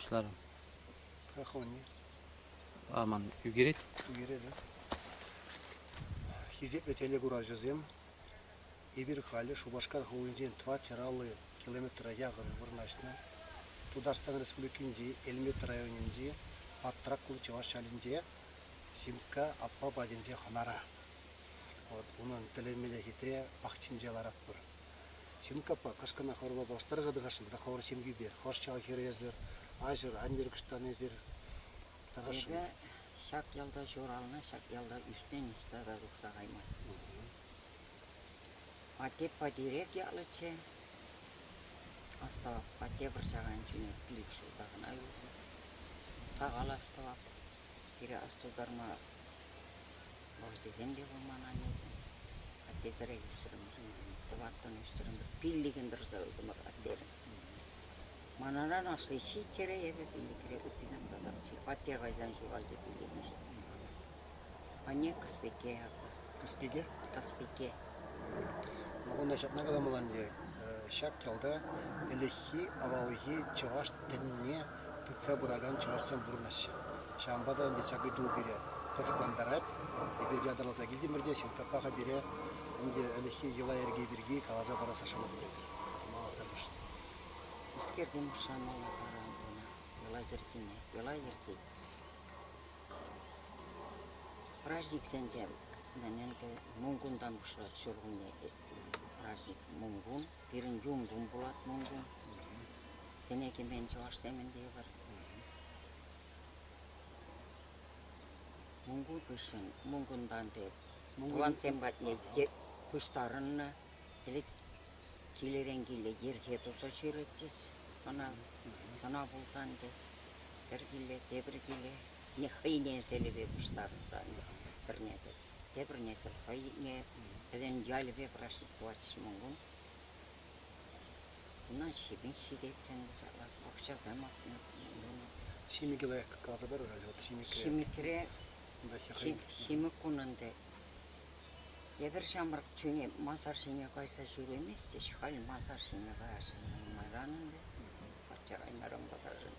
пуҫларӑм. Хахони. А ман ӳкерет. Ӳкерет, Хисеплӗ телекуравҫӑсем, эпир халӗ Шупашкар хулинчен 450 километра яхӑн вырнаҫнӑ Тутарстан Республикинчи Элмет районӗнчи Патраклӑ чӑваш ялӗнче Синкка аппа патӗнче хӑнара. Вот унӑн тӗлӗнмелле хитре пахчинче ларатпӑр. Синкка аппа кӑшкӑна хӑвӑрпа паллаштарӑр-ха тӑрӑшӑн та хӑвӑр ҫемйӳпе. Хӑш ял хӗрӗ эсир, аҫӑр, аннӗр кӑштан эсир? Тархасшӑн. Эпӗ ҫак ялта ҫуралнӑ, ҫак ялта ӳснӗ, ниҫта та тухса кайман. Атте Патирек ятлӑччӗ. Астӑвап, атте вӑрҫакан чухне пилӗк ҫулта кӑна юлнӑ. Сахал астӑвап. Пире астутарма вӑхӑчӗсем те пулман аннесен. Аттесӗрех ӳсрӗмӗр. Тӑваттӑн ӳсрӗмӗр. Пиллӗкӗн тӑрса юлтӑмӑр аттерен. Манран асли ҫиччӗре, эпӗ пиллӗкре, ыттисем татахчӗ. Атте кайсан ҫуралчӗ пиллӗкӗн. Анне Кӑспике ятлӑ. Кӑспике? Кӑспике. Кунта ҫакна каламалла ӗнтӗ, ҫак ялта ӗлӗкхи, авалхи чӑваш тӗнне тытса пыракан чӑвашсем пурӑнаҫҫӗ. Ҫавӑнпа та ӗнтӗ ҫак ыйту пире кӑсӑклантарать. Эпир ятарласа килтӗмӗр те Ҫилкаппа-ха пире ӗнтӗ ӗлӗкхи йӑла-йӗрке пирки каласа парасса шанатпӑр эпир. Мала тӑрӑшнӑ. Мӗскертен пуҫламалла вара Антона йӑла-йӗркене? Йӑла-йӗрке. Праҫниксенче мӗн ӗнтӗ Мункунтан пуҫлать ҫуркунне праҫник Мункун. Пирӗн юнкун пулать Мункун. Тӗне кӗмен чӑвашсем ӗнтӗ эпир. Мункун хыҫҫӑн Мункунтан те тӑвансем патне пуҫтарӑннӑ. Ӗлӗк килӗрен киле йӗрке туса ҫӳретчӗҫ ӑна. Ӑна пулсан те пӗр киле, тепӗр киле не хӑй несӗлӗпе пуҫтарӑнсан пӗр несӗл, тепӗр несӗл хӑйне вӗсен ялӗпе праҫник тӑватчӗҫ Мункун. Унтан ҫимӗк ҫитетчӗ ӗнтӗ ҫапла, пахчасем акнӑ. Ҫимӗке лайӑх каласа парӑр халь вот ҫимӗкре. Ҫимӗкре ҫимӗк кун ӗнтӗ. Эпир ҫамрӑк чухне масар ҫине кайса ҫӳреместчӗҫ, халь масар ҫине каяҫҫӗ нумайран ӗнтӗ. Качча каймарӑм паташӑн.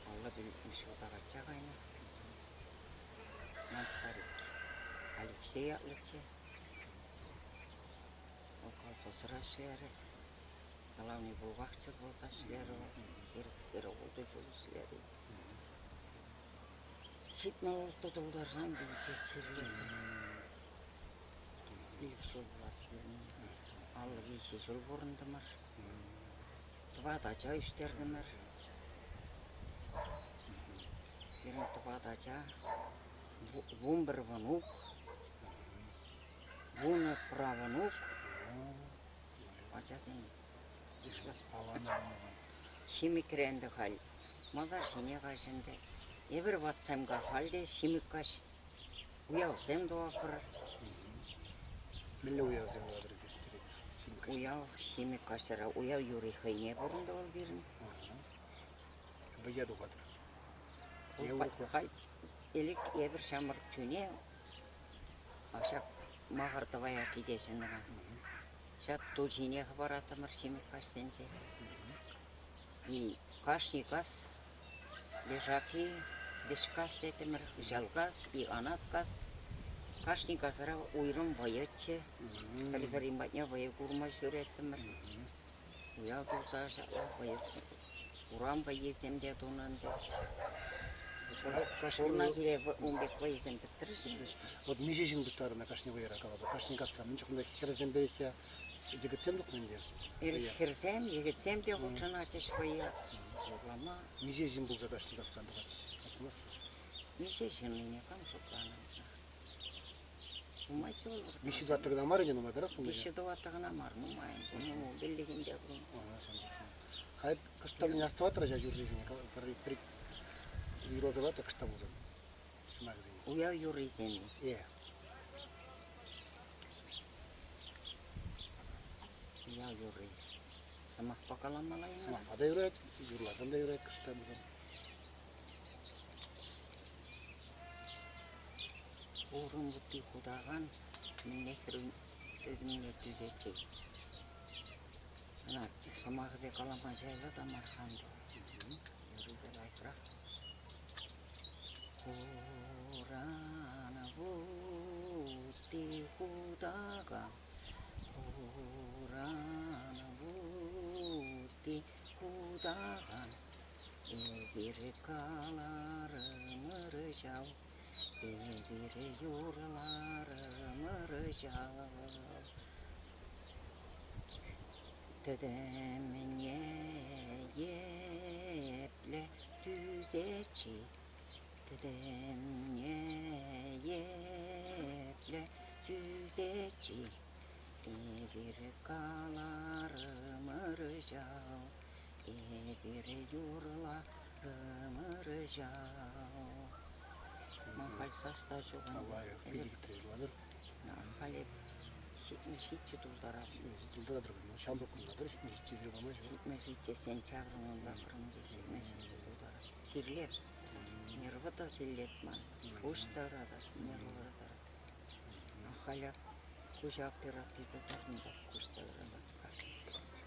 55 ҫулта качча кайнӑ. Ман старик Алексей ятлӑччӗ. Вӑл колхозра ӗҫлерӗ. Главный бухгалтер пулса ӗҫлерӗ вӑл. 46 ҫул ӗҫлерӗ. 76 тултарсан вилчӗ чирлесе. Пилӗк ҫул пулать вилни. 53 ҫул пурӑнтӑмӑр. Тӑват ача ӳстертӗмӗр. Пирӗн тӑват ача, 11 мӑнук, 10 правнук. Ачасен йышлӑ. Аван, аван, аван. Ҫимӗкре ӗнтӗ халь масар ҫине каҫ ӗнтӗ. Эпир ватсем-ха халь те ҫимӗк каҫ уявсем тӑватпӑр. Мӗнле уявсем тӑватӑр эсир? Ҫимӗк каҫ. Уяв ҫимӗк каҫра уяв юрри хӑйне пурӑнтӑ вӑл пирӗн. Вӑййа тухатӑр. Е урӑхла. Халь ӗлӗк эпир ҫамрӑк чухне ҫак Махӑр тӑвая килеҫҫӗ-ха. Ҫак ту ҫине хӑпараттӑмӑр ҫимӗк каҫсенче. И кашни кас лежаки, Вешкас теттӗмӗр, Хыҫалкас и Анаткас. Кашни касра уйрӑм вӑйӑччӗ. Пӗр-пӗрин патне вӑйӑ курма ҫӳреттӗмӗр. Уяв туса ҫапла вӑйӑ урам вӑййисем те тунӑ ӗнтӗ. Пурӑна киле ун пек вӑйӑсем пӗтрӗҫ. Вот миҫе ҫын пуҫтарӑннӑ кашни вӑйӑра калӑпӑр? Кашни касра мӗн чухлӗ хӗрсемпе йӗкӗтсем тухнӑ ӗнтӗ? Хӗрсем, йӗкӗтсем те хутшӑнатчӗҫ вӑййа. Юрлама. Миҫе ҫын пулса кашни касран тухатчӗҫ? Астумастӑр? Миҫе ҫыннине кам шутланӑ? Нумайччӗ вӑл. Виҫҫӗ тӑваттӑ кӑна мар ӗнтӗ нумайтарах пулнӑ. Виҫҫӗ тӑваттӑ кӑна мар, нумайӑн. Ну, пиллӗхӗн те пулнӑ. Халь кӑштах астӑватӑр ҫак юррисене? Пӗр юрласа паратӑр кӑштах пулсан сӑмахӗсене. Уяв юррисем-и? Э. Уяв юрри. Сӑмахпа каламалла-и? Сӑмахпа та юрать, юрласан та юрать кӑштах пулсан. Хурӑн вутти хутакан мӗнле тытӑмне тӳсетчӗ. Ӑна сӑмахӗпе калама ҫайла та мар-ха ӗнтӗ. тытакан. Эпир каларӑмӑр ҫав, эпир юрларӑмӑр ҫав. Тӗтӗмне епле тӳсет-ши? Тӗтӗмне епле тӳсет-ши? Эпир каларӑмӑр ҫав, эпир юрларӑмӑр ҫав. Ман халь сас та ҫук ӗнтӗ. Лайӑх, питӗ хитре юрлатӑр. Халь эп 77 тултарап. 77 тултаратӑр. Ҫамрӑк кунта 77 пама ҫук. 77 чаврӑм унта кӑрӑнчӗ, 77 тултарап. Чирлеп. Нервы та силлет ман. Пуҫ та ыратать, нервы ыратать. Халӗ куҫа операци тутарнӑ та куҫ та ыратать.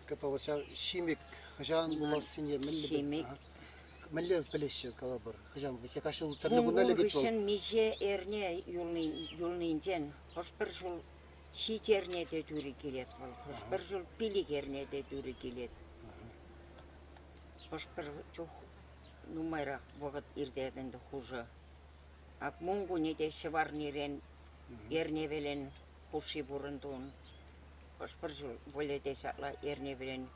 Капа вот ҫав ҫимӗк хӑҫан пулассине мӗнле Ҫимӗк. Мӗнле пӗлеҫҫӗ калӑпӑр? Хӑҫан кашни тӗрлӗ куна лекет вӑл? Хыҫҫӑн миҫе эрне юлнинчен хӑш-пӗр ҫул ҫич эрне те тӳрӗ килет вӑл, хӑш-пӗр ҫул пилӗк эрне те тӳрӗ килет. Хӑш-пӗр чух нумайрах вӑхӑт иртет ӗнтӗ хушӑ. Ак Мункунӗ те ҫӑварнирен эрневелен хушши пурӑнтун. Хӑш-пӗр ҫул вӑлӗ те ҫапла эрневелен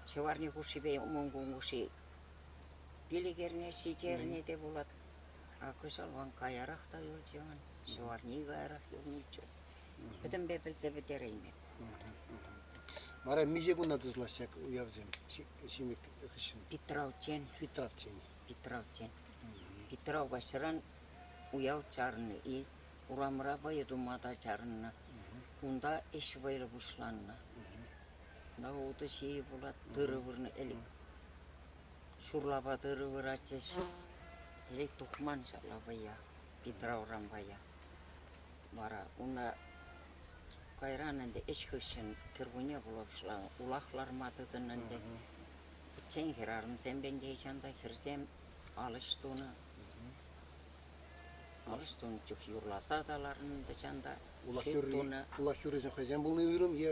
ҫӑварни хушшипе Мункун хушши пилӗк эрне, ҫичӗ эрне те пулать. А кӑҫал вӑл каярах та юлчӗ он, ҫӑварни каярах юлниччӗ. Пӗтӗмпе пӗлсе пӗтереймӗп. Вара миҫе куна тӑсӑлаҫҫӗ ҫак уявсем ҫимӗк хыҫҫӑн? Питравччен. Питравччен. Питравччен. Питрав каҫран уяв чарӑннӑ и урамра вӑйӑ тума та чарӑннӑ. Унта ӗҫ вӑйлӑ пуҫланнӑ. Унта утӑ ҫийӗ пулать, тырӑ вырнӑ ӗлӗк. Ҫурлапа тырӑ выратчӗҫ. Ӗлӗк тухман ҫапла вӑййа, Питравран вӑййа. Вара унта кайран ӗнтӗ ӗҫ хыҫҫӑн кӗркунне пула пуҫланӑ. Улах ларма тытӑннӑ ӗнтӗ. Пӗччен хӗрарӑмсем пенче та хӗрсем ал ӗҫ тунӑ. Ал ӗҫ тунӑ чух юрласа та ларнӑ чан та. Улах юрри, улах юррисем хӑйсем пулнӑ уйрӑм е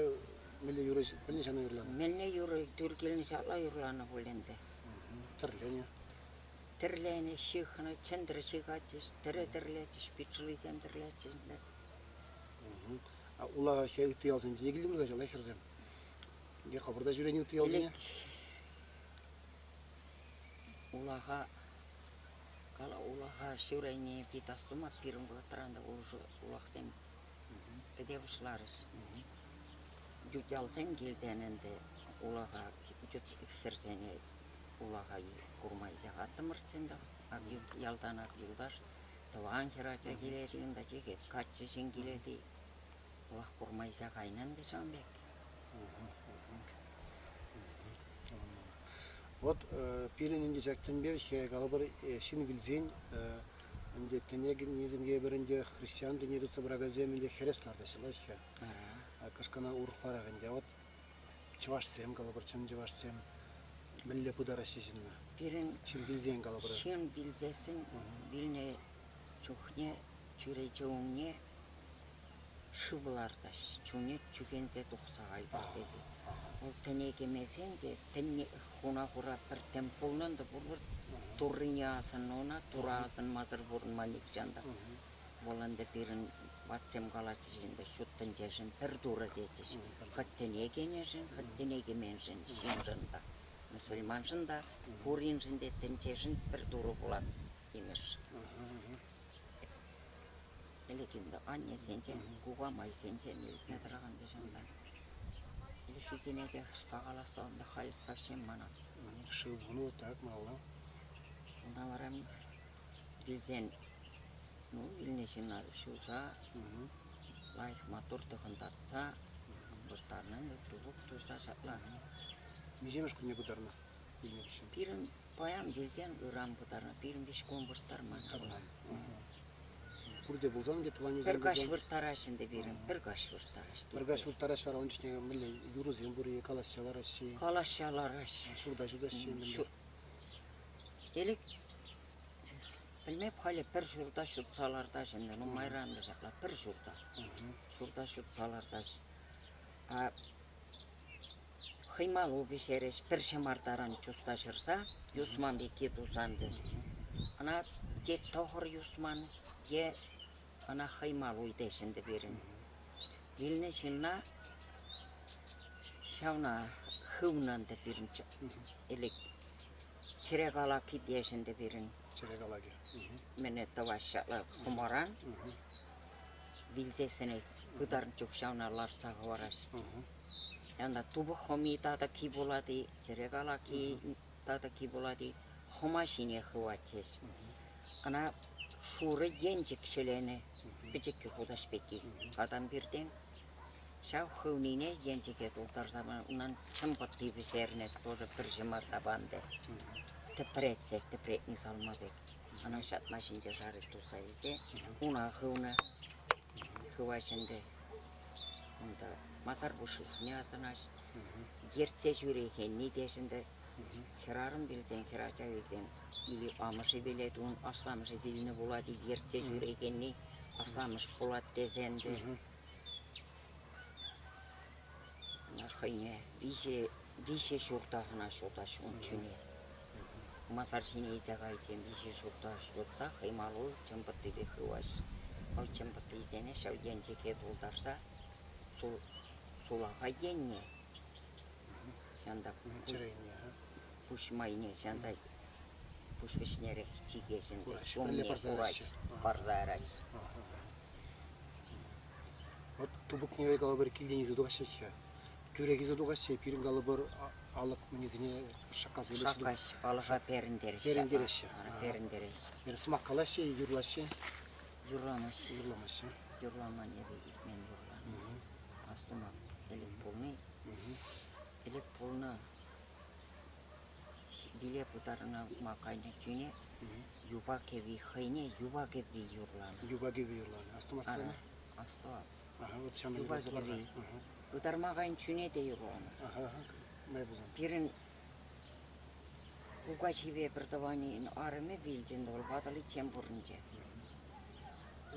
мӗнле юрӑ мӗнле ҫавна юрланӑ? Мӗнле юрӑ тӳр килнӗ ҫапла юрланӑ пуль ӗнтӗ. Тӗрленӗ. Тӗрленӗ, ҫыхнӑ, чӗнтӗр ҫыхатчӗҫ, тӗрӗ тӗрлетчӗҫ, питшӑллисем тӗрлетчӗҫ ӗнтӗ. А улаха ытти ялсенче те килнӗ пуль ҫапла хӗрсем? Е хӑвӑр та ҫӳренӗ ытти ялсене? Улаха кала улаха ҫӳрени пит астумап пирӗн вӑхӑтран та уже улахсем пӗте пуҫларӗҫ. Ют ялсем килсен ӗнтӗ улаха ют хӗрсене улаха курма илсе хаттӑмӑрччӗ ӗнтӗ. Ак ют ялтан ак юлташ тӑван хӗрача килет-и унта чехет каччӑ ҫын килет-и. Улах курма илсе кайнӑ ӗнтӗ ҫавӑн пек. Вот пирӗн ӗнтӗ ҫак тӗнпе калӑпӑр ҫын вилсен ӗнтӗ тӗне кӗнисем евӗр ӗнтӗ христиан тӗне тытса пыракансем ӗнтӗ хӗрес лартаҫҫӗ лаҫҫӗ. Кӑшкана урӑхларах ӗнтӗ. Вот чӑвашсем калӑпӑр, чӑн чӑвашсем мӗнле пытараҫҫӗ ҫынна? Пирӗн ҫын вилсен калӑпӑр. Ҫын вилсессӗн вилнӗ чухне чӳрече умне шыв лартаҫ, чунӗ чӳхенсе тухса кайтӑр тесе. Вӑл тӗне кӗмесен те тӗнне хуна хура пӗр тӗм пулнӑ та пурпӗр Туррине асӑннӑ ӑна, Турра асӑнмасӑр пурӑнма нихҫан та. Вӑл ӗнтӗ пирӗн ватсем калатчӗҫ ӗнтӗ, ҫут тӗнчешӗн пӗр Турӑ тетчӗҫ. Хӑть тӗне кӗнӗшӗн, хӑть тӗне кӗменшӗн, ҫыншӑн та, мӑсӑльманшӑн та, пуриншӗн те тӗнчешӗн пӗр Турӑ пулать имӗш. Ӗлӗк ӗнтӗ аннесенчен, кукамайсенчен илтме тӑракан ҫынна. Ӗлӗкхисене те сахаласлӑ ӗнтӗ халь совсем манать. Шыв ну так малла. Унта вара вилсен, ну, вилнӗ ҫынна ҫуса, лайӑх маттур тӑхӑнтартса, вырттарнӑ ӗнтӗ, тулӑк туса ҫапла. Миҫемӗш кунне пытарнӑ вилнӗ хыҫҫӑн? Пирӗн паян вилсен ыран пытарнӑ, пирӗн виҫ кун вырттарман. Пурте пулсан ӗнтӗ тӑванӗсем Пӗр каҫ вырттараҫ ӗнтӗ пирӗн, пӗр каҫ вырттараҫ. Пӗр каҫ вырттараҫ вара ун чухне мӗнле юрӑсем пур-и, калаҫса лараҫҫӗ-и? Калаҫса лараҫ. Ҫурта ҫутаҫҫӗ-и мӗнле? Ӗлӗк пӗлмеп халӗ пӗр ҫурта ҫутса лартаҫ ӗнтӗ, нумайран та ҫапла, пӗр ҫурта. Ҫурта ҫутса лартаҫ. А. Хӑймалу пӗҫерӗҫ, пӗр ҫӑмартаран чуста ҫӑрса, юсман пекки тусан те. Ӑна те тӑхӑр юсман, е ӑна хӑймалу теҫ ӗнтӗ пирӗн. Вилнӗ ҫынна ҫавна хывнӑ ӗнтӗ пирӗн ӗлӗк чӗре калакки теҫ ӗнтӗ пирӗн. Чӗре калакӗ. Мӗне тӑваҫҫӗ хӑмаран. Вилсессӗнех пытарнӑ чух ҫавна лартса хӑвараҫ. Янта тупӑк хӑми татӑкки пулать-и, чӗре калакки татӑкки пулать-и, хӑма ҫине хыватчӗҫ. Ӑна шурӑ енчӗк ҫӗленӗ, пӗчӗккӗ хутаҫ пекки катан пиртен. Ҫав хывнине енчӗке тултарса унан чӑм пӑтти пӗҫернӗ, тоже пӗр ҫӑмарта панӑ. Тӗпретсе, тӗпретни салма пек. Ӑна ҫатма ҫинче шарик туса илсе уна хывнӑ. Хываҫ ӗнтӗ. Унта масар пуҫлӑхне асӑнаҫ. Ертсе ҫӳрекенни те ӗнтӗ. Хӗрарӑм вилсен, хӗрача вилсен или амӑшӗ вилет, ун асламӑшӗ вилнӗ пулать, ертсе ҫӳрекенни асламӑш пулать тесе ӗнтӗ. Ӑна хӑйне виҫӗ ҫурта кӑна ҫутаҫ ун чунне. Масар ҫине илсе кайиччен виҫӗ ҫурта ҫутса хӑймалу чӑмпӑттипе хываҫ. Вӑл чӑмпӑттисене ҫав енчӗке тултарса сулахай енне ҫанта пуҫ майне ҫанта пуҫ вӗҫнерех чикеҫ ӗнтӗ. Ҫумне кураҫ, парса яраҫ. Вот тупӑкне калӑпӑр килтен илсе тухаҫҫӗ-ха. Тӳрех илсе тухаҫҫӗ, пирӗн калӑпӑр алӑк мӗнесене шаккаса илеҫҫӗ. Шаккаҫ, алӑка перӗнтереҫҫӗ. Перӗнтереҫҫӗ. Перӗнтереҫҫӗ. Пӗр сӑмах калаҫҫӗ, юрлаҫҫӗ. Юрламаҫҫӗ. Юрламаҫҫӗ. Юрламан эпӗ илтмен юрланӑ. Астуман. Ӗлӗк пулни. Ӗлӗк пулнӑ виле пытарма кайнӑ чуне юпа кӗвви хӑйне юпа кӗвви юрланӑ. Юпа кӗвви юрланӑ. Астумастӑр-и? Астӑвап. Ага, вот ҫавна Юпа юрласа пар-ха. кӗвви. Пытарма кайнӑ чуне те юрланӑ. Ага, ага. Май пулсан. Пирӗн кукаҫипе пӗр тӑванӗн арӑмӗ вилчӗ ӗнтӗ вӑл ватӑличчен пурӑнчӗ.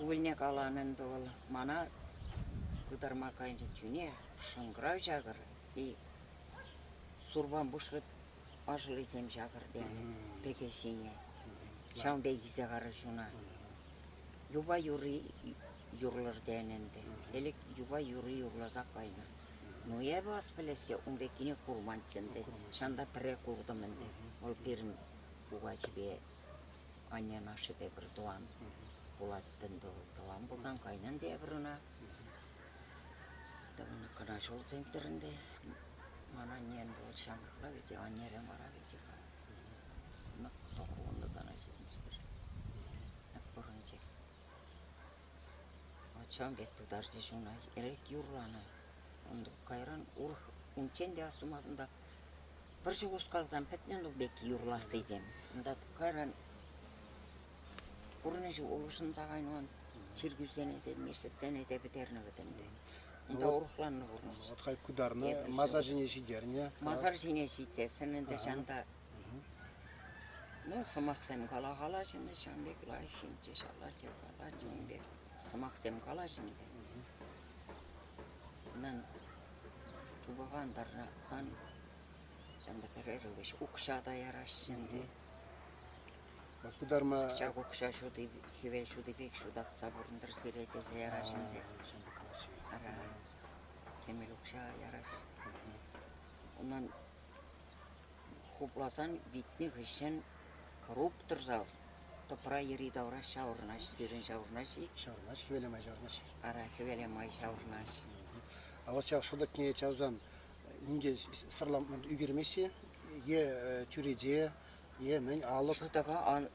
Ывӑлне каланӑ ӗнтӗ вӑл мана пытарма кайнӑ чуне шӑнкӑрав ҫакӑр и сурпан пуҫлӑ ашӑлӗсем ҫакӑр тенӗ пӗкӗ ҫине. Ҫавӑн пек илсе карӗҫ ӑна. Юпа юрри юрлӑр тенӗ ӗнтӗ. Ӗлӗк юпа юрри юрласа кайнӑ. Ну, эпӗ ас пӗлессе ун пеккине курманччӗ ӗнтӗ. Ҫавӑнта пӗрре куртӑм ӗнтӗ. Вӑл пирӗн кукаҫипе аннен ашшӗпе пӗр тӑван пулать ӗнтӗ вӑл. Тӑван пулсан кайнӑ ӗнтӗ эпир ӑна. Тӑван кӑна ҫул центр ӗнтӗ. Ман анне ӗнтӗ вӑл ҫамрӑкла вӗт, аннерен вара вӗт-ха. Нӑк тӑхӑннӑ сана ҫитӗнчӗ. Нӑк пурӑнчӗ. Вот ҫавӑн пек пытарчӗҫ ӑна. Ӗлӗк юрланӑ. Унта кайран урӑх унччен те астуматӑн та вӑрҫӑ хускалсан пӗтнӗ ну пек юрлассисем. Унта кайран пурнӑҫ улшӑнса кайнӑ чиркӳсене те, мечетсене те пӗтернӗ вӗт ӗнтӗ. Унта урӑхланнӑ пурнӑҫ. Вот халь пытарнӑ, масар ҫине ҫитернӗ. Масар ҫине ҫитсессӗн ӗнтӗ ҫанта ну, сӑмахсем кала-калаҫ ӗнтӗ, ҫавӑн пек лайӑх ҫынччӗ, ҫаллаччӗ, калатчӗ ун пек сӑмахсем калаҫ ӗнтӗ. Унтан тупӑкан тӑрсан ҫанта пӗрер ывӑҫ укҫа та яраҫҫӗ ӗнтӗ. Пытарма... Ҫак укҫа ҫути, хӗвел ҫути пек ҫутатса пурӑнтӑр сире тесе яраҫ ӗнтӗ. Ара, кӗмӗл укҫа яраҫ. Унтан хупласан витнӗ хыҫҫӑн кӑрук тӑрса тӑпра йӗри-тавра ҫаврӑнаҫ, сирӗн ҫаврӑнаҫ-и? Ҫаврӑнаҫ, хӗвеле май ҫаврӑнаҫ. Ара, хӗвеле май ҫаврӑнаҫ. А вот ҫав шӑтӑкне чавсан нинке сӑрлам ӳкермеҫҫӗ е чӳрече, Е мӗн алӑк? Шӑтӑка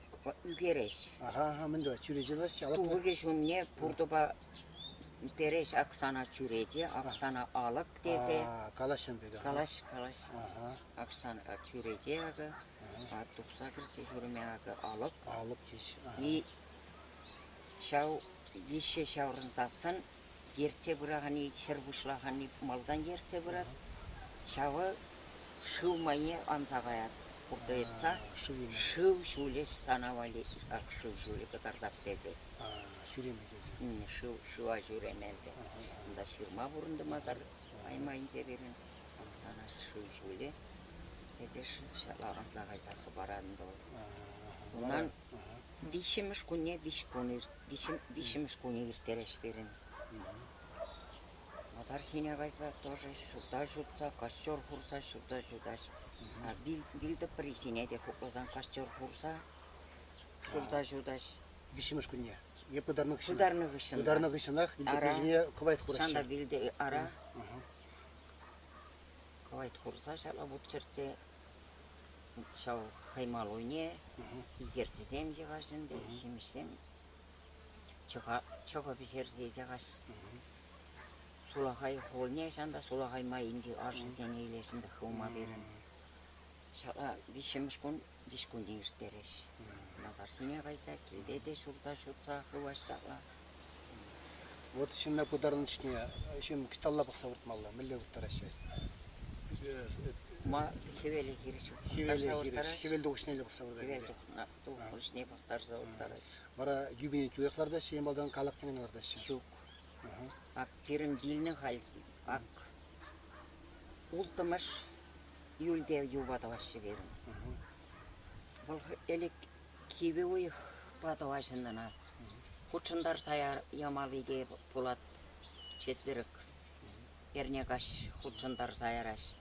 ӳкереҫ. Аха, аха, мӗн тӑвать? Чӳрече тӑваҫҫӗ, алӑк Тупӑкӗ ҫумне пуртӑпа переҫ Оксана чӳрече, Оксана алӑк тесе. Калаҫҫӗ пек. Калаҫ, калаҫ. Оксана чӳрече акӑ, а тухса кӗрсе ҫӳреме акӑ алӑк. Алӑк теҫ. И ҫав виҫҫе ҫаврӑнсассӑн ертсе пыраканни, ҫӗр пуҫлаканни малтан ертсе пырать. Ҫавӑ шыв майне анса каять. Пуртӑ йӑтса шыв ҫулӗ сана валли ак шыв ҫулӗ кӑтартап тесе. Ҫӳреме тесе. Шыв, шыва ҫӳреме ӗнтӗ. Унта ҫырма пурӑнтӑм асар аймайӗнче пирӗн. сана шыв ҫулӗ тесе шыв ҫапла ӑнса кайса хӑпаран вӑл. Унтан виҫҫӗмӗш кунне виҫ кун виҫҫӗмӗш кунӗ ирттереҫ пирӗн. Масар ҫине кайса тоже ҫурта ҫутса, костер хурса ҫурта ҫутаҫ. Вилтӑпри ҫине те хупласан костер хурса ҫурта ҫутаҫ. Виҫҫӗмӗш кунне е пытарнӑ хыҫҫӑн? Пытарнӑ хыҫҫӑн. Пытарнӑ хыҫҫӑнах вилтӑпри ҫине кӑвайт хураҫҫӗ. Ҫанта вилте ара. Кӑвайт хурса ҫапла вут чӗртсе ҫав хӑймалуйне икерчӗсем йӑхаҫ ӗнтӗ, ҫимӗҫсем чӑхӑ пӗҫерсе йӑхаҫ. Сулахай хулне ҫанта сулахай майӗнчи ашӗсене илеҫ ӗнтӗ хывма пирӗн. Ҫапла виҫҫӗмӗш кун виҫ кунне ирттереҫ. Масар ҫине кайса килте те ҫурта ҫутса хываҫ ҫапла. Вот ҫынна пытарнӑ чухне ҫын кӑҫталла пӑхса выртмалла, мӗнле вырттараҫҫӗ? Ма хӗвеле хирӗҫ Хӗвеле хирӗҫ, хӗвел тухӑҫнелле пӑхса выртать. Хӗвел тухӑҫне пӑхтарса вырттараҫҫӗ. Вара юпине тӳрех лартаҫҫӗ е малтан калак тӗнӗн лартаҫҫӗ? Ҫук. Ак пирӗн вилнӗ халь ак улттӑмӗш июльте юпа тӑваҫҫӗ пирӗн. Вӑл ӗлӗк кивӗ уйӑхпа тӑваҫҫӗ ӑна. Хутшӑнтарса ямалли те пулать четверг. Эрне каҫ хутшӑнтарса яраҫ.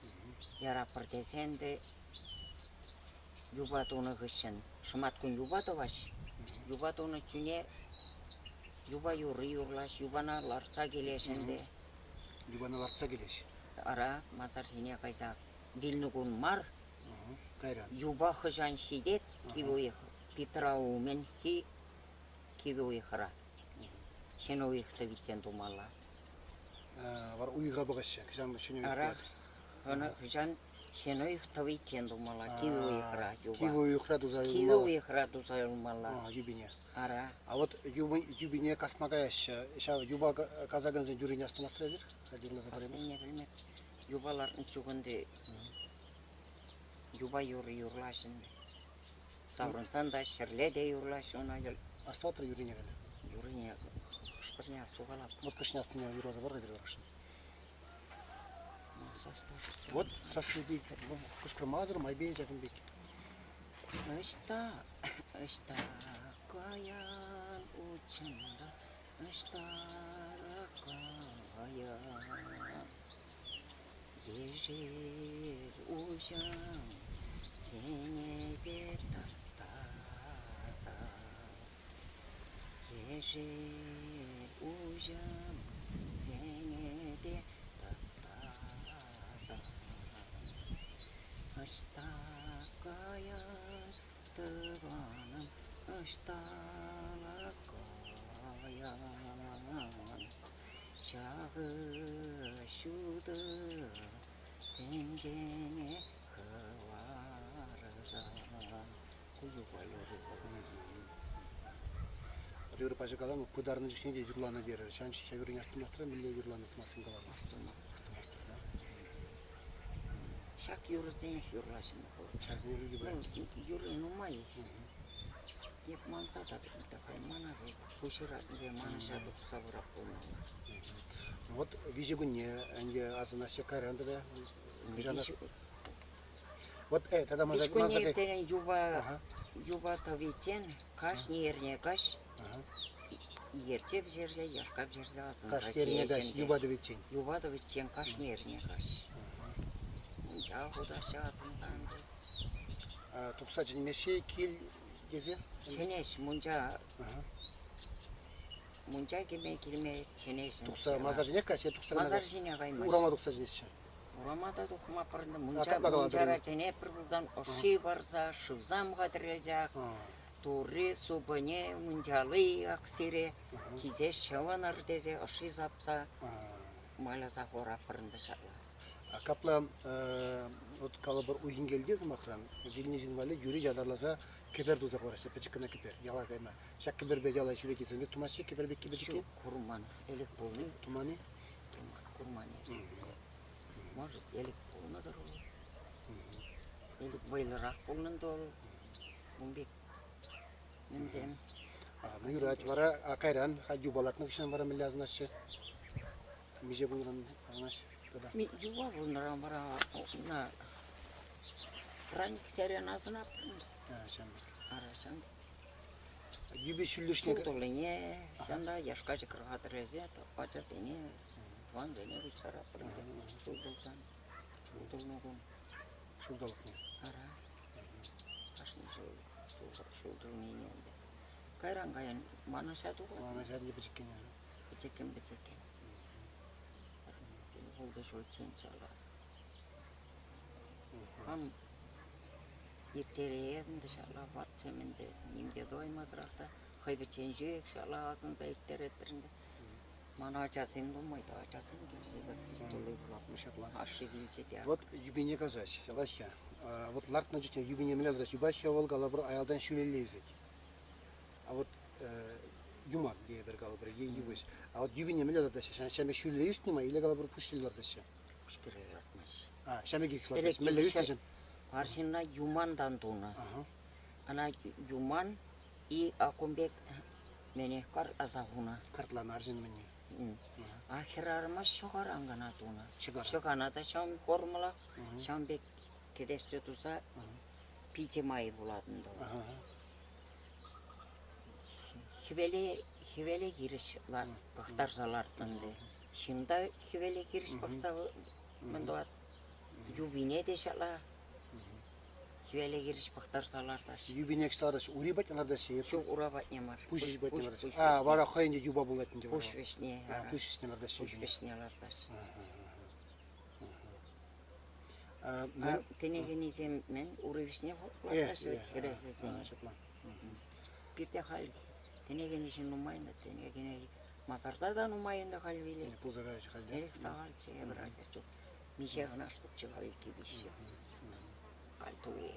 Ярапӑр тесен те юпа тунӑ хыҫҫӑн шӑматкун юпа тӑваҫ. Юпа тунӑ чуне юпа юрри юрлаҫ, юпана лартса килеҫ ӗнтӗ. Юпана лартса килеҫ. Ара, масар ҫине кайса вилнӗ кун мар. Кайран. Юпа хӑҫан ҫитет кивӗ уйӑх Питра умӗнхи кивӗ уйӑхра. Ҫӗнӗ уйӑх тӑвиччен тумалла. Вара уйӑха пӑхаҫҫӗ. Хӑҫан ҫӗнӗ уйӑх Ара, хӑҫан ҫӗнӗ уйӑх тӑвиччен тумалла, кивӗ уйӑхра юпа. Кивӗ уйӑхра туса юлмалла. Кивӗ уйӑхра туса юлмалла. Юпине. Ара. А вот юпине касма каяҫҫӗ. Ҫав юпа касакансен юррине астумастӑр эсир? Юрласа параймастӑр? Аслине пӗлмеп. Юпа лартнӑ чух ӗнтӗ юпа юрри юрлаҫ ӗнтӗ. Таврӑнсан та ҫӗрле те юрлаҫ ӑна. Астӑватӑр юррине халӗ? Юррине хӑш-пӗрне астукалап. Вот кӑшне астине юрласа пар-ха пире тӑрӑхшӑн. Вот сасси пек кӑшкӑрмасӑр майпен ҫакӑн пек. Ӑҫта, ӑҫта каян учӑнта, ӑҫта каян? Ешӗл уҫӑм тенӗ тап-таса. Ешӗл уҫӑм сене те тап-таса. Ӑҫта каян, тӑванӑм, ӑҫта каян? Ҫакӑ ҫутӑ тӗнчене хӑварса ку юпа юрри вӑл. Юрӑ пачӗ каланӑ, пытарнӑ чухне те юрланӑ терӗр. Ҫавӑн ҫав юррине астумастӑр мӗнле юрланӑ сӑмахсем каланӑ? Астумастӑр. Астумастӑр, да? Ҫак юрӑсенех юрлаҫҫӗ. Ҫавсене Юрри нумай. Эп манса та халь мана пуҫ ыратнипе манӑҫа тухса пырать пулмалла. Вот виҫӗ кунне ӗнтӗ асӑнаҫҫӗ кайран тата Вот тата Виҫ кунне ирттерен юпа юпа тӑвиччен кашни эрне каҫ икерче пӗҫерсе, яшка пӗҫерсе асӑнса Кашни эрне каҫ юпа тӑвиччен. Юпа тӑвиччен кашни эрне каҫ. Мунча хутаҫҫӗ асӑнса ӗнтӗ. Тухса чӗнмеҫҫӗ кил тесе? Чӗнеҫ, мунча. Мунча кӗме килме чӗнеҫ. Тухса масар ҫине каҫ е тухса Масар ҫине каймасть. Урама тухса чӗнеҫҫӗ. Урама та тухма пӑрнӑ. Мунча, мунчара чӗнетпӗр пулсан ӑшши парса, шывсам хатӗрлесе турри, супӑне, мунчали ак сире килсе ҫӑвӑнӑр тесе ӑшши сапса маляса хураппӑр ӗнтӗ ҫапла. Капла вот калӑпӑр Уйхинкелте сӑмахран вилнӗ ҫын валли юри ятарласа кӗпер туса хӑвараҫҫӗ, пӗчӗк кӑна кӗпер, яла кайма. Ҫак кӗперпе яла ҫӳрекенсем те тумаҫҫӗ кӗпер пекки пӗчӗкки? Ҫук, курман. Ӗлӗк пулни. Туман-и? Туман, курман. Может, ӗлӗк пулнӑ-тӑр вӑл. Ӗлӗк вӑйлӑрах пулнӑ-тӑр вӑл. Ун пек мӗнсем. Ну юрать, вара кайран юпа лартнӑ хыҫҫӑн вара мӗнле асӑнаҫҫӗ? Миҫе кунран асӑнаҫҫӗ? Тата. Юпа пулнӑран вара на праниксерен асӑнатпӑр. Ҫамрӑк. Ара, ҫамрӑк. Юпи ҫӳллӗшне... Ҫул туллине, ҫавна яшка ҫӑкӑр хатӗрлесе ачасене, тӑвансене пуҫтаратпӑр ӗнтӗ ҫул тулсан. Ҫул тулнӑ кун. Ҫулталӑкне. Ара. Кашни ҫул ҫул тулнине ӗнтӗ. Кайран каян манӑҫа тухать. Манӑҫа ӗнтӗ пӗчӗккӗн. Пӗчӗккӗн-пӗчӗккӗн. Ултӑ ҫулччен ҫапла. Хам ирттереет ӗнтӗ ҫапла ватсем ӗнтӗ ним те тӑваймасӑрах та хӑй пӗччен ҫеҫ ҫапла асӑнса ирттереттӗр ӗнтӗ. Ман ачасем нумай та ачасем тулли пулап. Ҫапла. Ашшӗ вилчӗ те. Вот юпине касаҫ, ҫапла-ҫке. Вот лартнӑ чухне юпине мӗнле лартаҫ? Юпа вӑл калӑпӑр аялтан ҫӳлелле ӳсет. А вот юман тейӗпӗр калӑпӑр е йывӑҫ. А вот юпине мӗнле лартаҫҫӗ? Ҫамӗ ҫӳллӗ ӳснӗ ма или калӑпӑр пуҫ лартаҫҫӗ? Пуҫ пире лартмаҫҫӗ. А, ҫамӗ лартаҫҫӗ. Мӗнле ӳснӗ Арҫынна юмантан тунӑ. Ӑна юман и акун пек мене картласа хунӑ. Картланӑ арҫын мӗнне? А хӗрарӑма ҫӑкаран кӑна тунӑ. Ҫӑкана та ҫавӑн формӑлах, ҫавӑн пек кӗтеслӗ туса пичӗ май пулать ӗнтӗ. Хӗвеле, хӗвеле хирӗҫ пӑхтарса лартнӑ ӗнтӗ. Ҫын та хӗвеле хирӗҫ пӑхса мӗн тӑвать? Юпине те ҫапла хӗвеле хирӗҫ пӑхтарса лартаҫҫӗ. Юпине лартаҫҫӗ, ури патне лартаҫҫӗ е Ҫук, ура патне мар. Пуҫ патне лартаҫҫӗ. А, вара хӑйӗн те юпа пулать ӗнтӗ. Пуҫ вӗҫне. Пуҫ вӗҫне лартаҫҫӗ. Пуҫ вӗҫне лартаҫҫӗ. Кӗнекенисем мӗн ури вӗҫне лартаҫҫӗ вӗт хӗресӗсене. Ҫапла. Пирте халь кӗнекене ҫын нумай ӗнтӗ, кӗнекене масарта та нумай ӗнтӗ халь вилет. Пулса каяҫҫӗ халь те. Ӗлӗк сахалччӗ эпир ача чух. Миҫе кӑна штукчӗ халь иккӗ-виҫҫӗ. Халь тулли.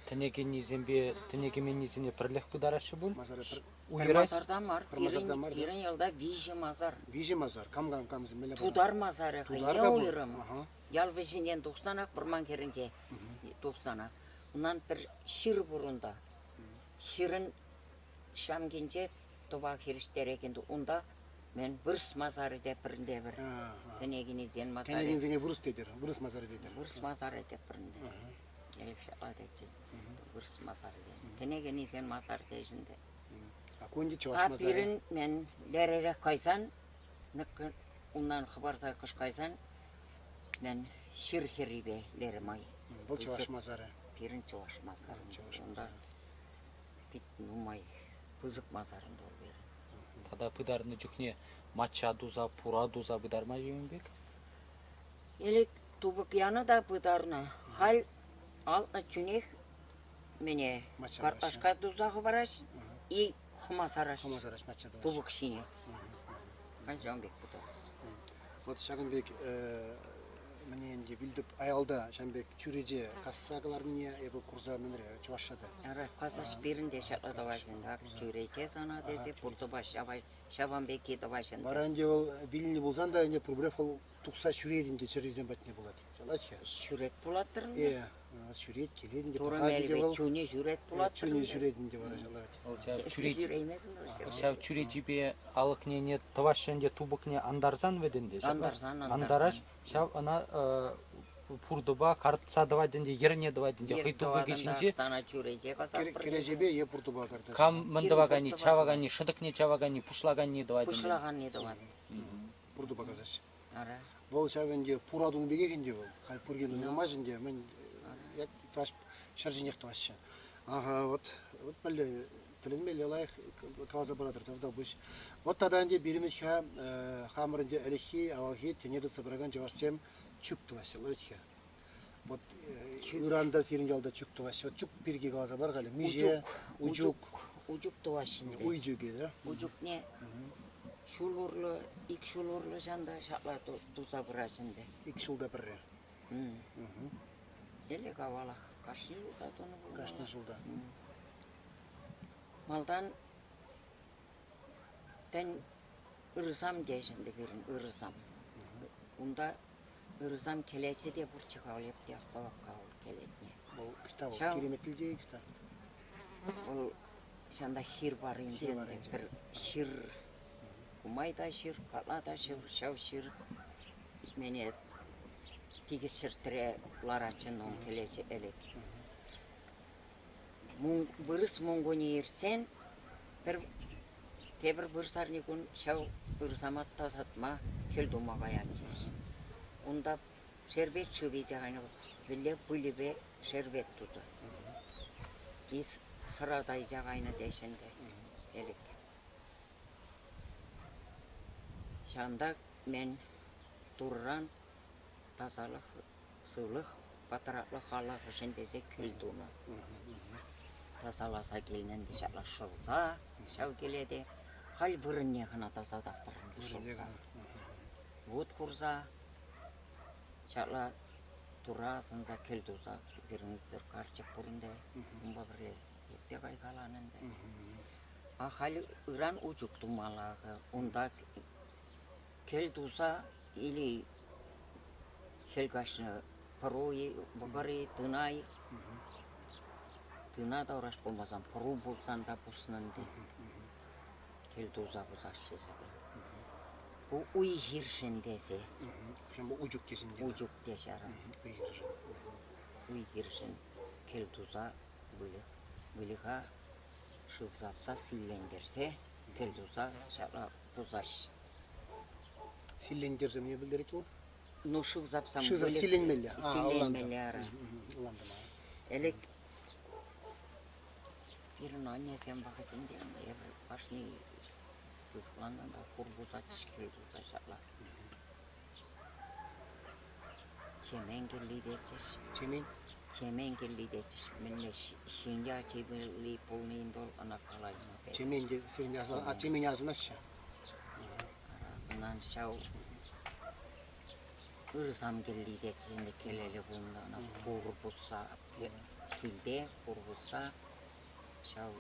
Тӗне кӗнисемпе тӗне кӗменнисене пӗрлех пытараҫҫӗ пуль? Масара пӗр Пӗр масарта мар. Пӗр масарта мар. Пирӗн ялта виҫӗ масар. Виҫӗ масар. Кам кам камсем мӗнле Тутар масарӗ хӑйне уйрӑм. Ял вӗҫӗнчен тухсанах вӑрман хӗрринче тухсанах. Унан пӗр ҫыр пур унта. Ҫырӑн ҫамкинче тӑва хирӗҫтерекен унта мӗн вырӑс масарӗ те пӗринте пӗр. Тӗнекенисен масарӗ. Тӗнекенсене вырӑс тетӗр, вырӑс масарӗ тетӗр. Вырӑс масарӗ те пӗринте. Ӗлӗк ҫапла тетчӗ. Вырӑс масарӗ те. Тӗнекенисен масарӗ теҫ ӗнтӗ. А ку ӗнтӗ чӑваш масарӗ. А пирӗн мӗн леререх кайсан, унтан хӑпарса кӑш кайсан, мӗн ҫыр хӗррипе лере май. Вӑл чӑваш масарӗ. Пирӗн чӑваш масарӗ. Унта пит нумай пысӑк масар ӗнтӗ вӑл пирӗн. Тата пытарнӑ чухне мачча туса, пура туса пытарма ҫын пек? Ӗлӗк тупӑк янӑ та пытарнӑ. Халь алтнӑ чунех мӗне картлашка туса хӑвараҫ и хӑма сараҫ. Хӑма сараҫ, мачча тӑваҫ. Тупӑк ҫине. Халь ҫавӑн пек пытараҫ. Вот ҫакӑн пек мӗне ӗнтӗ вилтӗп аялта ҫавӑн пек чӳрече касса кӑларнине эпӗ курса мӗнре чӑвашра та. Ара, касаҫ пирӗн те ҫапла тӑваҫ ӗнтӗ. Ак чӳрече сана тесе пуртӑпа ҫаван пекки тӑваҫ ӗнтӗ. Вара ӗнтӗ вӑл вилнӗ пулсан та ӗнтӗ пурпӗрех вӑл тухса ҫӳрет ӗнтӗ чӗррисем патне пулать. Ҫалать-ха. Ҫӳрет пулаттӑр ӗнтӗ. Э, ҫӳрет, килет ӗнтӗ, Турӑ пӑхать ӗнтӗ мелӗпе вӑл. чунӗ ҫӳрет пулаттӑр Чунӗ ӗнтӗ. ҫӳрет ӗнтӗ вара ҫалать. Вӑл ҫав чӳрече Ҫӳреймесен вӑл ҫав чӳречипе алӑкне не тӑваҫҫӗ ӗнтӗ тупӑкне антарсан вӗт ӗнтӗ. Ҫапла? Антарсан, антарсан. Антараҫ, ҫав ӑна пуртӑпа картса тӑвать ӗнтӗ, йӗрне тӑвать ӗнтӗ. Йӗр Хӑй тупӑкӗ тӑватӑн та ҫинче сана чӳрече касатпӑр. Кӗреҫепе е пуртӑпа картаҫҫӗ. кам мӗн Пирӗн тӑваканни, пуртӑпа чаваканни, тӑваҫҫӗ. шӑтӑкне чаваканни, пуҫлаканни тӑвать ӗнтӗ. Пуҫлаканни тӑвать. Пуртӑпа касаҫҫӗ. Ара. Вӑл ҫав ӗнтӗ пура тунӑ пекех ӗнтӗ вӑл. Халь пурте тумасть ӗнтӗ, мӗн ҫӗр ҫинех тӑваҫҫӗ. Ага, вот, вот мӗнле тӗлӗнмелле лайӑх каласа паратӑр, тавтапуҫ. Вот тата ӗнтӗ пирӗн-ха хамӑр ӗнтӗ ӗлӗкхи, авалхи тӗне тытса пыракан чӑвашсем чӳк тӑваҫҫӗ, лайӑх-ха. Вот ыран та сирӗн ялта чӳк тӑваҫҫӗ. Вот чӳк пирки каласа пар халӗ. Миҫе? Учук. Учук тӑваҫҫӗ ӗнтӗ. Уй чӳкӗ, да? Учукне ҫул урлӑ, ик ҫул урлӑ ҫанта ҫапла туса пыраҫ ӗнтӗ. Ик ҫулта пӗрре. Ӗлӗк авалах кашни ҫулта тунӑ пулмалла. Кашни ҫулта. Малтан тӗн ырсам теҫ ӗнтӗ пирӗн, ырсам. Унта ырсам кӗлечӗ те пурччӗ-ха, вӑл эп те астӑвап-ха вӑл кӗлетне. Вӑл ӑҫта вӑл? Киреметлӗ ӑҫта? Вӑл ҫанта хир варринче ӗнтӗ, пӗр ҫыр. Кумай та ҫыр, катла та ҫыр, ҫав ҫыр. Мене тикӗс ҫӗртре ларатчӗ нум кӗлечӗ ӗлӗк. Вырӑс Мункунӗ иртсен пӗр тепӗр вырсарникун ҫав ырсама тасатма, кӗл тума каятчӗҫ. Унта шерпет шывӗ илсе кайнӑ, вӗлле пылӗпе шерпет тутӑ. Сӑра та илсе кайнӑ теҫҫӗ ӗнтӗ ӗлӗк. Ҫавӑнта мӗн Турран тасалӑх, сывлӑх, патраклӑ халӑхшӑн тесе кӗл тунӑ. Тасаласа килнӗ ӗнтӗ ҫапла шӑлса ҫав киле те. Халь вырӑнне кӑна тасататпӑр ӗнтӗ шӑлса. Вут хурса ҫапла Турра асӑнса кӗл туса пирӗн пӗр карчӑк пур ӗнтӗ, унпа пӗрле эп те кайкаланӑ ӗнтӗ. А халь ыран учук тумалла акӑ. Унта кӗл туса или хӗл каҫнӑ пӑру-и, вӑкӑр-и, тына-и. Тына тавраш пулмасан пӑру пулсан та пуснӑ ӗнтӗ. Кӗл туса пусаҫҫӗ ҫапла. Ку уй-хиршӗн тесе. Ҫавӑнпа учук тесен те. Учук теҫ ара. Уй-хиршӗн. Уй-хиршӗн кӗл туса выльӑх выльӑха шыв сапса силлентерсе кӗл туса ҫапла пусаҫҫӗ. Силлентерсе мӗне пӗлтерет вӑл? Ну, шыв сапсан Шыв выльӑх силленмелле. Силленмелле ара. Ӑнлантӑм. Ӗлӗк пирӗн аннесем вӑхӑтӗнче эпир кашни пысӑкланнӑ та хур пусатчӗҫ кӗл туса ҫапла. Чемен кӗлли тетчӗҫ. Чемен? Чемен кӗлли тетчӗҫ. Мӗнле ҫын ачи пулнин вӑл ӑна калаймӑп. Чемен те сирӗн а Чемене асӑнаҫҫӗ? Унан ҫав ырсам кӗлли тетчӗҫ ӗнтӗ кӗлӗлӗ пулнӑ ӑна хур пусса килте хур пусса ҫав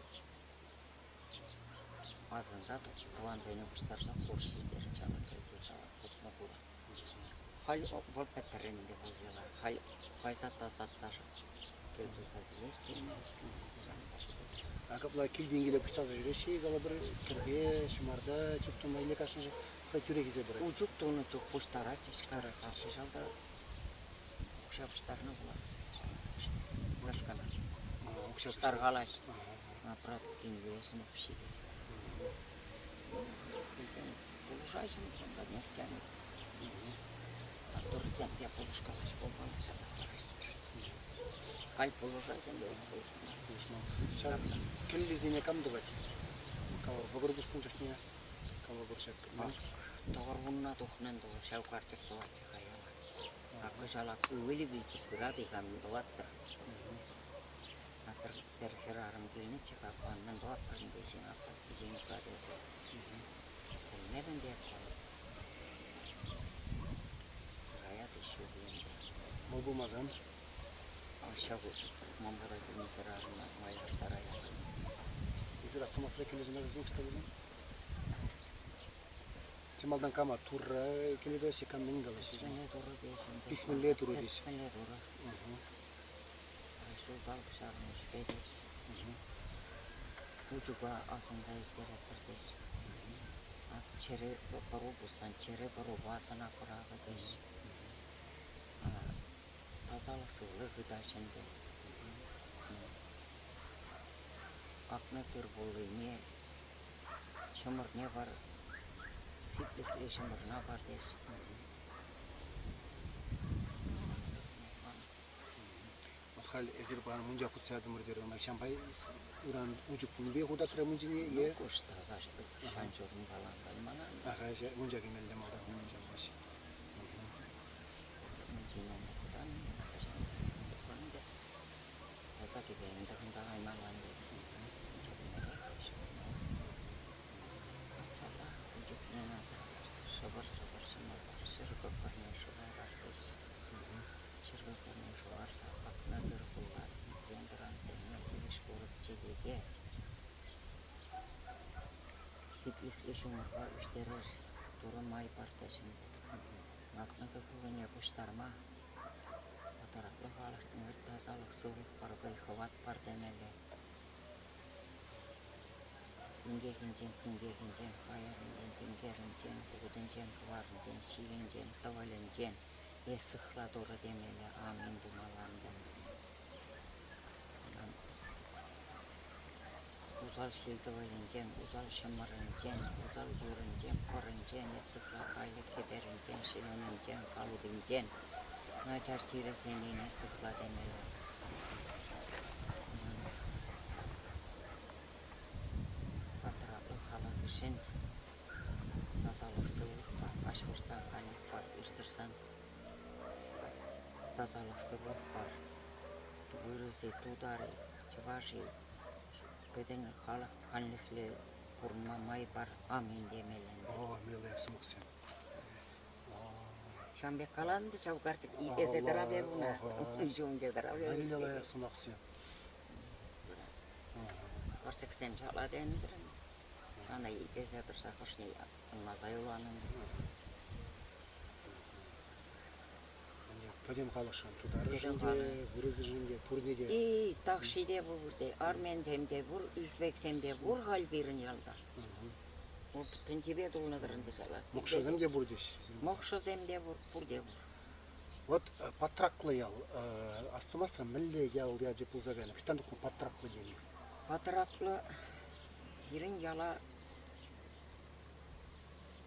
асӑнса тӑвансене пуҫтарса хур ҫитерчӗ ҫавна кӗл туса пуснӑ хура. Халь вӑл пӗтрӗ ӗнтӗ вӑл йӑла. Халь кайса тасатса кӗл туса килес тенӗ. А капла килтен киле пуҫтарса ҫӳреҫҫӗ-и калӑпӑр, кӗрпе, ҫӑмарта, чуп тума или кашнинче хӑй тӳрех илсе пырать? Учук тунӑ чух пуҫтаратчӗҫ, кашни та укҫа пуҫтарнӑ пулас. Яшкана. Укҫа пуҫтаркалаҫ. Аппарат килесен укҫипе. Хӑйсем пулӑшаҫҫӗ, унта нефтяник. Турсем те пулӑшкалаҫ пулмалла ҫапах параҫтӑр. Халь пулӑшаҫҫӗ ӗнтӗ пулӑшма. Ҫав кӗллисене кам тӑвать? Калӑр, вӑкӑр пуснӑ чухне калӑпӑр ҫак. Тӑхӑрвунна тухнӑ ӗнтӗ вӑл, ҫав карчӑк тӑватчӗ-ха яла. А кӑҫал ак ывӑлӗ вилчӗ, пырать-и-ха, мӗн тӑваттӑр? Пӗр хӗрарӑм килнӗччӗ-ха, мӗн тӑватпӑр ӗнтӗ ҫын тесе. Пӗлмерӗм те Пыраять ҫук ӗнтӗ. Вӑл пулмасан? Ҫав ман пата килнӗ хӗрарӑма майлаштараять. Эсир астумастӑр килӗсем вӗсем ӑҫта вӗсем? Чи малтан кама Турра кӗлӗ тӑваҫҫӗ, кам мӗн калаҫҫӗ? Писмӗлле Турӑ теҫҫӗ. Писмӗлле Турӑ теҫҫӗ. Писмӗлле Турӑ. Ҫулталӑк ҫаврӑнӑшпе теҫҫӗ. Учука асӑнса ирттеретпӗр теҫҫӗ. Чӗре пӑру пулсан чӗре пӑрупа сана пӑрахӗ теҫҫӗ. Тасалӑх сывлӑх ыйтаҫҫӗ ӗнтӗ. Акнӑ тыр-пуллине чӑмӑрне пар, сиплӗхлӗ чӑмӑрна пар теҫҫӗ. Вот халь эсир паян мунча хутса ятӑмӑр терӗр, ӑна ҫампа ыран учук пулнипе хутатрӗ мунчине е... Ну, куҫ таса шанчӑкӑм каланкан мана. Аха, мунча кӗмелле малтан ҫампаҫ. Мунчине хутан, ӗнтӗ. Таса кӗпене тӑхӑнса каймалла ӗнтӗ. Мунча кӗмеллех, Патшалӑх учукне шӑпӑр-шӑпӑр ҫӑмӑллӑх ҫӗр кӑкӑрне шӑварар теҫ. Ҫӗр кӑкӑрне шӑварса акнӑ тыр-пула ӳсен-тӑрансене йывӑҫ курӑк чечеке сиплӗхлӗ ҫумӑрпа ӳстерер Турӑ май партаҫ ӗнтӗ. Акнӑ тыр-пулне пуҫтарма патараклӑ халӑхне тасалӑх, сывлӑх пар, вӑй-хӑват пар темелле. Инкекӗнчен, синкекӗнчен, хаярӗнчен, синкерӗнчен, вутӗнчен, кӑварӗнчен, ҫилӗнчен, тӑвӑлӗнчен эс сыхла Турӑ темелле, амин тумалла ӗнтӗ. Усал ҫил-тӑвӑлӗнчен, усал ҫӑмӑрӗнчен, усал юрӗнчен, пӑрӗнчен, эс сыхла тайлӑк кӗперӗнчен, ҫӗленӗнчен, калупӗнчен, начар чирӗсенчен эс сыхла темелле. Патраклӑ халӑхӗшӗн тасалӑх сывлӑхпа, каҫ выртсан канлӗхпа ирттерсан тасалӑх сывлӑхпа вырӑс-и, тутар-и, чӑваш-и пӗтӗм халӑх канлӗхлӗ пурӑнма май пар, амин темелле. О, милые сӑмахсем. Ҫавӑн пек каланӑ та ҫав карчӑк итлесе тӑрап эп ӑна. Ҫумӗнче тӑрап эп. Милые сӑмахсем. Карчӑксем ҫапла тенӗ-тӗр. Ӑна итлесе тӑрса хӑшне ӑнласа юланӑ. Пӗтӗм халӑхшӑн, тутарӑшӑн те, вырӑсӗшӗн те, пурне те. И, такши те пур те, армянсем те пур, узбексем те пур халь пирӗн ялта. Вӑл тӗнчипе тулнӑ-тӑр ӗнтӗ ҫала. Мӑкшӑсем те пур теҫ. Мӑкшӑсем те пур, пурте пур. Вот Патраклӑ ял. Астумастӑр, мӗнле ял ячӗ пулса кайнӑ? Ӑҫтан тухнӑ Патраклӑ тени? Патраклӑ пирӗн яла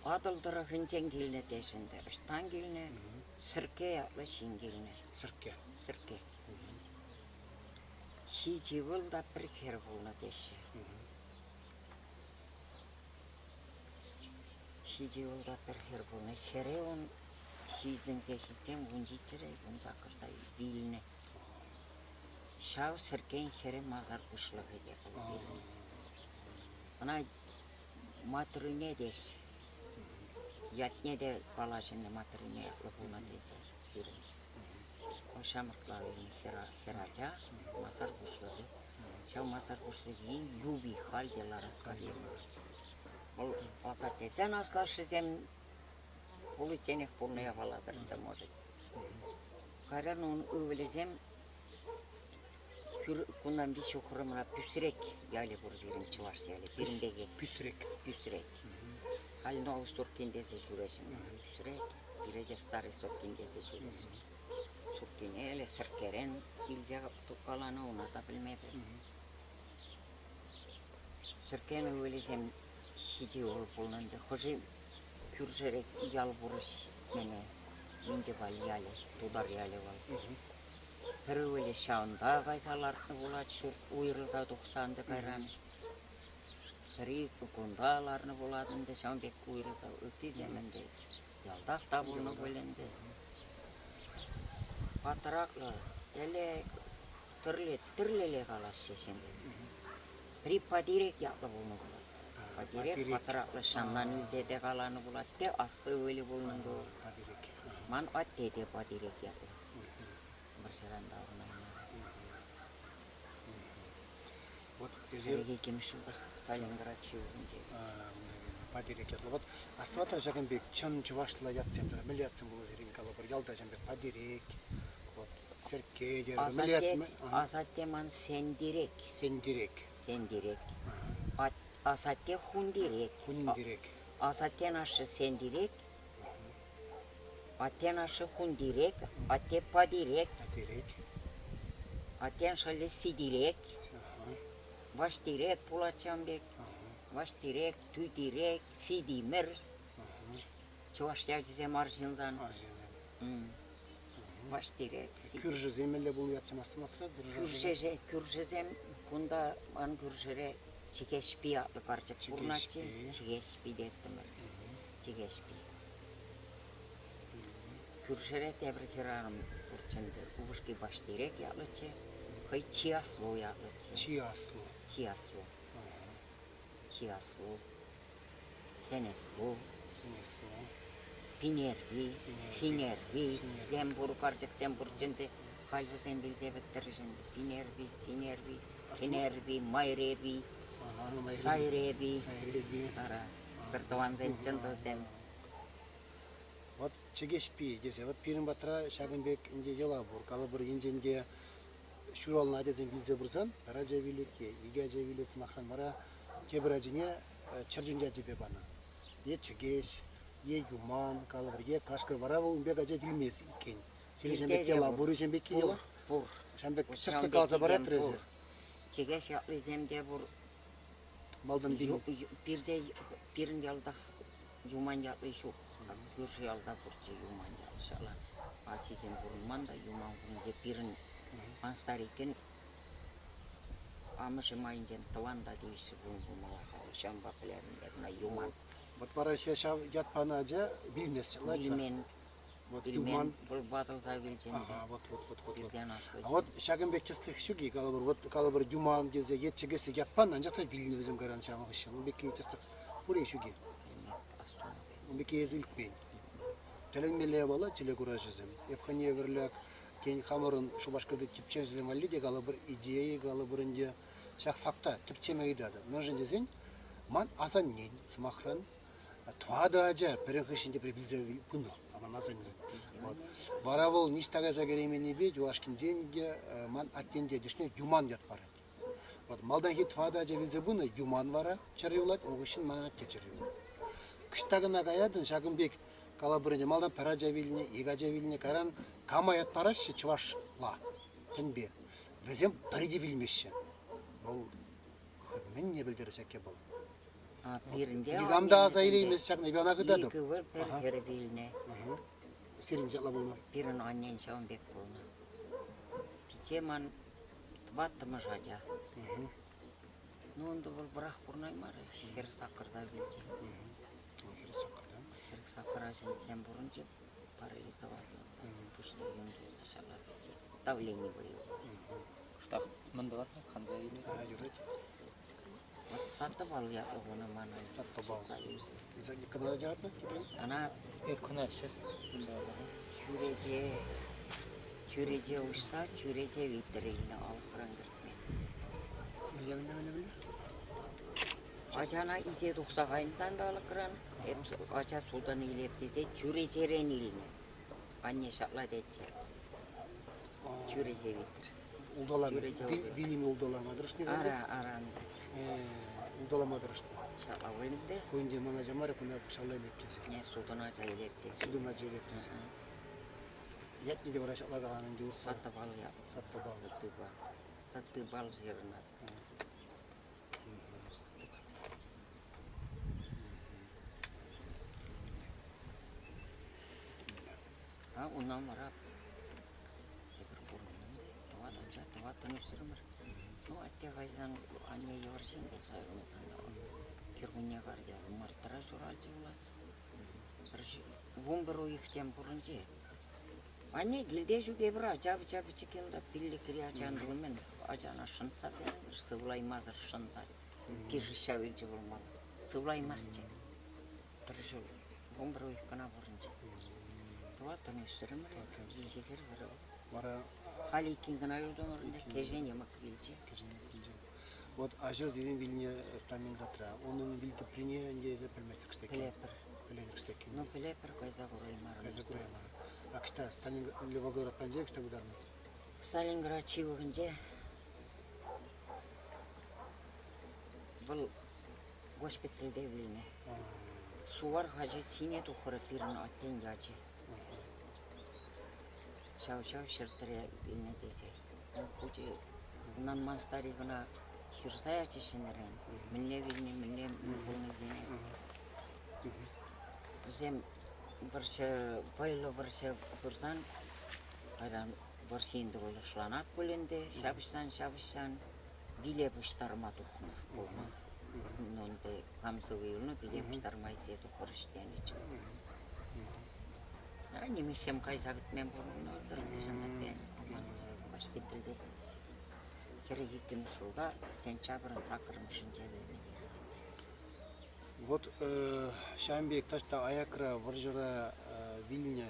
Атӑл тӑрӑхӗнчен килнӗ теҫ ӗнтӗ. Ӑҫтан килнӗ? Сӗркке ятлӑ ҫын килнӗ. Сӗркке. Сӗркке. Ҫичӗ ывӑл та пӗр хӗр пулнӑ теҫҫӗ. Ҫичӗ ывӑл та пӗр хӗр пулнӑ. Хӗре ун ҫитӗнсе ҫитсен 17-ре, 18-та вилнӗ. Ҫав Сӗркен хӗрӗ масар пуҫлӑхӗ те вӑл вилнӗ. Ӑна Матрӳне теҫ. Ятне те калаҫ ӗнтӗ Матрӳне ятлӑ пулнӑ тесе пирӗн. Вӑл ҫамрӑкла вилнӗ хӗрача, масар пуҫлӑхӗ. Ҫав масар пуҫлӑхӗн юпи халь те ларать-ха пирӗн. Вӑл асаттесен аслашшӗсем пуличченех пулнӑ япала-тӑр ӗнтӗ, может. Кайран ун ывӑлӗсем кунтан виҫ ҫухрӑмра Пӳсрек ялӗ пур пирӗн, чӑваш ялӗ, пирӗн пекех. Пӳсрек. Пӳсрек. Халь Новый Суркин тесе ҫӳреҫҫӗ. Пӳсрек, пире те Старый Суркин тесе ҫӳреҫҫӗ. Суркине эле сӗркерен илсе каланӑ, уна та пӗлмепӗр. Сӗркен ывӑлӗсем ҫичӗ ывӑл пулнӑ ӗнтӗ. Хӑшӗ кӳршӗре ял пур мене Минтӗпаль ялӗ, тутар ялӗ вӑл. Пӗр ывӑлӗ ҫавӑнта кайса лартнӑ пулать ҫурт уйрӑлса тухсан та кайран. Пӗри кунта ларнӑ пулать ӗнтӗ, ҫавӑн пек уйрӑлса ыттисем ӗнтӗ ялтах та пулнӑ пуль ӗнтӗ. Патраклӑ ӗлӗк тӗрле тӗрлӗле калаҫҫӗ ҫынсем. Пӗри Патирек ятлӑ пулнӑ пулать. Патирек патраклӑ ҫаннан илсе те каланӑ пулать те аслӑ ывӑлӗ пулнӑ ӗнтӗ вӑл. Патирек. Ман атте те Патирек ятлӑ. Вӑрҫӑран таврӑнаймарӗ. Вот эсир... Иккӗмӗш ҫултах Сталинград ҫывӑхӗнче. Патирек ятлӑ. Вот астӑватӑр ҫакӑн пек чӑн чӑвашла ятсем тата мӗнле ятсем пулнӑ сирӗн калӑпӑр? Ялта ҫавӑн пек Патирек, вот Серкке терӗр. Асатте, асатте ман Сентирек. Сентирек. Сентирек. Асатте Хунтирек. Хунтирек. Асаттен ашшӗ Сентирек, Аттен ашшӗ Хунтирек, атте Патирек. Патирек. Аттен шӑллӗ Ситирек. Ваштирек пулать ҫавӑн пек. Ваштирек, Тӳтирек, Ситимӗр. Чӑваш ячӗсем арҫынсан. Арҫынсем. Ваштирек. Кӳршӗсем мӗнле пулнӑ ятсем астумастӑр? Кӳршӗ, кӳршӗсем кунта ман кӳршӗре Чӗкеҫпи ятлӑ карчӑк пурӑнатчӗ. Чӗкеҫпи теттӗмӗр. Чӗкеҫпи. Кӳршӗре тепӗр хӗрарӑм пурччӗ ӗнтӗ. Упӑшки Паштирек ятлӑччӗ, хӑй Чиаслу ятлӑччӗ. Чиаслу. Чиаслу. Чиаслу. Сенеслу. Сенеслу. Пинерпи, Синерпи, сем пур карчӑксем пурччӗ ӗнтӗ. Халь вӗсем вилсе пӗттерӗҫ ӗнтӗ. Пинерпи, Синерпи, Кӗнерпи, Майрепи, Сайрепи. Сайрепи. Ара, пӗр тӑвансем, чӑн тусем. Вот Чӗкеҫпи тесе, вот пирӗн патра ҫакӑн пек ӗнтӗ йӑла пур. Калӑпӑр, енчен те ҫуралнӑ ачасем вилсе пырсан, пӗр ача вилет е икӗ ача вилет сӑмахран, вара тепӗр ачине чӗрчун ячӗпе панӑ. Е чӗкеҫ, е юман, калӑпӑр, е кашкӑр. Вара вӑл ун пек ача вилмест иккен. Сирӗн ҫын пек йӑла пур-и ҫын пекки йӑла? Пур. Ҫавӑн пек тӗслӗ каласа паратӑр эсир? Чӗкеҫ ятлисем те пур. Малтан вилнӗ. Пирте, пирӗн ялтах Юман ятли ҫук. Кӳршӗ ялта пурччӗ Юман ятлӑ ҫапла. Ачисем пурӑнман та Юман хунӗнче пирӗн ман старикӗн амӑшӗ майӗнчен тӑван та тивӗҫлӗ пулнӑ пулмалла-ха вӑл. Ҫавӑнпа пӗлетӗн те кӑна Юман. Вот вара ҫав ят панӑ ача вилмест. Вилмен. Вот Вилмен. Юман. Вӑл ватӑлса вилчӗ ӗнтӗ. Ага, вот, вот, вот, вот. Пиртен аслӑ А вот ҫакӑн пек тӗслӗх ҫук-и, калӑпӑр, вот калӑпӑр Юман тесе е чӗкеслӗ ят панӑ, анчах та вилнӗ вӗсем кайран ҫавӑн хыҫҫӑн. Ун пекки тӗслӗх пур-и ҫук-и? Ун пекки эсӗ илтмен. Тӗлӗнмелле япала телекураҫӑсем. Эп хӑйне евӗрлӗ тен хамӑрӑн Шупашкарти тӗпчевҫӗсем валли те калӑпӑр идея калӑпӑр ӗнтӗ. Ҫак факта тӗпчеме ыйтатӑп. Мӗншӗн тесен ман асаннен, сӑмахран, тӑватӑ ача пӗрин хыҫҫӑн тепри вилсе пынӑ ман асаннен. Вот. Вара вӑл ниҫта кайса кӗрейменнипе юлашкинчен те ман аттен тетӗшне Юман ят парать. Вот малтанхи тӑватӑ ача вилсе пынӑ, Юман вара чӗрӗ юлать, ун хыҫҫӑн ман атте чӗрӗ юлать. Кӑҫта кӑна каятӑн, ҫакӑн пек калӑпӑр ӗнтӗ, малтан пӗр ача вилнӗ, ик ача вилнӗ, кайран кама ят параҫҫӗ чӑвашла тӗнпе, вӗсем пӗри те вилмеҫҫӗ. Вӑл мӗнне пӗлтерет ҫак япала? Пирӗнте Никам та аса илеймест ҫакна, эпӗ ӑна хытатӑп. Икӗ ывӑл, пӗр хӗр вилнӗ. Сирӗн ҫапла пулнӑ? Пирӗн аннен ҫавӑн пек пулнӑ. Пичче ман тӑваттӑмӗш ача. Ну, ӗнтӗ вӑл вӑрах пурӑнаймарӗ, 48-та вилчӗ. 48-та? 48-ра ҫитсен пурӑнчӗ, парализовать пуҫне юн туса ҫапла вилчӗ. Давлени вӑйлӑ. Кӑштах мӗн тӑватӑр? Канса илет. Юрать. Вот Саттӑвал ятлӑ хунӑ манӑн. Саттӑвал. Кӑна чаратнӑ тепре? Ӑна Кӑна ҫеҫ. Чӳрече, чӳрече уҫса чӳрече витӗр илнӗ алӑкран кӗртме. Мӗнле, мӗнле, мӗнле, мӗнле? Ачана илсе тухса кайнӑ та алӑкран, эп ача сутӑн илеп тесе чӳречерен илнӗ. Анне ҫапла тетчӗ. Чӳрече витӗр. Улталанӑ. Вилӗме улталама тӑрӑшнӑ Ара, аран. Улталама тӑрӑшнӑ. Ҫапла вырӑнти. Ку ӗнтӗ ман ача мар, куна ҫалла илеп тесе. Не, сутӑн ача илеп тесе. Сутӑн ача илеп тесе. Ятне те вара ҫапла каланӑ ӗнтӗ урӑхла. Саттӑпал ят. Саттӑпал. Саттӑпал. Саттӑпал ҫырнӑ. А унан вара эпир пурӑннӑ тӑват ача, тӑваттӑн ӳсрӗмӗр. Ну, атте кайсан анне йывӑр ҫын пулса юлнӑ. Кӗркунне карте мартра ҫуралчӗ пулас. Пӗр 11 уйӑх тем пурӑнчӗ. Анне килте ҫук эпир ача-пӑча пӗчӗккӗн унта пиллӗкри ачан пулман. Ачана шӑнтса кайрӑмӑр, сывлаймасӑр шӑнса. Кирши ҫав илчӗ пулмалла. Сывлаймастчӗ. Пӗр ҫул, 11 уйӑх кӑна пурӑнчӗ. Тӑваттӑн ӳсрӗмӗр, виҫӗ хӗр, пӗр ывӑл. Вара Халь иккӗн кӑна юлтӑмӑр ӗнтӗ, кӗҫӗн йӑмӑк вилчӗ. Кӗҫӗн йӑмӑк вилчӗ. Вот аҫӑр сирӗн вилнӗ Сталинградра. Унӑн вилтӑприне ӗнтӗ эсӗ пӗлместӗр кӗштеккен. Пӗлетпӗр. Пӗлетӗр кӗштеккен. Ну, пӗлетпӗр, кайса кураймарӑм. Кайса кураймарӑм. А кӑҫта Сталинград, Левогород патӗнче кӑҫта пытарнӑ? Сталинград ҫывӑхӗнче вӑл госпитальте вилнӗ. Сувар хаҫат ҫине тухрӗ пирӗн аттен ячӗ. Ҫав-ҫав ҫӗртре вилнӗ тесе. Хучӗ унан ман старик ӑна ҫырса ячӗ ҫӗнӗрен. Мӗнле вилни, мӗнле пулнисене. Вӗсем вӑрҫӑ, вӑйлӑ вӑрҫӑ пырсан, кайран вӑрҫи ӗнтӗ вӑйлӑшланать пуль ӗнтӗ, ҫапӑҫсан-ҫапӑҫсан виле пуҫтарма тухнӑ пулнӑ. Ну, ӗнтӗ кам сывӑ юлнӑ, виле пуҫтарма илсе тухрӗҫ тенӗччӗ. Нимӗҫсем кайса пӗтмен пурӑннӑ-тӑр, госпитальте. 42-мӗш ҫулта сентябрӗн саккӑрмӗшӗнче вилнӗ терӗ. Вот ҫавӑн пек таҫта аякра вӑрҫӑра вилнӗ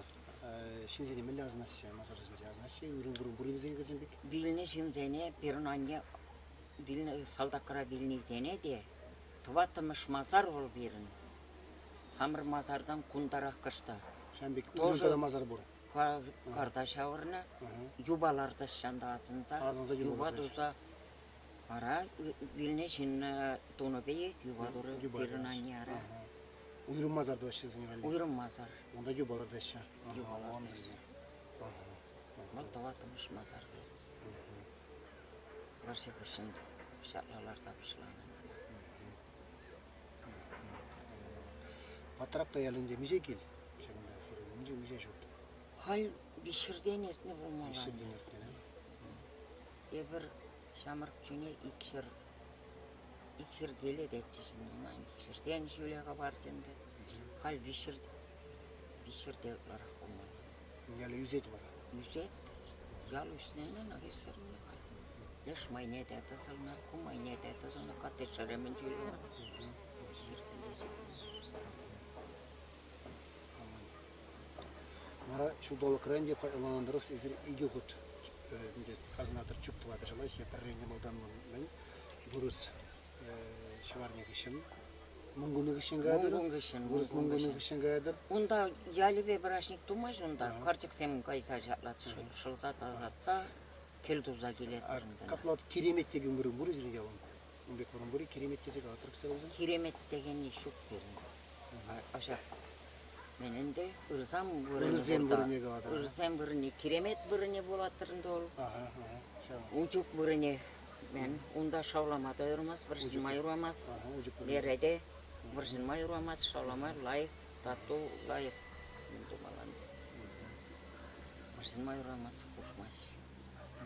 ҫынсене мӗнле асӑнаҫҫӗ масар ҫинче асӑнаҫҫӗ вырӑн пур вӗсен кӗсен пек? Вилнӗ ҫынсене пирӗн анне вилнӗ салтакра вилнисене те тӑваттӑмӗш масар вӑл пирӗн. Хамӑр масартан кунтарах кӑштах. Ҫавӑн пек уйрӑм масар пур. Карта ҫавӑрнӑ, юпа лартаҫҫӗ ҫанта асӑнса, Асӑнса юпа туса. Ара, вилнӗ ҫынна тунӑ пекех юпа турӗ пирӗн анне ара. Уйрӑм масар тӑваҫҫӗ вӗсене валли? Уйрӑм масар. Унта юпа лартаҫҫӗ. Юпа лартаҫҫӗ. Вӑл тӑваттӑмӗш масар пек. Вӑрҫӑ хыҫҫӑн ҫапла ларта пуҫланӑ ӗнтӗ. Патракка ялӗнче миҫе кил? Ҫакӑнта сирӗн миҫе, миҫе ҫурт? Халь виҫҫӗртен иртнӗ пулмалла. Виҫҫӗртен иртнӗ, Эпир ҫамрӑк чухне икҫӗр, икҫӗр киле тетчӗҫ ӑна, икҫӗртен ҫӳле хӑпарчӗ ӗнтӗ. Халь виҫҫӗр, виҫҫӗрте ытларах пулмалла. Ялӗ ӳсет вара? Ӳсет. Ял ӳснӗ ӳсӗрнӗ халь. Леш майне те тӑсӑлнӑ, ку майне те тӑсӑлнӑ, коттеджре мӗн чуль мар. Ҫиркӗлле ҫитнӗ. Вара ҫулталӑкра ӗнтӗ ӑнланан тӑрӑх эсир икӗ хут ӗнтӗ асӑнатӑр чӳк тӑватӑр ҫалах пӗррене малтан мӗн вырӑс ҫӑварни хыҫҫӑн Мӑнкун хыҫҫӑн каятӑр? Мӑнкун хыҫҫӑн. Вырӑс Мӑнкунӗ хыҫҫӑн каятӑр? Унта ялӗпе праҫник тумасть унта. Карчӑксем кайса ҫапла шӑлса тасатса кӗл туса килетпӗр унта. Капла Киремет текен вырӑн пур-и сирӗн ялӑн? Ун пек вырӑн пур-и? Киремет тесе калатӑр кӗске Киремет текенни ҫук пирӗн. Аҫа мӗн ӗнтӗ ырсам вырӑнӗ Ырсем вырӑнӗ калатӑр. Ырсем вырӑнӗ Киремет вырӑнӗ пулаттӑр ӗнтӗ вӑл. Ага, ага, ҫав. Учук вырӑнӗ мӗн унта шавлама та юрамасть, вӑрҫӑнма юрамасть. Лере те вӑрҫӑнма юрамасть, шавлама лайӑх, тату лайӑх мӗн тумалла ӗнтӗ. Вӑрҫӑнма юрамасть, хушмасть.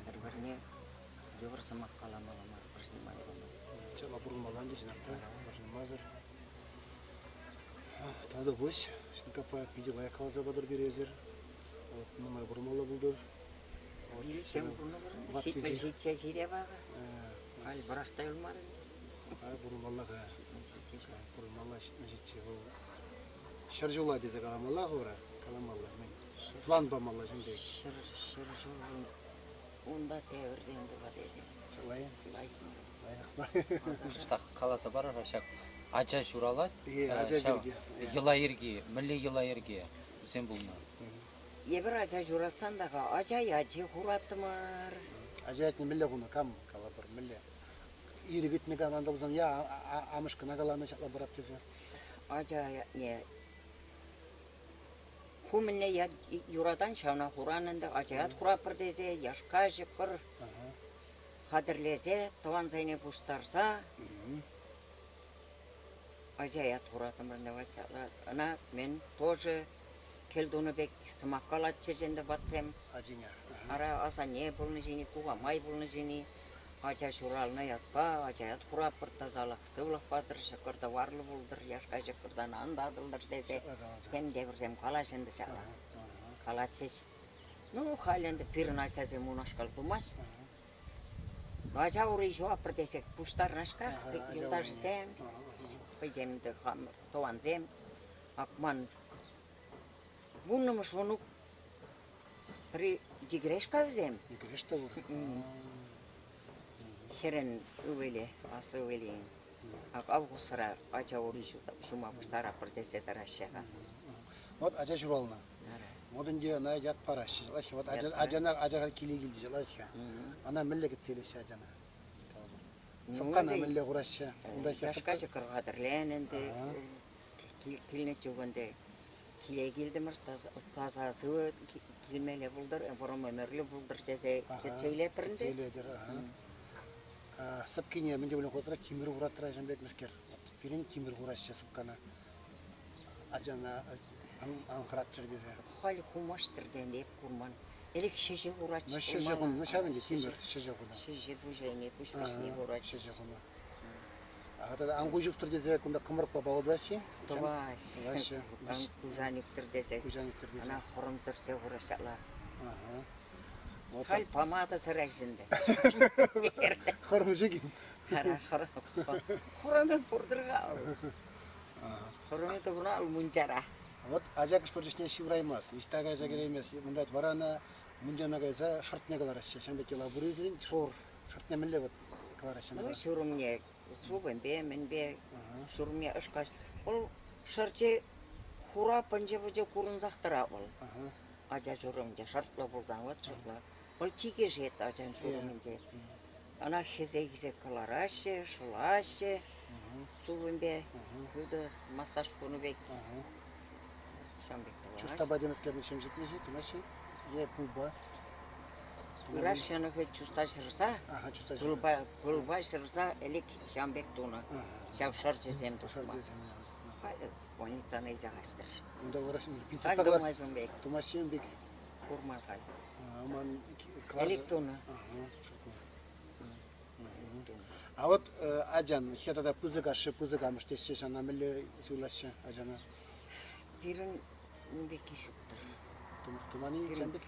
Пӗр-пӗрне йывӑр сӑмах каламалла мар, вӑрҫӑнма юрамасть. Ҫапла пурӑнмалла ӗнтӗ чӑнах та, вӑрҫӑнмасӑр. Тавтапуҫ, Ҫинкаппа, питӗ лайӑх каласа патӑр пире эсир. Вот, нумай пурӑнмалла пултӑр. Вилсем пурӑнӑпӑр. Ҫитмӗл ҫитсе ҫитӗ паха. Халь вӑрах та юлмарӗ. Пурӑнмалла-ха. Пурӑнмалла ҫитмӗл ҫитсе вӑл ҫӗр ҫула тесе каламалла хӑвӑра, каламалла. Мӗн план памалла ҫын пек. Ҫӗр, ҫӗр ҫул унпа тепӗртен тухать этем. Ҫапла-и? Лайӑх мар. Лайӑх мар. Кӑштах каласа парӑр-ха ҫак ача ҫуралать. Е, ача ҫав пирки. Йӑла-йӗрки, мӗнле йӑла-йӗрке вӗсем пулнӑ? Эпир ача ҫуратсан та-ха ача ячӗ хураттӑмӑр. Ача ятне мӗнле хунӑ? Кам калӑпӑр, мӗнле? Ирӗк ыйтнӑ кам пулсан, я амӑш кӑна каланӑ ҫапла парап тесе. Ача ятне ху мӗнле ят юратан, ҫавна хуран ӗнтӗ. Ача ят хуратпӑр тесе яшка ҫӑкӑр хатӗрлесе тӑвансене пуҫтарса ача ят хуратӑмӑр ӗнтӗ. Ӑна мӗн тоже кӗл тунӑ пек сӑмах калатчӗҫ ӗнтӗ ватсем. Ачине. Ара асанне пулнӑ ҫини, кукамай пулнӑ ҫини. Ача ҫуралнӑ ятпа ача ят хуратпӑр, тасалӑх, сывлӑх патӑр, ҫӑкӑр-тӑварлӑ пултӑр, яшка ҫӑкӑртан ан татӑлтӑр тесе тем те пӗрсем калаҫ ӗнтӗ ҫапла. Калатчӗҫ. Ну, халь ӗнтӗ пирӗн ачасем унашкал пулмасть. Ача ури ҫуаппӑр тесе пуҫтарӑнаҫ-ха юлташӗсем, хӑйсем те хамӑр тӑвансем. Ак ман вуннӑмӗш вунук пӗри йӗкӗреш-ха вӗсем. Йӗкӗреш те пур. Хӗрӗн ывӑлӗ, аслӑ ывӑлӗн. Ак августра ача ури ҫума пуҫтаратпӑр тесе тӑраҫҫӗ-ха. Вот ача ҫуралнӑ. Вот ӗнтӗ ӑна ят параҫҫӗ. Вот ачана ача киле килчӗ ҫалаҫҫӗ. Ӑна мӗнле кӗтсе илеҫҫӗ ачана? Сӑпкана мӗнле хураҫҫӗ? Унта Яшка ҫӑкӑр хатӗрленӗ ӗнтӗ. Килнӗ чух ӗнтӗ киле килтӗмӗр, таса сывӑ килмелле пултӑр, вӑрӑм ӗмӗрлӗ пултӑр тесе кӗтсе илетпӗр ӗнтӗ. Кӗтсе илетӗр. Сӑпкине мӗн те пулин хуратра, тимӗр хуратра ҫын пек мӗскер. Пирӗн тимӗр хураҫҫӗ сӑпкана. Ачана ан хӑратчӑр тесе. Халь хумаҫтӑр тен, эп курман. Ӗлӗк ҫӗҫӗ хуратчӗ. Ну, ҫӗҫӗ хунӑ, ну ҫав ӗнтӗ тимӗр ҫӗҫӗ хунӑ. Ҫӗҫӗ пуҫӗ, пуҫ вӗҫне хуратчӗ. Ҫӗҫӗ хунӑ. Тата ан куҫӑхтӑр тесе кунта кӑмрӑкпа палӑртаҫҫӗ. Тӑваҫҫӗ. Тӑваҫҫӗ. Ан куҫан ӳктӗр тесе. Куҫан ӳктӗр тесе. Ӑна хӑрӑм сӗрсе хураҫҫӗ ала. Ага. Халь помада сӗреҫ ӗнтӗ. Хӑрӑм ҫук-им? Хӑрӑмӗ пуртӑр-ха. Хӑрӑмӗ тупӑна мунчара. Вот ача кӑшпӑр чухне ҫывраймасть, ниҫта кайса кӗреймест. Мунта вара ӑна мунчана кайса шӑртне кӑлараҫҫӗ. Ҫавӑн пек йӑла пур-и сирӗн? Пур. Шӑртне мӗнле вот кӑлараҫҫӗ? Ну, ҫурӑмне супӑньпе, мӗнпе, ҫурӑмне ӑшкаҫ. Вӑл шӑрчӗ хура пӑнчӑ-пӑчӑ курӑнсах тӑрать вӑл. Ача ҫурӑмӗнче шӑртлӑ пулсан, вот шӑртлӑ. Вӑл чикӗшет ачан ҫурӑмӗнче. Ӑна хӗсе-хӗсе кӑлараҫҫӗ, шӑлаҫҫӗ супӑньпе, хытӑ массаж тунӑ пек. Ҫавӑн пек тӑваҫҫӗ. Чустапа темӗскерне ҫемҫетмеҫҫӗ, тумаҫҫӗ е пылпа? Ыраш ҫӑнӑхӗ чуста ҫӑрса, чуста ҫӑрса. Пылпа, пылпа ҫӑрса ӗлӗк ҫавӑн пек тунӑ. Ҫав шӑрчӗсем тухма. Шӑрчӗсем. Халӗ больницана илсе каҫтӑр. Унта ыраш Халь тумасть ун пек. Тумаҫҫӗ ун пек. Курман халь. Ман Ӗлӗк тунӑ. А вот ачан хӗр тата пысӑк ашшӗ, пысӑк амӑш теҫҫӗ, ҫавна мӗнле суйлаҫҫӗ ачана? Пирӗн ун пекки ҫук-тӑр. Туман-и ҫавӑн пек?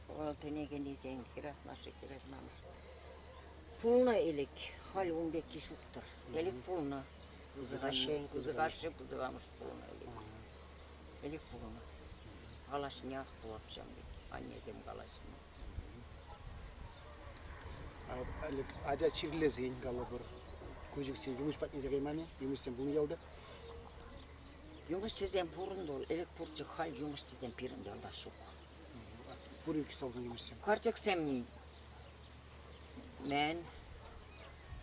Вӑл тӗне кӗнисен хӗреснашшӗ, хӗреснамӑш. Пулнӑ ӗлӗк, халь ун пекки ҫук-тӑр. Ӗлӗк пулнӑ. Пысӑк ашшӗ, пысӑк ашшӗ, пысӑк амӑш пулнӑ ӗлӗк. Ӗлӗк пулнӑ. Калаҫни астӑвап ҫавӑн пек. Аннесем калаҫни. Ӗлӗк ача чирлесен, калӑпӑр, куҫӑксен юмӑҫ патне илсе кайман-и? Юмӑҫсем пулнӑ ялта? Юмӑҫсем пурӑнтӑр. Ӗлӗк пурччӗ, халь юмӑҫсем пирӗн ялта ҫук. Пур иккӗш юмӑҫсем. Карчӑксем мӗн?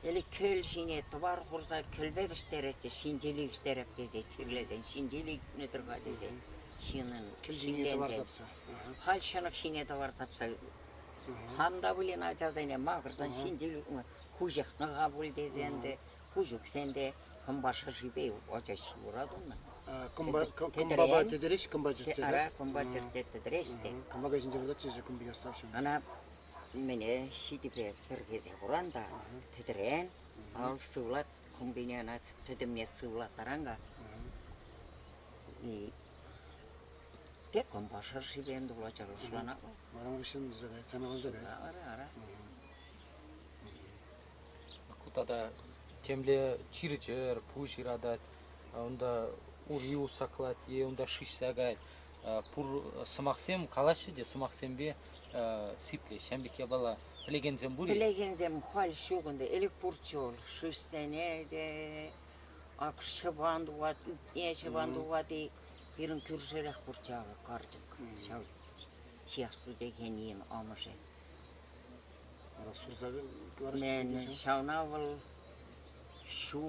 Ӗлӗк кӗл ҫине тӑвар хурса кӗлпе вӗҫтеретчӗҫ, ҫинҫели вӗҫтереп тесе чирлесен, ҫинҫели ӳкнӗ-тӗр-ха тесе ҫыннӑн Кӗл ҫине тӑвар сапса. Халь ҫӑнӑх ҫине тӑвар сапса хам та пулин ачасене макӑрсан ҫинҫели ӳкме куҫӑхнӑ-ха пуль тесе ӗнтӗ, куҫ ӳксен те кӑмпа шӑршипе ача ҫывӑрать унӑн. Кӑмпапа тӗтӗреҫ, кӑмпа чӗртсе. Ара, кӑмпа чӗртсе тӗтӗреҫ те. Кӑмака ҫинче выртатчӗ, кӑмпи яставҫӑ. Ӑна мӗне ҫитипе пӗркесе хуран та тӗтӗрен ал сывлать кӑмпине ӑна тӗтӗмне сывлаттаран-ха. Те кӑмпа шӑршипе ӗнтӗ пулать шутланать. Вара хыҫҫӑн самогон закать. Ара, ара. Ку тата темле чир-чӗр, пуҫ ыратать, унта ури усаклать е унта шыҫса каять. Пур сӑмахсем калаҫҫӗ те сӑмахсемпе сиплеҫ. Ҫавӑн пек япала пӗлекенсем пур-и? Пӗлекенсем халь ҫук ӗнтӗ. Ӗлӗк пурччӗ вӑл. Шыҫсене те, ак ҫӑпан тухать, ӳтне ҫӑпан тухать-и. Пирӗн кӳршӗрех пурччӗ акӑ карчӑк. Ҫав Чехсту текеннин амӑшӗ. Вара сурса кӑларас Ҫавна вӑл ҫу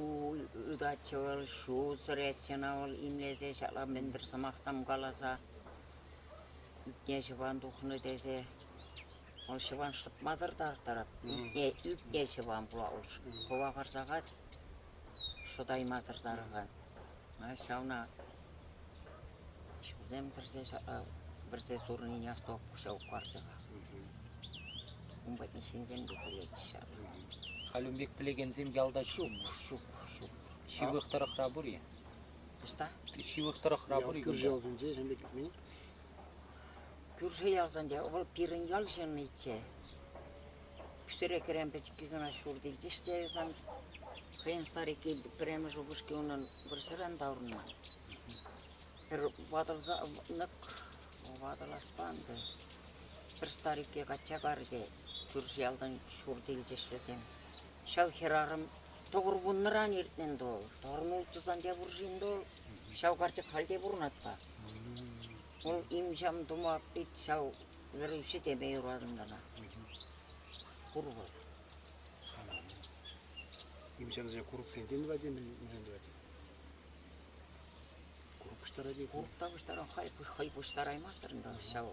ытатчӗ вӑл, ҫу сӗретчӗ ӑна вӑл имлесе ҫапла мӗн-тӗр сӑмахсем каласа ӳтне ҫӑпан тухнӑ тесе. Вӑл ҫӑван шӑтмасӑр тарӑхтарать. Ӳтне, ӳтне ҫӑван пула вӑл кӑвакарса кать, шӑтаймасӑр тарӑхать. Ҫавна ҫулсем сӗрсе вӗрсе сурнине астӑвап ҫав карчӑка. Ун патне ҫынсем те килетчӗҫ ҫав. Халь ун пек пӗлекенсем ялта ҫук, ҫук, ҫук. Ҫывӑх тӑрӑхра пур-и? Ӑҫта? Ҫывӑх тӑрӑхра пур-и? Кӳршӗ ялсенче ҫын пек кӗтмен. Кӳршӗ ялсенче вӑл пирӗн ял ҫынниччӗ. Пӳсӗре кӗрен пӗчӗкки кӑна ҫурт илчӗҫ те сан хӑйӗн старикки пӗрремӗш упӑшки унӑн вӑрҫӑран таврӑнман. Пӗр ватӑлса нӑк ватӑласпа ӗнтӗ. Пӗр старикке качча карӗ те кӳршӗ ялтан ҫурт илчӗҫ вӗсем. Ҫав хӗрарӑм 90-ран иртнӗ ӗнтӗ вӑл. 96-сан те пур-ши ӗнтӗ вӑл. Ҫав карчӑк халь те пурӑнать-ха. Вӑл им-ҫам тума пит ҫав вӗрӳҫӗ теме юратӑн кӑна. Пур вӑл. Им-ҫамсене курӑксенчен тӑвать-и, мӗнле тӑвать? Курӑк пуҫтарать-и? Курӑк та пуҫтарать, хӑй, хӑй пуҫтараймастӑр ӗнтӗ ҫав.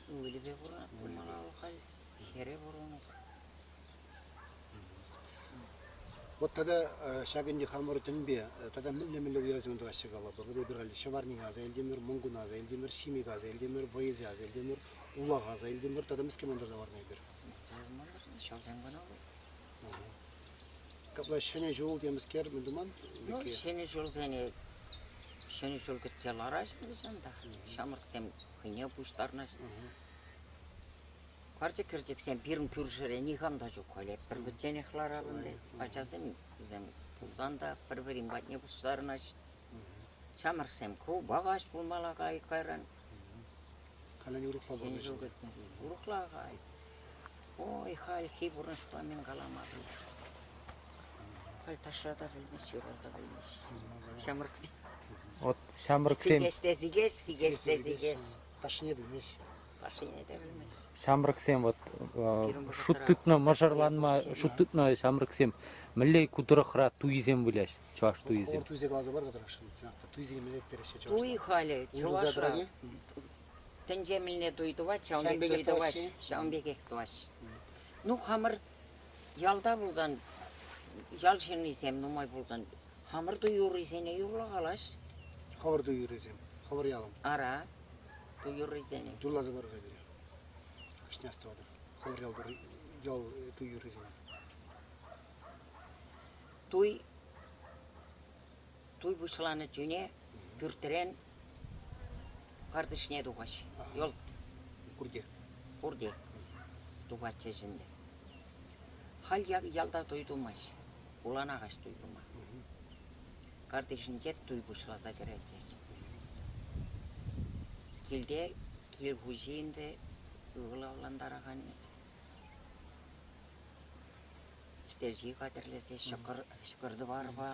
Ывӑлӗпе пурӑнать пулмалла вӑл халь, хӗрӗ пур унӑн. Вот тата ҫак ӗнтӗ хамӑр тӗнпе тата мӗнле-мӗнле уявсем тӑваҫҫӗ калӑпӑр. Вот эпир халь Ҫӑварнине аса илтӗмӗр, Мӑнкуна аса илтӗмӗр, Ҫимӗк аса илтӗмӗр, Вӑйӑсене аса илтӗмӗр, Улаха аса илтӗмӗр. Тата мӗскер мантарса хӑварнӑ эпир? Ҫавсем кӑна вӑл. Капла Ҫӗнӗ ҫул темӗскер мӗн туман? Ну, Ҫӗнӗ ҫулсене Ҫӗнӗ ҫул кӗтсе лараҫҫӗ вӗсем та. Ҫамрӑксем хӑйне пуҫтарнӑ. Карчӑк-кӗрчӗксем пирӗн кӳршӗре никам та ҫук халь. Пӗр пӗчченех ларап ӗнтӗ. Ачасем вӗсем пулсан та пӗр-пӗрин патне пуҫтарӑнаҫ. Ҫамрӑксем клуба каҫ пулмалла кайран. Халь урӑхла пурнӑҫ. Урӑхла халь. Ой, хальхи пурнӑҫпа мӗн калама пӗлет. Халь ташша та пӗлмест, юрра та пӗлмест. Ҫамрӑксем. Вот ҫамрӑксем. Сикеҫ те сикеҫ, сикеҫ те сикеҫ. Ташшине пӗлмест. Ташшине те пӗлмест. Ҫамрӑксем вот шут тытнӑ мӑшӑрланма шут тытнӑ ҫамрӑксем мӗнле ку тӑрӑхра туйсем выляҫ, чӑваш туйӗсем? Хӑвӑр туйсем каласа пар-ха тӑрӑхшӑн. Туйсене мӗнле ирттереҫҫӗ чӑвашла? Туй халӗ чӑвашра тӗнче мӗнле туй тӑвать, ҫавӑн пек туй тӑваҫ, ҫавӑн пекех тӑваҫ. Ну, хамӑр ялта пулсан, ял ҫыннисем нумай пулсан, хамӑр туй юррисене юрлакалаҫ. Хӑвӑр туй юррисем, хӑвӑр ялӑн. Ара, туй юррисене. Юрласа пар-ха пире. Хӑшне астӑватӑр? Хӑвӑр ял, ял туй юррисене. Туй туй пуҫланӑ тӳне пӳртрен картишне тухаҫ. Йӑлт. Пурте. Пурте тухатчӗҫ ӗнтӗ. Халь ялта туй тумасть. Хулана каҫ туй тума. Картишӗнче туй пуҫласа кӗретчӗҫ. Килте кил хуҫи ӗнтӗ ывӑл авлантаракан сӗтел хатӗрлесе ҫӑкӑр, ҫӑкӑр-тӑварпа,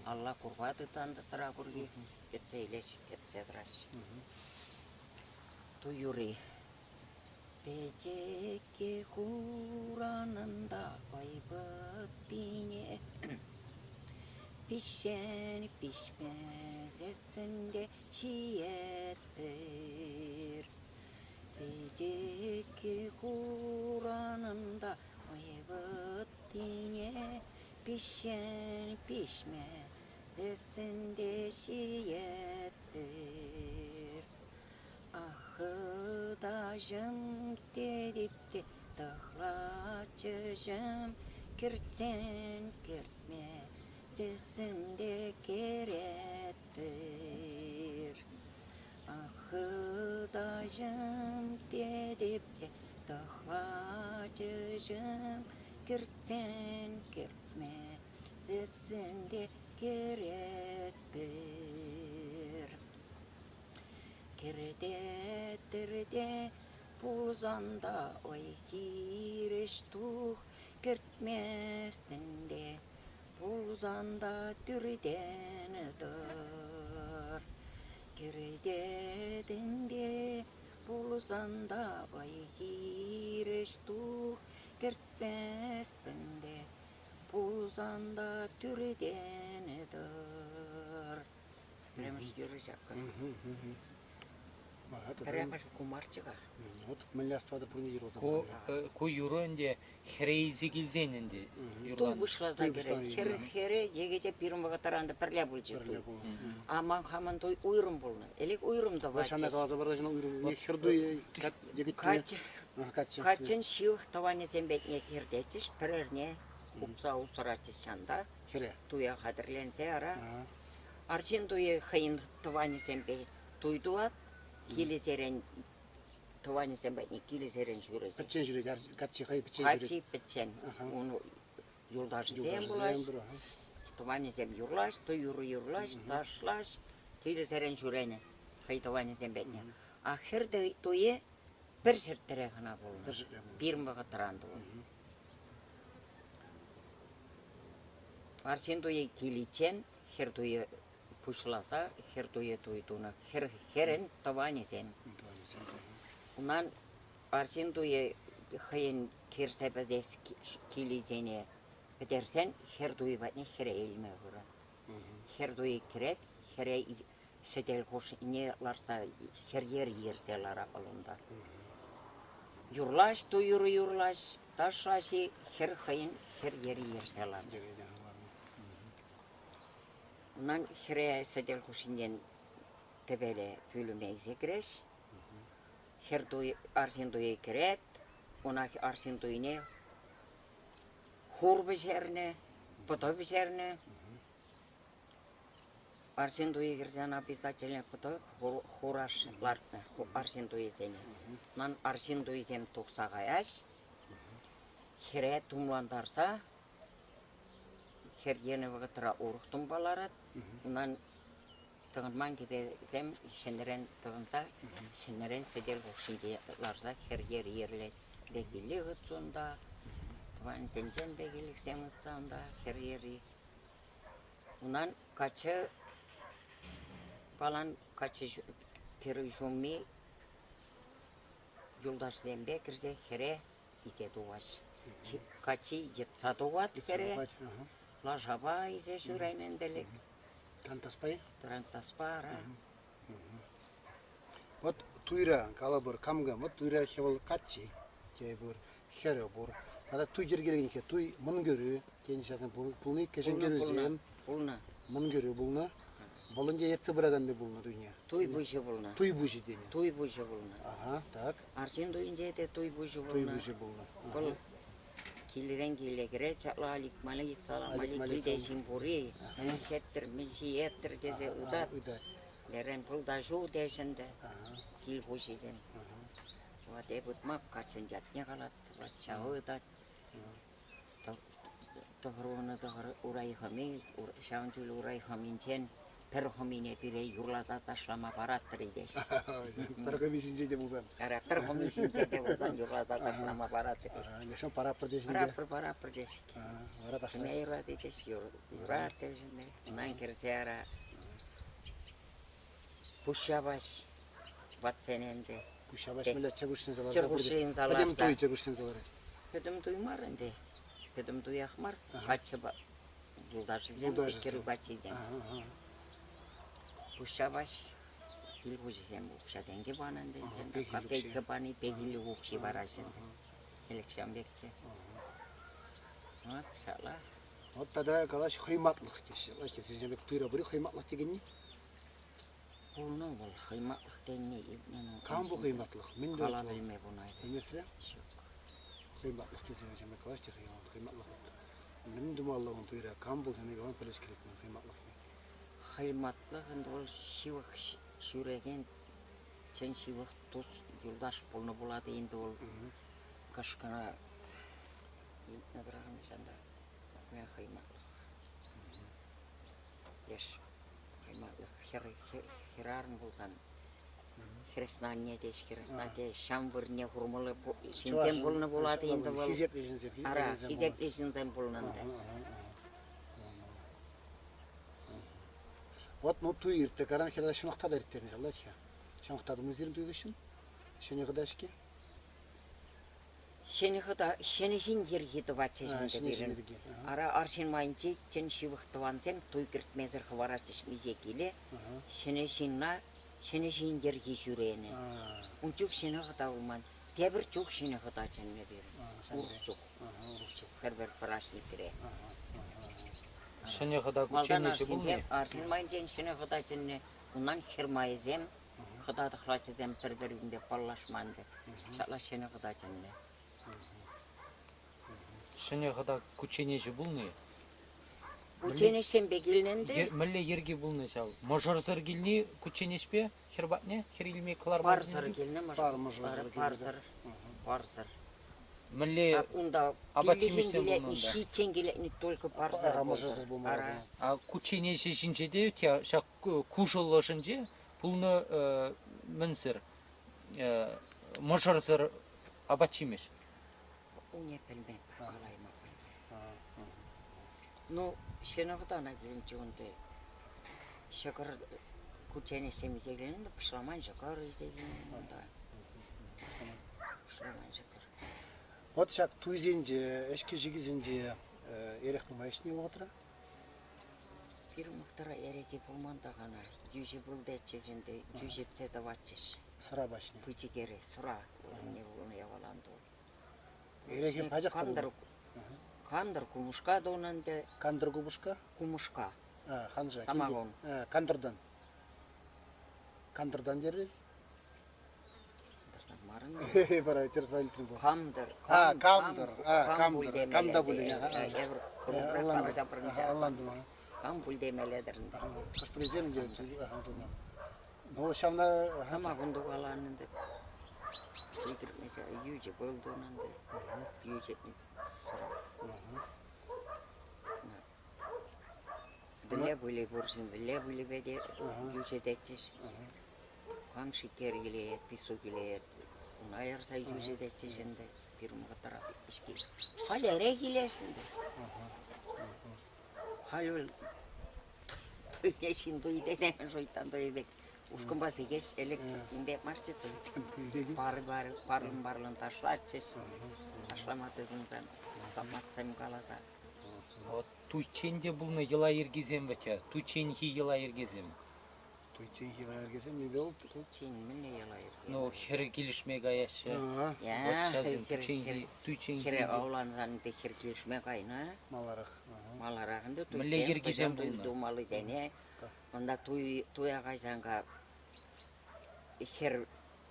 алла курка тытсан та сӑра курки кӗтсе илеҫ, кӗтсе тӑраҫҫӗ. Туй юрри. Пӗчӗккӗ хуранӑн та вӑйпӑттине Пиҫсен пиҫмесессӗн те ҫиетпӗр. Пӗчӗккӗ хуранӑн та вӑйпӑттине Пиҫсен пиҫмесессӗн те ҫиетпӗр. Ахӑтаҫӑм тетӗп те тӑхлачӑҫӑм, кӗртсен кӗртмесессӗн те кӗретпӗр. Ахӑтаҫӑм тетӗп те тӑхлачӑҫӑм, кӗртсен кӗртмесессӗн те кӗретпӗр. Кӗрте-тӗрте пулсан та ой хирӗҫ тух, кӗртместӗн те пулсан та тӳртен тӑр. Кӗртетӗн те пулсан та ой хирӗҫ тух, кӗртместӗн те пулсан та тӳртен тӑр. Пӗрремӗш юрӑ ҫакӑ. Пӗрремӗш кумарччӗ-ха. Вот мӗнле астӑватӑр пурне юрласа Ку, ку юрӑ ӗнтӗ хӗре илсе килсен ӗнтӗ Туй пуҫласа кӗрет. Хӗр хӗре йӗкӗте пирӗн вӑхӑтран та пӗрле пулчӗ Пӗрле туй. пулнӑ. А ман хамӑн туй уйрӑм пулнӑ. Ӗлӗк уйрӑм тӑватчӗҫ. Ҫавна каласа параҫҫӗ уйрӑм. Хӗр туй йӗкӗт Каччӑ каччӑн ҫывӑх тӑванӗсем патне кӗртетчӗҫ пӗр эрне хупса усратчӗҫ ҫанта. Хӗре. Туя хатӗрленсе ара. Арҫын туйӗ хӑйӗн тӑванӗсемпе туй тӑвать, килӗсерен тӑванӗсем патне килӗсерен ҫӳресе. Пӗччен ҫӳрет, каччи хӑй пӗччен ҫӳрет. Каччи пӗччен. Ун юлташӗсем пулаҫ, тӑванӗсем юрлаҫ, туй юрри юрлаҫ, ташлаҫ, килӗсерен ҫӳренӗ хӑй тӑванӗсем патне. А хӗр туйӗ пӗр ҫӗртре кӑна пулнӑ. Пирӗн вӑхӑтран тунӑ. Арҫын туйӗ киличчен хӗр туйӗ пуҫласа хӗр туйӗ туй тунӑ. Хӗр хӗрӗн тӑванӗсем. Унан арҫын туйӗ хӑйӗн кӗрсе пӗтес килисене пӗтерсен хӗр туйӗ патне хӗре илме пырать. Хӗр туйӗ кӗрет, хӗре сӗтел хушшине лартса хӗр йӗр йӗрсе ларать вӑл унта. Юрлаҫ, туй юрӑ юрлаҫ, ташлаҫ-и, хӗр хӑйӗн хӗр йӗрӗ йӗрсе ларнӑ. Унан хӗре сӗтел хушшинчен тӗпеле пӳлӗме илсе кӗреҫ. Хӗр туй, арҫын туйӗ кӗрет, ӑна арҫын туйне хур пӗҫернӗ, пӑтӑ пӗҫернӗ. Арҫын туйӗ кӗрсен обязательно пӑтӑ хураш лартнӑ арҫын туйӗсене. Ман арҫын туйсем тухса каяҫ, хӗре тумлантарса хӗр йӗнӗ вӑхӑтра урӑх тумпа ларать. Унан тӑхӑнман кӗпесем ҫӗнӗрен тӑхӑнса ҫӗнӗрен сӗтел хушшинче ларса хӗр йӗр йӗрлет. Пекилли хытса унта, тӑвансенчен пекилӗхсем хытса унта хӗр йӗрри. Унан каччӑ палан каччӑ кӗрӳ ҫумми. Юлташсемпе кӗрсе хӗре илсе тухаҫ. Каччи йӑтса тухать хӗре. Лашапа илсе ҫӳреймен тӗлӗк. Тантаспа-и? Тӑрантаспа ара. Вот туйра, калӑпӑр, кам-кам, вот туйра хӗвел каччи тейӗпӗр, хӗрӗ пур. Тата туй йӗркелекен туй мӑн кӗрӳ тенӗ ҫавсем пулни, кӗҫӗн кӗрӳсем. Пулнӑ. Мӑн кӗрӳ пулнӑ. Вӑл ӗнтӗ ертсе пыраканни пулнӑ туйне. Туй пуҫӗ пулнӑ. Туй пуҫӗ тенӗ. Туй пуҫӗ пулнӑ. Ага, так. Арҫын туйӗнче те туй пуҫӗ пулнӑ. Туй пуҫӗ пулнӑ. Вӑл килӗрен киле кӗрет, ҫапла Алик Малик салам Алик килте ҫын пур-и, мӗн ӗҫеттӗр, мӗн ҫиеттӗр тесе ыйтать. Ыйтать. Лерен пыл та ҫу теҫ ӗнтӗ кил хуҫисем. Вот эп ыйтмап, каччӑн ятне калать, вот ҫавӑ ыйтать. Тӑхӑрвунӑ тӑхӑр урай хӑми, ҫавӑн чуль урай хӑминчен пӗр хӑмине пире юрласа ташлама параттӑр-и теҫҫӗ. Пӗр хӑми ҫинче те пулсан. Ара, пӗр хӑми ҫинче те пулсан юрласа ташлама параттӑр. Лешем параппӑр теҫҫӗ. Параппӑр, параппӑр теҫҫӗ. Вара ташлаҫ. Кӗме юрать теҫ, юрать теҫҫӗ. Унан кӗрсе ара пуҫ ҫапаҫ ватсен ӗнтӗ. Пуҫ ҫапаҫ мӗнле чӗркуҫленсе ларса. Чӗркуҫленсе ларса. Пӗтӗм туй чӗркуҫленсе ларать. Пӗтӗм туй мар ӗнтӗ. Пӗтӗм туях мар. Каччӑпа юлташӗсем, кӗрӳ каччисем. Пуҫ ҫапаҫ. Кил хуҫисем укҫа-тенкӗ панӑ ӗнтӗ. Копейка пани пехил укҫи параҫҫӗ ӗнтӗ. Ӗлӗк ҫавӑн пекчӗ. Вот ҫапла. Вот тата калаҫ хӑйматлӑх теҫҫӗ. Лаҫ пек туйра пур хӑйматлӑх текенни? Пулнӑ вӑл хӑйматлӑх тени. Кам вӑл хӑйматлӑх? Мӗн Кала пӗлме пулнӑ. Пӗлмесре? Ҫук. Хӑйматлӑх тесе ачам калаҫ те хӑйматлӑх. Мӗн тумалла ун туйра? Кам вӑл сана калан пӗлес килет ман хӑйматлӑхне. Хӑйматлӑх ӗнтӗ вӑл ҫывӑх ҫӳрекен чӑн ҫывӑх тус юлташ пулнӑ пулать ӗнтӗ вӑл. Кӑшкӑна илтнӗ тӑрӑхӑн та хӑйматлӑх. Леш хӑйматлӑх хӗрарӑм пулсан хресна анне теҫ, хресна теҫ, ҫам вырӑнне хурмалли ҫынсем пулнӑ пулать ӗнтӗ вӑл. Хисеплӗ ҫынсем, Ара, хисеплӗ ҫынсем пулнӑ ӗнтӗ. Вот, ну, туй иртнӗ, каран хӗр ҫӑнӑхта та ирттернӗ ҫалла-ҫке. Ҫӑнӑхта тунӑ сирӗн туй хыҫҫӑн? Ҫӗнӗ хӑта-ҫке? Ҫӗнӗ хӑта, ҫӗнӗ ҫын йӗрки тӑватчӗҫ ӗнтӗ пирӗн. Ара, арҫын майӗнче тен ҫывӑх тӑвансем туй кӗртмесӗр хӑваратчӗҫ миҫе киле. Ҫӗнӗ ҫынна ҫӗнӗ ҫын йӗрки ҫӳренӗ. Ун чух ҫӗнӗ хӑта пулман. Тепӗр чух ҫӗнӗ хӑта чӗннӗ пирӗн. Урӑх чух. Пӗр-пӗр праҫникре. Ҫӗнӗ хӑта Малтан кучченеҫӗ пулнӑ-и? арҫын майӗнчен ҫӗнӗ хӑта чӗннӗ. Унтан хӗр майӗсем Хӑта тӑхлачӑсем пӗр-пӗринпе паллашман пек. Ҫапла ҫӗнӗ хӑта чӗннӗ. Ҫӗнӗ хӑта кучченеҫӗ пулнӑ-и? Кучченеҫсемпе килнӗ ӗнтӗ. Мӗнле йӗрки пулнӑ ҫав? Мӑшӑрсӑр килни кучченеҫпе хӗр патне хӗр илме кӑларма Парсӑр килнӗ мӑшӑр. Парсӑр. Парсӑр. Мӗнле Унта апат-ҫимӗҫсем пиллӗхӗн пулнӑ килетни, унта? ҫиччӗн килетни только парсӑр пултӑр. Ара. А кучченеҫӗ ҫинче те ҫак кушӑл ӑшӗнче пулнӑ мӗнсӗр мӑшӑрсӑр апат-ҫимӗҫ. Уне пӗлмен, калаймӑп. Ну, ҫӗнӗ вӑтана килнӗччӗ унти. Ҫӑкӑр кучченеҫсем илсе килнӗ, пуҫламан ҫӑкӑр илсе килнӗ унта. Пуҫламан ҫӑкӑр. Вот ҫак туйсенче, ӗҫкӗ-ҫикӗсенче эрех нумай ӗҫнӗ вӑхӑтра? Пирӗн вӑхӑтра эреке пулман та ӑна. Йӳҫӗ пыл тетчӗҫ ӗнтӗ, йӳҫӗтсе тӑватчӗҫ. Сӑра паҫнӑ. Пычӗк эрех, сӑра вырӑнне пулнӑ япалан ту. Эрехе пачах та Кантӑр, кантӑр кумушка тунӑ ӗнтӗ. Кантӑр купӑшка? Кумушка. А, ханша. Самогон. Кантӑртан. Кантӑртан терӗр Вара тӗрӗс илтрӗм пул. Камтӑр. А, камтӑр. А, камтӑр. Кам та пулин. Ӑнлантӑм. Кам пуль темелетӗр. Хӑш-пӗрисем те тунӑ. Ну, ҫавна... Самогон тухаланӑ ӗнтӗ. Йӳҫӗ пыл тунӑ ӗнтӗ. Йӳҫӗ сӑра. Вӗлле пыли пур ҫын вӗлле пылӗпе те йӳҫӗтетчӗҫ. Кам шикер илеет, песок илеет, уна ярса йӳҫӗтетчӗҫ ӗнтӗ пирӗн вӑхӑтра ӗҫки. Халь эрех илес ӗнтӗ. Халь вӑл туйне ҫын туй тенӗ, шуйттан туйӗ пек. Ушкӑнпа сикеҫ, ӗлӗк ун пек марччӗ. Пар-пар, парлӑн-парлӑн ташлатчӗҫ. Ташлама тытӑнсан, такмаксем каласа. Вот туйччен те пулнӑ йӑла-йӗркесем вӗт-ха, туйчченхи йӑла-йӗркесем. Туйчченхи йӑла-йӗркесем вӑл Туйччен мӗнле йӑла-йӗрке? Ну, хӗр килӗшме каяҫҫӗ. Вот ҫавсем туйчченхи, туйчченхи. Хӗре авлансан ӗнтӗ хӗр килӗшме кайнӑ. Маларах. Маларах ӗнтӗ Мӗнле туйччен йӗркесем хӑҫан туй пулнӑ? тумаллисене Унта туй, туя кайсан хӗр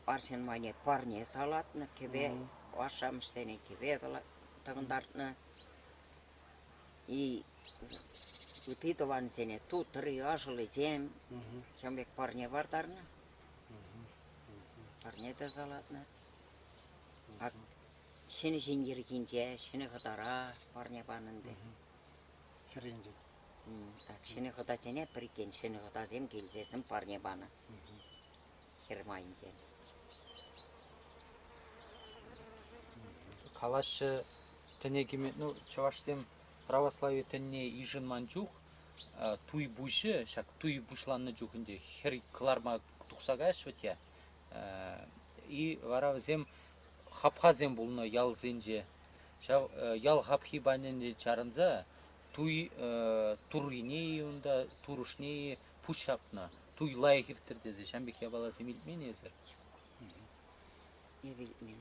арҫын майне парне салатнӑ, кӗпе, ашшӗ-амӑшсене кӗпе тӑхӑнтартнӑ. И ытти тӑвансене тутри, ашӑлисем ҫавӑн пек парне партарнӑ. Парне те салатнӑ. Ак ҫӗнӗ ҫын йӗркинче, ҫӗнӗ хӑтара парне панӑ ӗнтӗ. Хӗрринчен. Так, ҫӗнӗ хӑтасене пӗр иккен ҫӗнӗ хӑтасем килсессӗн парне панӑ хӗр майӗнчен. Калаҫҫӗ тӗне кӗме, ну, чӑвашсем православи тӗнне йышӑнман чух туй пуҫӗ, ҫак туй пуҫланнӑ чух ӗнтӗ хӗр кӑларма тухса каяҫ вӗт я. И вара вӗсем хапхасем пулнӑ ялсенче. Ҫав ял хапхи патӗнче чарӑнса туй туррине-и унта, турӑшне-и пуҫ ҫапнӑ. Туй лайӑх ирттӗр тесе ҫавӑн пек япаласем илтмен эсӗ? Эп илтмен.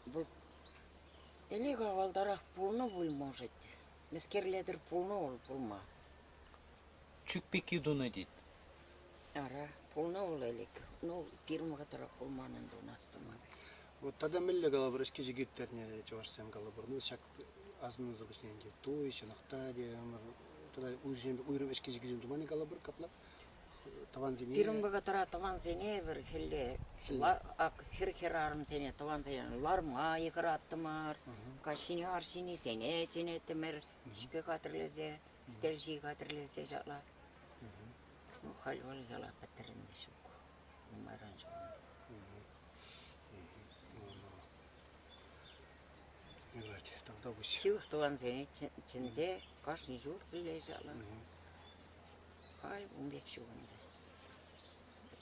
Вӑл ӗлӗк авалтарах пулнӑ пуль, может. Мӗскерлетӗр пулнӑ вӑл пулма. Чӳк пекки тунӑ тет. Ара, пулнӑ вӑл ӗлӗк. Ну, пирӗн вӑхӑтра пулман ӗнтӗ у нас тума. Вот тата мӗнле калӑпӑр ӗҫкӗ ирттернӗ чӑвашсем калӑпӑр. Ну, ҫак асӑннӑ пуҫне ӗнтӗ туй, ҫӑнӑхта терӗмӗр. Тата уйрӑм ӗҫкӗ-ҫикӗсем туман-и калӑпӑр капла? Тӑвансене... Пирӗн вӑхӑтра тӑвансене пӗр хӗлле ак хӗр-хӗрарӑмсене тӑвансене ларма йыхӑраттӑмӑр, каҫхине арҫыннисене чӗнеттӗмӗр, ӗҫкӗ хатӗрлесе, сӗтел ҫи хатӗрлесе ҫапла. Ну, халь вӑл яла пӗтӗрӗн те ҫук. Нумайран ҫук ӗнтӗ. Юрать, тавтапуҫ. Ҫывӑх тӑвансене чӗнсе кашни ҫул пӗрле ҫапла. Халь ун пек ҫук ӗнтӗ.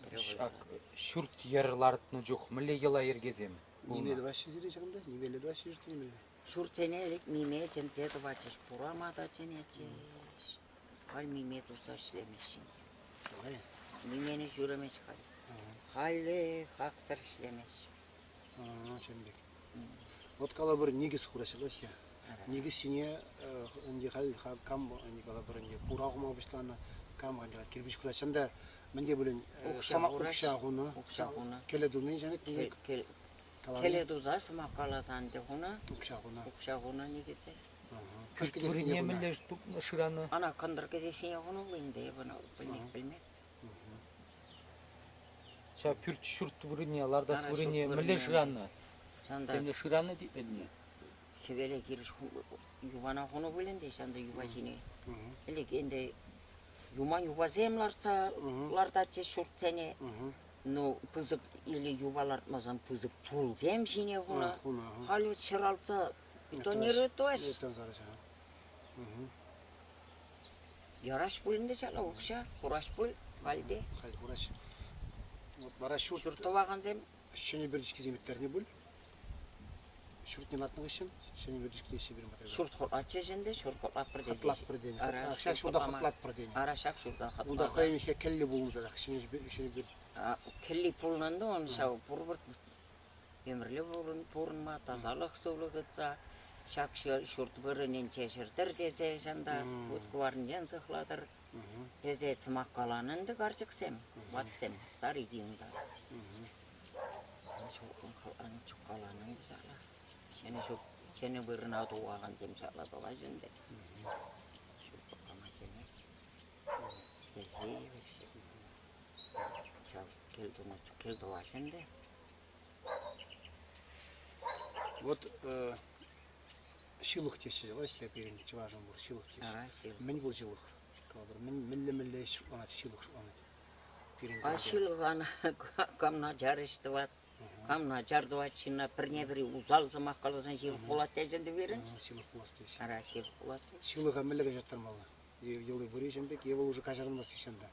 Ҫак ҫурт-йӗр лартнӑ чух мӗнле йӑла-йӗркесем пулнӑ? Ниме тӑваҫҫӗ сире ҫакӑнта? Нимелле тӑваҫҫӗ ҫуртсене Ҫуртсене ӗлӗк миме чӗнсе тӑватчӗҫ, пурама та чӗнетчӗҫ. Халь миме туса ӗҫлемеҫҫӗ. Мимене ҫӳремест халь. Халӗ хаксӑр ӗҫлемеҫҫӗ. Ҫавӑн пек. Вот калӑпӑр никӗс хураҫҫӗ. Никӗс ҫине ӗнтӗ халь кам ӗнтӗ калӑпӑр ӗнтӗ пура хума пуҫланӑ, кам кирпӗч хураҫ. Ҫында мӗн те пулин укҫа хунӑ, кӗлӗ туни ҫавӑн пек. Кӗлӗ туса сӑмах каласан ӗнтӗ хунӑ. Укҫа хунӑ. Укҫа хунӑ никӗсе. Пӳрт вырӑнне мӗнле тупнӑ шыранӑ? Ӑна кӑнтӑр кӗтессине хунӑ ӗнтӗ эп ӑна пӗлмех пӗлмен. Ҫав пӳрт ҫурт вырӑнне лартас вырӑнне мӗнле шыранӑ? Темле шыранӑ тетмелле. Хӗвеле хирӗҫ юпана хунӑ пуль ӗнтӗ ҫанта юпа ҫине. Ӗлӗк ӗнтӗ юман юпасем лартса лартатчӗҫ ҫуртсене. Ну, пысӑк или юпа лартмасан пысӑк чулсем ҫине хунӑ. Халь вот ҫӗралса бетонировать тӑваҫ. Яраҫ пуль ӗнтӗ ҫапла укҫа, хураҫ пуль халь те. Халь хураҫ. Вот вара ҫурт Ҫурт тӑвакансем ҫӗнӗ пӳртӗшкисем ирттернӗ пуль. Ҫуртне лартнӑ хыҫҫӑн ҫӗнӗ пӳртӗшки теҫҫӗ пирӗн патра. Ҫурт хӑтлатчӗҫ ӗнтӗ, ҫурт хӑтлатпӑр тесе. Хӑтлатпӑр тенӗ. Ара, Ҫак ҫурта хӑтлатпӑр тенӗ. Ара, ҫак ҫурта хӑтласа. Унта хӑйӗн кӗлли пулнӑ татах, ҫӗнӗ пӳрт. Кӗлли пулнӑ ӗнтӗ ун ҫав пурпӗр ӗмӗрле пурӑнма, тасалӑх сывлӑх ыйтса ҫак ҫурт вырӑнӗнче ҫӗртӗр тесе ҫанта вут-кӑварӗнчен сыхлатӑр тесе сӑмах каланӑ ӗнтӗ карчӑксем, ватсем, старики унта. Чуккаланӑ ӗнтӗ ҫапла. Ҫӗнӗ ҫурт, ҫӗнӗ вырӑна тухакансем ҫапла тӑваҫҫӗ ӗнтӗ. Ҫурт пама чӗнес. Сергеевич ҫав кӗл тума кӗл тӑваҫҫӗ ӗнтӗ. Вот ҫылӑх теҫҫӗ ҫавах пирӗн чӑвашӑн пур ҫылӑх теҫҫӗ. Ара, ҫылӑх. Мӗн вӑл ҫылӑх? Калӑпӑр, мӗн мӗнле-мӗнле ӗҫ шутланать, ҫылӑх шутланать? Пирӗн А ҫылӑхан кам начар ӗҫ тӑвать, кам начар тӑвать ҫынна пӗрне-пӗри усал сӑмах каласан ҫылӑх пулать теҫҫӗ ӗнтӗ пирӗн. Ҫылӑх пулас теҫҫӗ. Ара, ҫылӑх пулать. Ҫылӑха мӗнле каҫарттармалла? Йӑли пур-и ҫын пек, е вӑл уже каҫарӑнмасть ҫын та?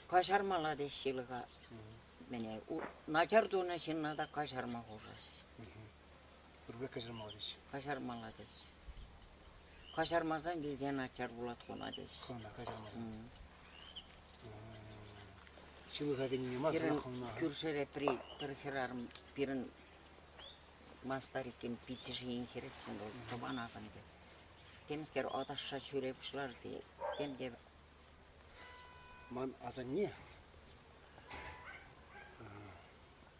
Каҫармалла теҫ ҫылӑха. Мӗне, начар тунӑ ҫынна та каҫарма хушаҫ. Пурпӗр каҫармалла теҫ. Каҫармалла теҫ. Каҫармасан вилсе начар пулать хуна теҫ. Хӑна каҫармасан. Ҫылӑха кӗнине мар, Пирӗн хӑна. кӳршӗре пӗр хӗрарӑм пирӗн ман стариккен пиччӗшӗн хӗрӗччӗ вӑл, тӑванах ӗнтӗ. Темскер аташса ҫӳре пуҫларӗ те, тем те Ман асанне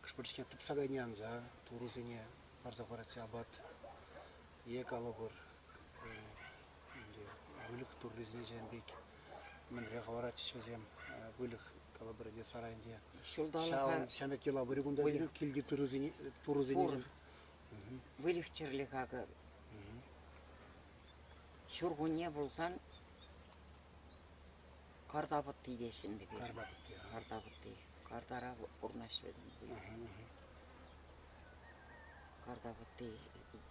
кӑшпӑрчне тупса кайне анса турӑсене парса парать апат е калӑпӑр выльӑх туррисене ҫавӑн пек мӗнре хӑваратчӗҫ вӗсем выльӑх калӑпӑр ӗнтӗ сарайӗнче. Ҫулталӑка Ҫавӑн пек йӑла пур-и кунта килти тырӑсене турӑсене? Пур. Выльӑх-чӗрлӗх акӑ ҫуркунне пулсан карта пӑтти теҫҫӗ ӗнтӗ пирӗн. Карта пӑтти. Карта пӑтти. Картара вырнаҫрӗ Карта пӑтти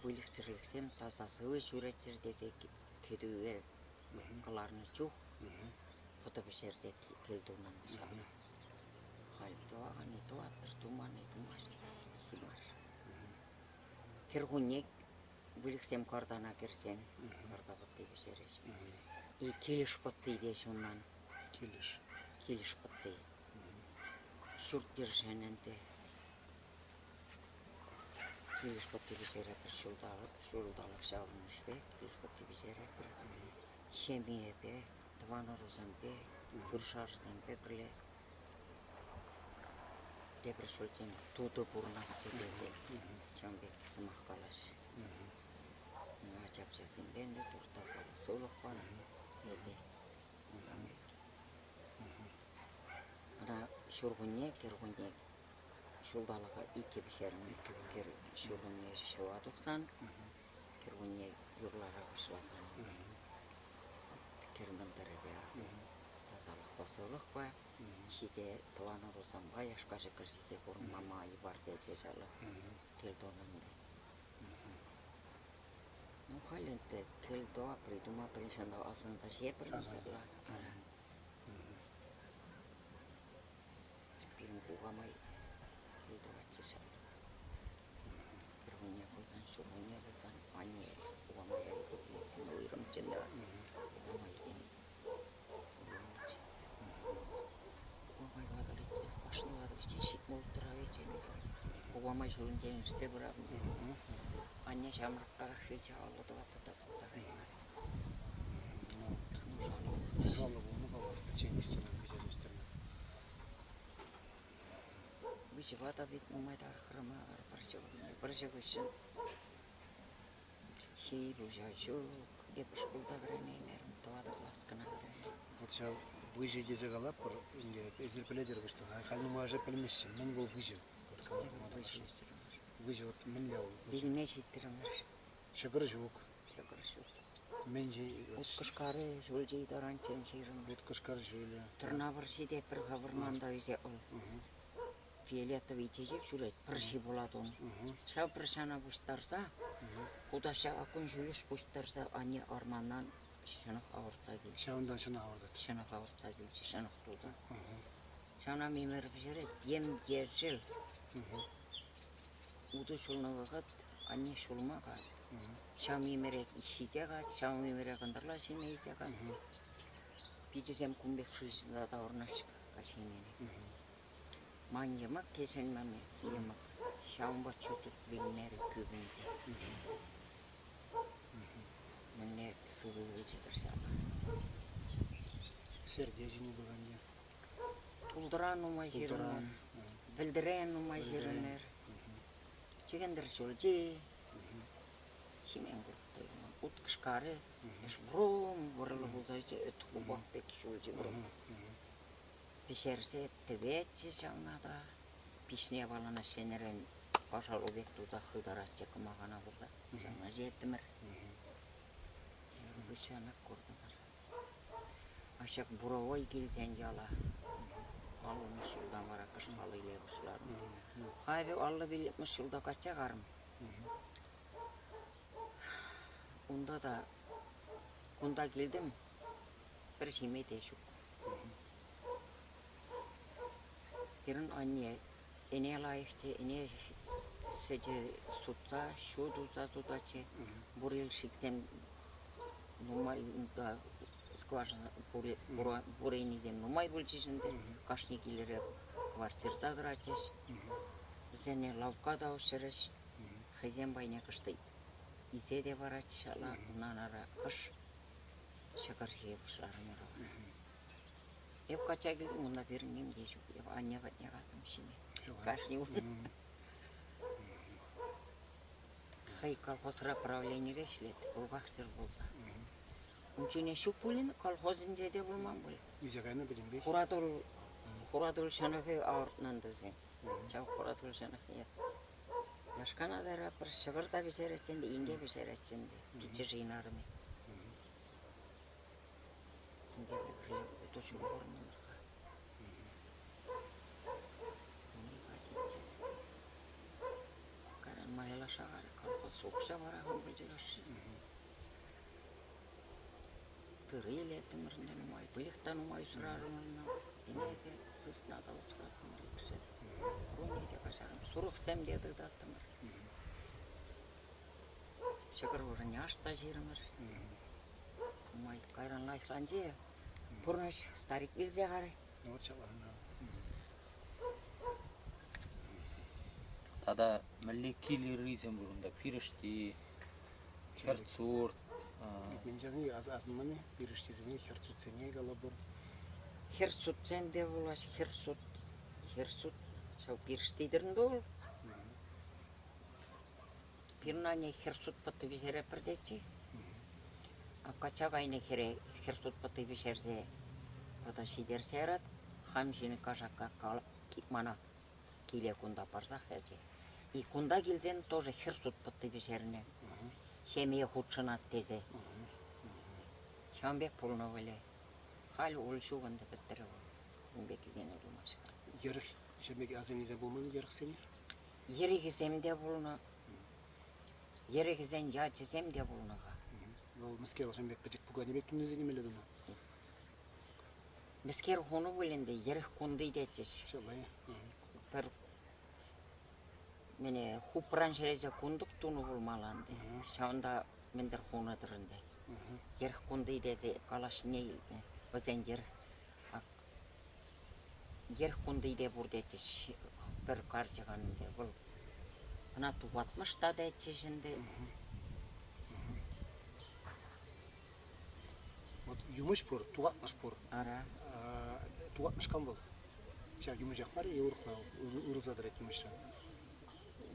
выльӑх-чӗрлӗхсем таса сывӑ ҫӳреччӗр тесе кӗтӳе кӑларнӑ чух пӑтӑ пӗҫерсе кил тунӑ ҫав. Халь тӑваканни тӑваттӑр, туманни тумасть. Кӗркунне выльӑхсем картана кӗрсен карта пӑтти пӗҫереҫ. И килӗш пӑтти теҫ унан. Килӗш. Килӗш пӑтти. Ҫурт-йӗршӗн ӗнтӗ. Килӗш пӑтти пӗҫеретпӗр ҫулталӑк, ҫулталӑк ҫаврӑнӑшпе килӗш пӑтти пӗҫеретпӗр. Ҫемьепе, тӑван ӑрусемпе, кӳршӗ-аршӑсемпе пӗрле Тепӗр ҫулччен тутӑ пурӑнасчӗ тесе ҫавӑн пек сӑмах калаҫҫӗ. Ача-пӑчасемпе ӗнтӗ туртаса сывлӑх панӑ тесе. Ӑна ҫуркунне, кӗркунне ҫулталӑка иккӗ пӗҫернӗ. Кӗр ҫуркунне ҫӑва тухсан, кӗркунне юрлара пуҫласан кӗр мӑнтӑрӗпе тасалӑхпа сывлӑхпа ҫисе тӑван ӑрусемпе яшка-ҫӑкӑр ҫисе пурӑнма май пар тесе ҫалах кӗл тунӑ ӗнтӗ. Ну, халь ӗнтӗ кӗл тӑва придума пӗлнӗ асӑнса ҫепӗр ҫапла. Пирӗн кукамай кӗл тӑватчӗ ҫапла. Кӗркунне пулсан, ҫуркунне пулсан анне кукамая илсе килетчӗ, уйрӑмччӗ ӗнтӗ. Кукамайсем Кукамай ватӑличчен, башни ватӑличчен 70 вилчӗ. Кукамай ҫулӗнчен иртсе пыратӑн. Анне ҫамрӑкларах вилчӗ, 54 та тултараймарӗ. Нушаллӑ Нушаллӑ пулнӑ паллах, пӗччен ӳстернӗ, пӗччен ӳстернӗ. Выҫӑпа та пит нумай тарӑхрӑмӑр вӑрҫӑ, вӑрҫӑ хыҫҫӑн. Ҫи-пуҫа ҫук, эп шкулта вӗренеймерӗм, тӑватӑ класс кӑна вӗрентӗм. Вот ҫав выҫӑ тесе калатпӑр ӗнтӗ, эсир пӗлетӗр выҫлӑха. Халь нумайӑшӗ пӗлмеҫҫӗ, мӗн вӑл выҫӑ? Вот Выҫӑ Выҫӑ вот мӗнле вӑл? Вилме ҫитрӗмӗр. Ҫӑкӑр ҫук. Ҫӑкӑр ҫук. Мӗн Ут кӑшкарӗ ҫулчӗ таранччен ҫырӑннӑ. Ут кӑшкар ҫулӗ. Тӑрна вӑрҫи те пӗр-ха вӑрманта ӳсе фиолетовый чечек ҫӳрет, пӑрҫи пулать ун. Ҫав пӑрҫана пуҫтарса, хутаҫа кун ҫӳлӗш пуҫтарса анне арманан ҫӑнӑх авӑртса килчӗ. Ҫавӑнтан ҫӑнӑх авӑртать. Ҫӑнӑх авӑртса килчӗ, ҫӑнӑх туса. Ҫавна мимӗр пӗҫерет, ем-ешӗл. Утӑ ҫулнӑ вӑхӑт анне ҫулма каять. Ҫав мимӗре ҫисе каять, ҫав мимӗре кӑнтӑрла ҫиме илсе каять. Пичӗсем кун пек шыҫса таврӑнаҫҫӗ каҫхине. Ман йӑмӑк кӗҫӗн мами йӑмӑк, ҫавӑнпа чуть-чуть вилмерӗ кӳпӗнсе. Мӗнле сывӑ юлчӗ-тӗр ҫавна. Серте ҫине пуланне. Пултӑра нумай ҫырӑнӑр, вӗлтӗре нумай ҫырӑнӑр. Чӗкӗнтӗр ҫулчи, ҫимен курӑк та юлман. Ут кӑшкарӗ, врум вӑрлӑ пулса ӳсет, ӗт хупах пек ҫулчӗ врум. Пӗҫерсе тӗветчӗ ҫавна та. Пиҫне валана ҫӗнӗрен пашалу пек туса хытаратчӗ кӑмакана пырса. Ҫавна ҫиеттӗмӗр. Выҫҫанах куртӑмӑр. А ҫак буровой килсен яла 50-мӗш ҫултан вара кӑшкал иле пуҫларӑм. Халӗ 55-мӗш ҫулта качча карӑм. Унта та кунта килтӗм, пӗр ҫиме те ҫук. Пирӗн анне ӗне лайӑхчӗ, ӗне сӗчӗ сутса, ҫу туса сутатчӗ. Бурильщиксем нумай унта скважина буренисем нумай пулчӗҫ ӗнтӗ. Кашни килӗре квартирта тӑратчӗҫ. Вӗсене лавкка та уҫрӗҫ. Хӑйсем пайне кӑшт илсе те паратчӗҫ ҫапла. Унтан ара кӑш ҫӑкӑр ҫие пуҫларӑмӑр. Эп качча килтӗм, унта пирӗн ним те ҫук. Эп анне патне кайрӑм ҫиме. Кашни кун. Хӑй колхозра правленире ӗҫлет, бухгалтер пулса. Ун чухне ҫук пулин, колхозӗнче те пулман пуль. Илсе кайнӑ пӗтӗмпех? Хуратул, хуратул ҫӑнӑхӗ авӑртнӑ вӗсем. Ҫав хуратул ҫӑнӑхне яшкана та пӗр ҫӑкӑр та пӗҫеретчӗ ӗнтӗ, инке пӗҫеретчӗ ӗнтӗ, пиччӗшӗн арӑмӗ. Инкепе пӗрле утӑ пурӑнтӑмӑр-ха. Ачиччӗ. Кайран майлаша кайрӗ, колхоз укҫа паракан пулчӗ кашни. Тырӑ илеттӗмӗр ӗнтӗ нумай, выльӑх та нумай усрарӑмӑр ӑна. Ӗне те, сысна та усраттӑмӑр икшер. Пурне те каҫарӑм. Сурӑхсем те тытаттӑмӑр. Ҫӑкӑр вырӑнне аш та ҫирӗмӗр. Нумай кайран лайӑхланчӗ. Пурнӑҫ старик вилсе карӗ. Вот ҫапла. Тата мӗнле кил ыррисем пур унта? Пирӗшти, хӗртсурт. Илтменччесене асӑнман-и? Пирӗштисене, хӗртсутсене калӑпӑр. Хӗртсутсем те пулаҫҫӗ. Хӗртсут, хӗртсут. Ҫав пирӗшти тӗрӗн вӑл. Пирӗн анне хӗр сут пӑтти пӗҫеретпӗр тетчӗ. Качча кайнӑ хӗре хӗр сут пӑтти пӗҫерсе пӑтӑ ҫитерсе ярать. Хам ҫинӗ кашака мана киле кунта парсах ячӗ. И кунта килсен тоже хӗр сут пӑтти пӗҫернӗ. Ҫемье хутшӑнать тесе. Ҫавӑн пек пулнӑ вӗле. Халь ул ҫук ӗнтӗ пӗтрӗ вӑл. Ун пеккисене тумасть-ха. Йӗрӗх ҫемье асаннесем пулман йӗрӗхсене? Йӗрӗхӗсем те пулнӑ. Йӗрӗхӗсен ячӗсем те пулнӑ-ха. Вӑл мӗскер вӑл ҫавӑн пек пӗчӗк пукане пек тунисене мӗнле тунӑ? Мӗскер хунӑ пуль ӗнтӗ, йӗрӗх кунти тетчӗҫ. Ҫапла-и? Пӗр мене хупран ҫӗлесе кунтӑк тунӑ пулмалла ӗнтӗ. Ҫавӑнта мӗн-тӗр хунӑ-тӑр ӗнтӗ. Йӗрӗх кунти тесе калаҫнине илтнӗ. Вӗсен йӗрӗх Йӗрӗх кунти те пур тетчӗҫ пӗр карчӑкӑн ӗнтӗ. Вӑл ӑна тухатмӑш та тетчӗҫ ӗнтӗ. Вот юмӑҫ пур, тухатмӑш пур. Ара. Тухатмӑш кам вӑл? Ҫав юмӑҫах мар-и е урӑхла уйрӑлса тӑрать юмӑҫран?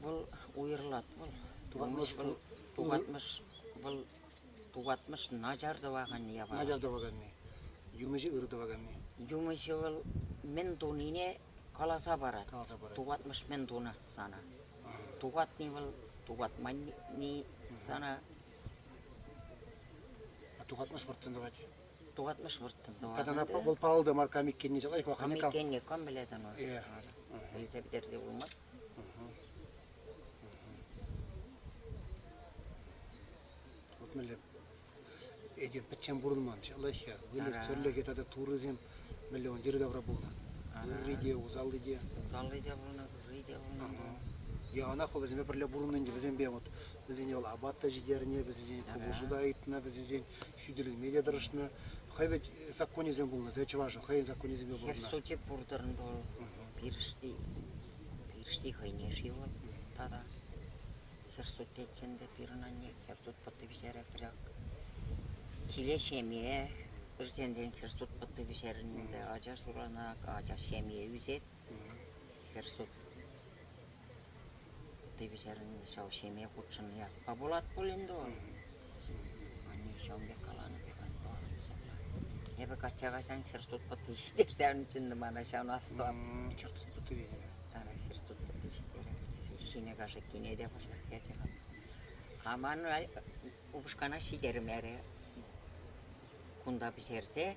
Вӑл уйрӑлать вӑл. Тухатмӑш вӑл тухатмӑш вӑл тухатмӑш начар тӑваканни япала. Начар тӑваканни. Юмӑҫӗ ырӑ тӑваканни. Юмӑҫӗ вӑл мӗн тунине каласа парать. Каласа парать. Тухатмӑш мӗн тунӑ сана. Тухатни вӑл тухатманни сана. А тухатмӑш вӑрттӑн тӑвать. Тухатмӑш вӑрттӑн тӑвать. Тата ӑна вӑл паллӑ мар кам иккенне ҫапла Кам иккенне кам пӗлет ӑна? Пӗлсе пӗтерсе пулмасть. Вот мӗнле этем пӗччен пурӑнман ҫапла-ҫке. Выльӑх-чӗрлӗхӗ тата турӑсем мӗнле ун йӗри-тавра пулнӑ. Ырри те, усалли те. Усалли те пулнӑ, ырри те пулнӑ. Яланах вӑл вӗсемпе пӗрле пурӑннӑ ӗнтӗ. Вӗсемпе вот вӗсене вӑл апат та ҫитернӗ, вӗсенчен пулӑшу та ыйтнӑ, вӗсенчен хӳтӗленме те тӑрӑшнӑ. Хӑй вӗт законӗсем пулнӑ, те чӑвашӑн хӑйӗн законӗсемпе пурӑннӑ. Хӗр сучӗ пур-тӑр вӑл. Пирӗшти, пирӗшти хӑйне-ши вӑл тата. Хӗрсут тетчӗ ӗнтӗ пирӗн анне, хӗрсут пӑтти пӗҫеретӗрех. Киле ҫемье ӗрченсен хӗрсут пӑтти пӗҫернӗ ӗнтӗ. Ача ҫурана, ача ҫемье ӳсет. Хӗрсут пӑтти пӗҫернӗ ҫав ҫемье хутшӑннӑ ятпа пулать пуль ӗнтӗ вӑл. Анне ҫавӑн пек каланӑ пек астӑватӑп ҫапла. Эпӗ качча кайсан хӗрсут пӑтти ҫитерсе чӗннӗ мана, ҫавна астӑвап. Хӗрсут пӑтти тенӗ. Ара, хӗрсут пӑтти ҫитерет тесе ҫинӗ кашӑккине те парсах ячӗ-ха. А ман упӑшкана ҫитермерӗ. Кунта пӗҫерсе,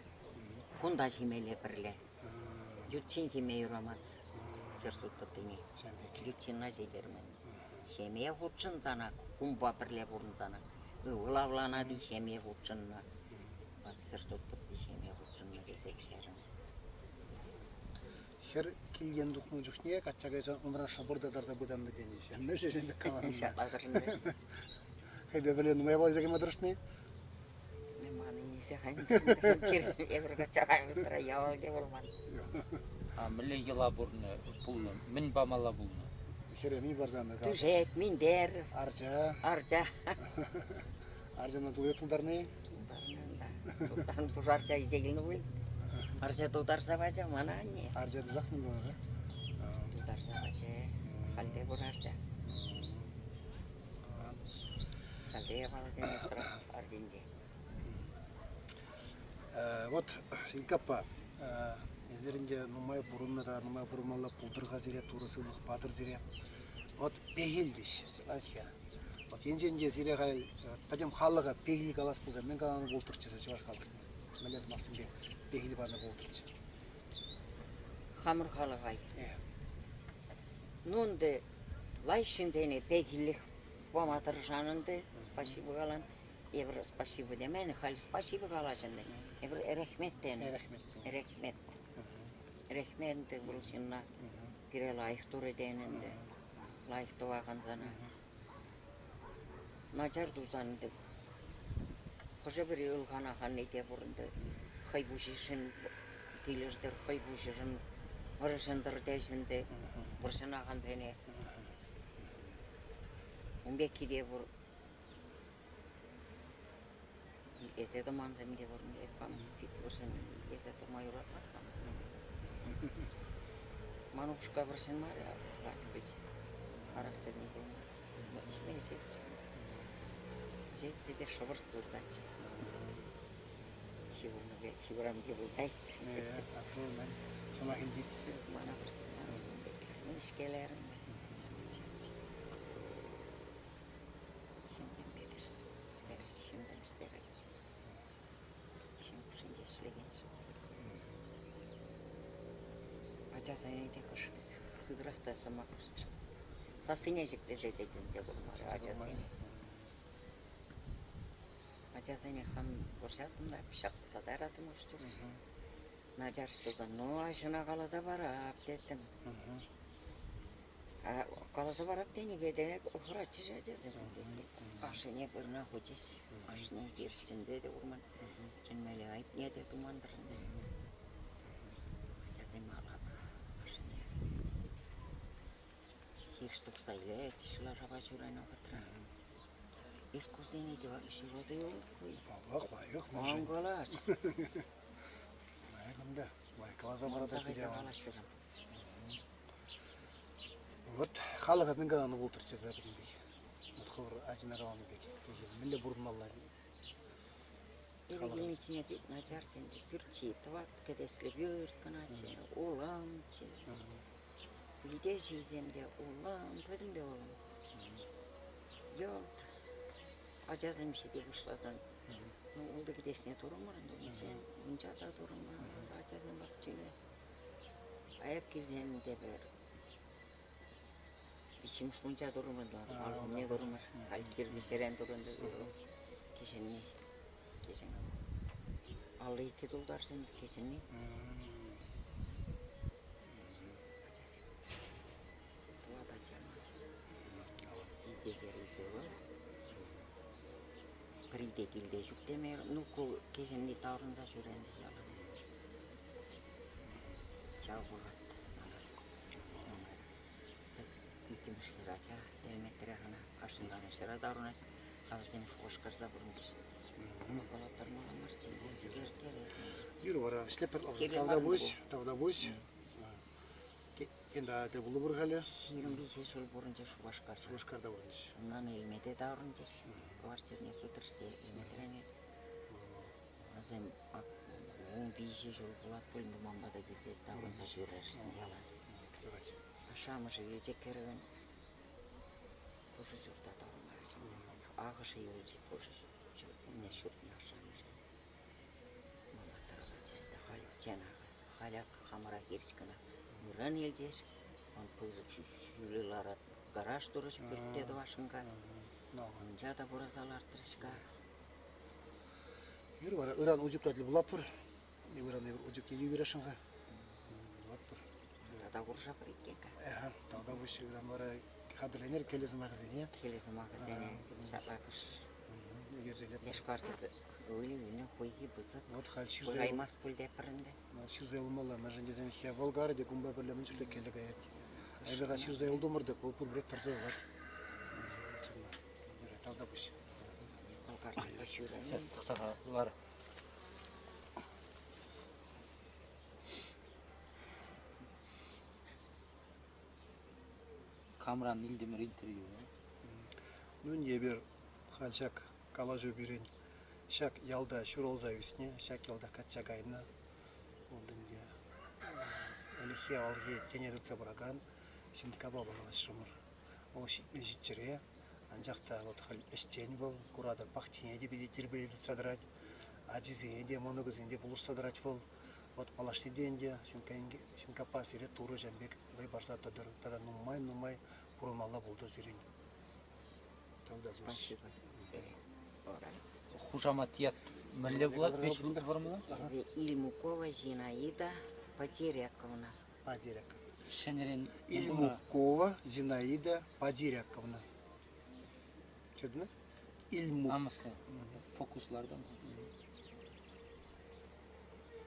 кунта ҫимелле пӗрле. Ют ҫын ҫиме юрамасть хӗрсут пӑттине. Ют ҫынна ҫитермен. Ҫемье хутшӑнсанах, кумпа пӗрле пурӑнсанах, ывӑл авланать-и ҫемье хутшӑннӑ. Ват хӗрсут пӑтти ҫемье хутшӑннӑ тесе пӗҫернӗ. Хӗр килтен тухнӑ чухне качча кайсан унран шӑпӑр та тарса пытаннӑ тенӗ. Мӗншӗн ҫын пек каланӑ? Ҫапла тӑрӑннӑ. Хӑйпе пӗрле нумай япала кайма тӑрӑшни? Ман илсе Эпир качча кайнӑ ял те пулман. А мӗнле йӑла пурнӑ, пулнӑ? Мӗн памалла пулнӑ? Хӗре мӗн парсан? Тӳшек, минтер. Арча. Арча. Арчана тулли тултарни? Тултарнӑ да. Тултарнӑ пуш арча илсе килнӗ пуль. Арча тултарса пачӗ мана анне. Арча тусах тултарнӑ, да? Тултарса пачӗ. Халь те пур арча. Халь те япаласем усрать арчинче. Вот, Илькаппа, эсир ӗнтӗ нумай пурӑннӑ та нумай пурӑнмалла пултӑр-ха сире, Турӑ сывлӑх патӑр сире. Вот пехилтӗҫ, лайӑх. Вот енчен те сире халь пӗтӗм халӑха пехил калас пулсан мӗн каланӑ пултӑрччӗ чӑваш халӑхне? Мӗнле сӑмахсемпе пехил панӑ пултӑрччӗ? Хамӑр халӑха. Ну ӗнтӗ лайӑх ҫынсене пехиллӗх пама тӑрӑшан ӗнтӗ, спасибо калан. Эпир спасибо темен, халь спасибо калаҫ ӗнтӗ. Эпир эрехмет тенӗ. Эрехмет. Эрехмет. Эрехмет ӗнтӗ вӑл ҫынна пире лайӑх турӗ тенӗ ӗнтӗ. Лайӑх тӑвакан сана. Начар тусан ӗнтӗ хӑшӗ-пӗри ылханаканни те пур ӗнтӗ. Хӑй пуҫӗшӗн килӗштӗр, хӑй пуҫӗшӗн вӑрҫӑнтӑр теҫ ӗнтӗ вӑрҫӑнакансене. Ун пекки те пур. Итлесе тӑмансем те пур. Эп хам пит вӑрҫӑн итлесе тӑма юратман хам. Ман упӑшка вӑрҫӑн мар, пит характерный пулнӑ. Ӗҫме ӗҫетчӗ. Ӗҫетчӗ те шӑпӑрт выртатчӗ. Ҫывӑрнӑ пек ҫывӑрам ҫывӑрса. Э, а то мӗн сӑмах илтет. Мана вӑрҫӑнман пек. Ӗҫкелерӗм. Ӗҫме ӗҫетчӗ. Ҫынсем пек ӗҫтерет, ҫынсем ӗҫтерет. Ҫын хушшинче ӗҫлекен ҫын. Ачасене те хӑш хытӑрах та сӑмах сассине ҫӗклесе те чӗнсе курмарӗ ачасене. Ачасене хам вӑрҫаттӑм та ҫапса тараттӑм хӑш чух. Начар тусан, ну, аҫӑна каласа парап теттӗм. Каласа парап тенипе те хӑратчӗҫ ачасем. Ашшӗне пырна хучӗҫ. Ашшӗне хирӗҫ чӗнсе те курман. Чӗнмелле айӑпне те туман-тӑр ӗнтӗ. Ачасем алапа ашшӗне хирӗҫ тухса илетчӗҫ лашапа ҫӳренӗ вӑхӑтра. Эс кусене те ҫыру Паллах, лайӑх мӗншӗн. Ан калаҫ. Лайӑх ӗнтӗ. Лайӑх каласа паратӑп Манса кайса питӗ. калаҫрӑм. Вот халӑха мӗн каланӑ пултӑрччӗ пӗтӗмпех. Вот хӑвӑр ачана каланӑ пек. Мӗнле пурӑнмалла? Килничине пит начарччӗ ӗнтӗ. Пӳртҫи тӑват кӗтеслӗ пӳрт кӑначчӗ, уламччӗ. Вите ҫилсем те улам, пӗтӗмпе улам. Йӑлт ачасем ҫите пуҫласан. Ну, ултӑ кӗтесне турӑмӑр ӗнтӗ унччен. Мунча та турӑмӑр, ачасем пахчине. Аяк килсен те пӗр виҫҫӗмӗш мунча турӑмӑр та, алкумне турӑмӑр. Халь кирпӗчрен турӑнчӗ. Кӗҫӗнни, кӗҫӗн. 52 тултарсан кӗҫӗнни. Ачасем тӑват ача ман. Икӗ хӗр, икӗ ывӑл. Пӗри те килте ҫук теме, ну ку кӗҫӗнни таврӑнса ҫӳренӗ ялан. Ҫав вӑхӑт мана нумай иккӗмӗш хӗрача Элметре кӑна кашни канӑҫра таврӑнать. А вӗсем Шупашкарта пурӑнчӗҫ. Калаттармалла марччӗ ӳкерттересӗн. Юрӗ вара ӗҫлетпӗр. Тавтапуҫ, тавтапуҫ. Тен тӗл пулӑпӑр халӗ. 25 ҫул пурӑнчӗ Шупашкарта. Шупашкарта пурӑнчӗҫ. Унтан Элмете таврӑнчӗҫ. Квартирне сутрӗҫ те Элметрен Вӗсем 13 ҫул пулать пуль ӗнтӗ ман пата килсе таврӑнса ҫӳрерӗҫ яла. Юрать. Ашшӗ-амӑшӗ вилчӗ кӗрӗвӗн. Пушӑ ҫурта таврӑнмарӗҫ. Ахӑшӗ юлчӗ пушӑ ҫуртне ашшӗ-амӑшӗ. Мана тӑратчӗҫ те халиччен халь ак хамӑра хирӗҫ кӑна вырӑн илчӗҫ. Он пысӑк ҫӳле ларать гараж турӗҫ пӳртте тӑвасшӑн-ха. Мунча та пураса лартрӗҫ-ха. Юр вара ыран учук тӗл пулатпӑр. Ыран эпир учук те ӳкересшӗн-ха. Пулатпӑр. Тата куршапӑр иккен-ха. Аха, тавтапуҫ ыран вара хатӗрленер кӗлӗ сӑмахӗсене. Кӗлӗ сӑмахӗсене ҫапла кӑш Ӳкерсе леш карчӑк ывӑлӗ хуйхи пысӑк. Вот халь ҫырса Пыраймасть пуль тепӗр ӗнтӗ. Ҫырса юлмалла, мӗншӗн тесен вӑл карӗ те кунпа пӗрле мӗн чухлӗ кӗлӗ каять. Эпӗ халь ҫырса юлтӑмӑр тӑк, вӑл пурпӗрех тӑрса юлать. Тавтапуҫ. Вӑл карчӑка ҫырать. Сейчас тӑхса лар. Камран илтӗмӗр интервью? Ну, эпир халь ҫак калаҫу пирӗн ҫак ялта ҫуралса ӳснӗ, ҫак ялта качча кайнӑ. Вот ӗнтӗ ӗлӗкхи авалхи тӗне тытса пыракан Синккапа калаҫрӑмӑр. Вӑл 77-ре, анчах та вот халь ӗҫчен вӑл, куратӑр, пахчине те питӗ тирпейлӗ тытса тӑрать, ачисене те, мӑнукӗсене те пулӑшса тӑрать вӑл. Вот малашне те ӗнтӗ Синкапа сире Турӑ ҫам пек вӑй парса тӑтӑр тата нумай-нумай пурӑнмалла пултӑр сирӗн. Спасибо сире. Хушамат ят мӗнле пулать веҫ вӑрмана? Ильмукова Зинаида Потеряковна. Падиряк. Ҫӗнӗрен Ильмукова Зинаида Падиряковна. Чудно? Ильмук. Амӑшӗ фокуслардан.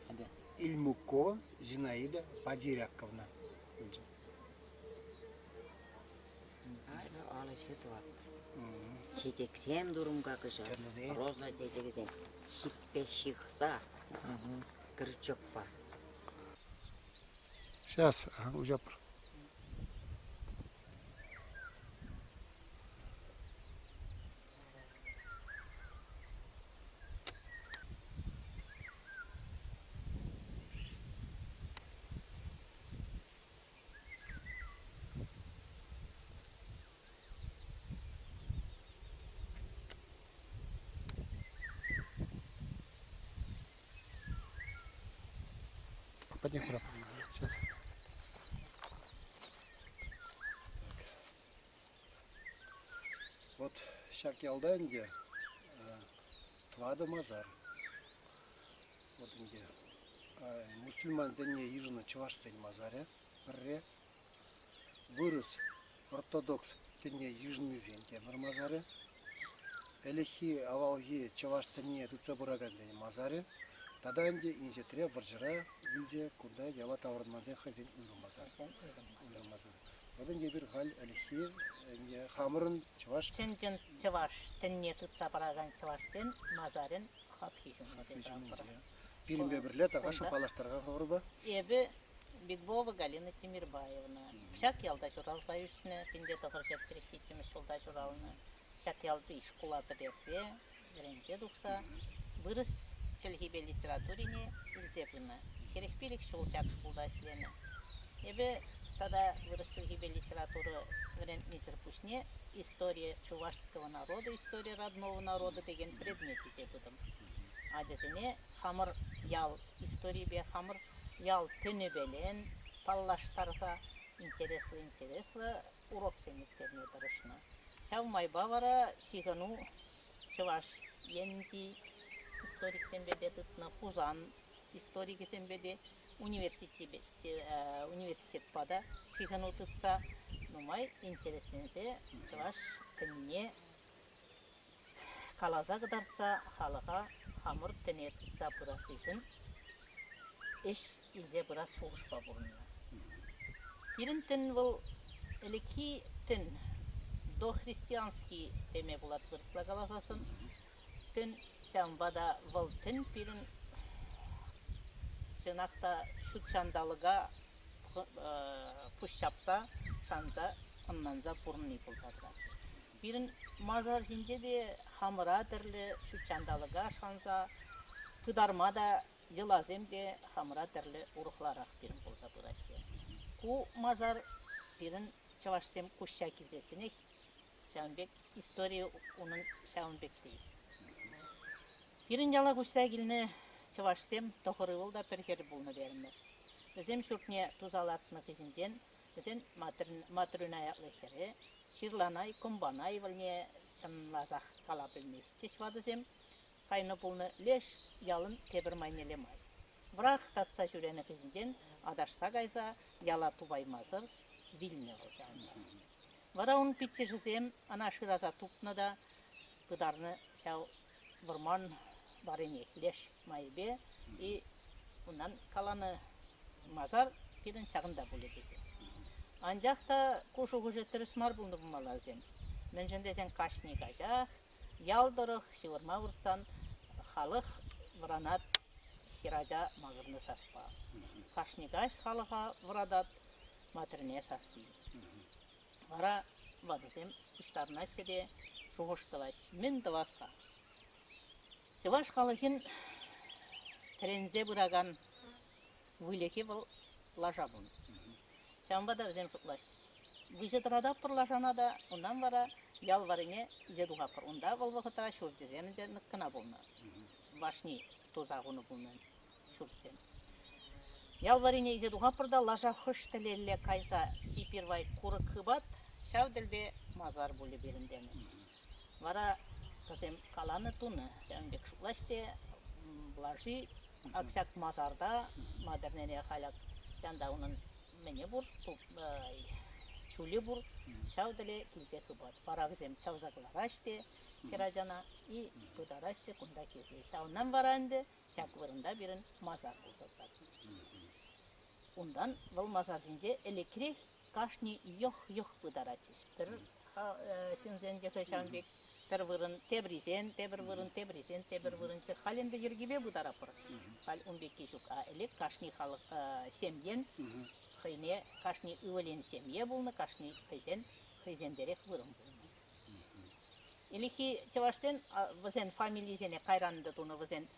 Hadi. Ильмукова Зинаида Падиряковна. Пулчӗ. Ай, алӑ ҫытӑвап. Чечексем турӑмка кӑҫал. Тӗрлӗсем. Роза чечекӗсем. Ҫиппе ҫыхса крючокпа. Сейчас, уҫапӑр. Патне хурап. Сейчас. Вот ҫак ялта ӗнтӗ тӑватӑ масар. Вот ӗнтӗ мусульман тӗнне йышӑннӑ чӑвашсен масарӗ пӗрре. Вырӑс ортодокс тӗнне йышӑннисен тепӗр масарӗ. Ӗлӗкхи авалхи чӑваш тӗнне тытса пыракансен масарӗ. Тата ӗнтӗ инҫетре вӑрҫӑра вилсе кунта яла таврӑнмансен хӑйсен уйрӑм масарӗ. Уйрӑм масар. Вӑт ӗнтӗ эпир халь ӗлӗкхи ӗнтӗ хамӑрӑн чӑваш Чӑн-чӑн чӑваш тӗнне тытса пыракан чӑвашсен масарӗн хапхи ҫумӗнче хапхи тӑратпӑр. ҫумӗнче. Пирӗнпе пӗрле тархасшӑн паллаштарха хӑвӑрпа. Эпӗ Бигбова Галина Тимирбаевна. Ҫак ялта ҫуралса ӳснӗ, 1947 ҫулта ҫуралнӑ. Ҫак ялти шкула пӗтерсе, вӗренсе тухса вырӑс чӗлхипе литературине илсе пынӑ. 45 ҫул ҫак шкулта ӗҫленӗ. Эпӗ тата вырӑс чӗлхипе литература вӗрентнисӗр пуҫне «История чувашского народа, история родного народа» текен предмет илсе пытӑм. Ачасене хамӑр ял историйӗпе, хамӑр ял тӗнӗпелен паллаштарса интереслӗ-интереслӗ уроксем ирттерме тӑрӑшнӑ. Ҫав майпа вара ҫыхӑну Чӑваш Енти историксемпе те тытнӑ, Хусан историкӗсемпе те, университетпа та ҫыхӑну тытса нумай интересленсе чӑваш тӗнне каласа кӑтартса халӑха хамӑр тӗне тытса пырассишӗн ӗҫ илсе пырас шухӑшпа пурӑннӑ. Пирӗн тӗн вӑл ӗлӗкхи тӗн, дохристианский теме пулать вырӑсла каласассӑн. Тӗн, ҫавӑнпа та вӑл тӗн пирӗн чӑнах та ҫут ҫанталӑка пуҫҫапса, шанса, ӑнланса пурӑнни пулса тӑрать. Пирӗн масар ҫинче те хамӑра тӗрлӗ ҫут ҫанталӑка шанса пытарма та йӑласем те хамӑра тӗрлӗ урӑхларах пирӗн пулса пыраҫҫӗ. Ку масар пирӗн чӑвашсем куҫҫа килсессӗнех ҫавӑн пек истори унӑн ҫавӑн пек тейӗ. Пирӗн яла куҫса килнӗ чӑвашсем тӑхӑр ывӑл та пӗр хӗр пулнӑ терӗмӗр. Вӗсем ҫуртне туса лартнӑ хыҫӗнчен вӗсен Матрюна ятлӑ хӗрӗ Ҫырланай, Кӑмпанай вӑлне чӑнласах кала пӗлместчӗҫ ватӑсем. Кайнӑ пулнӑ леш ялӑн тепӗр майнелле май. Вӑрах татса ҫӳренӗ хыҫӗнчен аташса кайса яла тупаймасӑр вилнӗ вӑл ҫавӑнпа. Вара ун пиччӗшӗсем ӑна шыраса тупнӑ та пытарнӑ ҫав вӑрман варринех леш майӗпе и унтан каланӑ масар пирӗн ҫакӑнта пулӗ тесе. Анчах та ку шухӑшӗ тӗрӗс мар пулнӑ пулмалла вӗсем. Мӗншӗн тесен кашни каҫах ял тӑрӑх ҫывӑрма выртсан халӑх вӑранать хӗрача макӑрнӑ саспа. Кашни каҫ халӑха вӑратать Матӗрне сасси. Вара ватӑсем пуҫтарӑнаҫҫӗ те шухӑш тӑваҫҫӗ. Мӗн тӑвас-ха? Чӑваш халӑхӗн тӗренсе пыракан выльӑхӗ вӑл лаша пулнӑ. Ҫавӑнпа та вӗсем шутлаҫҫӗ. Выҫӑ тӑрататпӑр лашана та, унтан вара ял варрине илсе тухатпӑр. Унта вӑл вӑхӑтра ҫурчӗсем те кӑна пулнӑ. Башни туса хунӑ пулнӑ ҫуртсем. Ял варрине илсе тухатпӑр та лаша хӑш тӗлелле кайса чи пирвай курӑк хыпать, ҫав тӗлте масар пулӗ пирӗн тенӗ. Вара вӗсем каланӑ тунӑ. Ҫавӑн пек шутлаҫ те лаши ак ҫак масарта Матӗрнене халь ак ҫанта унӑн мӗне пур, чулӗ пур, ҫав тӗле килсе хыпать. Вара вӗсем чавса кӑлараҫ те хӗрачана и пытараҫҫӗ кунта килсе. Ҫавӑнтан вара ӗнтӗ ҫак вырӑнта пирӗн масар пулса тӑрать. Унтан вӑл масарсенче ӗлӗкрех кашни йӑх-йӑх пытаратчӗҫ. Пӗр ҫынсен йӑхӗ ҫавӑн пек пӗр вырӑн, теприсен тепӗр вырӑн, теприсен тепӗр вырӑнччӗ. Халь ӗнтӗ йӗркипе пытаратпӑр. Халь ун пекки ҫук. А ӗлӗк кашни халӑх ҫемьен хӑйне, кашни ывӑлӗн ҫемье пулнӑ, кашни хӑйсен хӑйсентерех вырӑн пулнӑ. Ӗлӗкхи чӑвашсен вӗсен фамилисене кайран та тунӑ вӗсен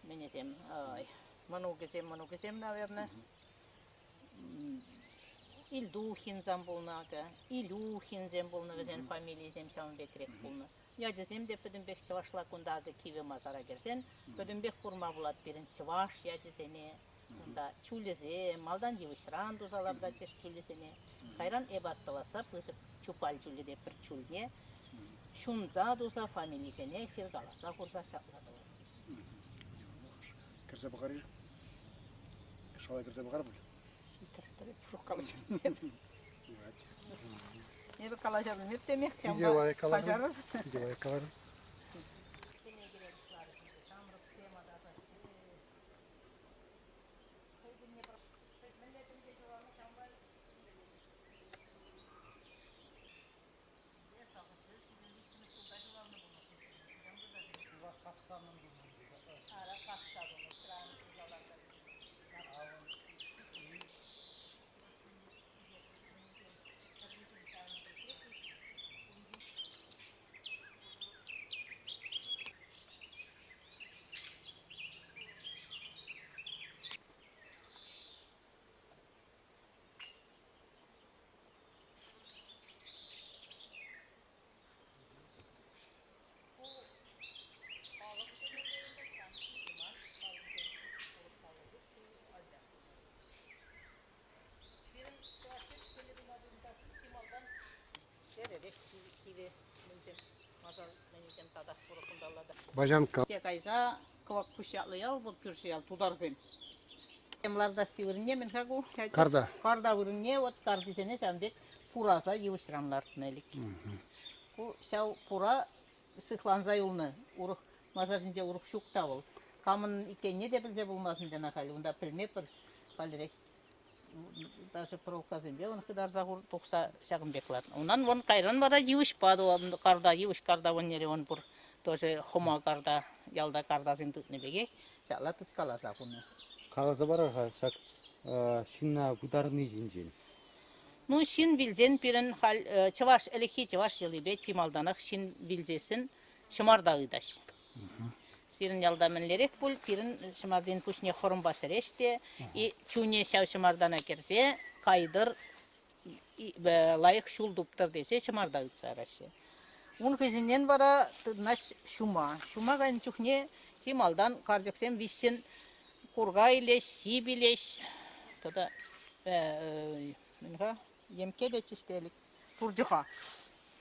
мӗнӗсем, мӑнукӗсем, мӑнукӗсем, наверное. Ильдухинсем пулнӑ акӑ, Илюхинсем пулнӑ вӗсен фамилийӗсем ҫавӑн пекрех пулнӑ. Ячӗсем те пӗтӗмпех чӑвашла кунта акӑ кивӗ масара кӗрсен пӗтӗмпех курма пулать пирӗн чӑваш ячӗсене. Унта чулӗсем, малтан йывӑҫран туса лартатчӗҫ чулӗсене. Кайран эп астӑвасса пысӑк Чупаль чулӗ те пӗр чульне ҫунса туса фамилисене ҫыркаласа хурса ҫапла тӑватчӗҫ. Кӗрсе пӑхар-и? Шала кӗрсе пӑхар пуль? Ҫитӗр, пур калаҫа пӗлмеп. Эпӗ калаҫа пӗлмеп темех, ҫавӑнпа каҫарӑр. Питӗ лайӑх каларӑн. Ваҫанкка. Кайса кӑвак пуҫ ятлӑ ял пур, кӳршӗ ял, тутарсем. Лартасси вырӑнне мӗн-ха ку? Карта. Карта вырӑнне вот картисене ҫавӑн пек пураса йывӑҫран лартнӑ ӗлӗк. Ку ҫав пура сыхланса юлнӑ. Урӑх масар ҫинче урӑх ҫук та вӑл. Камӑн иккенне те пӗлсе пулмасть ӗнтӗ ӑна халь. Унта пӗлме пӗр халӗрех даже проволокасемпе вон хытарса тухса ҫакӑн пек лартнӑ. Унтан вон кайран вара йывӑҫпа карта, йывӑҫ карта вон вон пур. Тоже хӑма карта, ялта картасем тытнӑ пекех ҫапла тыткаласа хунӑ. Каласа парар-ха ҫак ҫынна пытарни ҫинчен. Ну, ҫын вилсен пирӗн халь чӑваш ӗлӗкхи чӑваш йӑлипе чи малтанах ҫын вилсессӗн ҫӑмарта ыйтаҫ. Сирӗн ялта мӗнлерех пуль, пирӗн ҫӑмартин пуҫне хӑрӑмпа сӗреҫ те, и чуне ҫав ҫӑмартана кӗрсе кайтӑр, лайӑх ҫул туптӑр тесе ҫӑмарта ыйтса яраҫҫӗ. Ун хыҫӗнчен вара тытӑнаҫ ҫума. Ҫума кайнӑ чухне чи малтан карчӑксем виҫҫӗн курка илеҫ, ҫип илеҫ тата мӗн-ха, емкке тетчӗҫ те ӗлӗк. Турчӑка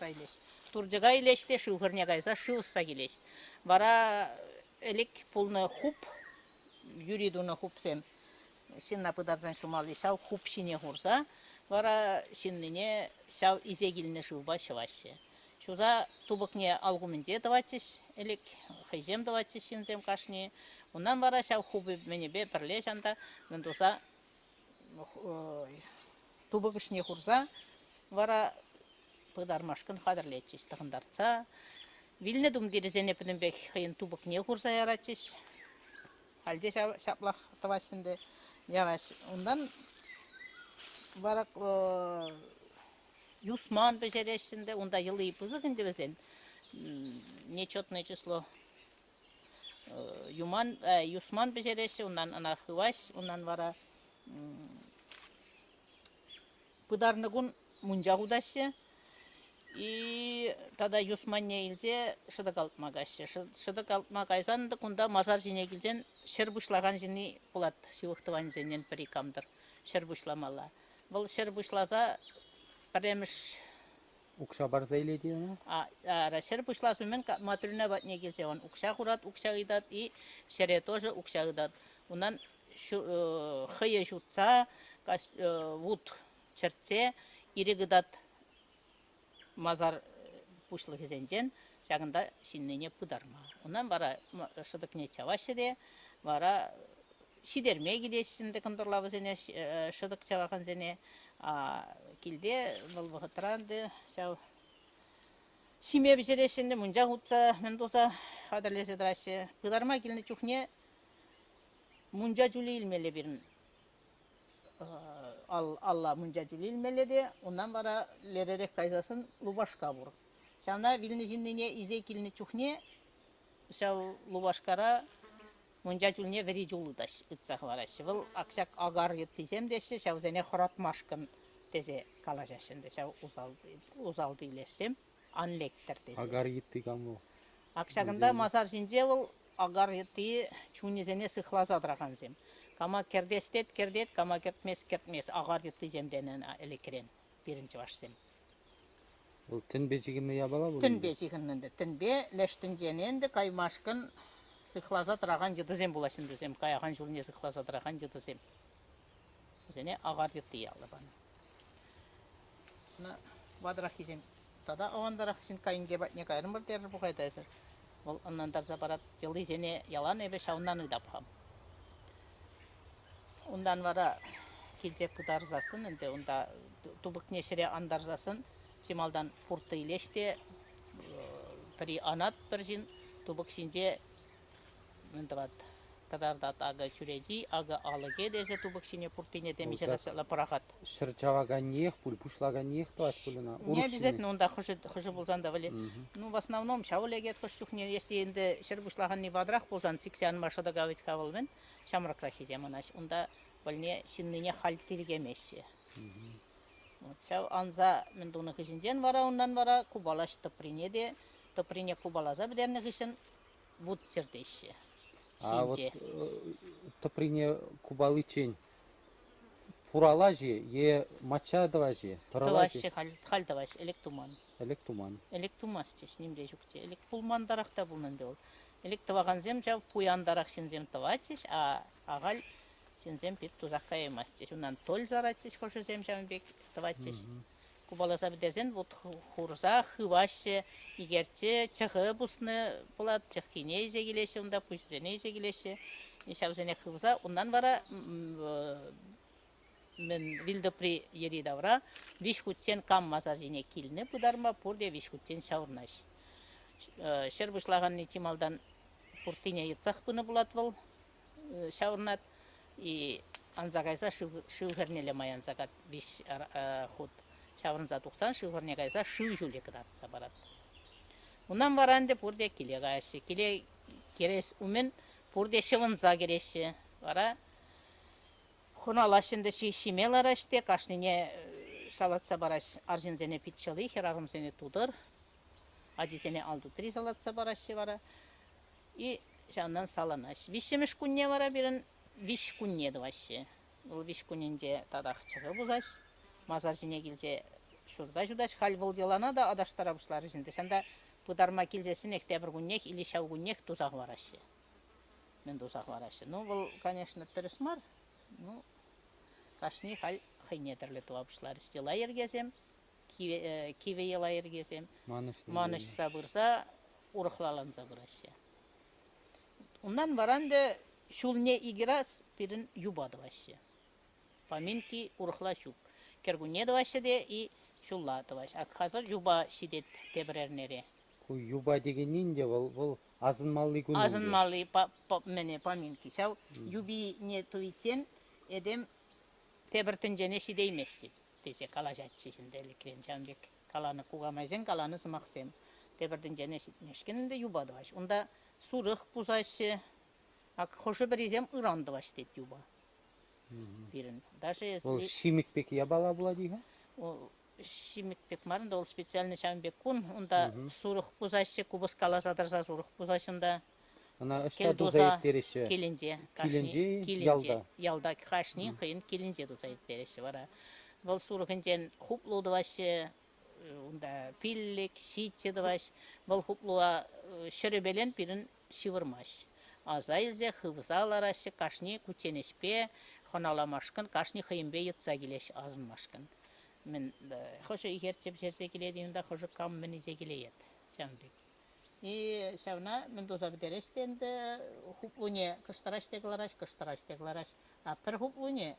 илеҫ. Турчӑка илеҫ те шыв хӗрне кайса шыв ӑсса килеҫ. Вара ӗлӗк пулнӑ хуп. юри тунӑ хупсем ҫынна пытарсан ҫумалли ҫав хуп ҫине хурса вара ҫыннине ҫав исе килнӗ шывпа ҫӑваҫҫӗ. Ҫуса тупӑкне алкумӗнче тӑватчӗҫ ӗлӗк, хӑйсем тӑватчӗҫ ҫынсем кашни. Унтан вара ҫав хупӗ-мӗнӗпе пӗрле ҫанта мӗн туса тупӑк ӑшне хурса вара пытармашкӑн хатӗрлетчӗҫ тӑхӑнтартса. Вилнӗ тумтирӗсене пӗтӗмпех хӑйӗн тупӑкне хурса яратчӗҫ. Халь те ҫав ҫаплах тӑваҫҫӗ ӗнтӗ, яраҫ. Унтан вара юсман пӗҫереҫҫӗ ӗнтӗ. Унта йӑли пысӑк ӗнтӗ вӗсен. Нечетное число юман, юсман пӗҫереҫҫӗ, унтан ӑна хываҫ, унтан вара пытарнӑ кун мунча хутаҫҫӗ. И тата юсманне илсе шӑтӑк алтма каҫҫӗ. Шӑтӑк алтма кайсан кунта масар ҫине килсен ҫӗр пуҫлакан ҫынни пулать ҫывӑх тӑванӗсенчен пӗри кам-тӑр ҫӗр пуҫламалла. Вӑл ҫӗр пуҫласа пӗрремӗш Укҫа парса илет-и ӑна? Ара, ҫӗр пуҫлас умӗн Матрюна патне килсе он укҫа хурать, укҫа ыйтать и ҫӗре тоже укҫа ыйтать. Унтан хӑйӑ ҫутса, вут чӗртсе ирӗк ытать масар пуҫлӑхӗсенчен ҫакӑнта ҫыннине пытарма. Унтан вара шӑтӑкне чаваҫҫӗ те вара ҫитерме килеҫҫӗ ӗнтӗ кӑнтӑрла вӗсене шӑтӑк чавакансене. Килте вӑл вӑхӑтра ӗнтӗ ҫав ҫиме пӗҫереҫҫӗ ӗнтӗ, мунча хутса, мӗн туса хатӗрлесе тӑраҫҫӗ. Пытарма килнӗ чухне мунча чулӗ илмелле пирӗн. Алла мунча чулӗ илмелле те, унтан вара леререх кайсассӑн лупашка пур. Ҫавна вилнӗ ҫыннине илсе килнӗ чухне ҫав лупашкара мунча чулне вӗри чул ытса хӑвараҫҫӗ. Вӑл ак ҫак акар йыттисем теҫҫӗ, ҫавсене хӑратмашкӑн тесе калаҫаҫҫӗ ӗнтӗ ҫав усал тилессем ан лектӗр тесе. Акар йытти кам вӑл? Ак ҫакӑнта масар ҫинче вӑл акар йытти чунӗсене сыхласа тӑракансем. Кама кӗртес тет, кӗртет, кама кӗртмест, кӗртмест. Акар йыттисем тенӗ ӑна ӗлӗкрен пирӗн чӑвашсем. Вӑл тӗнпе ҫыхӑннӑ япала пуль Тӗнпе ҫыхӑннӑ ӗнтӗ. Тӗнпе леш тӗнчене ӗнтӗ каймашкӑн сыхласа тӑракан йытӑсем пулаҫҫӗ ӗнтӗ вӗсем, каякан ҫулне сыхласа тӑракан йытӑсем. Вӗсене акар йытти ятлӑ панӑ. Ӑна ватӑраххисем тата авантарах ҫын кайӑнке патне кайрӑмӑр терӗр пухайта эсӗр. Вӑл ӑнлантарса парать, йӑлисене ялан эпӗ ҫавӑнтан ыйтап-ха. Унтан вара килсе пытарсассӑн ӗнтӗ унта тупӑкне ҫӗре антарсассӑн чи малтан пурттӑ илеҫ те пӗри анать пӗр ҫын тупӑк ҫинче мӗн тӑвать кӑтартать акӑ чӳречи, акӑ алӑкӗ тесе тупӑк ҫине пурттине темиҫе раз пӑрахать. Ҫӗр чаваканниех пуль, пуҫлаканниех тӑвать пуль ӑна. Не обязательно унта хӑшӗ пулсан та вӗле. Ну, в основном ҫав лекет хӑш чухне, если ӗнтӗ ҫӗр пуҫлаканни ватӑрах пулсан сиксе анма шӑтӑка вӗт-ха вӑл мӗн. Ҫамрӑкраххисем ӑна унта вӗлне ҫыннине халь тиркемеҫҫӗ. Вот ҫав анса мӗн тунӑ хыҫӗнчен вара унтан вара купалаҫ тӑприне те, тӑприне купаласа пӗтернӗ хыҫҫӑн вут чӗртеҫҫӗ. А вот тӑприне купаличчен пуралаҫ-и е мачча тӑваҫ-и? Тӑваҫҫӗ, халь, халь тӑваҫ, ӗлӗк туман. Ӗлӗк туман. Ӗлӗк тумастчӗҫ, ним те ҫукчӗ. Ӗлӗк пулмантарах та пулнӑ ӗнтӗ вӑл. Ӗлӗк тӑвакансем ҫав пуянтарах ҫынсем тӑватчӗҫ, а ахаль ҫынсем пит тусах каяймастчӗҫ. Унтан толь саратчӗҫ хӑшӗсем ҫавӑн пек тӑватчӗҫ. Купаласа пӗтерсен вут хурса хываҫҫӗ, икерче чӑхӑ пуснӑ пулать, чӑххине илсе килеҫҫӗ унта, пуҫӗсене илсе килеҫҫӗ. Ҫавсене хывса унтан вара мӗн вилтӑпри йӗри-тавра виҫ хутчен кам масар ҫине килнӗ пытарма, пурте виҫ хутчен ҫаврӑнаҫ. Ҫӗр пуҫлаканни чи малтан пурттине йӑтсах пынӑ пулать вӑл, ҫаврӑнать. И анса кайса шыв, шыв хӗрнелле май анса кать виҫ хут ҫаврӑнса тухсан шыв хӗрне кайса шыв ҫулӗ кӑтартса парать. Унтан вара ӗнтӗ пурте киле каяҫҫӗ. Киле кӗрес умӗн пурте ҫӑвӑнса кӗреҫҫӗ. Вара Хӑналаҫҫӗ ӗнтӗ, ҫиме лараҫ те кашнине салатса параҫ. Арҫынсене пит ҫӑли, хӗрарӑмсене тутӑр. Ачисене ал тутри салатса параҫҫӗ вара. И ҫавӑнтан саланаҫ. Виҫҫӗмӗш кунне вара пирӗн виҫ кунне тӑваҫҫӗ. Вӑл виҫ кунӗнче татах чӑхӑ пусаҫ. Масар ҫине килсе ҫурта ҫутаҫ. Халь вӑл йӑлана та аташтара пуҫларӗҫ ӗнтӗ. Ҫавӑнта пытарма килсессӗнех тепӗр куннех или ҫав куннех туса хӑвараҫҫӗ. мӗн туса хӑвараҫҫӗ. Ну, вӑл, конечно, тӗрӗс мар. Ну, кашни халь хӑйне тӗрлӗ тӑва пуҫларӗҫ. Йӑла-йӗркесем, кивӗ йӑла-йӗркесем манӑҫса пырса урӑхлаланса пыраҫҫӗ. Унтан вара ӗнтӗ ҫулне икӗ раз пирӗн юпа тӑваҫҫӗ. Поминки урӑхла ҫук. Кӗркунне тӑваҫҫӗ те и ҫулла тӑваҫҫӗ. Ак хасӑр юпа ҫитет тепӗр эрнере. Ку юпа текенни ӗнтӗ вӑл, вӑл асӑнмалли кун ӗнтӗ. Асӑнмалли мӗне поминки. Ҫав юпине туйиччен этем тепӗр тӗнчене ҫитеймест тет, тесе калаҫатчӗҫ ӗнтӗ ӗлӗкрен ҫавӑн пек каланӑ кукамайсен каланӑ сӑмахсем. Тепӗр тӗнчене ҫитмешкӗн ӗнтӗ юпа тӑваҫ. Унта сурӑх пусаҫҫӗ. Ак хӑшӗ-пӗрисем ыран тӑваҫ тет юпа. Пирӗн. Даже если... Вӑл ҫимӗк пек япала пулать-и-ха? Ҫимӗк пек мар, ӗнтӗ вӑл специально ҫавӑн пек кун. Унта сурӑх пусаҫҫӗ, купӑс каласа тӑрса сурӑх пусаҫҫӗ унта. Ӑна ӑҫта туса ирттереҫҫӗ? Килӗнче. Килӗнче-и? Килӗнче. Ялта? Ялта кашни хӑйӗн килӗнче туса ирттереҫҫӗ вара. Вӑл сурӑхӗнчен хуплу тӑваҫҫӗ, унта пиллӗк, ҫиччӗ тӑваҫ. Вӑл хуплуа ҫӗрӗпелен пирӗн ҫывӑрмасть. Аса илсе хывса лараҫҫӗ кашни кучченеҫпе хӑналамашкӑн, кашни хӑйӗнпе йӑтса килеҫ асӑнмашкӑн. Мӗн хӑшӗ ихерчче пӗҫерсе килет унта, хӑшӗ кам мӗн илсе килеет. Ҫавӑн пек. И ҫавна мӗн туса пӗтереҫ те ӗнтӗ, хуплуне кӑштӑраҫ те кӑлараҫ, кӑштӑраҫ те кӑлараҫ. А пӗр хуплуне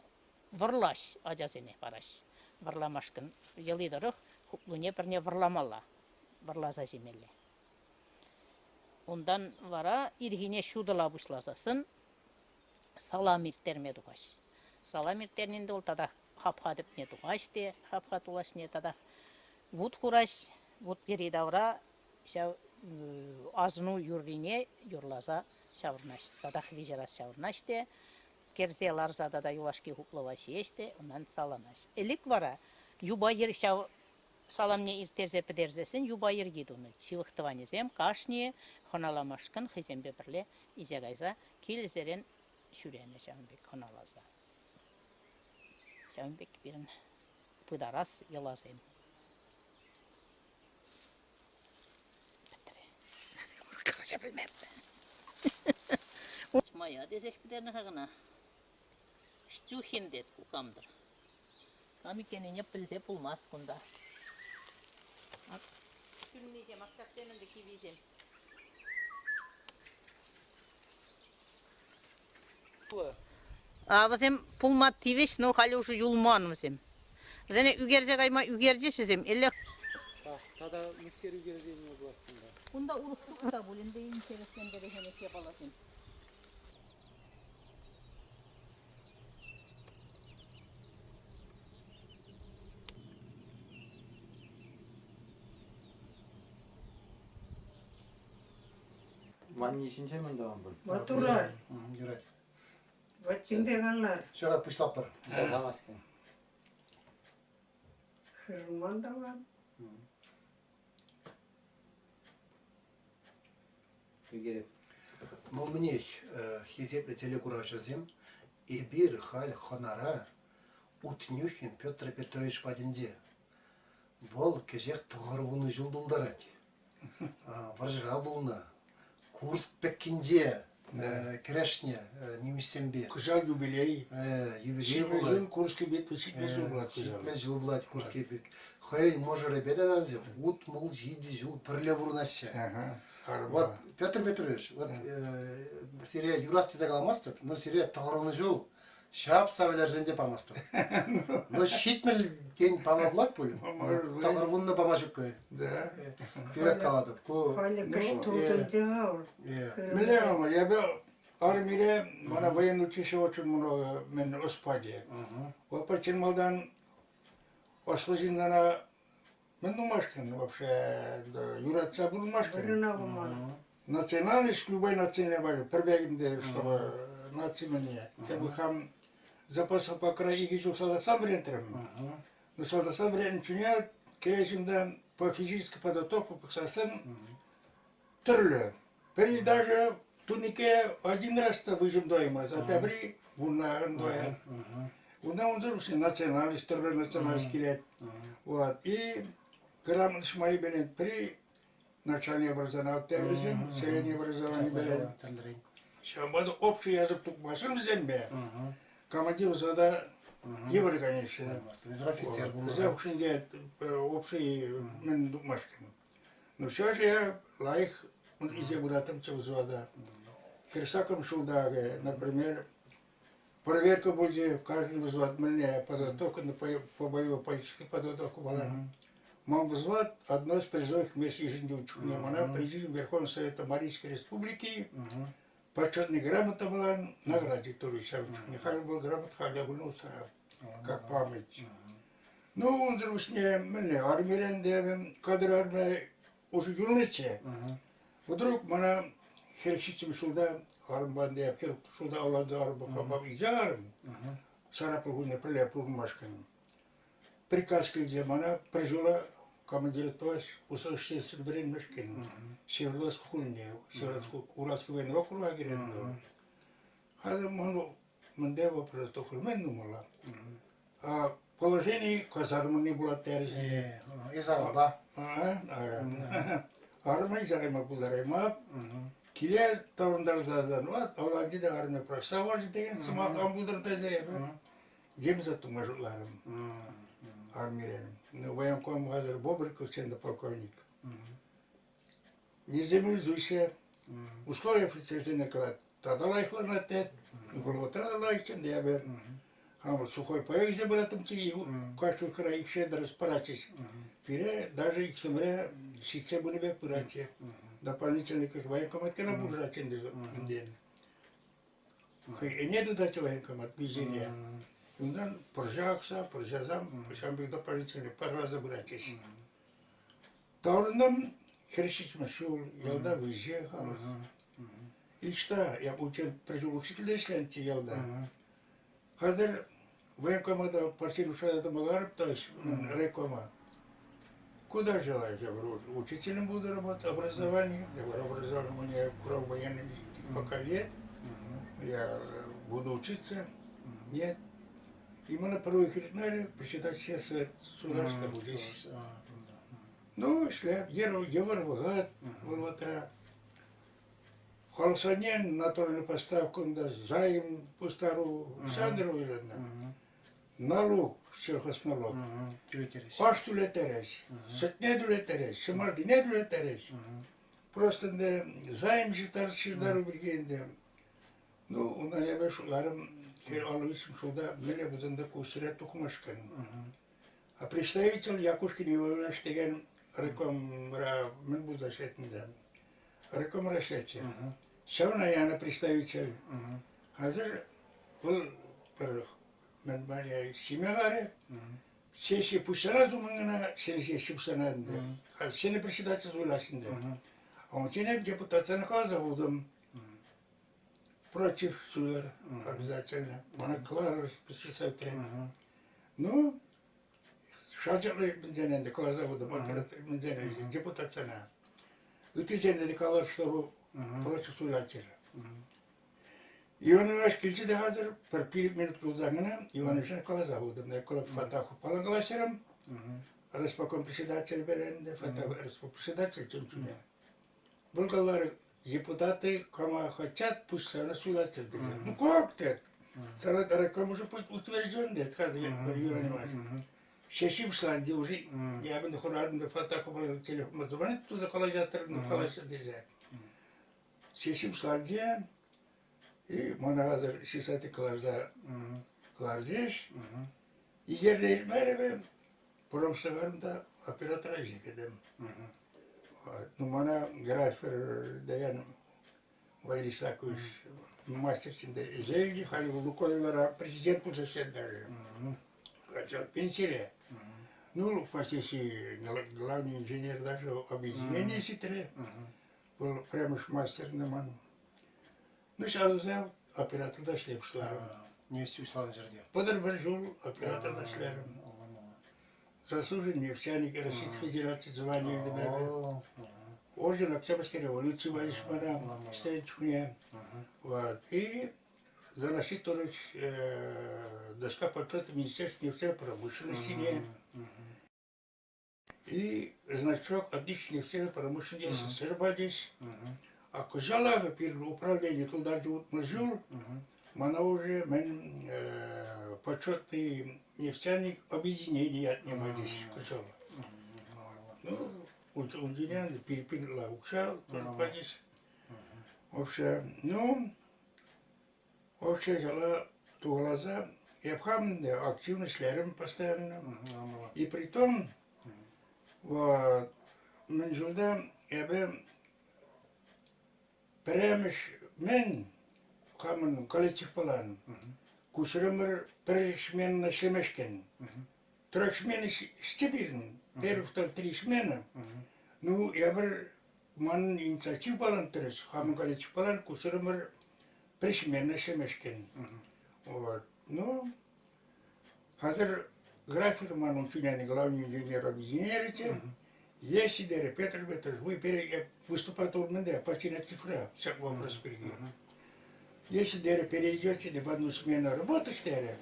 вӑрлаҫ ачасене параҫ. Вӑрламашкӑн йӑли тӑрӑх хуплуне пӗрне вӑрламалла, вӑрласа ҫимелле. Унтан вара ирхине ҫутӑла пуҫласассӑн салам ирттерме тухаҫ. Салам ирттернин вӑл татах хапха тӗпне тухаҫ те хапха тулашне татах вут хураҫ, вут йӗри-тавра ҫав асӑну юррине юрласа ҫаврӑнаҫ. Татах виҫӗ раз ҫаврӑнаҫ те кӗрсе ларса тата юлашки хуплӑва ҫиеҫ те унтан саланаҫ. Ӗлӗк вара юпа йӗр ҫав саламне ирттерсе пӗтерсессӗн юпа йӗрки тунӑ. Ҫывӑх тӑванӗсем кашнийӗ хӑналамашкӑн хӑйсемпе пӗрле илсе кайса килсерен ҫӳренӗ ҫавӑн пек хӑналаса. Ҫавӑн пек пирӗн пытарас йӑласем. Пӗтрӗ. Калаҫа пӗлмеп. Моя тесех пӗтернӗ-ха кӑна. Штюхин тет кукамтӑр. Кам иккеннине пӗлсе пулмасть кунта. Пӳлмисем, аксаксем ӗнтӗ киввисем. А вӗсем пулма тивӗҫ, но халӗ уже юлман вӗсем. Вӗсене ӳкерсе кайма ӳкерчӗҫ вӗсем, эллех. Тата мӗскер ӳкерсе илме пулать кунта? Кунта урӑх ҫук та пуль ӗнтӗ интереслентерекен япаласем. Ванни ҫинче мӗн тӑван пуль? Матура. Юрать. Ватсемпе канлар. Ҫара пуҫлатпӑр. Тасамасть. Хырман таван. Ӳкерет. Ну, мӗнех, хисеплӗ телекуравҫӑсем, эпир халь хӑнара Утнюхин Петр Петрович патӗнче. Вӑл кӗҫех 90 ҫул тултарать. Вӑрҫӑра пулнӑ, Курск пӗккинче кӗрешнӗ нимӗҫсемпе. Кӑҫал юбилей. Юбилей пулать. Курский битва 70 ҫул пулать кӑҫал. 70 ҫул пулать Курский битва. Хӑйӗн мӑшӑрӗпе те вӗсем 67 ҫул пӗрле пурӑнаҫҫӗ. Вот, Петр Петрович, вот сире юрас тесе каламастӑп, но сире 90 ҫул ҫапса вӗлерсен те памастӑп. Но ҫитмӗлтен пама пулать пуль? Тӑхӑрвуннӑ пама ҫук-ка. Да. Тӳрех калатӑп. Ку Халӗ кӗҫ тултӑнчӗ вӑл. Мӗнле ама, эпӗ армире мана военный училище очень много мӗн ӑс пачӗ. Вот пӗр малтан ӑслӑ ҫынсана мӗн тумашкӑн вообще юратса пурӑнмашкӑн. Вырӑна пыман. Национальность любой нацине пачӗ, пӗр пек ӗнтӗ, чтобы наци мӗнне. Эпӗ хам запаса пока икӗ ҫул салтаксам вӗрентрӗм. Но салтаксам вӗреннӗ чухне кӗрешӗнтен по физической подготовке пӑхсассӑн тӗрлӗ. Пӗри даже турнике один раз та выжим доимас, а тепри вуннаран доять. Унта унсӑр пуҫне национальность, тӗрлӗ национальность килет. Вот. И грамотность майӗпенен пӗри начальное образование, теприсем среднее образование берет. Ҫавӑнпа та общий язык тупмасан вӗсемпе командир зада йывӑр, конечно. Вӗсем офицер пулнӑ. Вӗсем хушшинче общий мӗн тупмашкӑн. Ну, все же я лайӑх илсе пыраттӑмччӗ взвода. Кирсаком ҫулта, например, проверка пулчӗ, каждый взвод мӗнле подготовка по боево-политической подготовке была. Ман взвод одно из призовых мест йышӑнчӗ чухне мана Президиум Верховного Совета Марийской Республики почетный грамота была награде тоже ҫав чухне. Халӗ вӑл грамота халӗ пулнӑ усрав, как память. Ну, унсӑр пуҫне мӗнле армирен те кадр армия уже юлнӑччӗ. Вдруг мана 47 ҫулта арӑмпа хӗр ҫулта авланса арӑмпа илсе арӑм Сарапул кунне пӗрле пурӑнмашкӑн. Приказ килчӗ мана пӗр ҫула командировать осуществить вӗренмешкӗн Свердловск хулине, Свердловск Уральский военный округа кӗрет. Халӗ ман мӗнле вопрос тухрӗ, мӗн тумалла? А положени казармӑнни пулать терӗҫ. Эс арӑмпа? Ара. Арӑма илсе кайма пултараймап. Киле таврӑнтарса вот авланчӗ те арӑмне пӑрахса хӑварчӗ текен сӑмах ан пултӑр тесе эпӗ земство тума шутларӑм армирен. Ну, военком хазыр Бобриков сенде полковник. Неземельзуще. Условия офицерсене калать. Тата лайӑхланать тет. Вӑхӑтра та лайӑхчӗ ӗнтӗ эпӗ. Хамӑр сухой паек илсе пыраттӑмччӗ, кашни хыра икшер тӑрӑс паратчӗҫ. Пире даже иксӗмӗре ҫитсе пынӑ пек пыратчӗ. Дополнительный военкомат кӑна пулӑшатчӗ ӗнтӗ. Хӑй ӗне тытатчӗ военкомат виҫене. Унтан пӑрҫа акса, пӑрҫасам, ҫавӑн пек дополнительный парса пыратчӗҫ. Таврӑнтӑм 47 ҫул, ялта выҫӑ халӑх. Ичта, я унччен пӗр ҫул учительте ӗҫленӗччӗ ялта. Хазыр военкомата партийный шая тӑма ларӑп та райкома. Куда желаешь? Я говорю, учителем буду работать, образование. Я говорю, образование у меня кроме военный пока нет. Я буду учиться. Нет. Именно первый секретарь председатель суда, что здесь. Ну, ӗҫлеп, йывӑр вӑхӑт вӑл вӑхӑтра. Халӑхсене натуральный поставка унта займ пустару Сандр уйрӑлнӑ. Налук, сельхозналог. Аш тӳлеттереҫ, сӗтне тӳлеттереҫ, ҫӑмартине тӳлеттереҫ. Просто ӗнтӗ займ ҫыртару пирки ӗнтӗ. Ну, унтан эпӗ шутларӑм, хӗр 53 ҫулта мӗнле пулсан та ку сӗре тухмашкӑн. А представитель Якушкин Иванович текен райкомра мӗн пулса ӗҫлет ӗнтӗ. Райкомра ӗҫлетчӗ. Ҫавна янӑ представитель. Хазыр вӑл пӗр мӗн мане ҫиме карӗ. Сесси пуҫланас умӗн кӑна ҫӗнӗ сесси пуҫланать ӗнтӗ. Ҫӗнӗ председатель суйлаҫҫӗ ӗнтӗ. Унччен депутатсене каласа хутӑм. Против суйлар обязательно. Мана кӑларӑр председатель. Ну, шанчӑклӑ мӗнсене ӗнтӗ кӑларса хутӑм мӗнсене депутатсене. Ыттисене те калар, чтобы против суйлатчӗ. Иван Иванович килчӗ те хазыр, пӗр 5 минут юлсан кӑна Иван Иванович каласа хутӑм. Фатахов палан калаҫрӑм. Райисполком председатель ӗнтӗ, Фатахов райисполком председатель чун-чуне. Вӑл каларӗ, депутаты кама хотят, пусть сана суйлатчӑр тет. Ну как тет? Сана райком уже утвержден тет, хазыр Иван Иванович. Сессия пуҫланчӗ уже. Я мӗн хуратӑм та Фатахова телефонпа звонит туса калаҫатӑр, ну калаҫтӑр тесе. Сессия пуҫланчӗ. И мана хазыр сисати кӑларса кӑларчӗҫ. Икерне илмерӗм, промсӑгарӑм та оператора ӗҫе кӗтӗм. Ну, мана графер деген Валерий Исакович мастер ӗҫе илчӗ, халӗ Лукойлара президент пулса ӗҫлет даже. Хотя пенсире. Ну, фактически главный инженер даже объединение ҫитрӗ. Вӑл пӗрремӗш мастер ман. Ну, ҫавсем операторта ӗҫле пуҫларӑм. Нефть уҫланӑ ҫӗрте. 31 ҫул операторта ӗҫлерӗм. Заслуженный нефтяник Российской Федерации звание илтӗм эпӗ. Орден Октябрьской революции пачӗҫ мана ӗҫленӗ чухне. Вот. И за защиту доска почета Министерства нефтяной промышленности и значок отличный нефтяной промышленности СССР пачӗҫ. А кӑҫал пирӗн управлени тултарчӗ 60 ҫул, мана уже мӗн почетный нефтяник объединение ятне пачӗҫ кӑҫал. Ну, унччен пин укҫа тоже пачӗҫ. Вообще, ну, вообще дела тугласа, я хам активно ӗҫлерӗм постоянно. И притом, вот, мӗн ҫулта эпӗ пӗрремӗш мӗн хамӑн коллективпалан куҫрӑмӑр пӗр сменна ӗҫлемешкӗн. Трёх смена ӗҫчӗ пирӗн, первых три смена. Ну, эпир Манӑн инициатива палан тӗрӗс, хамӑн коллектив палан кусӑрӑмӑр пӗр ӗҫлемешкӗн. Вот. Ну, хазыр график манӑн чунянӗ главный инженер объединерите. Если дере Петр Петрович, вы пере выступать да, партийная цифра, всяк вопрос пирки. Если дере перейдете в одну смену работать дере,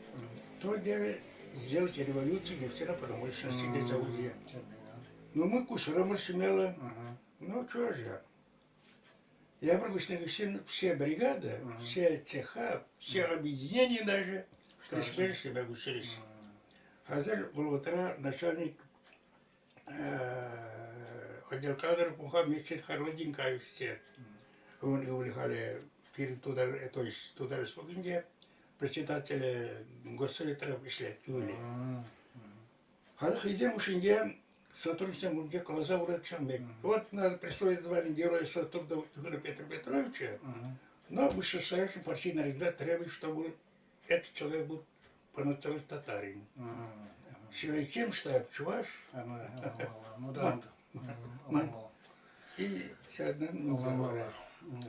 то дере сделать революцию нефтяно-промышленности заводе. Ну, мы кушрӑмӑр смело. Ну, что же. Я куҫне все бригады, все цеха, все объединения даже пришли себя учились. Хазыр был вӑхӑтра начальник отдел кадров Мухаммед Харладинкаевичте. Он ывӑлӗ халӗ пирӗн Тутар, то есть Тутар Республикинче председатель госсовета ӗҫлет ывӑлӗ. Халӗ хӑйсем хушшинче сотрудниксем умӗнче каласа уратчан пек. Вот надо присвоить звание Героя Сотрудника Петра Петровича, но вышестоящий партийный организация требует, чтобы этот человек был по национальности татарин. В связи с тем, что я чуваш, Ну да. и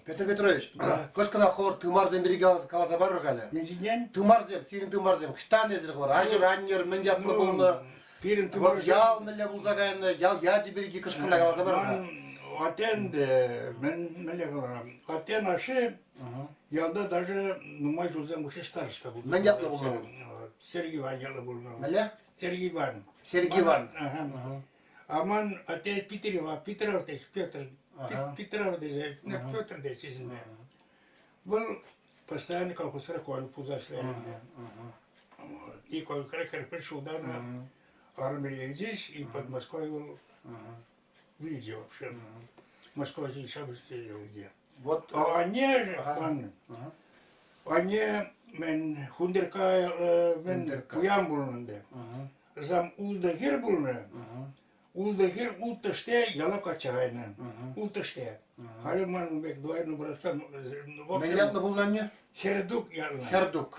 Петр Петрович, кӑшкӑна хӑвӑр тымарсем пирки каласа парӑр халӗ. Мӗншӗн? Тымарсем, сирӗн тымарсем хӑҫтан эсир хӑвӑр? Аҫӑр, аннӗр мӗн ятлӑ пулнӑ? Пирӗн тымар ял мӗнле пулса кайнӑ? Ял ячӗ пирки кӑшкӑна каласа парӑр-ха. Аттен мӗн мӗнле калам? Аттен ашшӗ ялта даже нумай ҫулсем хушши староста пулнӑ. Мӗн ятлӑ пулнӑ вӑл? Сергей Иван ятлӑ пулнӑ. Мӗнле? Сергей Иван. Сергей Иван. А ман атте Питерева, Петров тет, Петр, Петров тесе, Петр тет сисӗнме. Вӑл постоянно колхозра конь пулса ӗҫлерӗ. И конкретно кирпӗч ҫултан армире здесь, и под Москвой вӑл вилчӗ вообще. Москва ҫапӑҫ где. Вот. А анне, он, анне мен Хундерка мен пуян пулнӑ ӗнтӗ. Зам ултӑ хӗр пулнӑ. Ултӑ хӗр улттӑште яла качча кайнӑ. Улттӑште. Халӗ ман пек двоюродный братсам... Мӗн ятлӑ пулнӑ анне? Хӗрдук ятлӑ. Хӗрдук.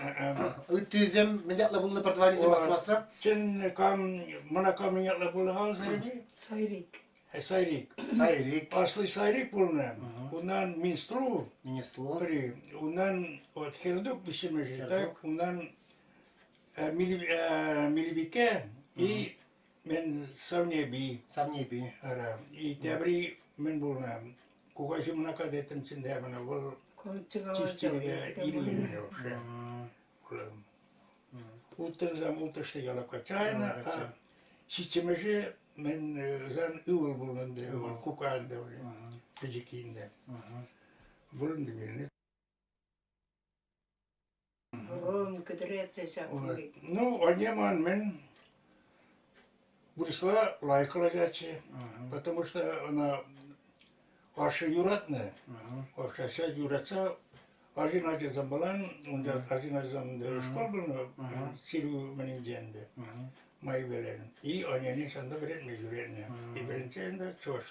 Ыттисем мӗн ятлӑ пулнӑ пӗр тӑванӗсем астумастра? Чын кам, мана кам ятлӑ пулнӑ халсӑрми? Сайрик. Сайрик. Сайрик. Асли Сайрик пулнӑ. Унан Минстру. Минеслу. Пӗри. Унан вот Хӗрдук виҫҫӗмӗшӗ, так? Унан Милибике и мен Савнеби. Савнеби. Ара. И тепри мӗн пулнӑ? Кукаҫи мӑнака теттӗм чӗнте мана вӑл чифтилӗпе ирӗлнӗ вообще. Улттӑнсам улттӑшне ялапка чайна, а ҫиччӗмӗшӗ мӗн сан ывӑл пулнӑ ӗнтӗ, кука ӗнтӗ пӗчӗкки ӗнтӗ. Вӑл ӗнтӗ вилнӗ. Вӑрӑм кӗтретсе ҫак Ну, анне ман мӗн вырӑсла лайӑх калаҫатчӗ, потому что ӑна ашшӗ юратнӑ. Ашшӗ ҫав юратса арҫын ачасем пулан, унта арҫын ачасем школ пулнӑ, сиру мӗнӗнче ӗнтӗ, майӗпелен. И аннене ҫавӑнта вӗрентме ҫӳренӗ. И вӗрентсе ӗнтӗ чӑваш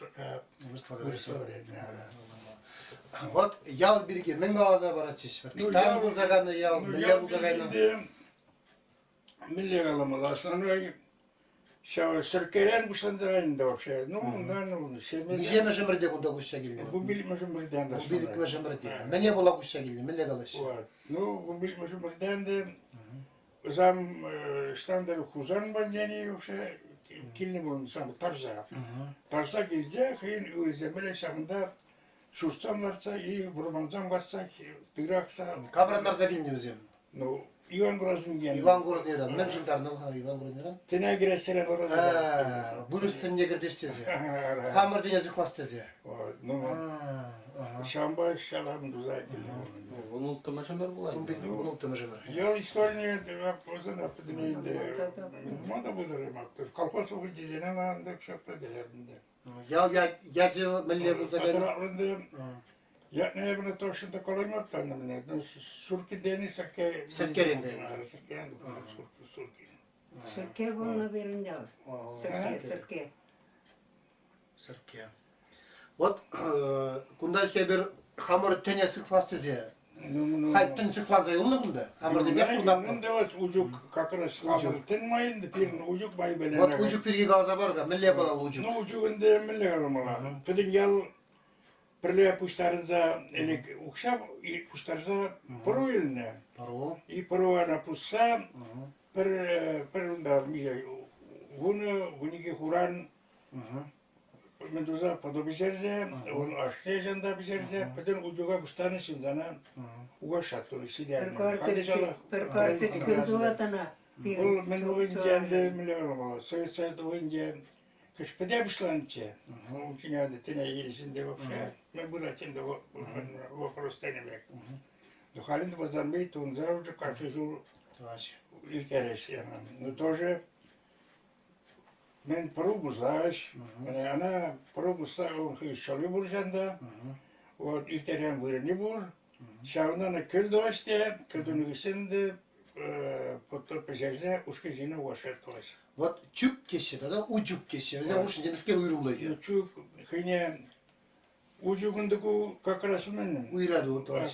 вырӑсла вӗрентнӗ. Вот ял пирки мӗн каласа паратчӗҫ? Ӑҫтан пулса кайнӑ ял, мӗнле пулса кайнӑ? Мӗнле каламалла, основной ҫав сӗркерен пуҫланса кайнӑ вообще. Ну, унтан Миҫемӗш ӗмӗрте кунта куҫса килнӗ? Вунпиллӗкмӗш ӗмӗртен. Вунпиллӗкмӗш ӗмӗрте. Мӗне пула куҫса килнӗ, мӗнле калаҫҫӗ? Ну, вунпиллӗкмӗш ӗмӗртен те Сам ӑҫтан-тӑр Хусан патне вообще килнӗ пулнӑ сам тарса. Тарса килсе хӑйӗн ывӑлӗсемпе ҫавӑнта ҫуртсам лартса и вӑрмансам касса, тыракса. Камран тарса килнӗ вӗсем? Ну, Иван Грознинчен. Иван Грознийран. Мӗншӗн тарнӑ-ха Иван Грознийран? Тӗне кӗрестерен Грозный. Вырӑс тӗнне кӗртес тесе. Хамӑр тӗне сыхлас тесе. Ну, ҫавӑнпа ҫавӑн туса Вун улттӑмӗш ӗмӗр пулать. Вун улттӑмӗш ӗмӗр. Ял историне ма та пултӑр, колхоз вӑхӑтӗнче ӑна ҫапла терӗм. Ял ячӗ мӗнле пулса кайнӑ? Ятне эпӗ точно та калаймап та мне. Ну, Сурки тени сӗрке. Сӗркерен кайнӑ. Сӗркерен тухнӑ Сурки. Сӗрке пулнӑ пирӗн ял. Сӗрке, сӗрке. Сӗрке. Вот кунта эпир хамӑр тӗне сыхлас тесе халь тӗн сыхланса юлнӑ кунта. Хамӑр тӗнпе пурӑнатпӑр. Мӗн вот учук как раз хамӑр тӗн майынды пирӗн учук май беле. Вот учук пирки каласа пар-ха, мӗнле япала учук? Ну, учук ӗнтӗ мӗнле каламалла? Пӗтӗм ял пӗрле пуҫтарӑнса ӗлӗк укҫа пуҫтарса пӑру илнӗ. Пӑру. И пӑру пусса пӗр пӗр унта миҫе 10, 12 хуран мӗн туса пӑтӑ пӗҫерсе, ун ашне ҫанта пӗҫерсе, пӗтӗм учука пуҫтарнӑ ҫынсана укаша тунӑ ҫитернӗ. Пӗр картик кӗл тулать ӑна. Вӑл мӗн вӑхӑтӗнче ӗнтӗ мӗнле каламалла, Совет Союз вӑхӑтӗнче кӗҫ-пӗте пуҫланӑччӗ. Унччен ӗнтӗ тӗне илсен те вообще мӗн пырать ӗнтӗ вопрос тенӗ пек. Ну, халь ӗнтӗ вӑсанми тунса уже кашни ҫул ирттереҫҫӗ. Ну, тоже Мӗн пӑру пусаҫ, ӑна пӑру пусса ун хӑй шӑлӗ пур ҫанта, вот ирттерен вырӑнӗ пур. Ҫавӑнтан кӗл тӑваҫ те, кӗл тунӑ хыҫҫӑн ӗнтӗ пӑтӑ пӗҫерсе ушкӑн ҫине вашер тӑваҫ. Вот чӳк теҫҫӗ тата учук теҫҫӗ. Вӗсем хушшинче мӗскер уйрӑмлӑхӗ? Чӳк хӑйне учукӑн ку как раз мӗн? Уйрату тӑваҫ.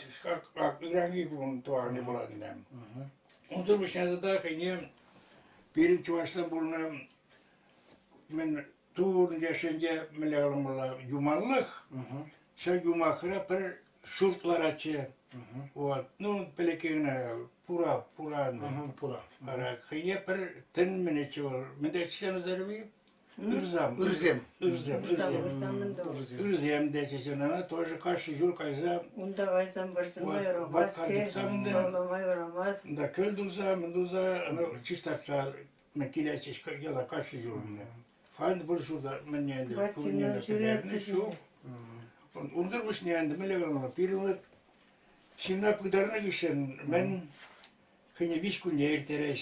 Ыранхи кун тӑварни пулать ӗнтӗ. Унсӑр пуҫне тата хӑйне пирӗн чӑвашсем пулнӑ мӗн турӑн яшӗнче мӗнле каламалла юманлӑх. Ҫак юмахра пӗр ҫурт ларатчӗ. Вот. Ну, пӗлеке кӑна пура, пура ӗнтӗ. Пура. Ара, хӑйне пӗр тӗн мӗнеччӗ вӑл. Мӗн тетчӗ Назарви? Ырсам. Ырсем. Ырсем. Ырсем. Ырсем тетчӗ ӑна тоже кашни ҫул кайса Унта кайсан вӑрҫӑнма юрамасть, юрлама юрамасть. Унта кӗл туса, мӗн туса, ӑна чистартса килетчӗҫ яла кашни ҫул ӗнтӗ. Халь пур ҫулта мӗнне ӗнтӗ пурне те пӗтернӗ ҫук. Унсӑр пуҫне ӗнтӗ мӗнле калама, пирӗн ҫынна пытарнӑ хыҫҫӑн мӗн хӑйне виҫ кунне ирттереҫ.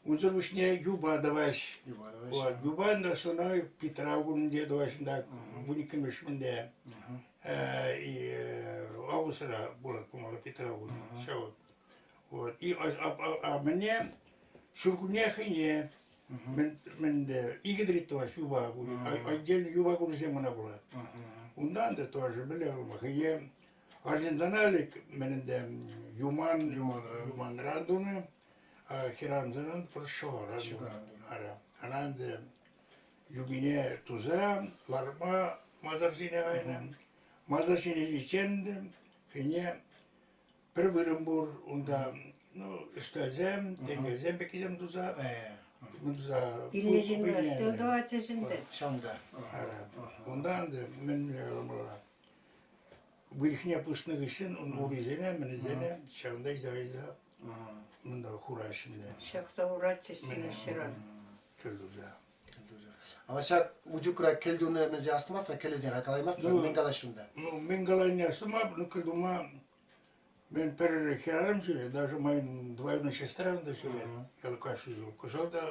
Унсӑр пуҫне юпа тӑваҫ. Юпа тӑваҫ. Вот, юпа ӗнтӗ основной Питрав кунӗнче тӑваҫ ӗнтӗ, 12-мӗш мӗнде. И августра пулать, по-моему, Питрав кунӗ. Ҫав. Вот. И а мӗне ҫуркунне хӑйне мӗнде икӗ трит тӑваҫ юпа кунӗ. Отдельно юпа кунӗсем кӑна пулать. Унтан та тоже мӗнле хӑйне арҫынсана ӗлӗк мӗн ӗнтӗ юман юманран тунӑ хӗрарӑмсенчен пӗр шӑхӑран ара. Ӑна ӗнтӗ юпине туса ларма масар ҫине кайнӑ. Масар ҫине ҫитсен ӗнтӗ хӑйне пӗр вырӑн пур унта, ну, ӗҫтешсем, тенкӗсем пеккисем туса, туса Пилле ҫынна ӗҫтел тӑватчӗҫ ӗнтӗ. Ҫавӑнта. Ара. Унта ӗнтӗ мӗн каламалла, выльӑхне пуснӑ хыҫҫӑн ун урисене, мӗнӗсене ҫавӑнта илсе кайса мында хураҫҫӗ ӗнтӗ. Ҫакса хуратчӗҫ симӗс ҫыран. Кӗл туса. А ҫак учукра кӗл туни мӗнсе астумастӑр, кӗлӗсене калаймастӑр, мӗн калаҫҫӗ унта? Ну, мӗн каланине астумап, ну, кӗл тума мен пӗр хӗрарӑм ҫӳрет, даже моим двоюродная сестра унта ҫӳрет, ял кашни ҫул. Кӑҫал та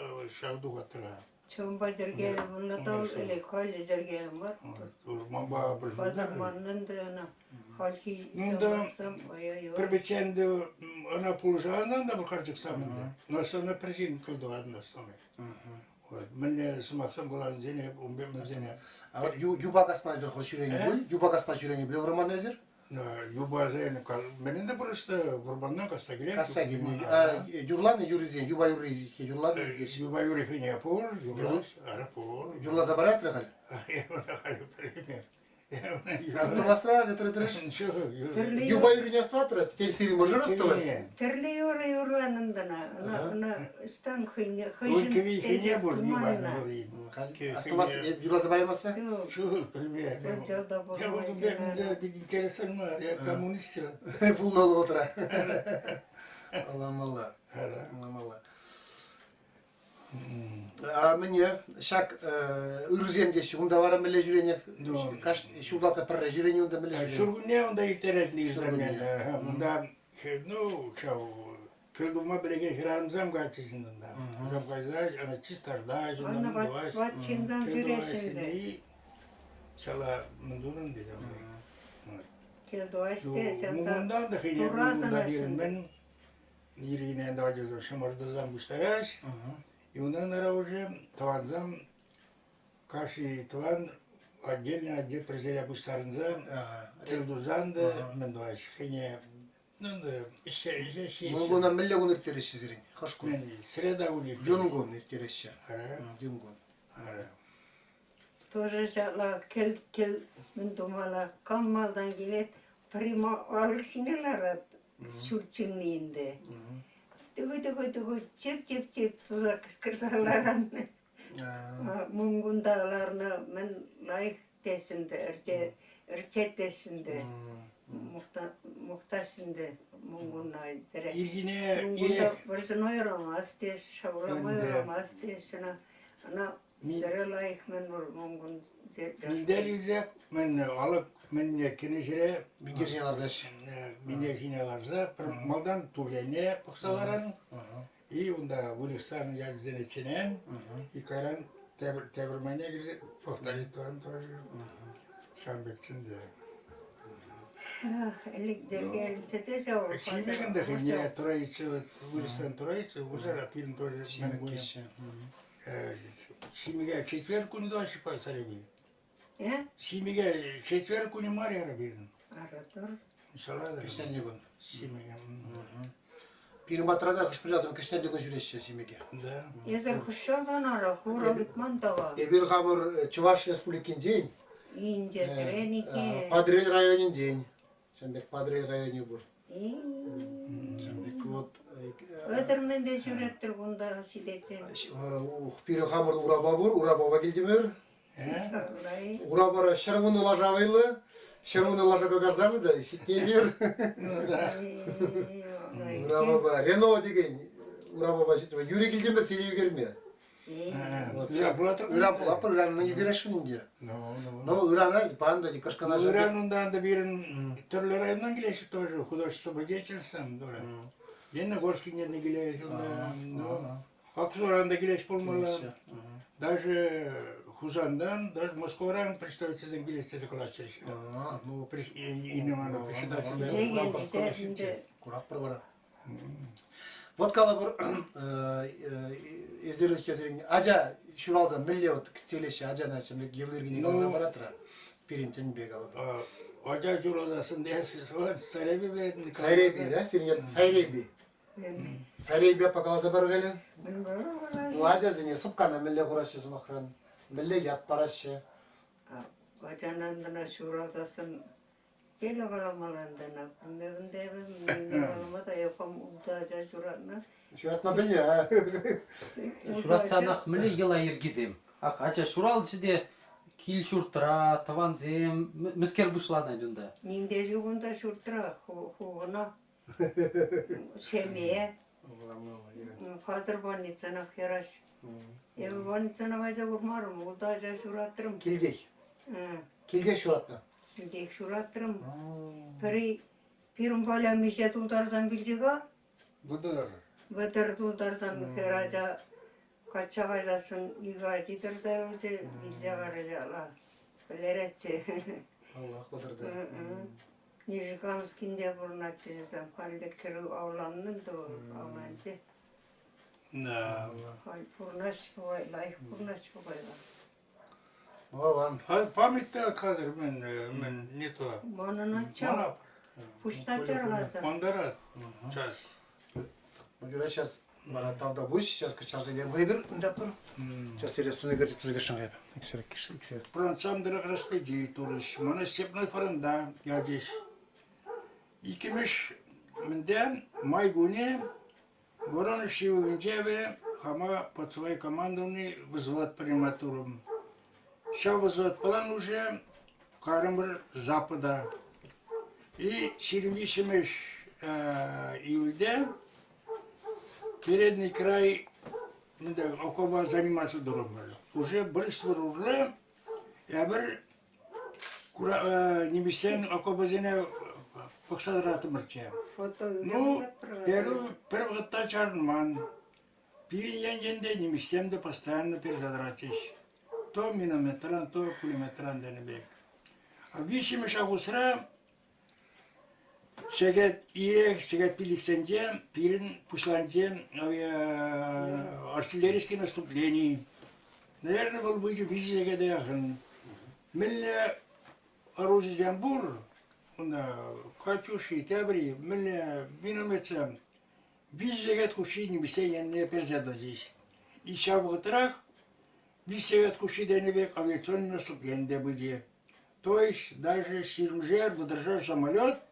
ҫав тухаттӑр-ха. Чунпа чӗркерӗм, унна та ӗлӗк халӗ чӗркерӗм мар. Манпа пӗр Пасар маннӑн та ӑна хальхи Ну да, ҫамрӑксем ай-ай-ай. пӗр пӗччен те ӑна пулӑшакан та карчӑксам ӗнтӗ. Но основной причин кӑлтӑватӑн основной. Вот, мӗнле сӑмахсем каланисене, ун пек мӗнсене. А вот юпа касма эсир хӑш ҫӳренӗ пуль? Юпа касма ҫӳренӗ пуль вӑрман эсир? Юпасен мӗнӗн те просто вӑрманнан касса килет. Касса килнӗ. Юрланӑ юррисен, юпа юрри юрланӑ Юпа юрри хӑйне пур, юрлать, ара пур. Юрласа парать халь? Астӑвасра Петр Петрович? Юпа юррине астӑватӑр, тен сирӗн мӑшӑр астӑвать? Тӗрлӗ юрӑ юрланӑ ӑна. Ӑна ӑҫтан хӑйне хӑйшӗн хӑйне пур юпа юрри. Астӑвас, юрласа параймастра? Ҫук, пӗлме. Я пит интересен мар, я коммунист. Пулнӑ вӑхӑтра. Ӑнланмалла. Ӑнланмалла. А мӗне ҫак ырӑсем теҫҫӗ. Унта вара мӗнле ҫӳренех? Ҫулталӑкра пӗрре ҫӳрени унта мӗнле ҫӳренӗ? Ҫуркунне унта ирттересен ырӑсем. Унта ну, ҫав кӗл тума пӗлекен хӗрарӑмсем кайчӗҫ унта. Вӗсем кайса ӑна чистартаҫ, Ӑна ват ҫынсем ҫӳреҫҫӗ ӗнтӗ. Ҫала мӗн тунӑ ӗнтӗ Кӗл тӑваҫ те, ҫавна Унтан та хӑйне Турра унта асӑнаҫҫӗ ӗнтӗ. мӗн ирхине ачасем шӑмӑртасам пуҫтараҫ. И унтан вара уже тӑвансам каждый тӑван отдельно отдел пӗр пуҫтарӑнса кӗл тусан та мӗн тӑваҫ хӑйне Мӑнкуна мӗнле кун ирттереҫҫӗ сирӗн? Хӑш кун? Среда кун ирттереҫҫӗ. Юнкун ирттереҫҫӗ. Юнкун. Тоже ҫапла кӗл кӗл мӗн тумалла кам малтан килет, пӗри алӑк ҫине ларать ҫурт ҫынни ӗнтӗ. Тӗкӗ-тӗкӗ-тӗкӗ чеп-чеп-чеп туса кӑшкӑрса ларан. Мункунта ларнӑ мӗн лайӑх теҫҫӗ ӗнтӗ, ӗрчет теҫҫӗ ӗнтӗ, мухтаҫҫӗ ӗнтӗ Мункуна. Ирхине Мункунта вӑрҫӑна юрамасть теҫ, шавлама юрамасть теҫҫӗ ӑна. Ӑна сӗре лайӑх мӗн пур Мункун. Минтер илсе мӗн алӑк мӗнне кӗнӗ ҫӗре Минтер ҫине лартаҫҫӗ. Минтер ҫине ларса пӗр малтан тул енне пӑхса ларан. И унта выльӑхсан ячӗсене чӗнен, и кайран тепӗр, тепӗр майне кӗрсе повторить тӑван тоже. Ҫавӑн пек чӗнсе. Ӗлӗк йӗркеленчӗ те ҫав. Ҫимӗк ӗнтӗ хӑйне троица, вырӑсран троица, вырсара пирӗн тоже Ҫимӗк теҫҫӗ. Ҫимӗке четверг кунӗ тӑваҫҫӗ Сареби. Э? Ҫимӗке четверг кунӗ мар яра пирӗн. Ара тӑр. Кӗҫнерни кун. Ҫимӗке. Пирӗн патра та хӑш-пӗр ялсем кӗҫнерни кун ҫӳреҫҫӗ ҫимӗке. Да. Эсӗ хӑҫҫалтан ара, хура тытман тава. Эпир хамӑр Чӑваш Республикинчен, Инҫетрен иккен. Патӑрьел районӗнчен. Ҫавӑн пек Патӑрьел районӗ пур. Ҫавӑн пек вот. Ӗҫӗр мӗнпе ҫӳреттӗр кунта ҫитетсен? Пирӗн хамӑр урапа пур, урапапа килтӗмӗр. Урапара 110 лаша вӑйлӑ, 110 лаша кӑкарсан та ҫитнемер. Урапапа Рено деген урапапа ҫитме. Юрий килтӗмӗр сире ӳкерме. Ыран пулатпӑр, ыраннан ӳкересшӗн ӗнтӗ. Но ырана пан да кӑшкӑна Ыран унтан да пирӗн тӗрлӗ районтан килеҫҫӗ тоже художество деятельством тоже. Лениногорскинчен килеҫ унта. Аксуран та килес пулмалла. Даже Хусантан, даже Москваран представительсем килес тесе калаҫҫӗ. Ну, именно председатель. Куратпӑр вара. Вот калӑпӑр, эсир хесерен ача ҫуралсан мӗнле вот кӗтсе ачана йӑл-йӗркине каласа паратра пирӗн тӗнпе калӑпӑр. Ача ҫуралсассӑн Сайреби билетин. Сайреби, да? Сирӗн Сайреби. Сарейпе каласа пар-ха. Ну, ачасене сӑпкана мӗнле хураҫҫӗ сӑмахран? Мӗнле ят параҫҫӗ? Ачанан ҫуралсассӑн теле каламалла Мӗнте калама та эпӗ ултӑ ача ҫуратнӑ. Ҫуратма пӗлнӗ, а? Ҫуратсанах мӗнле йӑла-йӗркисем? Ак ача ҫуралчӗ те кил-ҫуртра, тӑвансем мӗскер пуҫланать унта? Ним те ҫук унта ҫуртра, ху кӑна. Ҫемье. Хатӗр больницӑнах яраҫ. Эпӗ больницӑна кайса курмарӑм, ултӑ ача ҫуратрӑм. Килтех? Килтех ҫуратнӑ? Килтех ҫуратрӑм. Пӗри пирӗн Коля миҫе тултарсан вилчӗ-ха? 30. 30 тултарсан хӗр ача качча кайсассӑн икӗ ачи тӑрса юлчӗ, вилсе карӗ ала. Вӗлеретчӗ. Аллах вӑтӑрта. Нижегамскинче пурӑнатчӗ тесем, халь те кӗрӳ авланнӑ та вӑл, авланчӗ. Да. Халь пурӑнаҫ пулай, лайӑх пурӑнаҫ пулай. Аван. Память та хатӗр мӗн, мӗн не то. Манӑн ача. Пуҫтарса. Мантарат час. Ну, юра, сейчас вара тавтапуҫ, сейчас чарса илем хӑйпӗр, унтаппӑр. Сейчас сире сӑнӑ кӗртеп тусӑкӑшшӑн хӑйпӗр. Иксӗр, иксӗр. Фронтсам тӑрӑх распределить турӗҫ. Мана Степной фронта ячӗҫ. Иккӗмӗш мӗнте май кунӗ Воронеж ҫывӑхӗнче эпӗ хама под своей командованием взвод принимать турӑм. Ҫав взводпалан уже карӑмӑр Запада. И 23 июльте. Передний край окопа заниматься турӑмӑр. Уже бриствор урлӑ эпир нимӗҫсен окопӗсене пӑхса тӑратӑмӑрччӗ. Ну, пӗр вӑхӑтта чарӑнман. Пирӗн енчен те нимӗҫсем те постоянно персе тӑратчӗҫ. То минометран, то пулеметран тенӗ пек. Виҫҫӗмӗш августра Сехет ирех, сехет пилӗксенче пирӗн пуҫланчӗ артиллерийский наступлени. Наверное, вӑл пычӗ виҫӗ сехете яхӑн. Мӗнле оружисем пур, унта «Катюши», тепри, мӗнле минометсем, виҫӗ сехет хушши нимӗҫсен енне персе тӑчӗҫ. И ҫав вӑхӑтрах виҫ сехет хушши тенӗ пек авиационный наступлени те пычӗ. То есть даже ҫирӗмшер, вӑтӑршар самолет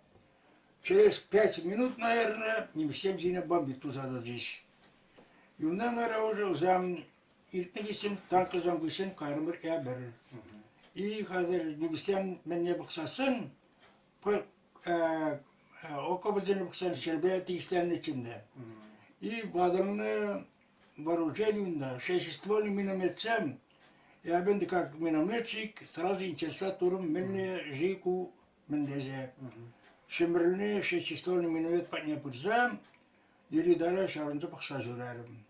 через пять минут, наверное, нимӗҫсем ҫине бомбить туса тӑчӗҫ. И унтан вара уже вӗсем иртнӗ хыҫҫӑн танкӑсем хыҫҫӑн кайрӑмӑр эпир. И хатӗр нимӗҫсем мӗнне пӑхсассӑн окопӗсене пӑхсан ҫӗрпе тикӗсленнӗччӗ ӗнтӗ. И ватӑлнӑ вооружение унта, шестиствольный минометсем Я ӗнтӗ как минометчик сразу интереса турӑм мӗнле-ши ку мӗн тесе. Ҫӗмӗрӗлнӗ шестиствольный миномет патне пырса йӗри-тавра ҫаврӑнса пӑхса ҫӳрерӗм.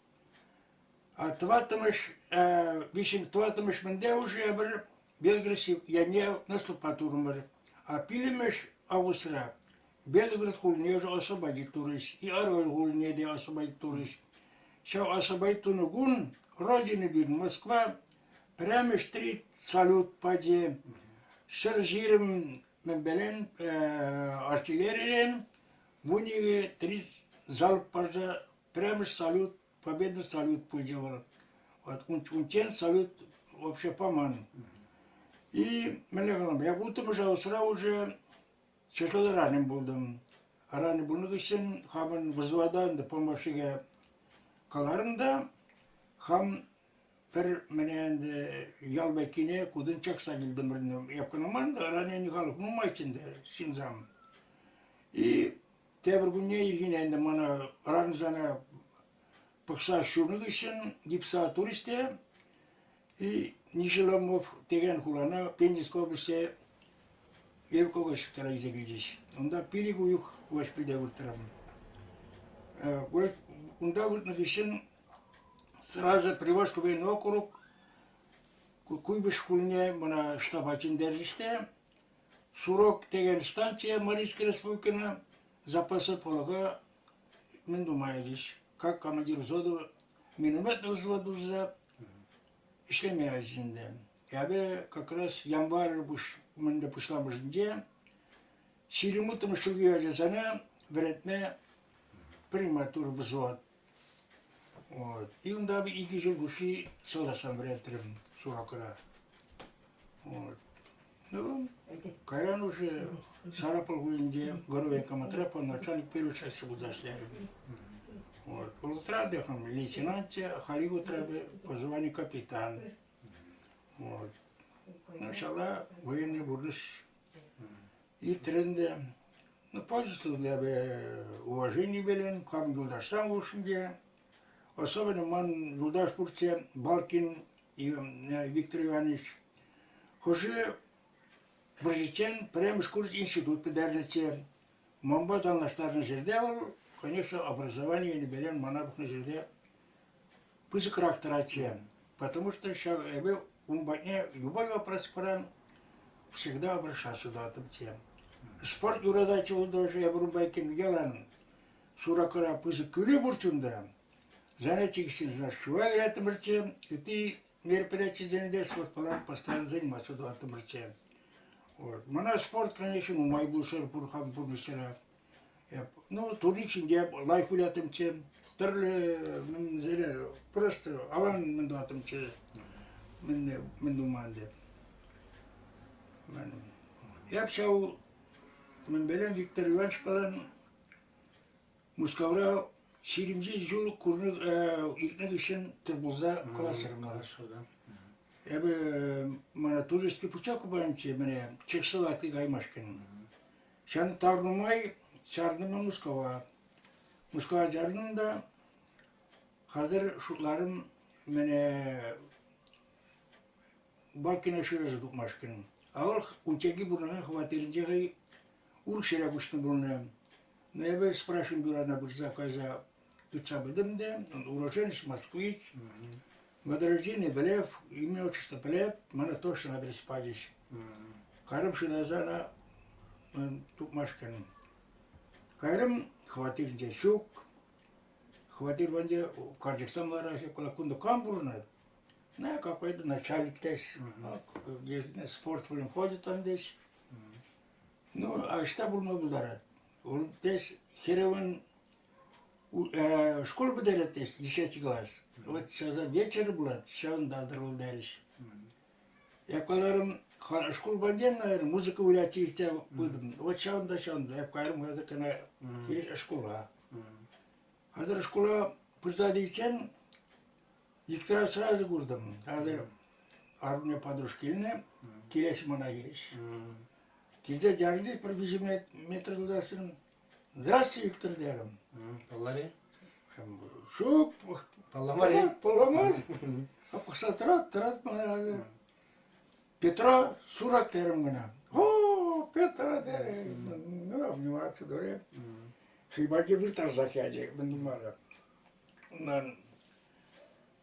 А тӑваттӑмӗш, виҫҫӗм тӑваттӑмӗш мӗнте уже эпир Белгород енне наступать турӑмӑр. А пиллӗмӗш августра Белгород хулине уже освободить турӗҫ, и Орел хулине те освободить турӗҫ. Ҫав освободить тунӑ кун Родина пирӗн Москва пӗрремӗш три салют пачӗ. 120 мӗнпелен артиллерирен 12 30 залп парса пӗрремӗш салют, победа салют пулчӗ вӑл. Вот унччен салют вообще паман. И мӗнле калам, я улттӑмӗш августра уже Чӑшӑл ранен пултӑм. Ранен пулнӑ хыҫҫӑн хамӑн взвода ӗнтӗ помощнике каларӑм та хам пӗр мӗне ӗнтӗ ял пеккине кутӑн чакса килтӗмӗр. Эп кӑна мар та ранени халӑх нумайччӗ ӗнтӗ ҫынсам. И тепӗр кунне ирхине ӗнтӗ мана ранӑсана пӑхса ҫунӑ хыҫҫӑн гипса турӗҫ те И Нижеломов текен хулана Пензенской облаҫе Евко госпитале илсе килчӗҫ. Унта пилӗк уйӑх госпитальте выртрӑм. Унта выртнӑ хыҫҫӑн сразу Приволжский военный округ Куйбышев хулине мана штаба чӗнтерчӗҫ те Сурок текен станция Марийской республикина запаса полка мӗн тума ячӗҫ. Как командир взвода минометного взвода туса ӗҫлеме ячӗҫ ӗнтӗ. Эпӗ как раз январь мӗнле пуҫламӑшӗнче 20 ҫулхи ачасене вӗрентме приматур взвод. Вот. И унта икӗ ҫул хушши салтаксем вӗрентрӗм Суракра. Вот. Ну, кайран уже Сарапул хулинче горвоенкоматра по начальник первой части пулса ӗҫлерӗм. Вот. Улутра дехам лейтенантчӗ, халь утра по званию капитан. Вот. Сначала военный пурнӑҫ иртрӗ ӗнтӗ. Ну, пользовался эпӗ уважение белен, хам юлташсам хушшинче. Особенно ман юлташ пурччӗ Балкин Виктор Иванович. Хӑшӗ вӑрҫӑччен пӗрремӗш курс институт пӗтернӗччӗ. Манпа танлаштарнӑ ҫӗрте вӑл, конечно, образовани енӗпелен мана пӑхнӑ ҫӗрте пысӑкрах тӑратчӗ. Потому что ҫав эпӗ ун патне любой вопрос паран всегда обращаться тӑваттӑмччӗ. Спорт юрататчӗ вӑл тоже, эпӗ унпа иккен ялан Суракӑра пысӑк кӳлӗ пурччӗ унта. Занятийӗсене шыва кӗреттӗмӗрччӗ, ытти мероприятисене те спортпала постоянно заниматься тӑваттӑмӑрччӗ. Вот. Мана спорт, конечно, нумай пулӑшрӗ пур хам пурнӑҫра. Эп, ну, турник ҫинче лайӑх выляттӑмччӗ, тӗрлӗ мӗнсене просто аван мӗн тӑваттӑмччӗ, мӗн, мӗн тума ӗнтӗ. Эп ҫав мӗнпелен Виктор Ивановичпалан Мускавра 27 ҫул курнӑ иртнӗ хыҫҫӑн тӗл пулса калаҫрӑмӑр. Эпӗ мана туристский путевка панӑччӗ мӗне Чехословаки каймашкӑн. Ҫавна таврӑннӑ май чарӑнтӑм Мускава. Мускава чарӑнтӑм та. Хазыр шутларым мене Балкина шыраса тухмашкӑн. А вӑл унчченхи пурӑнакан хваттерӗнче хӑй урӑх ҫӗре куҫнӑ пулнӑ. Ну, эпӗ спрашиваем бюрона пырса кайса тытса пытӑм те, уроженец москвич, год рождения пӗлеп, имя отчество пӗлеп, мана точно адрес пачӗҫ. Кайрӑм шыраса ӑна тупмашкӑн. Кайрӑм, хваттерӗнче ҫук. Хваттер патӗнче карчӑксем лараҫҫӗ, кунта кам пурӑнать? Ну, какой-то начальник теҫ, спорт ходит он теҫ. Ну, а ӑҫта пулма пултарать? Ул теҫ хӗрӗвӗн школ пӗтерет теҫ, десятый класс. Вот сейчас вечер пулать, ҫавӑнта тӑрӑл терӗҫ. Я каларӑм, шкул патне, наверное, музыка вылять иртсе пытӑм. Вот ҫавӑнта, ҫавӑнта. Я кайрӑм хатӗр кӑна хирӗҫ шкула. Хатӗр шкула пырса тисен Виктора сразу куртӑм. Хатӗр арӑмне подружка илнӗ, килес мана хирӗҫ. Килсе чарӑнчӗ пӗр виҫӗ метр тутарсан. Здравствуйте, Виктор терӗм. Паллари? Ҫук. Палламар-и? Палламар. Пӑхса тӑрат, тӑрат мана. Петра Сурак терӗм кӑна. О, Петра терӗ. Ну, обниматься турӗ. Хӑйпа выртарсах ячӗ, мӗн тумарӗ. Унтан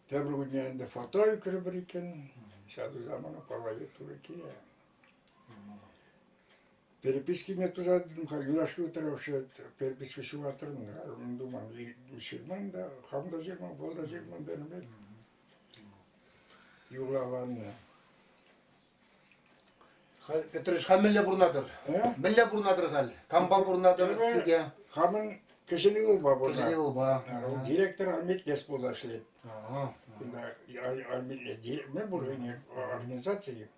тепӗр кунне ӗнтӗ фото ӳкрӗпӗр иккен. Ҫав туса мана порвать турӗ киле. Перепискине туса тытӑм-ха, юлашки утравҫӑ переписка ҫухатрӑм. Думан, ҫырман та, хам та ҫырман, вӑл та ҫырман тенӗ пек. Юрлаваннӑ. Халь, Петрович, халь мӗнле пурӑнатӑр? Э? Мӗнле пурӑнатӑр халь? Кампа пурӑнатӑр килте? Хамӑн кӗҫӗн ывӑлпа пурӑнатӑп. Кӗҫӗн ывӑлпа. Директор Альметлес пулса ӗҫлет. Ага. Кунта Альметлес мӗн пур организаци.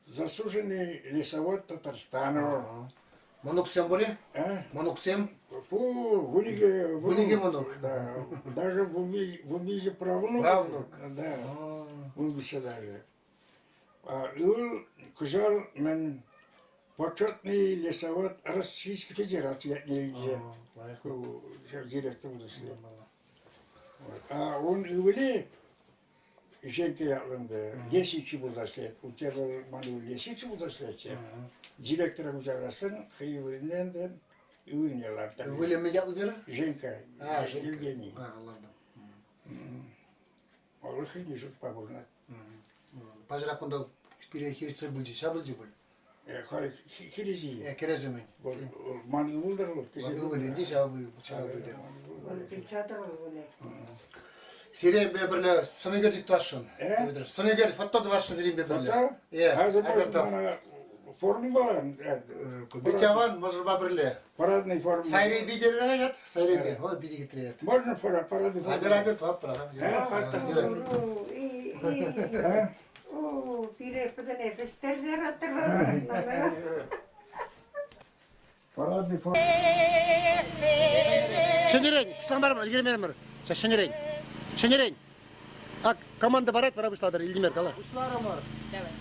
Заслуженный лесовод Татарстана. Мӑнуксем пур-и? А? Мӑнуксем? Пур, вунике. Вунике мӑнук. Да. Даже вунвиҫӗ правнук. Правнук. Да. Вунвиҫҫӗ даже. Ывӑл кӑҫал мӗн почетный лесовод Российской Федерации ятне илчӗ. Ҫав директор пулса ӗҫлет. А ун ывӑлӗ Ишенкке ятлӑ ӗнтӗ. Лесичи пулса ӗҫлет. Унччен вӑл ман ывӑл лесичи пулса ӗҫлетчӗ. Директора куҫарасшӑн хӑй ывӑлне ӗнтӗ ывӑлне лартар. Ывӑлӗ мӗн ятлӑ терӗ? Женька. А, Женька. Евгений. А, ладно. Вӑл хӑйне ҫуртпа пурӑнать. Паҫӑрах кунта пире хирӗҫ пулчӗ, ҫапӑлчӗ пуль. Халь хирӗҫ-и? Кӗрес умӗн. Вӑл ман ывӑл-тӑр вӑл. Ывӑлӗ ӗнтӗ ҫав ывӑлӗ. Чатӑр ывӑлӗ. Сире пӗрле сӑнӳкерчӗк тӑвасшӑн. Сӑнӳкер фото тӑвасшӑн сирӗнпе пӗрле. Фото? Форма балан. Бит аван, мӑшӑрпа пӗрле. Парадный форма. Сайрепи терӗ ят, Сайрепи. О, питӗ хитре ят. Можно парадный форма? Атьӑр, атьӑр, тӑватпӑр. О, пире пӗтӗне вӗҫтерсе аттӑрлатӑр. Парадный форма. Ҫӗнӗрен, пуҫламарӑмӑр, ӗлкӗрмерӗмӗр. Ҫӗнӗрен. Ҫӗнӗрен. Ак, команда парать, вара пуҫлатӑр. Илтимер, кала. Пуҫларӑмӑр. Давай.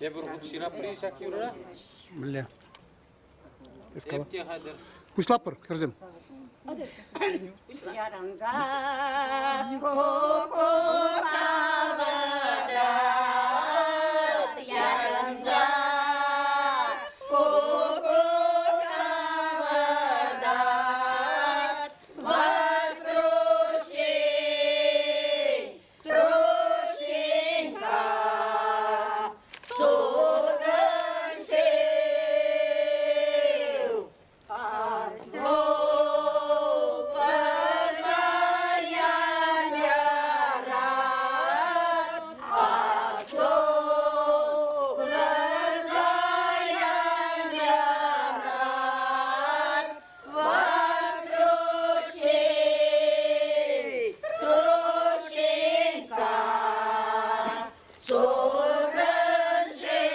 Тепӗр хут ҫырапри ҫак юрра? Мӗнле? Эп те хатӗр. Пуҫлатпӑр, хӗрсем. Яранга ку-ку яранса ку-ку Вас Трушинка, сутӑн шыв,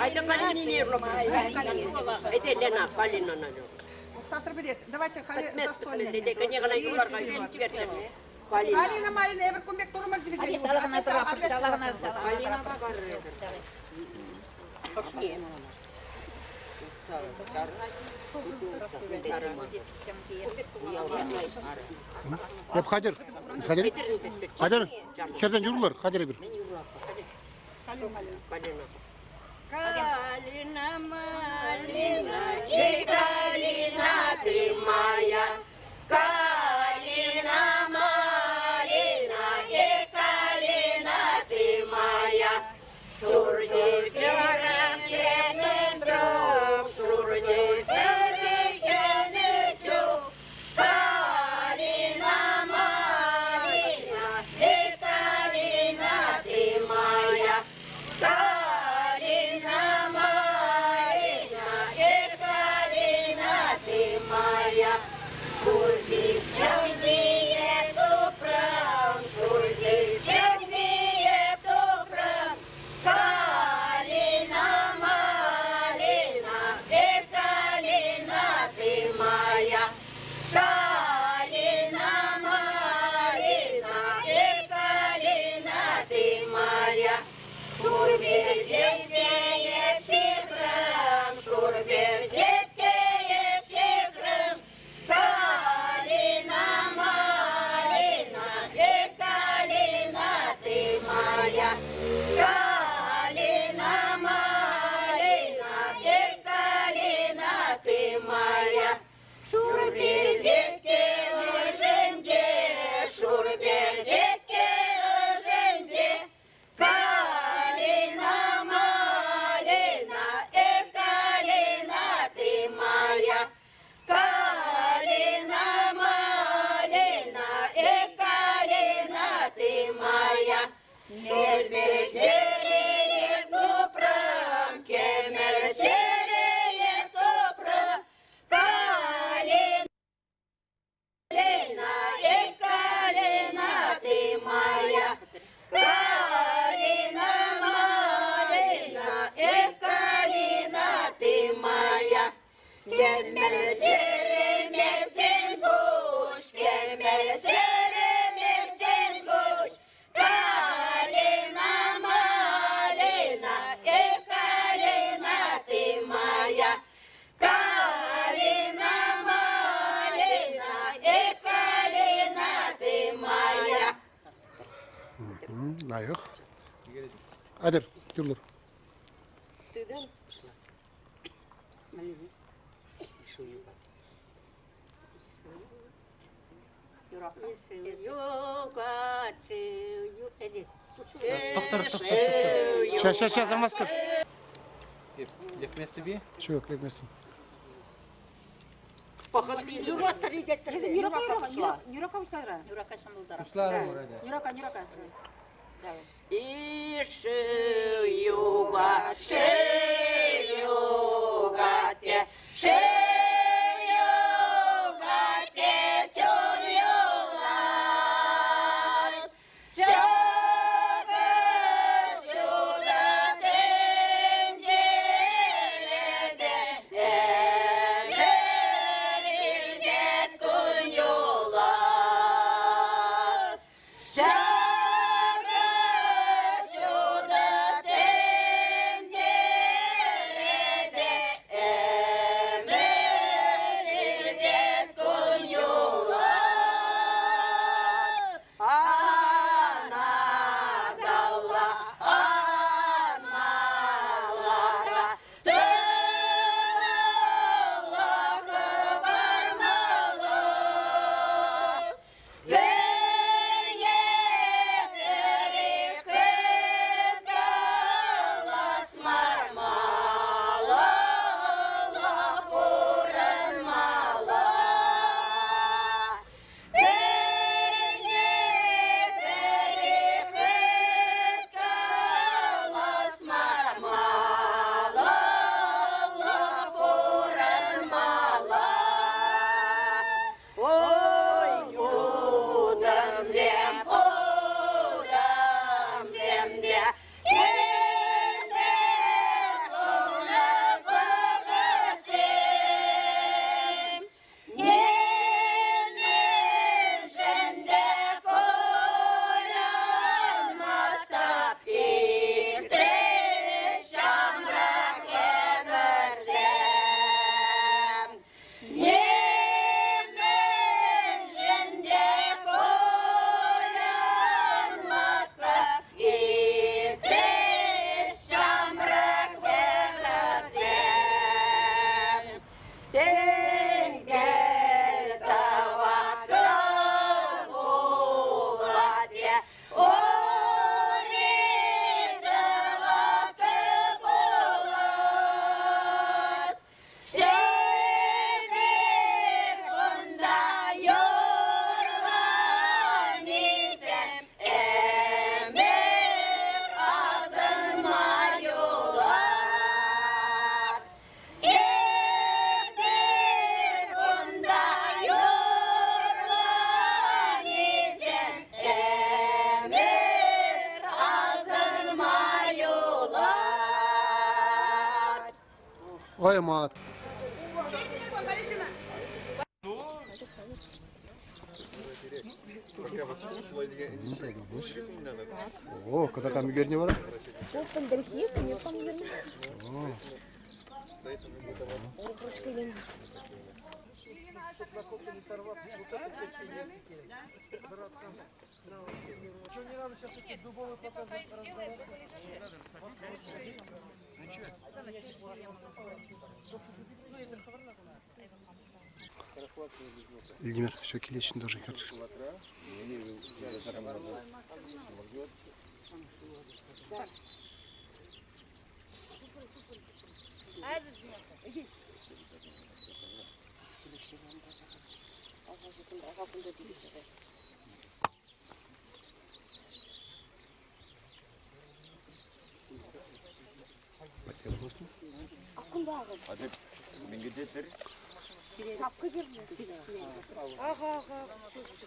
Айда Калинине Это Лена Калина Сахар берет. Давайте застолье. Калина. Калина Малина, эбир кумбек турмар жибе. Калина Эп хатӗр. Хатӗр. Хатӗр. Хӗрсен юрлар, хатӗр эпир. Калина. Калина, малина, И калина ты моя, калина, малина, и калина ты моя. Калина, малина, и калина ты моя. Калина, Шурти чӗрене тупрӑм, кӗмӗл чӗрене тупрӑм, Калина, эй, калина ты моя, Калина, малина, эх, калина ты моя. Кӗмӗл ҫӗрӗмертен куҫ, кӗмӗл ҫӗрӗмертен куҫ, Калина, малина, эх, калина ты моя. Калина, малина, эх, калина ты моя. Лайӑх. Атьӑр, юрлӑр. Тытӑн. Тӑхтӑр, тӑхтӑр, тӑхтӑр. Сейчас, сейчас, сейчас, замастыр. Лекместӗп-и? Ҫук, лекместӗн. Нюрака, Нюрака. Ишӗ юга, шыв юга те, шыв юга те чун юлать. Ҫакӑ ҫутӑ тӗнчере те ӗмӗр иртет кун юлать. Ҫакӑ ҫутӑ тӗнчере те ӗмӗр иртет кун юлать. Анаталла, анмалла тӑвалла хӑпармалла. Пӗр евӗрех калас мар малалла пурӑнмалла. Пӗр евӗрех калас мар малалла пурӑнмалла. Ой, утӑмсем, утӑмсем те килсе хунӑ вӑхӑтсем. Нимӗншӗн те кулянмастӑп, иртрӗҫ ҫамрӑк ӗмӗрсем. Нимӗншӗн те кулянмастӑп, иртрӗҫ ҫамрӑк вӑхӑтсем. Тенкел тӑватӑ пулать те, ури тӑватӑ пулать. Сӗмер кунта юрланисем ӗмӗр асӑнма юлать. Эпир кунта юрланисем ӗмӗр асӑнма юлать. Ой, мат. О, когда там ӳкернӗ вара? Владимир, все килечен должен Ага, ага, все, все.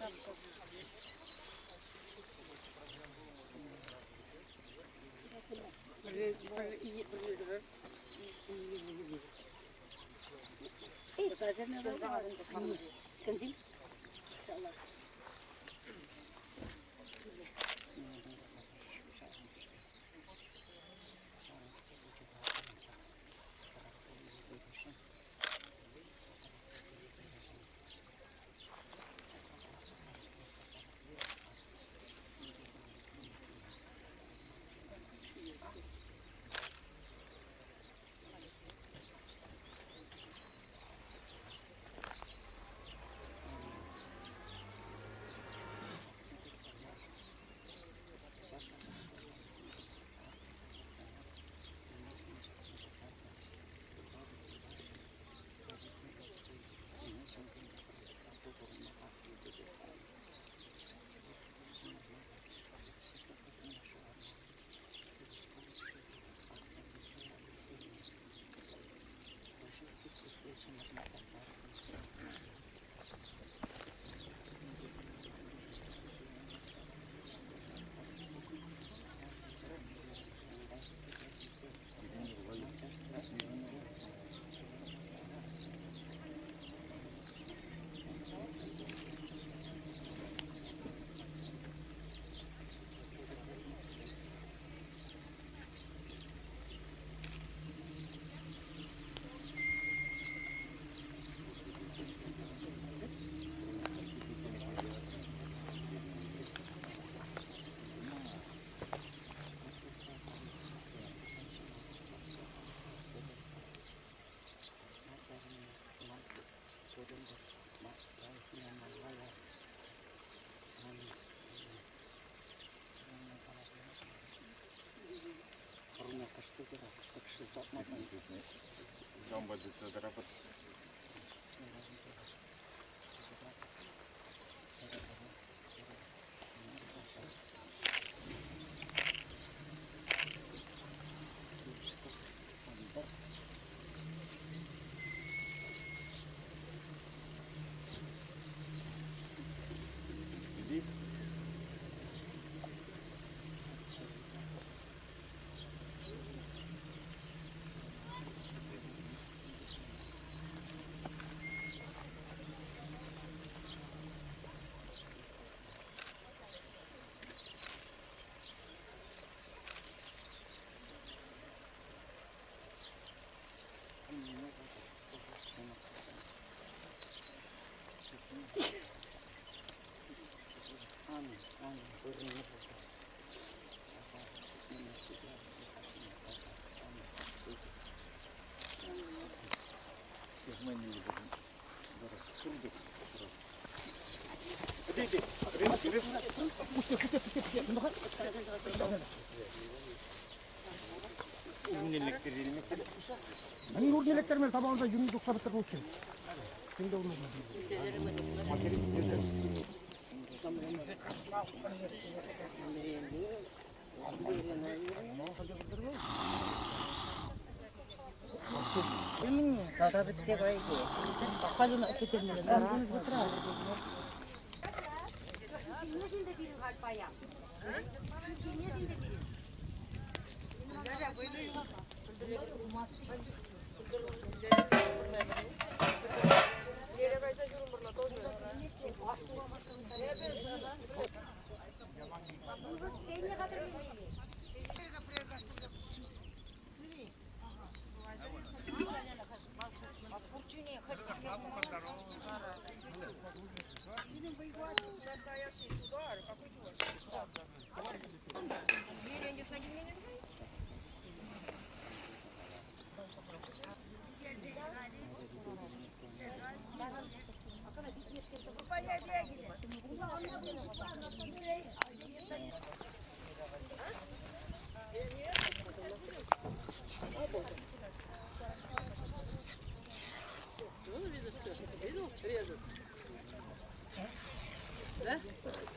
Да?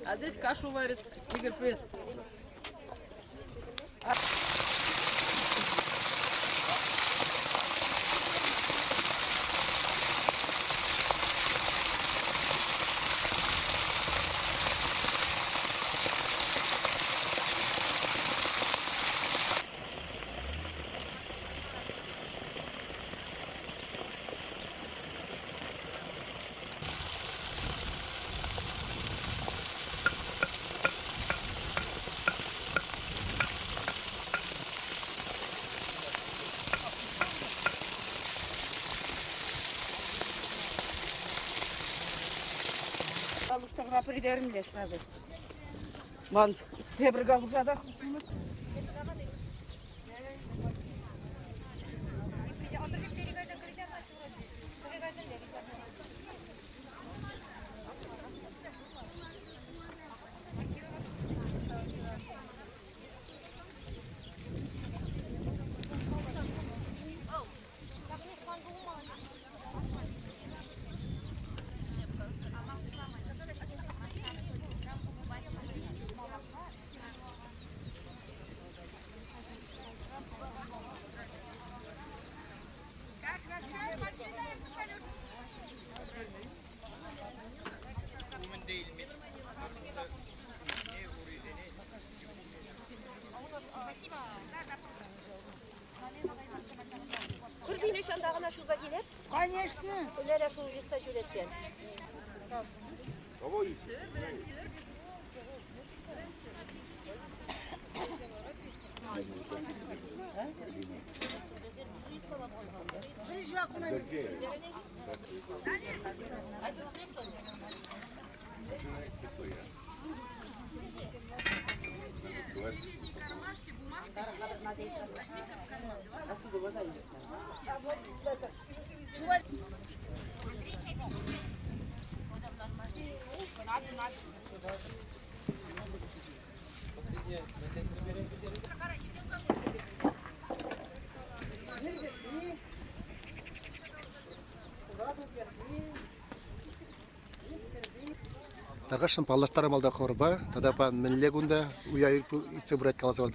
А здесь кашу варит. Игорь, привет. Ҫавна пӗлтермлес надо. Ман тепӗр галуша та Курдине ҫантагына шуса килет? Конечно. Лера шул йытса ҫӳретчӗ. Тархасшӑн паллаштарам малта хӑвӑрпа тата пан мӗнле кунта уяв иртсе пырать каласа пар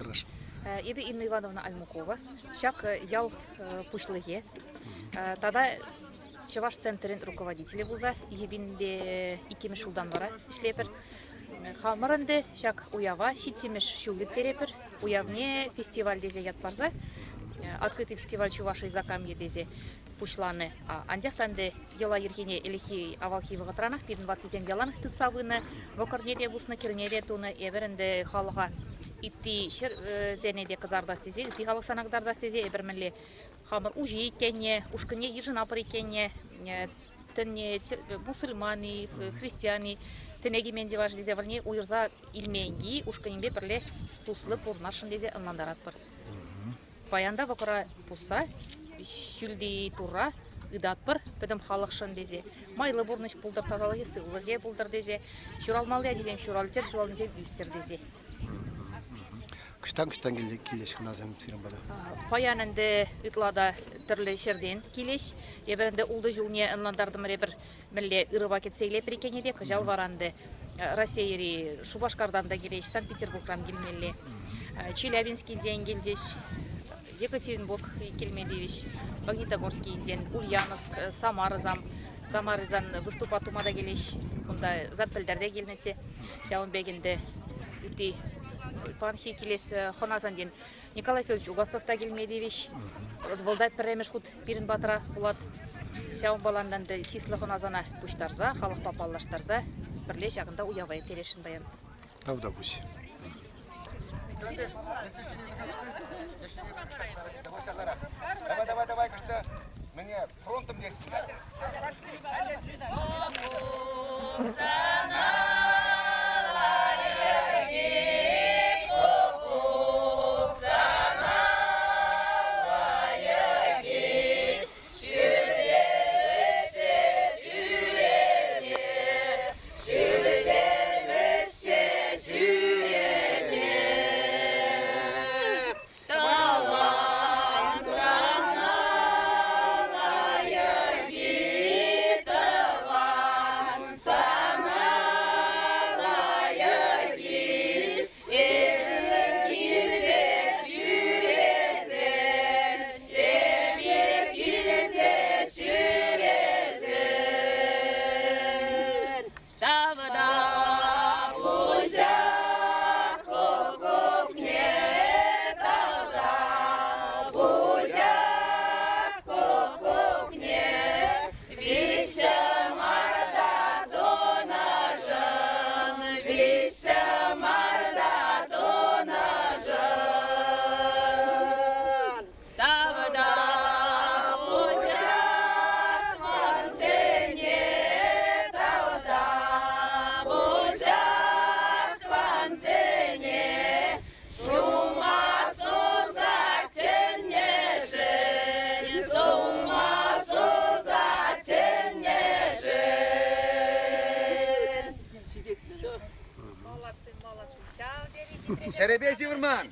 Эпӗ Инна Ивановна Альмукова, ҫак ял пуҫлӑхӗ тата Чӑваш центрӗн руководителӗ пулса йӗпинпе иккӗмӗш ҫултан вара ӗҫлепӗр. Хамӑр ӗнтӗ ҫак уява ҫиччӗмӗш ҫул ирттеретпӗр. Уявне фестиваль тесе ят парса «Открытый фестиваль Чувашии Закамье» тесе пуҫланӑ. Анчах та ӗнтӗ йӑла-йӗркене ӗлӗкхи авалхи вӑхӑтранах пирӗн ваттисем яланах тытса пынӑ, вӑкӑрне те пуснӑ, кӗлне те тунӑ. Эпир ӗнтӗ халӑха ытти ҫӗрсене те кӑтартас тесе, ытти халӑхсене кӑтартас тесе эпир мӗнле хамӑр уҫӑ иккенне, ушкӑнне йышӑнатпӑр иккенне, тӗнне мусульман-и, христиан-и, тӗне кӗмен те ваш тесе вӗрне уйӑрса илменки ушкӑнӗпе пӗрле туслӑ пурӑнасшӑн тесе ӑнлантаратпӑр. Паян та вӑкӑра пусса ҫӳлти Турра ытатпӑр пӗтӗм халӑхшӑн тесе. Майлӑ пурнӑҫ пултӑр, тасалӑхӗ, сывлӑхӗ пултӑр тесе, ҫуралмалли ачисем ҫуралччӑр, ҫуралнисем ӳстӗр тесе. Кӑҫтан-кӑҫтан килеҫ хӑнасем сирӗн пата? Паян ӗнтӗ ытла та тӗрлӗ ҫӗртен килеҫ. Эпир ӗнтӗ ултӑ ҫулне ӑнлантартӑмӑр эпир мӗнле ырӑпа кӗтсе илетпӗр иккенне те кӑҫал вара ӗнтӗ Российӑри Шупашкартан та килеҫ, Санкт-Петербургран килмелле, Челябинскинчен килчӗҫ, Екатеринбург килме тивӗҫ, Магнитогорскинчен, Ульяновск, Самарӑсам, Самарӑсан выступать тума та килеҫ. Кунта пӗлтӗр те килнӗччӗ. Ҫавӑн пек ӗнтӗ ытти панхи килес хӑнасенчен Николай Федорович Угаслов та килме тивӗҫ. Вӑл та пӗрремӗш хут пирӗн патра пулать. Ҫавӑнпалантан та чыслӑ хӑнасана пуҫтарса, халӑхпа паллаштарса пӗрле ҫакӑнта уява ирттересшӗн паян. Тавтапуҫ. Давай, давай, давай, кышты. Мне фронтом десін. Ҫӗрӗпе ҫывӑрман.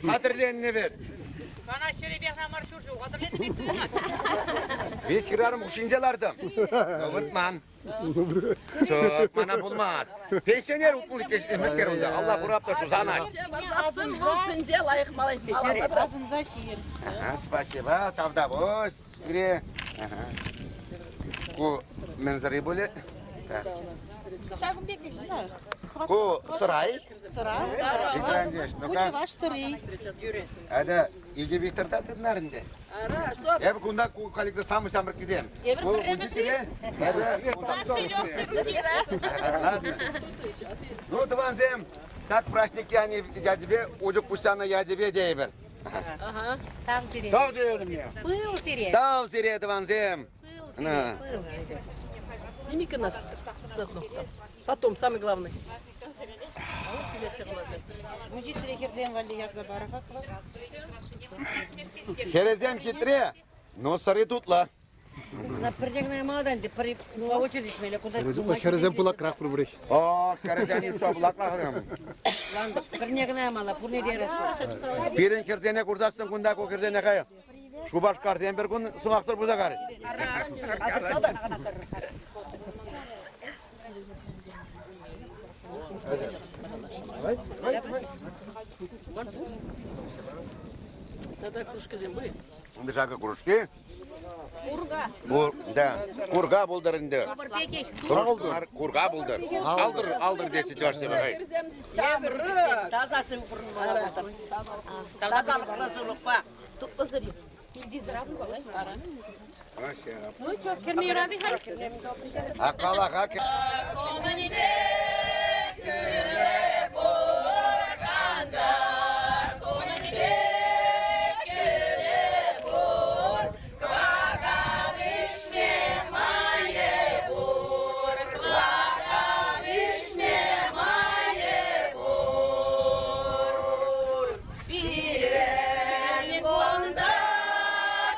Хатӗрленнӗ вӗт. Мана ҫӗрӗпех намар ҫур ҫул хатӗрленнӗ пек туйӑнать. Виҫ хӗрарӑм хушшинче лартӑм. Выртман. Чӑк, мана пулмас. Пенсионер мӗскер унта? Алла хурап та шусанаҫ. Вӑл лайӑх малай. Асӑнса ҫийӗр. Ага, спасибо, тавтапуҫ сире. Ага. Ку мӗн сӑри пулӗ? Так. Ҫакӑн пек Ку сӑрай? Сӑра, сӑра. Ку чӑваш сӑри. Әдә, ике Викторда тытнар инде. Эпӗ кунта ку коллектив самый ҫамрӑккисем. Ку учителе, эпӗ Ладно. Ну, тӑвансем, ҫак праҫник ячӗпе, Учук пуҫланӑ ячӗпе тейӗпӗр. Тав сире. Тав сире. Пыл сире. Тав сире, тӑвансем. Пыл сире, пыл. Сними-ка нас заодно. Потом, самый главный. Учителе хӗрсем валли ярса пар-ха квас. Хӗрӗсем хитре, но сӑри тутлӑ. Хӗрӗсем пылакрах пур-пӗрех. О, хӗрӗсем юсса пылакрах. Пӗрне кӑна ямалла, пурне те ярас. Пирӗн хӗрсене курсассӑн кунта ку хӗрсене кай. Шупашкарсем пӗр кун сӑмахсӑр пулса карӗҫ. Тата кружкасем пур-и? Унта ҫакӑ кружки. Курка. Бур, да. Курка пултӑр ӗнтӗ. Курка пултӑр. Алтӑр, алтӑр теҫҫӗ чӑвашсем. Ҫамрӑк. Таса пурӑнмалла пултӑр. Тасалӑхпа, сывлӑхпа. Тутлӑ сӑри. Килти сӑра пулать. Ну что, кӗрме юрать-и халь? Акалаха. Пирӗн кунта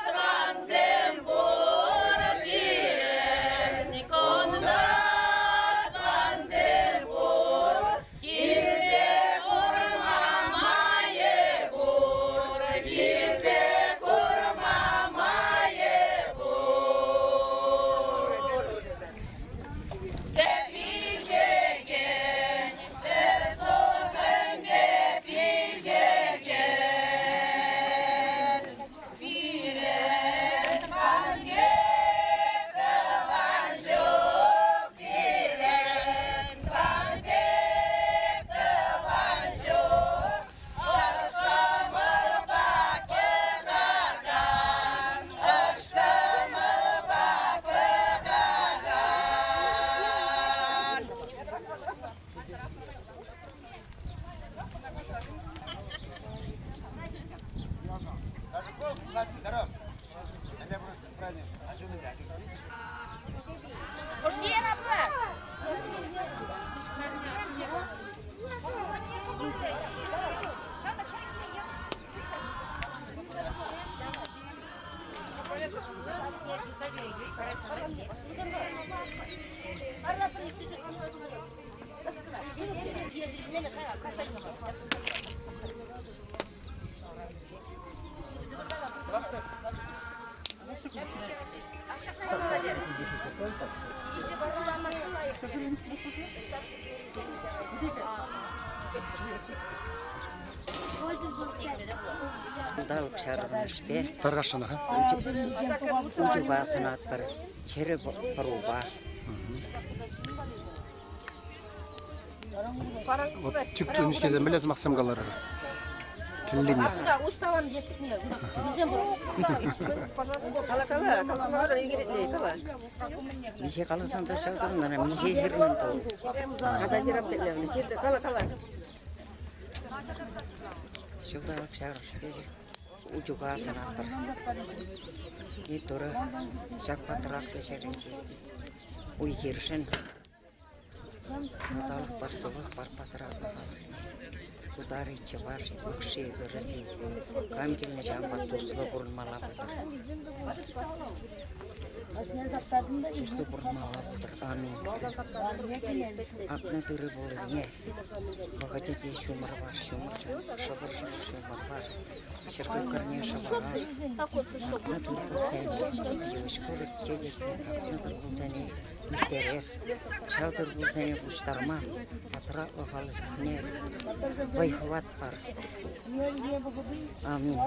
тӑвансем пур, пирӗн кунта тӑвансем пур, килсе курма майӗ пур, килсе курма майӗ пур. Пиҫекен сӗр сухӑмпе пиҫекен пирӗн панкет тӑван ҫук, пирӗн панкет тӑван ҫук, ӑшӑмӑрпа пӑхакан, ӑшӑмӑрпа пӑхакан. Хӑшне апла? Ҫулталӑк ҫаврӑнӑшпе Тархасшӑн-ха. Учука сӑнатпӑр, чӗрӗ пӑрупа. Вот чӳк тунӑ мӗнле сӑмахсем каларӑр? Кӗллине. Миҫе каласан та ҫав тӑрӑнтӑр, миҫе ҫырнӑ тӑл. Ҫулталӑк ҫаврӑшпе Учука асӑнатпӑр. Турӑ ҫак патраклӑ ҫӗрӗнче уй-хиршӗн тасалӑх пар, сывлӑх пар патраклӑ халӑхне. Тутар-и, чӑваш-и, мӑкши, вырӑс-и, кам килнӗ ҫавӑнпа туслӑ пурӑнмалла пултӑр. Туслӑ пурӑнмалла пултӑр. Аминь. Акнӑ тырӑ пулнине вӑхӑчӗ те ҫумӑр пар, ҫумӑр шӑпӑр-шӑпӑр ҫумӑр пар. Ҫӗр кӑкӑрне шӑварар. Акнӑ тыр пулсене, йывӑҫ курӑк чечекне акнӑ тыр пулсене ӳстерер. Ҫав тыр пулсене пуҫтарма патраклӑ халӑхне вӑй-хӑват пар. Аминь.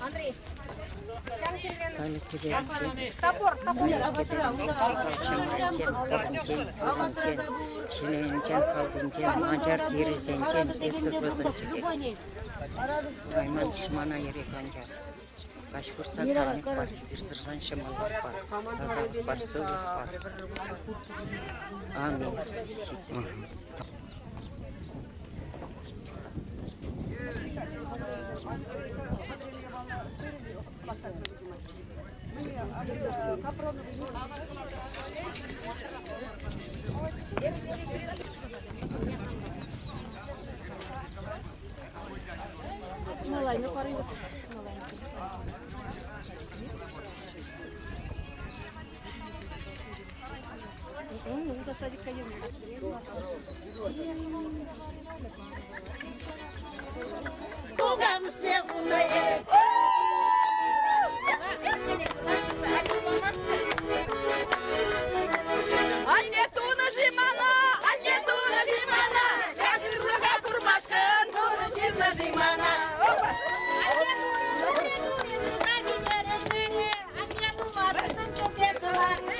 Андрей, Ҫӗмренчен, пӑрӑнчен, хурӑнчен, ҫӗленчен, калтинчен, начар тирӗсенчен эс сыхласӑнччӗ тет. Кайман тӑшмана эрех ан яр. Каҫ выртсан канлӗх пар, ир тӑрсан ҫӑмӑллӑх пар, тасалӑх пар, сывлӑх пар. Аминь. Ҫиттӗр. Малайны карыйбыз. Садикка йөрми. Анне тунӑ-ши мана, анне тунӑ-ши мана, ҫак ырлӑха курмашкӑн Турӑ ҫырнӑ-ши мана. Анне турӗ, турӗ, туса ҫитерӗшмене, анне тума тытӑнчӗ те тӑванӗ.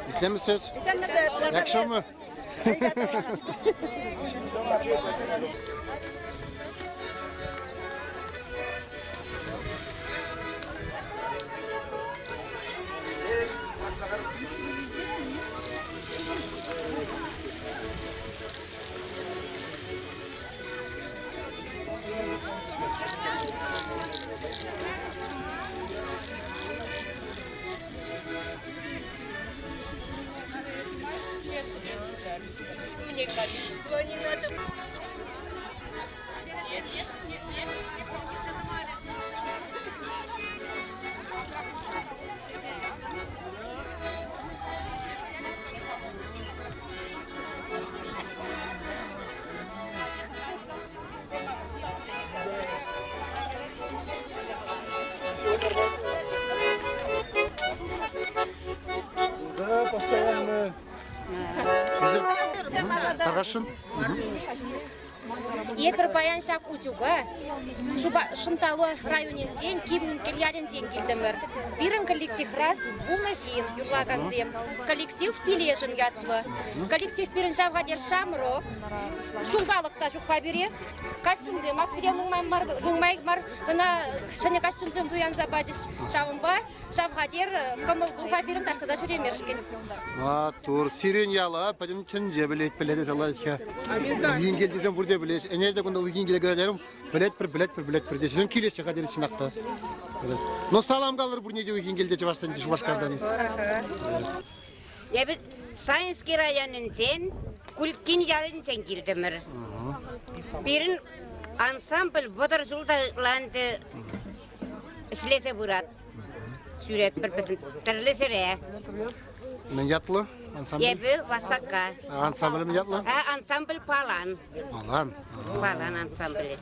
Исәнмесез? Исәнмесез. Яхшымы? Мне количество не надо. Нет, нет, нет, нет. Да, постоянно. Тархасшӑн. Эпир паян ҫак Утюга Шӑнталу районӗнчен, Кивӗ ялӗнчен килтӗмӗр. Пирӗн коллективра пулнӑ ҫын юрлакансем. Коллектив Пилешӗм ятлӑ. Коллектив пирӗн ҫав хатӗр ҫамрӑк. Ҫулталӑк та ҫук-ха пире. Костюмсем ак пире нумай мар, нумай мар кӑна ҫӗнӗ костюмсем туянса пачӗҫ. Ҫавӑнпа ҫав хатӗр кӑмӑл пур-ха пирӗн таҫта та ҫӳремешкӗн. Маттур. Сирӗн яла пӗтӗм тӗнче пӗлет, пӗлет тесе лайӑх. Уйӑн тесен пурте пӗлеҫ. Ӗнер те кунта уйӑн киле пӗлетпӗр, пӗлетпӗр, пӗлетпӗр тесе килеҫҫӗ хатӗр чӑнах та. Но салам калӑр пурне те уйӑн килте чӑвашсен Шупашкартан. Эпир Саинский районӗнчен Кулькин ялӗнчен килтӗмӗр. Пирӗн ансамбль 30 ҫулта ытла ӗнтӗ ӗҫлесе пырать. Ҫӳретпӗр пӗтӗм тӗрлӗ ҫӗре. Мӗн ятлӑ ансамбль? Эпӗ Васака. Ансамбль мӗн ятлӑ? Ансамбль Палан. Палан. Палан ансамблӗ.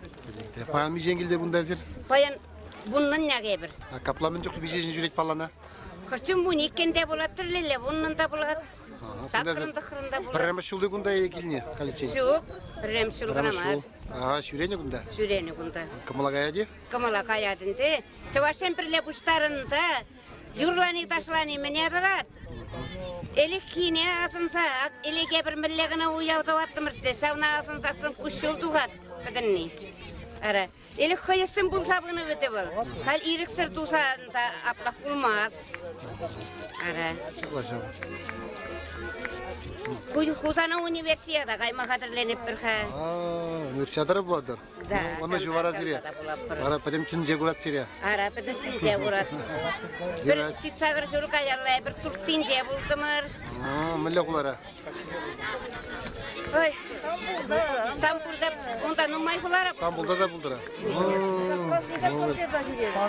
Паян миҫен килте кунта эсир? Паян вуннӑн эпир. Капла мӗн чухлӗ миҫе ҫын ҫӳрет Палана? Хӑш-чун 12-н те пулать, тӗрлӗлле вуннӑн та пулать. Саккӑрӑн тӑххӑрӑн та пулать. Пӗрремӗш ҫулти кунта килнӗ халиччен? Ҫук, пӗрремӗш ҫул кӑна мар. Ага, ҫӳренӗ кунта? Ҫӳренӗ кунта. Кӑмӑла каять-и? Кӑмӑла каять ӗнтӗ. Чӑвашсем пӗрле пуҫтарӑнса юрлани-ташлани мӗне тӑрать? Ӗлӗкхине асӑнса, ӗлӗк эпир мӗнле кӑна уяв тӑваттӑмӑрччӗ, ҫавна асӑнсассӑн куҫҫуль тухать пӗтӗнни. Ара, ӗлӗк хӑйӗссем пулса пынӑ вӗт вӑл. Халь ирӗксӗр тусан та аплах пулмасть. Ара. Хусана универсиада кайма хатӗрленетпӗр-ха. Универсиадӑра пулатӑр? Да, Ӑнӑҫу вара сире. Вара пӗтӗм тӗнче курать сире. Ара, пӗтӗм тӗнче курать. Пӗр ҫитсакӑр ҫул каялла эпир Турцинче пултӑмӑр. Мӗнле хулара? Ой, Стамбулта, унта нумай хулара. Стамбулта та пултӑра.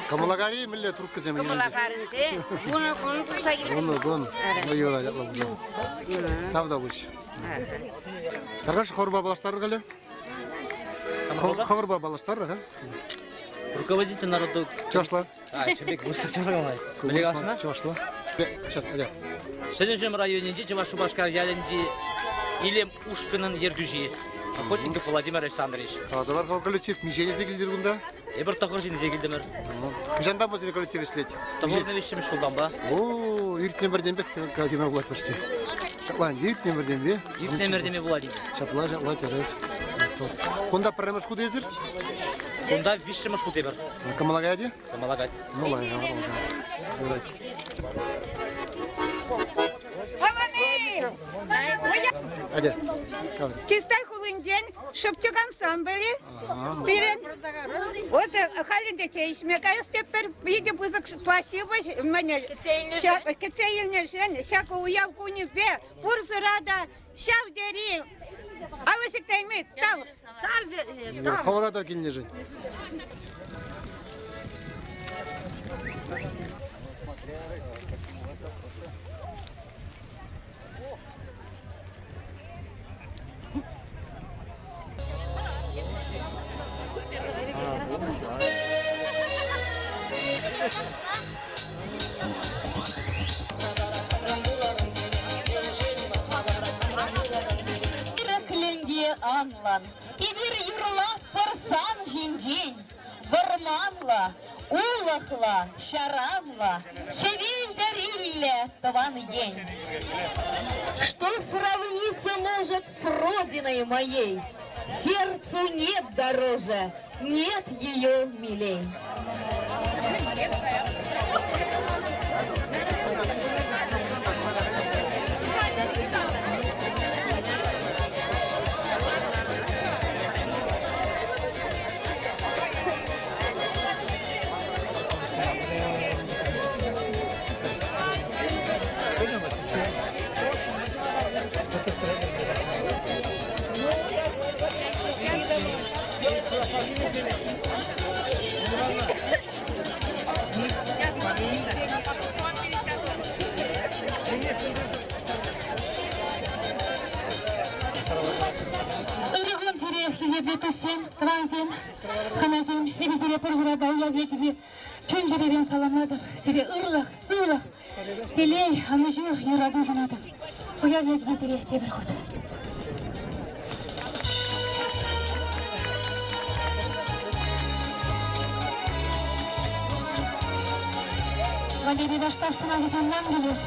Кӑмӑлакари мӗнле трубкӑсем? Кӑмӑлакарӗнче вунӑ кун пулса килтӗм. Вунӑ кун. Ну, юрать, ятлӑ пулсан. Тавтапуҫ. Тархаш хорпа паллаштарӑр халӗ. Хӑвӑрпа паллаштарӑр-ха. Руководитель народу... Чӑвашла. А, Чебек вырӑсла чӑвашла. Мӗнле каласна? Чӑвашла. Сейчас, адя. Ҫӗнӗ Ҫӗм районӗнчи Чӑваш Шупашкар ялӗнчи Илем ушкӑнӑн ертӳҫи Охотников Владимир Александрович. Каласа пар, коллектив миҫе илсе килтӗр кунта? Эпир тӑхӑр ҫын илсе килтӗмӗр. Хӑҫантанпа сире коллектив ӗҫлет? Тӑхӑрнӑ виҫҫӗмӗш ҫултанпа. О, иртнӗ пӗртенпех коллективна пулать почти. Ҫапла, иртнӗ пӗртенпе. Иртнӗ ӗмӗртеме пулать. Ҫапла, ҫапла, тӗрӗс. Кунта пӗрремӗш хут эсир? Кунта виҫҫӗмӗш хут эпир. Кӑмӑла каять-и? Кӑмӑла каять. Ну, лайӑх, лайӑх. Атя. Чистай хулинчен Шӑпчӑк ансамблӗ пирӗн. Вот халь ӗнтӗ чей ӗҫме каяс тетпӗр. Питӗ пысӑк спасибо мӗне кӗтсе илнӗшӗн ҫак уяв кунӗпе пурсӑра та ҫав тери алӑ ҫӗклейми тав. Хӑвӑра та килнӗшӗн. Ирӗкленте анлӑн, эпир юрлатпӑр сан ҫинчен. Вӑрманлӑ, улӑхлӑ, ҫаранлӑ, хӗвел тӗриллӗ тӑван ен. Что сравниться может с родиной моей? Сердцу нет дороже, нет ее милей. Ырӑ кун сире, хисеплӗ туссем, тӑвансем, хӑнасем. Эпӗ сире пурсӑра та уяв ячӗпе чун-чӗререн саламлатӑп. Сире ырлӑх, сывлӑх, телей, ӑнӑҫу, юрату сунатӑп. Уяв ячӗпе сире тепӗр хут. Валерий Раштав сӑмахӗсем ман килес.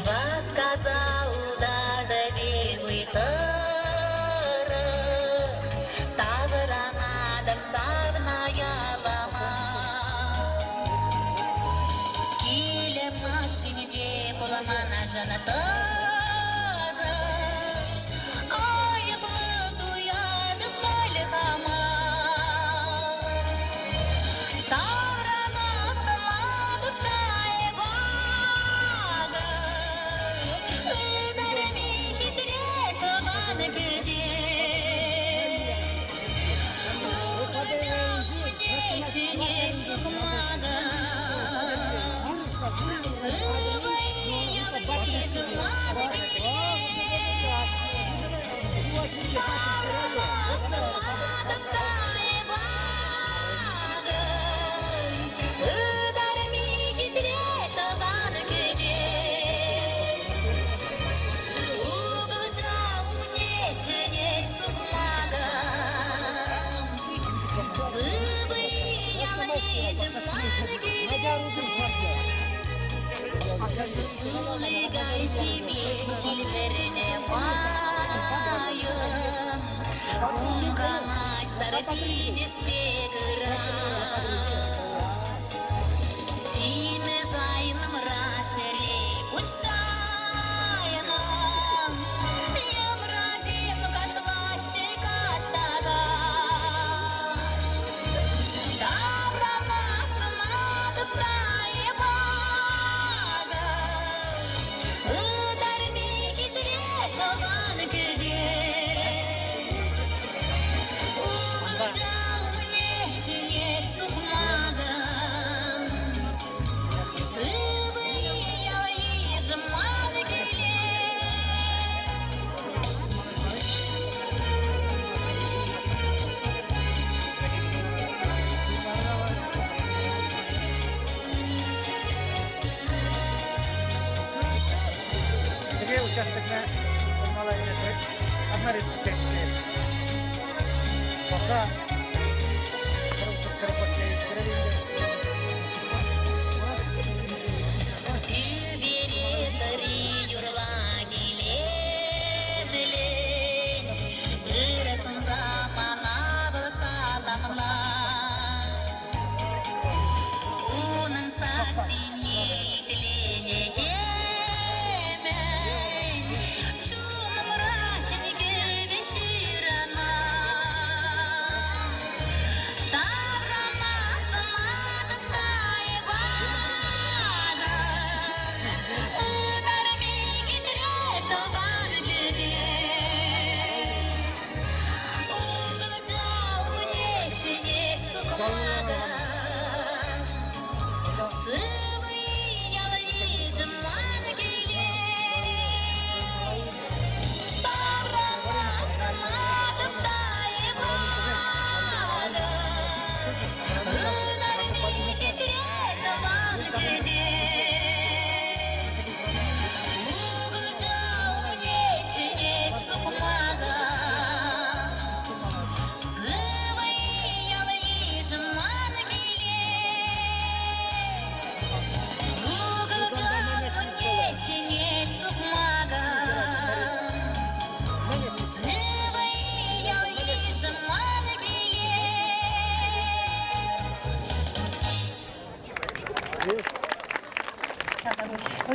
Васкаса утатӑп тӑрӑх, тавранатӑп савна ялама. Киле машинче пулман тӑтӑш, айӑплӑ туятӑп халь хама. Таврана та эпакӑ, ытарми хитре тӑван кӗтес. Укӑлча чӗнет сукмакӑм, сывӑ явлишӗм ман килес. Таврана сӑнатӑп та эпакӑ, ытарми хитре тӑван кӗтес. Укӑлча умне чӗнет сукмакӑм, сывӑ ялйышӑм ман килес. Ҫулӗ кайттипе ҫил вӗрнӗ майӑн хумханать сар тинӗс пек ыраш. Симӗс айлӑмра ҫӗре пуҫ тайнӑ, йӑмрасем кашлаҫҫӗ каштара. Таврана сӑнатӑп та эпакӑ, ытарми хитре тӑван кӗтес. Укӑлча умне чӗнет сукмакӑм, сывӑ ял-йышӑм ман килес. Теге участокны одна Пока Тӳпере тӑри юрлать илемлӗн, ырӑ сунса мана вӑл саламлать. Унӑн сассине итленӗҫемӗн чунӑмра чӗн-кӗвӗ ҫырӑнать. Таврана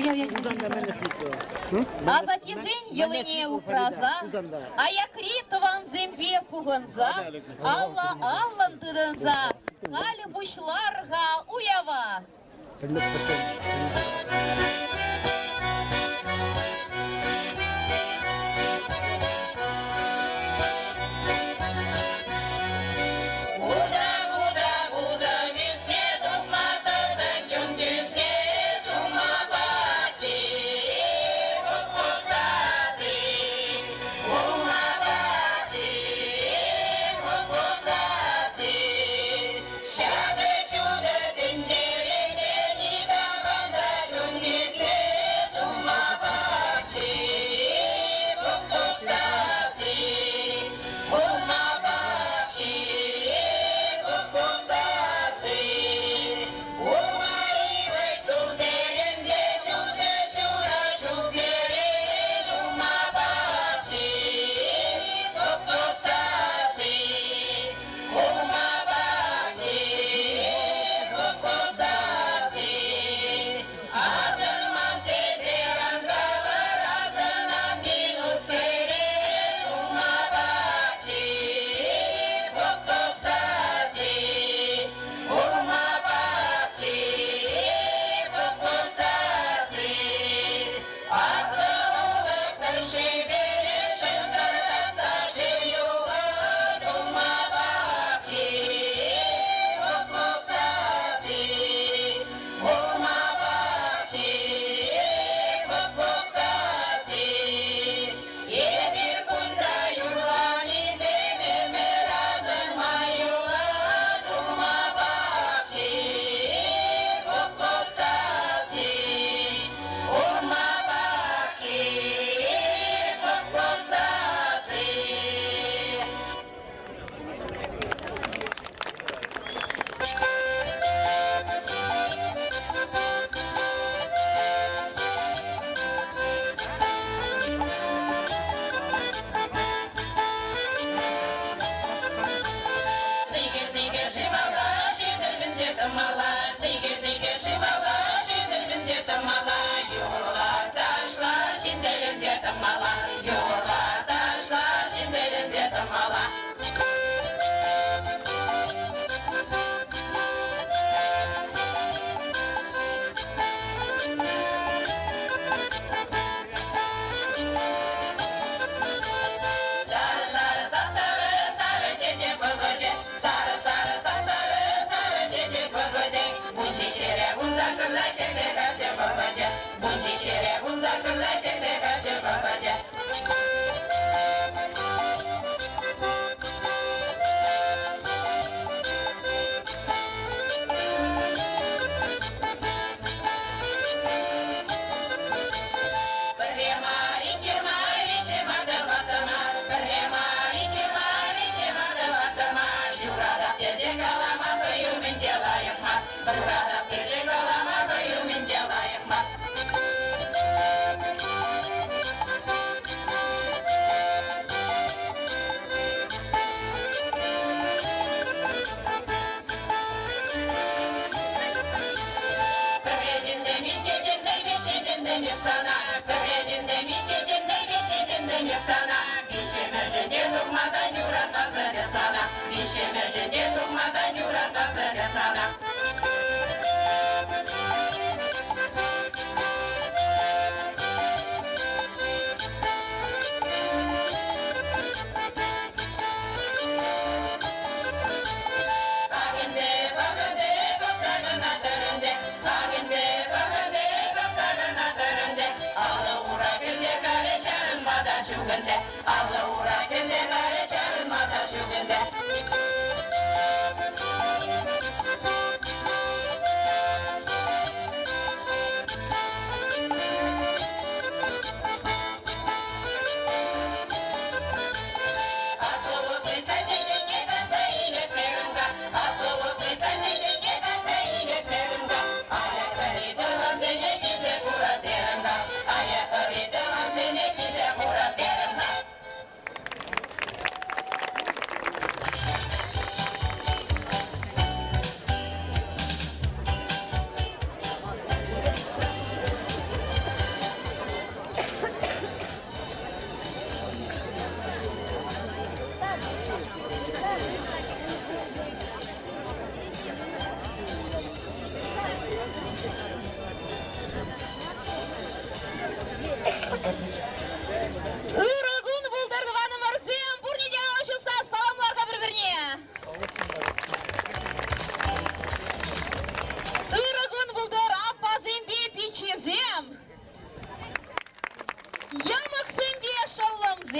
Уяв ячӗпе Асаттесен йӑлине упраса, аякри тӑвансемпе пухӑнса, алла-аллӑн тытӑнса халӗ пуҫлар-ха уява.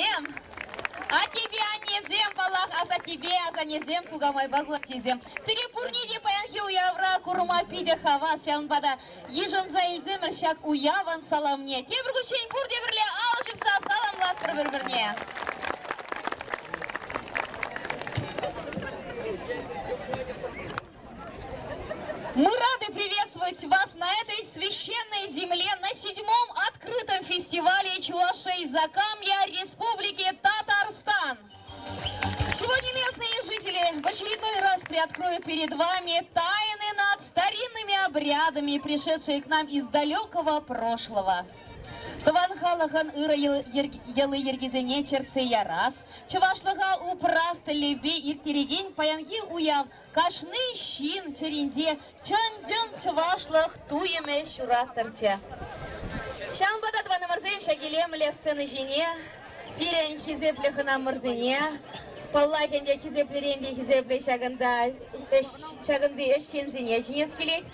аттесем, аттепе аннесем, паллах, асаттепе асаннесем, кукамайпа кукаҫисем. Сире пурне те паянхи уявра курма питӗ хавас, ҫавӑнпа та йышӑнса илсемӗр ҫак уявӑн саламне. Тепӗр хутчен пурте пӗрле алӑ ҫупса саламлатпӑр пӗр-пӗрне. Мы рады приветствовать вас на этой священной земле на седьмом открытом фестивале Чувашей Закамья Республики Татарстан. Сегодня местные жители в очередной раз приоткроют перед вами тайны над старинными обрядами, пришедшие к нам из далекого прошлого. Тӑван халӑхӑн ырӑ йӑли-йӗркисене чӗртсе ярас, чӑвашлӑха упрас тӗллевпе ирттерекен паянхи уяв кашни ҫын чӗринче чӑн-чӑн чӑвашлӑх туйӑмӗ ҫураттӑрччӗ. Ҫавӑнпа та, тӑванӑмӑрсем, ҫак илемлӗ сцена ҫине пирӗн хисеплӗ хӑнамӑрсене, паллах ӗнтӗ, хисеплӗрен те хисеплӗ ҫакӑнта ҫакӑнти ӗҫченсене чӗнес килет.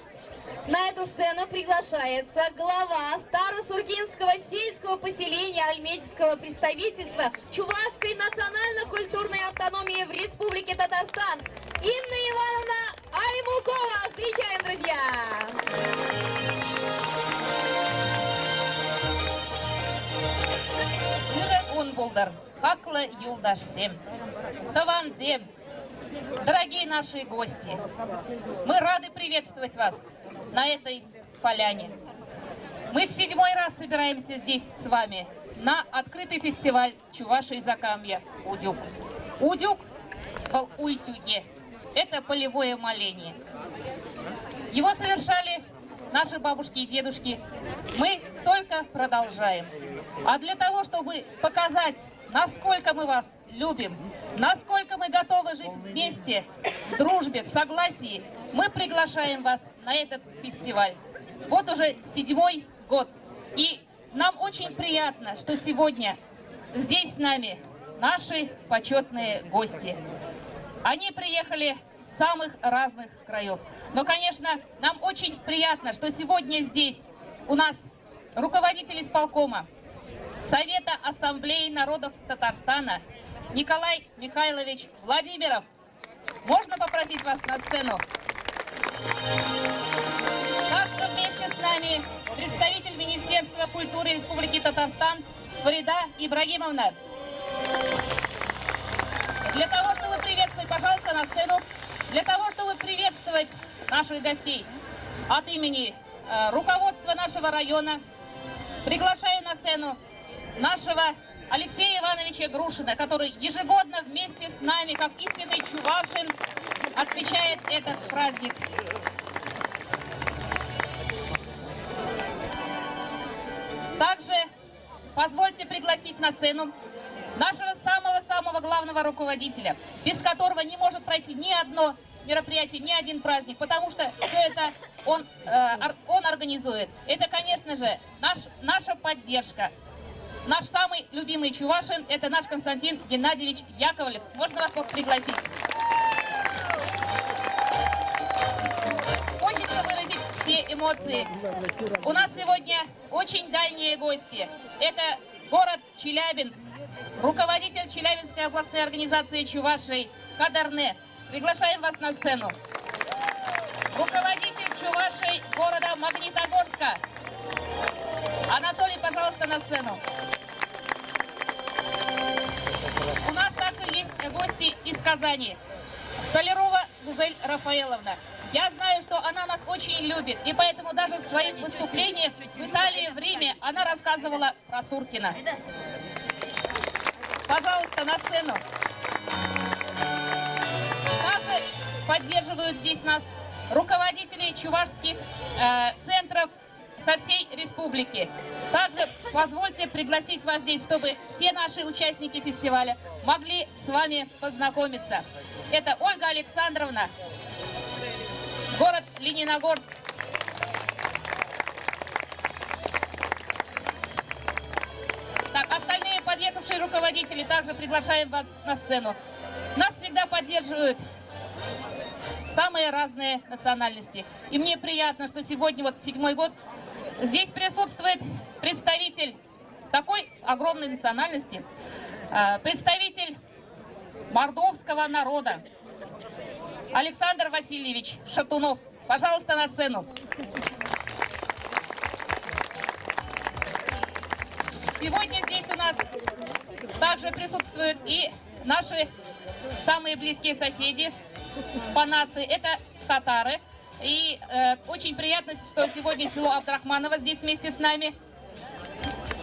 На эту сцену приглашается глава Старосургинского сельского поселения Альметьевского представительства Чувашской национально-культурной автономии в Республике Татарстан Инна Ивановна Аймукова. Встречаем, друзья! Ырӑ кун пултӑр, хаклӑ юлташсем, тӑвансем, Дорогие наши гости, мы рады приветствовать вас на этой поляне. Мы в седьмой раз собираемся здесь с вами на открытый фестиваль Чувашии Закамья «Удюк». Удюк был Уйтюге. Это полевое моление. Его совершали наши бабушки и дедушки. Мы только продолжаем. А для того, чтобы показать, насколько мы вас любим, насколько мы готовы жить вместе, в дружбе, в согласии, мы приглашаем вас на этот фестиваль. Вот уже седьмой год. И нам очень приятно, что сегодня здесь с нами наши почетные гости. Они приехали с самых разных краев. Но, конечно, нам очень приятно, что сегодня здесь у нас руководитель исполкома Совета Ассамблеи народов Татарстана Николай Михайлович Владимиров. Можно попросить вас на сцену? Также вместе с нами представитель Министерства культуры Республики Татарстан Фарида Ибрагимовна. Для того, чтобы приветствовать, пожалуйста, на сцену, для того, чтобы приветствовать наших гостей от имени руководства нашего района, приглашаю на сцену нашего Алексея Ивановича Грушина, который ежегодно вместе с нами, как истинный чувашин, отмечает этот праздник. Также позвольте пригласить на сцену нашего самого-самого главного руководителя, без которого не может пройти ни одно мероприятие, ни один праздник, потому что все это он, он организует. Это, конечно же, наш, наша поддержка. Наш самый любимый чувашин – это наш Константин Геннадьевич Яковлев. Можно вас пригласить? Хочется выразить все эмоции. У нас сегодня очень дальние гости. Это город Челябинск, руководитель Челябинской областной организации Чувашии Кадарне. Приглашаем вас на сцену. Руководитель Чувашии города Магнитогорска. Анатолий, пожалуйста, на сцену. У нас также есть гости из Казани. Столярова Гузель Рафаэловна. Я знаю, что она нас очень любит, и поэтому даже в своих выступлениях в Италии, в Риме она рассказывала про Суркина. Пожалуйста, на сцену. Также поддерживают здесь нас руководители чувашских центров со всей республики. Также позвольте пригласить вас здесь, чтобы все наши участники фестиваля могли с вами познакомиться. Это Ольга Александровна, город Лениногорск. Так, остальные подъехавшие руководители также приглашаем вас на сцену. Нас всегда поддерживают самые разные национальности. И мне приятно, что сегодня, вот седьмой год, здесь присутствует представитель такой огромной национальности. Представитель мордовского народа Александр Васильевич Шатунов. Пожалуйста, на сцену. Сегодня здесь у нас также присутствуют и наши самые близкие соседи по нации. Это татары. И э, очень приятно, что сегодня село Абдрахманово здесь вместе с нами.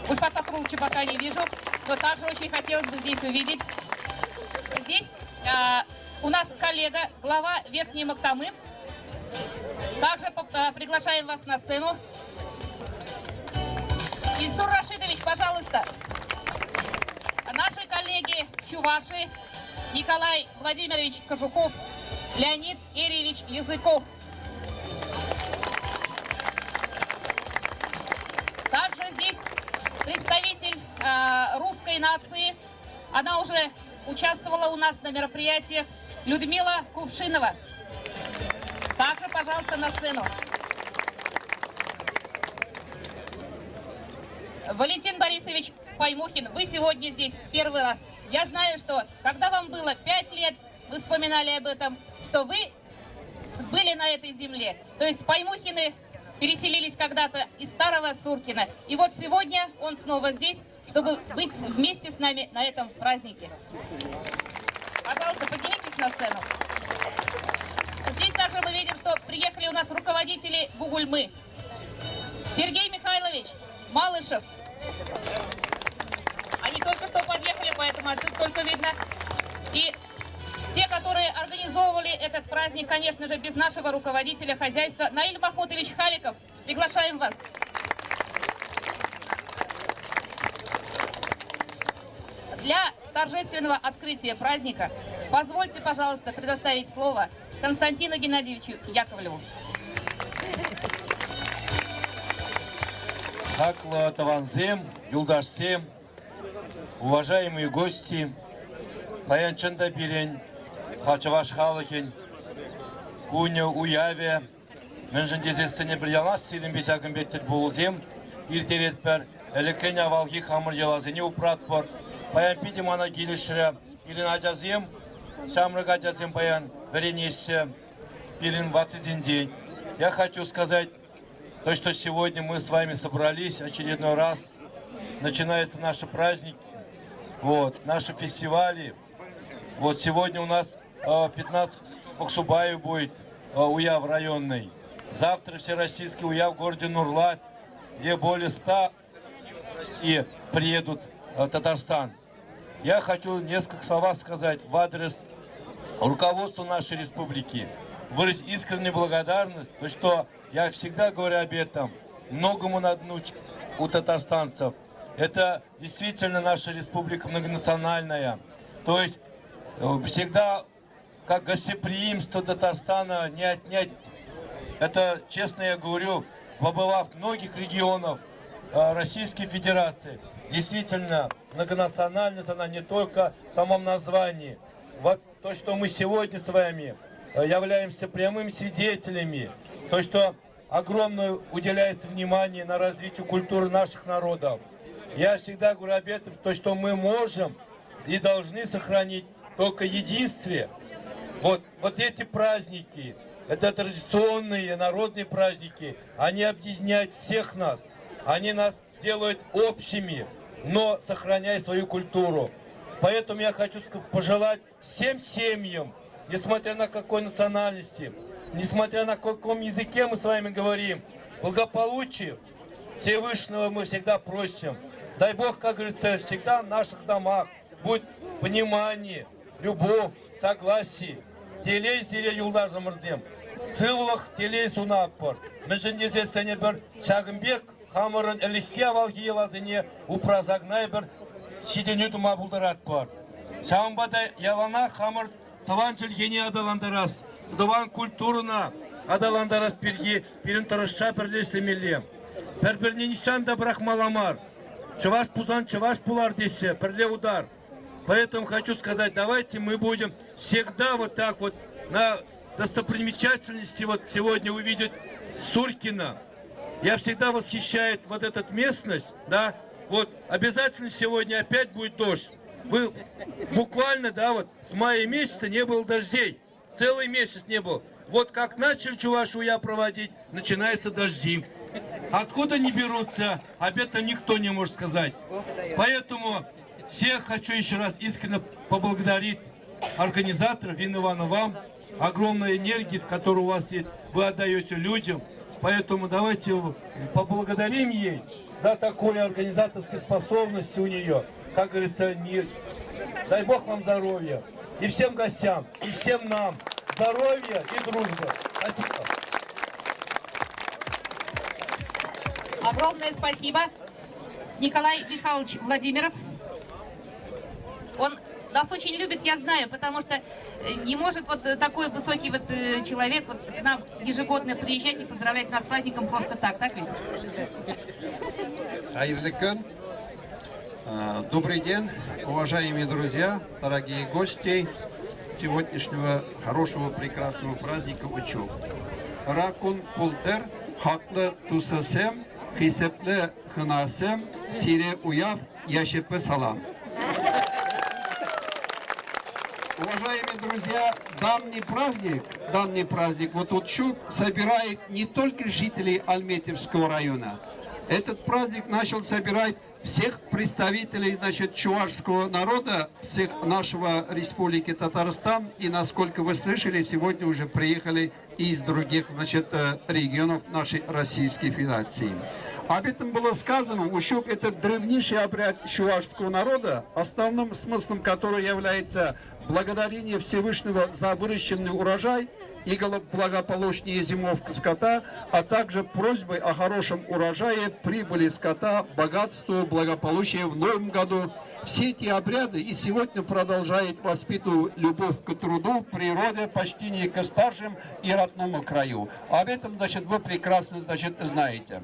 Ульфата Трулча пока не вижу, но также очень хотелось бы здесь увидеть. Здесь э, у нас коллега, глава Верхней Мактамы. Также э, приглашаем вас на сцену. Ильсур Рашидович, пожалуйста. Наши коллеги Чуваши, Николай Владимирович Кожухов, Леонид Эревич Языков. Также здесь представитель э, русской нации. Она уже участвовала у нас на мероприятиях. Людмила Кувшинова. Также, пожалуйста, на сцену. Валентин Борисович Паймухин, вы сегодня здесь первый раз. Я знаю, что когда вам было 5 лет, вы вспоминали об этом, что вы были на этой земле. То есть Паймухины переселились когда-то из Старого Суркина. И вот сегодня он снова здесь, чтобы быть вместе с нами на этом празднике. Пожалуйста, поднимитесь на сцену. Здесь также мы видим, что приехали у нас руководители Бугульмы. Сергей Михайлович Малышев. Они только что подъехали, поэтому отсюда только видно. И те, которые организовывали этот праздник, конечно же, без нашего руководителя хозяйства Наиль Махмутович Халиков. Приглашаем вас. Для торжественного открытия праздника позвольте, пожалуйста, предоставить слово Константину Геннадьевичу Яковлеву. Хаклӑ тӑвансем, юлташсем, уважаемые гости, паян чӑн та пирӗн чӑваш халӑхӗн кунӗ, уявӗ. Мӗншӗн тесессӗн эпир яланах сирӗнпе ҫакӑн пек тӗлпулусем ирттеретпӗр. Ӗлӗкрен авалхи хамӑр йӑласене упратпӑр. Паян питӗ мана килӗшрӗ. Пирӗн ачасем, ҫамрӑк ачасем паян вӗренеҫҫӗ пирӗн ваттисенчен. Я хочу сказать то, что сегодня мы с вами собрались очередной раз. Начинаются наши праздники, вот, наши фестивали. Вот сегодня у нас 15 часов в Аксубае будет уяв районный. Завтра всероссийский уяв в городе Нурлат, где более 100 коллективов России приедут в Татарстан. Я хочу несколько слов сказать в адрес руководства нашей республики. Выразить искреннюю благодарность, потому что я всегда говорю об этом. Многому надо научиться у татарстанцев. Это действительно наша республика многонациональная. То есть всегда как гостеприимство Татарстана не отнять. Это, честно я говорю, побывав в многих регионах Российской Федерации, действительно, многонациональность, она не только в самом названии. Вот то, что мы сегодня с вами являемся прямыми свидетелями, то, что огромное уделяется внимание на развитие культуры наших народов. Я всегда говорю об этом, то, что мы можем и должны сохранить только единстве. Вот, вот эти праздники, это традиционные народные праздники, они объединяют всех нас, они нас делают общими, но сохраняя свою культуру. Поэтому я хочу пожелать всем семьям, несмотря на какой национальности, несмотря на каком языке мы с вами говорим, благополучия Всевышнего мы всегда просим. Дай Бог, как говорится, всегда в наших домах будет понимание, любовь, согласие. Телей сире юлташӑмӑрсем, сывлӑх телей сунатпӑр. Мӗншӗн тесессӗн эпир ҫакӑн пек хамӑрӑн ӗлӗкхи авалхи йӑласене упраса кӑна эпир ҫитӗнӳ тума пултаратпӑр. Ҫавӑнпа та яланах хамӑр тӑван чӗлхене аталантарас, тӑван культурӑна аталантарас пирки пирӗн тӑрӑшса пӗрле ӗҫлемелле. Пӗр-пӗрне нихҫан та пӑрахмалла мар. Чӑваш пулсан чӑваш пулар теҫҫӗ, пӗрле утар. Поэтому хочу сказать, давайте мы будем всегда вот так вот на достопримечательности вот сегодня увидеть Суркина. Я всегда восхищает вот эта местность, да, вот обязательно сегодня опять будет дождь. Вы буквально, да, вот с мая месяца не было дождей. Целый месяц не было. Вот как начали Чувашу я проводить, начинаются дожди. Откуда они берутся, об этом никто не может сказать. Поэтому всех хочу еще раз искренне поблагодарить организаторов, Инна Ивановна, вам огромной энергии, которую у вас есть, вы отдаете людям. Поэтому давайте поблагодарим ей за такую организаторской способности у нее. Как говорится, не... дай Бог вам здоровья. И всем гостям, и всем нам здоровья и дружбы. Спасибо. Огромное спасибо. Николай Михайлович Владимиров. Он нас очень любит, я знаю, потому что э, не может вот такой высокий вот э, человек вот к нам ежегодно приезжать и поздравлять нас с праздником просто так, так ведь? Хәерле көн. Э, добрый день, уважаемые друзья, дорогие гости сегодняшнего хорошего, прекрасного праздника Учук. Ырӑ кун пултӑр, хаклӑ тусӑсем, хисеплӗ хӑнасем, сире уяв ячӗпе салам. Уважаемые друзья, данный праздник, данный праздник, вот Учук собирает не только жителей Альметьевского района. Этот праздник начал собирать всех представителей значит, чувашского народа, всех нашего республики Татарстан. И, насколько вы слышали, сегодня уже приехали из других значит, э, регионов нашей Российской Федерации. Об этом было сказано. Учук – это древнейший обряд чувашского народа, основным смыслом которого является благодарение Всевышнего за выращенный урожай и благополучнее зимовка скота, а также просьбой о хорошем урожае, прибыли скота, богатству, благополучию в новом году. Все эти обряды и сегодня продолжает воспитывать любовь к труду, природе, почтение к старшим и родному краю. Об этом, значит, вы прекрасно, значит, знаете.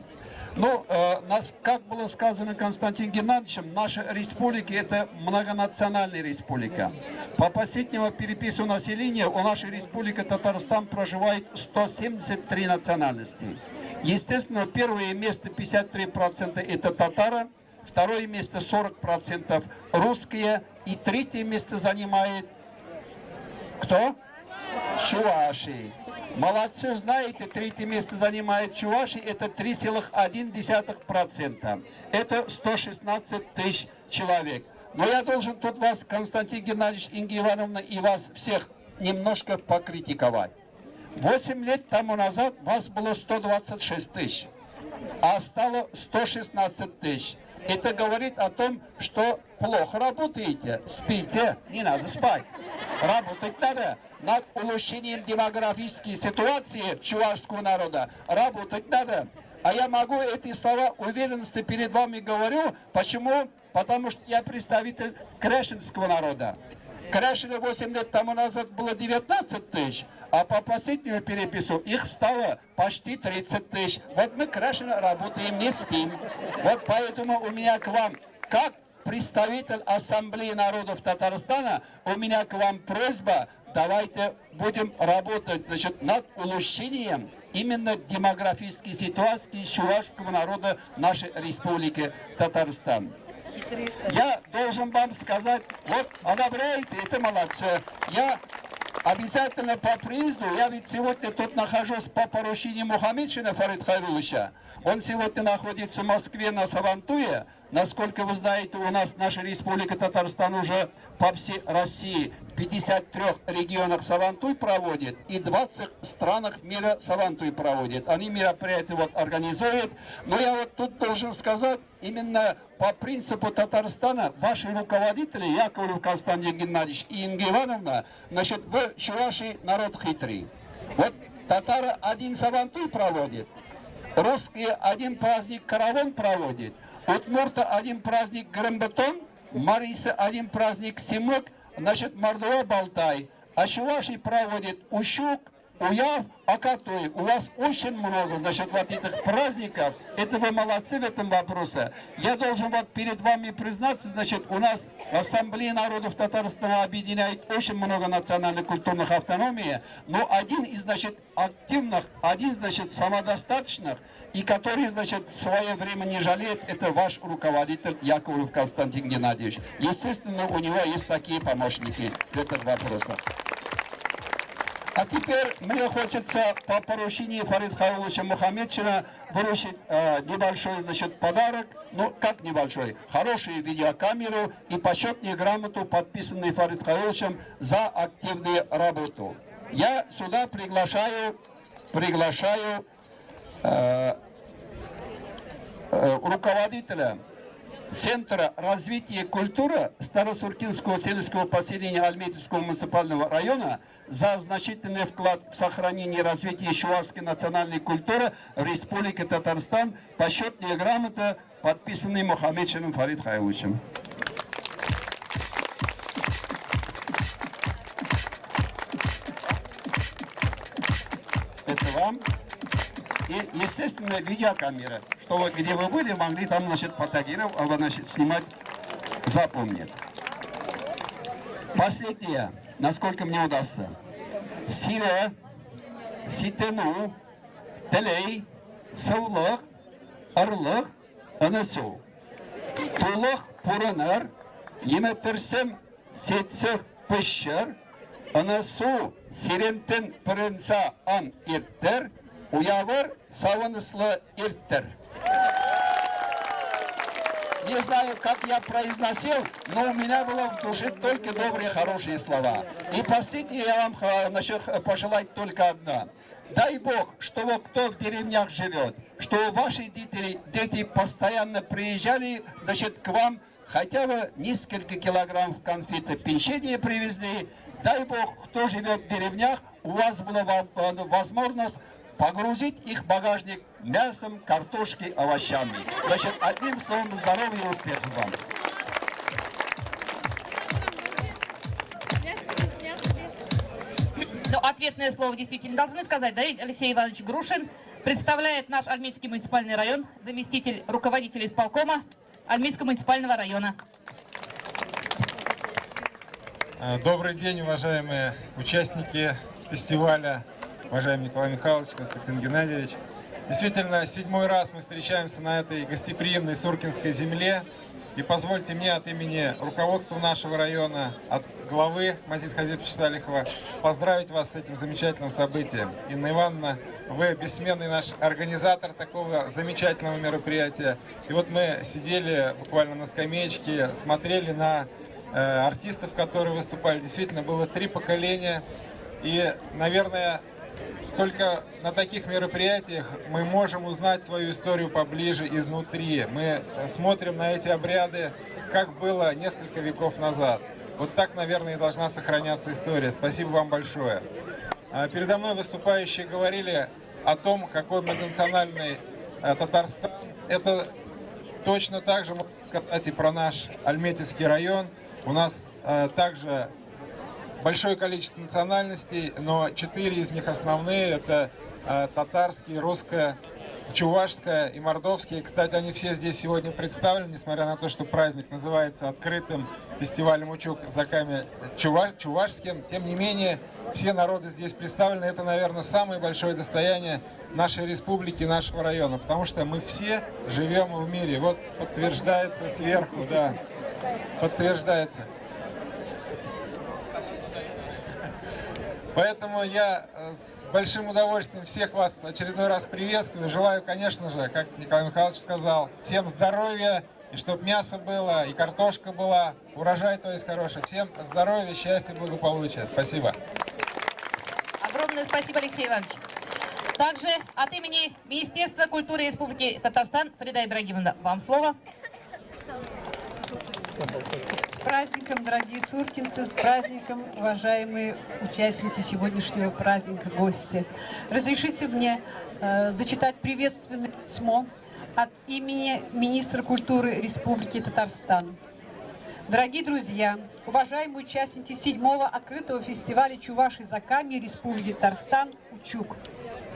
Но, э, нас, как было сказано Константином Геннадьевичем, наша республика – это многонациональная республика. По последнему перепису населения у нашей республики Татарстан проживает 173 национальности. Естественно, первое место 53% это татары, второе место 40% русские и третье место занимает кто? Чуваши. Молодцы, знаете, третье место занимает Чуваши, это 3,1%. Это 116 тысяч человек. Но я должен тут вас, Константин Геннадьевич, Инга Ивановна, и вас всех немножко покритиковать. Восемь лет тому назад вас было 126 тысяч, а стало 116 тысяч. Это говорит о том, что плохо работаете, спите, не надо спать. Работать надо над улучшением демографической ситуации чувашского народа. Работать надо. А я могу эти слова уверенности перед вами говорю. Почему? Потому что я представитель кряшенского народа. Кряшены 8 лет тому назад было 19 тысяч, а по последнему перепису их стало почти 30 тысяч. Вот мы, кряшены, работаем, не спим. Вот поэтому у меня к вам, как представитель Ассамблеи народов Татарстана, у меня к вам просьба, давайте будем работать значит, над улучшением именно демографической ситуации чувашского народа нашей республики Татарстан. Я должен вам сказать, вот одобряете, это молодцы. Я обязательно по приезду, я ведь сегодня тут нахожусь по поручению Мухаметшина Фарид Хайруловича. Он сегодня находится в Москве на Сабантуе. Насколько вы знаете, у нас наша республика Татарстан уже по всей России в 53 регионах Сабантуй проводит и 20 странах мира Сабантуй проводит. Они мероприятия вот организуют. Но я вот тут должен сказать, именно по принципу Татарстана ваши руководители, Яковлев Константин Геннадьевич и Инга Ивановна, значит, вы, чуваши, народ хитрый. Вот татары один Сабантуй проводит, русские один праздник Каравон проводит, Удмурта один праздник Грымбетон, Мариса один праздник Семык, значит, Мордова Балтай. А Чуваши проводит Учук, Уяв, Акатуй. У вас очень много, значит, вот этих праздников. Это вы молодцы в этом вопросе. Я должен вот перед вами признаться, значит, у нас в Ассамблее народов Татарстана объединяет очень много национальных культурных автономий, но один из, значит, активных, один, значит, самодостаточных, и который, значит, свое время не жалеет, это ваш руководитель Яковлев Константин Геннадьевич. Естественно, у него есть такие помощники в этом вопросе. А теперь мне хочется по поручению Фарида Хауловича Мухаметшина выручить э, небольшой, значит, подарок. Ну, как небольшой? Хорошую видеокамеру и почетную грамоту, подписанную Фарид Хауловичем за активную работу. Я сюда приглашаю, приглашаю э, э, руководителя Центра развития культуры Старосуркинского сельского поселения Альметьевского муниципального района за значительный вклад в сохранение и развитие чувашской национальной культуры в Республике Татарстан почетная грамота, подписанная Мухаммедшиным Фарид Хайловичем. Это вам. И, естественно, видеокамера, чтобы где вы были, могли там, значит, фотографировать, а, значит, снимать, запомнить. Последнее, насколько мне удастся. Сире, Ситену, Телей, Сывлӑх, Ырлӑх, Ӑнӑҫу. Тулӑх пурӑнӑр, ӗмӗтӗрсем ситсех пыҫҫӑр, ӑнӑҫу сирӗнтен пӑрӑнса ан ирттӗр, уявӑр савӑнӑҫлӑ ирттӗр. Не знаю, как я произносил, но у меня было в душе только добрые, хорошие слова. И последнее я вам значит, пожелать только одно. Дай Бог, чтобы кто в деревнях живет, чтобы ваши дети, дети постоянно приезжали, значит, к вам хотя бы несколько килограммов конфеты печенье привезли. Дай Бог, кто живет в деревнях, у вас была возможность погрузить их багажник мясом, картошкой, овощами. Значит, одним словом, здоровья и успехов вам. Но ответное слово действительно должны сказать, да, ведь Алексей Иванович Грушин представляет наш Альметьевский муниципальный район, заместитель руководителя исполкома Альметьевского муниципального района. Э, добрый день, уважаемые участники фестиваля, уважаемый Николай Михайлович, Константин Геннадьевич. Действительно, седьмой раз мы встречаемся на этой гостеприимной Суркинской земле. И позвольте мне от имени руководства нашего района, от главы Мазит Хазиповича Салихова поздравить вас с этим замечательным событием. Инна Ивановна, вы бессменный наш организатор такого замечательного мероприятия. И вот мы сидели буквально на скамеечке, смотрели на э, артистов, которые выступали. Действительно, было три поколения. И, наверное, только на таких мероприятиях мы можем узнать свою историю поближе изнутри. Мы смотрим на эти обряды, как было несколько веков назад. Вот так, наверное, и должна сохраняться история. Спасибо вам большое. А, передо мной выступающие говорили о том, какой многонациональный э, Татарстан. Это точно так же можно сказать и про наш Альметьевский район. У нас э, также большое количество национальностей, но четыре из них основные. Это э, татарский, русская, чувашская и мордовские. Кстати, они все здесь сегодня представлены, несмотря на то, что праздник называется открытым фестивалем Учук Заками чува чувашским. Тем не менее, все народы здесь представлены. Это, наверное, самое большое достояние нашей республики, нашего района, потому что мы все живем в мире. Вот подтверждается сверху, да, подтверждается. Поэтому я э, с большим удовольствием всех вас очередной раз приветствую. Желаю, конечно же, как Николай Михайлович сказал, всем здоровья, и чтобы мясо было, и картошка была, урожай, то есть хороший. Всем здоровья, счастья, благополучия. Спасибо. Огромное спасибо, Алексей Иванович. Также от имени Министерства культуры Республики Татарстан Фарида Ибрагимовна, вам слово. С праздником, дорогие суркинцы, с праздником, уважаемые участники сегодняшнего праздника, гости. Разрешите мне э, зачитать приветственное письмо от имени министра культуры Республики Татарстан. Дорогие друзья, уважаемые участники седьмого открытого фестиваля «Чуваши Закамье» Республики Татарстан «Учук».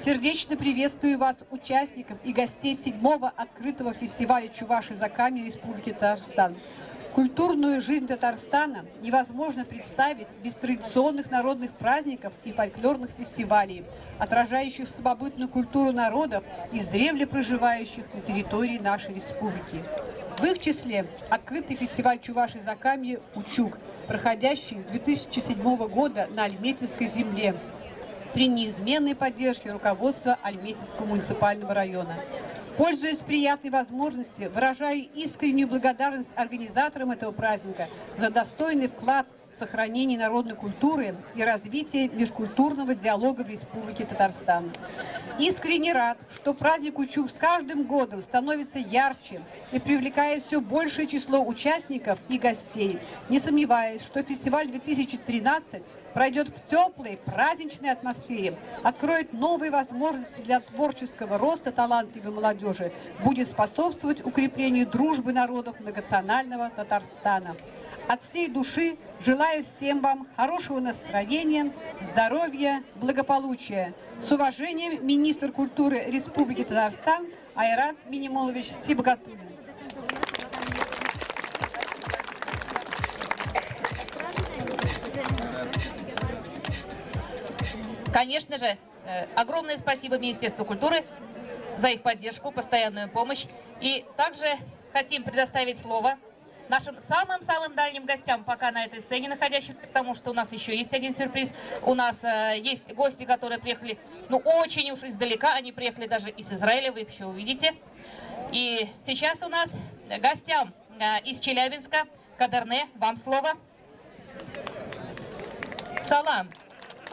Сердечно приветствую вас, участников и гостей седьмого открытого фестиваля «Чуваши Закамье» Республики Татарстан. Культурную жизнь Татарстана невозможно представить без традиционных народных праздников и фольклорных фестивалей, отражающих самобытную культуру народов, издревле проживающих на территории нашей республики. В их числе открытый фестиваль Чуваши Закамье «Учук», проходящий с 2007 года на Альметьевской земле при неизменной поддержке руководства Альметьевского муниципального района. Пользуясь приятной возможностью, выражаю искреннюю благодарность организаторам этого праздника за достойный вклад в сохранение народной культуры и развитие межкультурного диалога в Республике Татарстан. Искренне рад, что праздник Учук с каждым годом становится ярче и привлекает все большее число участников и гостей. Не сомневаюсь, что фестиваль 2013 пройдет в теплой, праздничной атмосфере, откроет новые возможности для творческого роста талантливой молодежи, будет способствовать укреплению дружбы народов многонационального Татарстана. От всей души желаю всем вам хорошего настроения, здоровья, благополучия. С уважением, министр культуры Республики Татарстан Айрат Минимулович Сибгатуллин. Конечно же, огромное спасибо Министерству культуры за их поддержку, постоянную помощь. И также хотим предоставить слово нашим самым-самым дальним гостям, пока на этой сцене находящимся, потому что у нас еще есть один сюрприз. У нас есть гости, которые приехали, ну, очень уж издалека, они приехали даже из Израиля, вы их еще увидите. И сейчас у нас гостям из Челябинска, Кадерне, вам слово. Салам.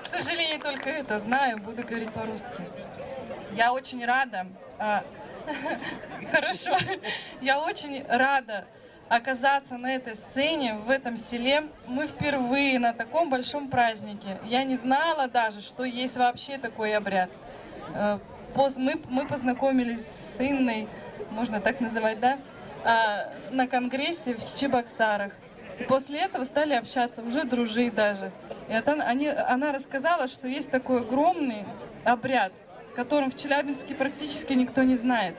К сожалению, только это знаю, буду говорить по-русски. Я очень рада. Хорошо. Я очень рада оказаться на этой сцене, в этом селе. Мы впервые на таком большом празднике. Я не знала даже, что есть вообще такой обряд. Мы познакомились с Инной, можно так называть, да, на конгрессе в Чебоксарах. После этого стали общаться, уже дружить даже. И она рассказала, что есть такой огромный обряд, о котором в Челябинске практически никто не знает.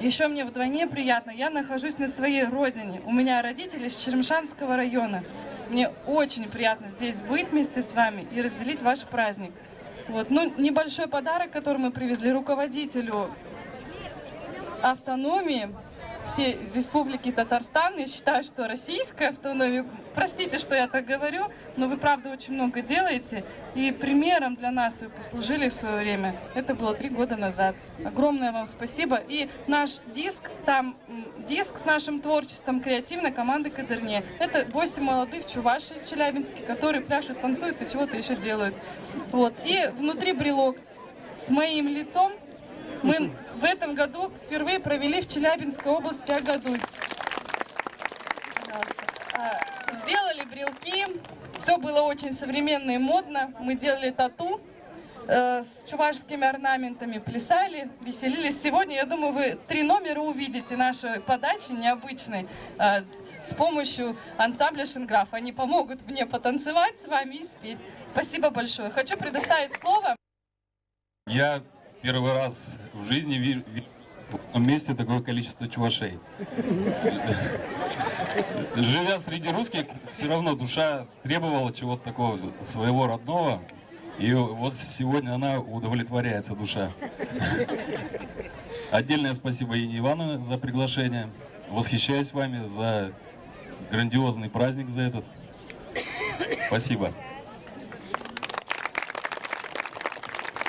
Еще мне вдвойне приятно, я нахожусь на своей родине. У меня родители из Черемшанского района. Мне очень приятно здесь быть вместе с вами и разделить ваш праздник. Вот. Ну, небольшой подарок, который мы привезли руководителю автономии всей Республики Татарстан. Я считаю, что российская автономия, простите, что я так говорю, но вы, правда, очень много делаете. И примером для нас вы послужили в свое время. Это было 3 года назад. Огромное вам спасибо. И наш диск, там диск с нашим творчеством креативной команды Кадырне. Это 8 молодых чувашей челябинских, которые пляшут, танцуют и чего-то еще делают. Вот. И внутри брелок с моим лицом. Мы в этом году впервые провели в Челябинской области Агадуй. Сделали брелки, все было очень современно и модно. Мы делали тату с чувашскими орнаментами, плясали, веселились. Сегодня, я думаю, вы 3 номера увидите нашей подачи необычной с помощью ансамбля «Шинграф». Они помогут мне потанцевать с вами и спеть. Спасибо большое. Хочу предоставить слово. Я первый раз в жизни вижу в одном месте такое количество чувашей. Живя среди русских, все равно душа требовала чего-то такого своего родного. И вот сегодня она удовлетворяется, душа. Отдельное спасибо Инне Ивановне за приглашение. Восхищаюсь вами за грандиозный праздник за этот. Спасибо.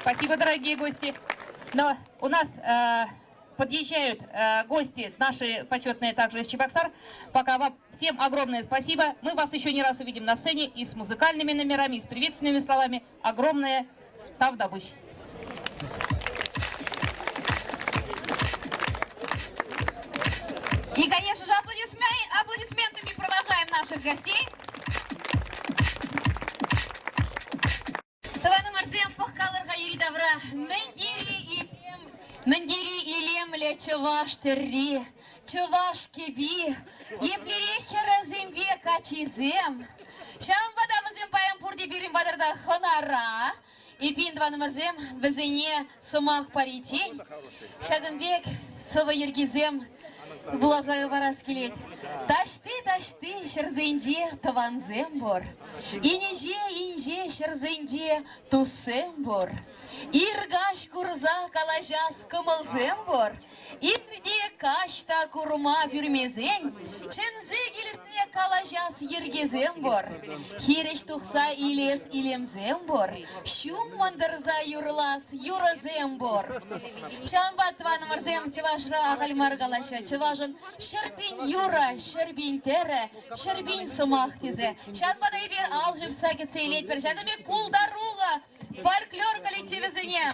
Спасибо, дорогие гости. Но у нас подъезжают гости, наши почетные также из Чебоксар. Пока вам всем огромное спасибо. Мы вас еще не раз увидим на сцене и с музыкальными номерами, и с приветственными словами. Огромное тавдабусь. И, конечно же, аплодисментами провожаем наших гостей. Тӑванӑмӑрсем, пӑхкалӑр-ха йӗри-тавра. Мӗн тери илемлӗ чӑваш тӗрри, чӑваш кӗпи, еплерех хӗрӗсем. хӗрсемпе каччисем. Ҫавӑнпа та вӗсем паян пурте пирӗн патӑрта хӑнара. Эпин тӑванӑмӑрсем вӗсене сӑмах париччен ҫакӑн пек сӑвӑ йӗркисем вуласа парас килет. Таҫти-таҫти ҫӗрсенче тӑвансем пур, инҫе-инҫе ҫӗрсенче туссем пур. Ир-каҫ курса калаҫас кӑмӑлсем пур. Ирте каҫ та курма пӳрмесен чӗнсе килсе калаҫас йӗркесем пур. Хирӗҫ тухса илес илемсем пур. Ҫуммӑн тӑрса юрлас юрӑсем пур. Ҫавӑнпа, тӑванӑмӑрсем, чӑвашра ахаль мар калаҫҫӗ. Чӑвашӑн 100 000 юрӑ, 100 000 тӗрӗ, 100 000 сӑмах тесе. Ҫавӑнпа та эпир ал ҫупса кӗтсе илетпӗр. Ҫакӑн пек пултаруллӑ фольклор коллективӗсене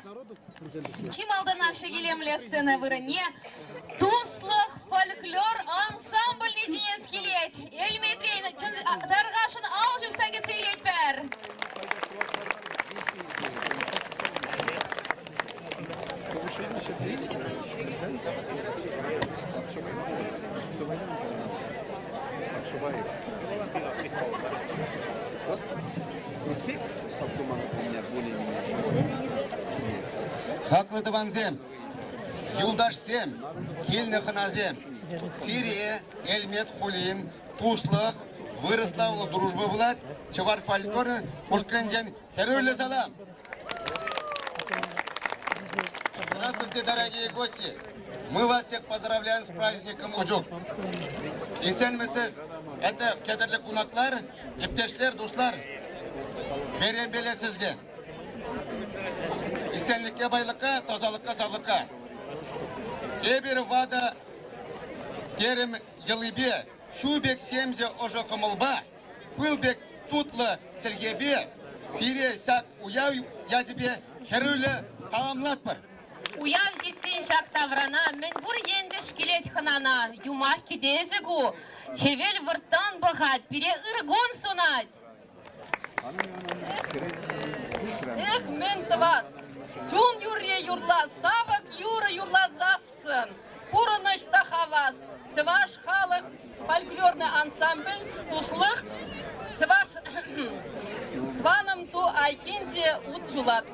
чи малтанах ҫак илемлӗ сцена вырӑнне Туслӑх фольклор ансамбльне чӗнес килет. Элметрен тархасшӑн ал ҫупса кӗтсе илетпӗр. Хаклӑ тӑвансем, юлташсем, килнӗ хӑнасем, сире Элмет хулин туслӑх, вырӑславлӑ дружба пулать, чӑваш фольклорӗн ушкӑнӗнчен хӗрӳллӗ салам! Здравствуйте, дорогие гости! Мы вас всех поздравляем с праздником Учук. Исәнмесез, это кадерле кунаклар, иптәшләр, дуслар. Бәйрәм сезгә. Исәнлеккә, байлыкка, тазалыкка, саулыкка. Эпир ватӑ терӗм йӑлипе, ҫу пек семсӗ ӑшӑ кӑмӑлпа, пыл пек тутлӑ чӗлхепе сире ҫак уяв ячӗпе хӗрӳллӗ саламлатпӑр. Уяв ҫитсен ҫак таврана мӗнпур ентеш килет хӑнана. Юмах кӗтесӗ ку. Хӗвел вӑрттӑн пӑхать, пире ыр кун сунать. Эх, мӗн тӑвас? Чун юрри юрла, савӑк юрӑ юрласассӑн пурӑнӑҫ та хавас. Чӑваш халӑх фольклорный ансамбль Туслӑх чӑваш Тӑванӑм ту айккинче ут ҫулать.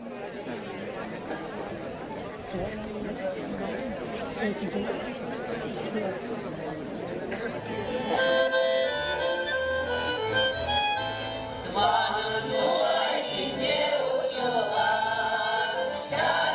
Тӑванӑм ту айккинче ут ҫулать, ҫав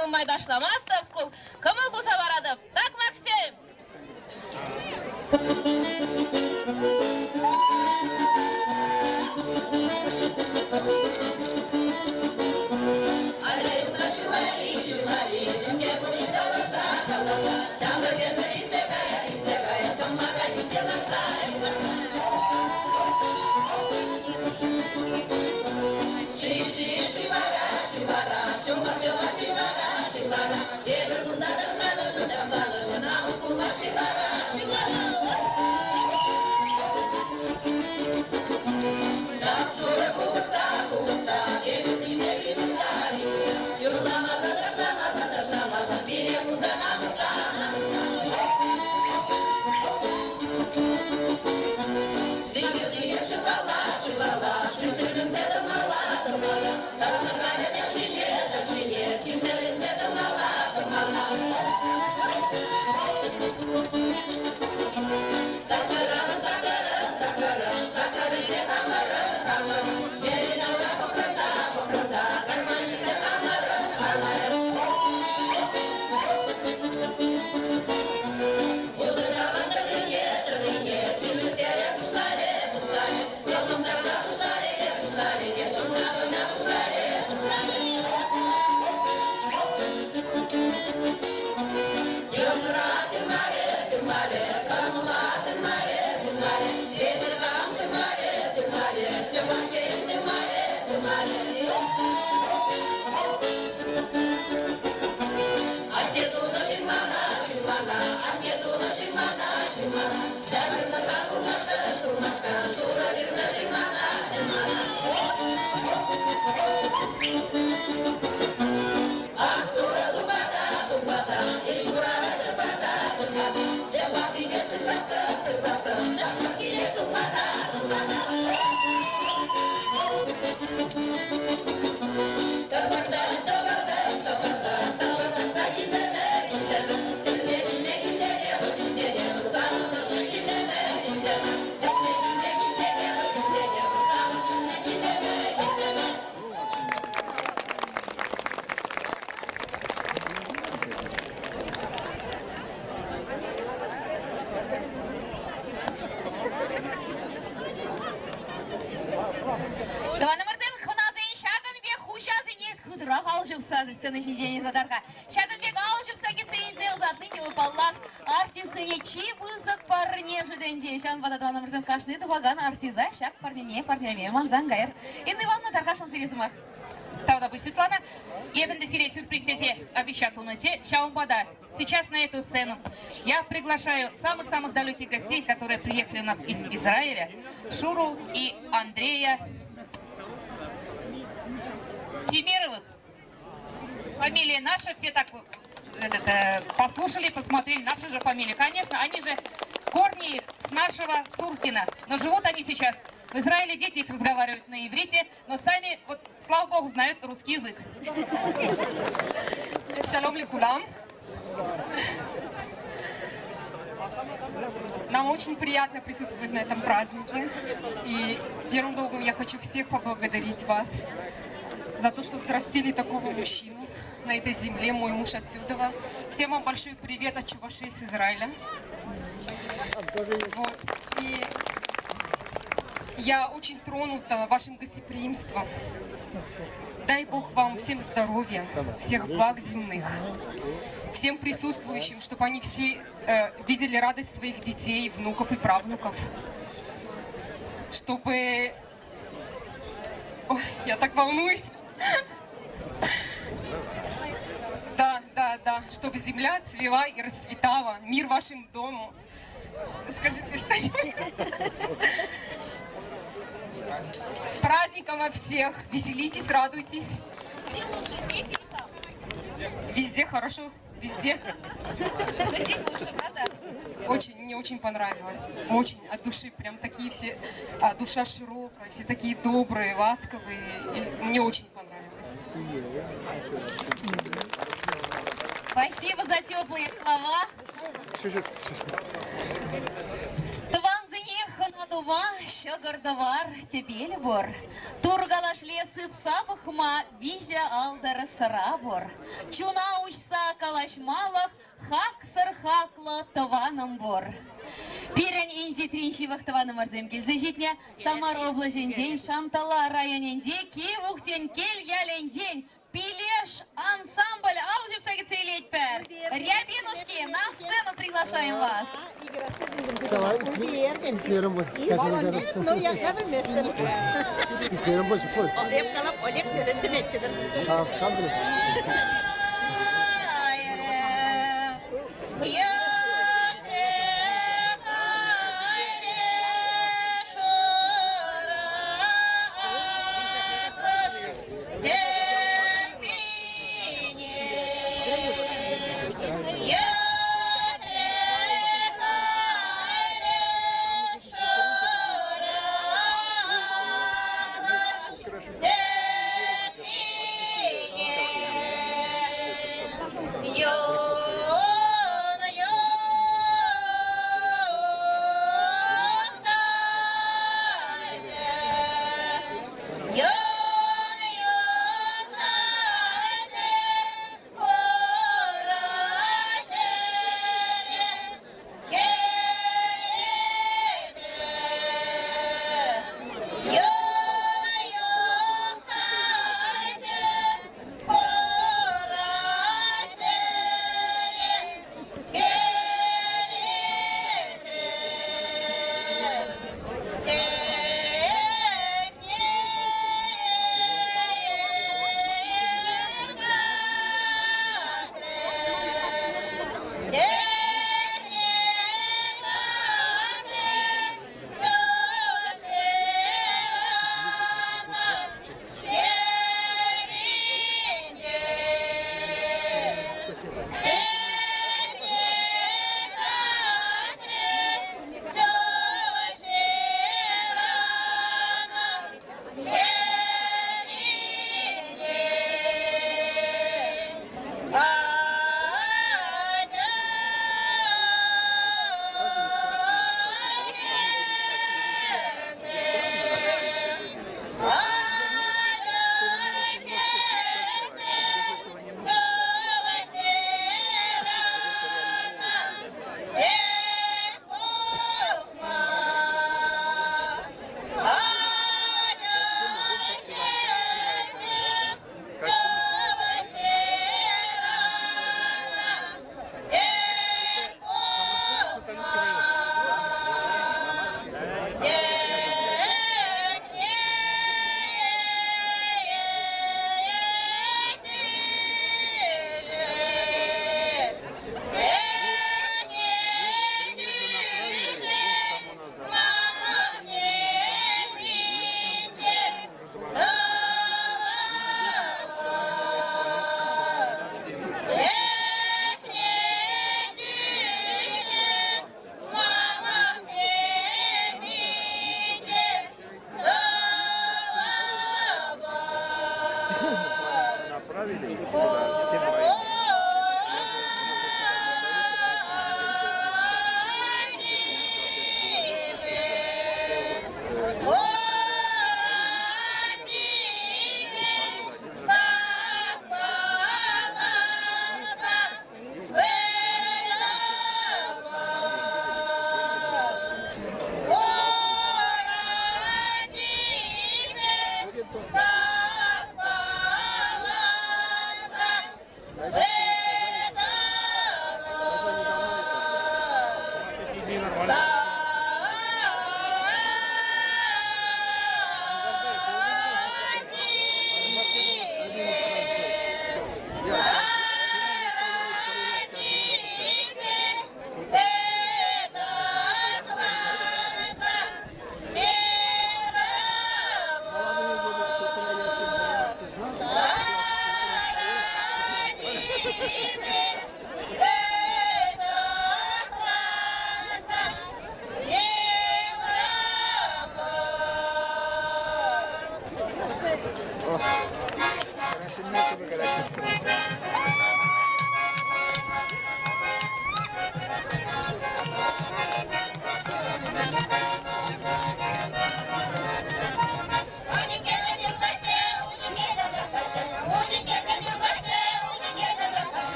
нумай ташламастӑп, кӑмӑл туса паратӑп. Так, Максим? Тӑванӑмӑрсем, хӑнасен ҫакӑн пек хуҫасене хытӑрах ал ҫупса сцена ҫинчен ӑсатар-ха. Ҫакӑн пек ал ҫупса кӗтсе илсе ӑсатни те вӑл, паллах, артистсене чи пысӑк парне шутӗнче. Ҫавӑнпа та, тӑванӑмӑрсем, кашни тухакан артиста ҫак парнене парнелеме мансан кайӑр. Инна Ивановна, тархасшӑн сире сӑмах. Тавтапуҫ, Светлана. Эпӗ ӗнтӗ сире сюрприз тесе обещать тунӑччӗ. Ҫавӑнпа та сейчас на эту сцену я приглашаю самых-самых далеких гостей, которые приехали у нас из Израиля, Шуру и Андрея Тимировых. Фамилия наша, все так этот, послушали, посмотрели, наша же фамилия. Конечно, они же корни их с нашего Суркина, но живут они сейчас в Израиле, дети их разговаривают на иврите, но сами, вот, слава богу, знают русский язык. Шалом לכולם. Нам очень приятно присутствовать на этом празднике. И первым долгом я хочу всех поблагодарить вас за то, что взрастили такого мужчину на этой земле, мой муж отсюда. Всем вам большой привет от Чувашии с Израиля. Вот. И я очень тронута вашим гостеприимством. Дай Бог вам всем здоровья, всех благ земных, всем присутствующим, чтобы они все видели радость своих детей, внуков и правнуков, чтобы... Ой, я так волнуюсь. Да, да, да, чтобы земля цвела и расцветала, мир вашим дому. Скажи ты что-нибудь. С праздником во всех! Веселитесь, радуйтесь. Где лучше, здесь или там? Везде хорошо, везде. Но здесь лучше, правда? Очень, мне очень понравилось. Очень, от души. Прям такие все, а, душа широкая, все такие добрые, ласковые. И мне очень понравилось. Спасибо за теплые слова. Тӑвансене хӑна тума. Сӑйланма ҫӑкӑр-тӑвар тӗпел пур, Тур калашле сыпса пӑхма виҫӗ алтӑр сӑра пур. Чуна уҫса калаҫмалӑх хаксӑр хаклӑ тӑванӑм пур. Пирӗн инҫетрен ҫывӑх тӑванӑмӑрсем килсе ҫитнӗ Самар облаҫӗнчен Шантала районӗнчи Кивухтенкел ялӗнчен Пилеш ансамбль ал ҫупса кӗтсе илетпӗр. Рябинушки, на сцену приглашаем вас. Ну, я пӗлместӗп. Олег калап, Олег тесе чӗнетчӗ.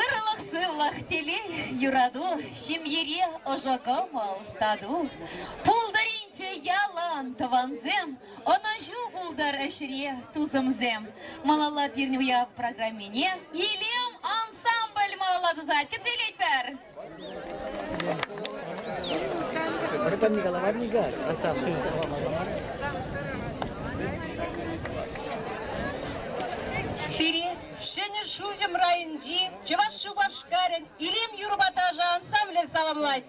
Ырӑлӑх-сывлӑх, телей, юрату, ҫемьере ӑшӑ кӑмӑл, тату. Пултӑринччӗ ялан тӑвансем, ӑнӑҫу пултӑр ӗҫре, тусӑмсем. Малалла пирӗн уяв программине Илем ансамбль малалла тӑсать. Кӗтсе илетпӗр! Сире Ҫӗнӗ Шуҫӑм районӗнчи Чӑваш Шупашкарӗн Илем юрӑпа ташӑ ансамблӗ саламлать.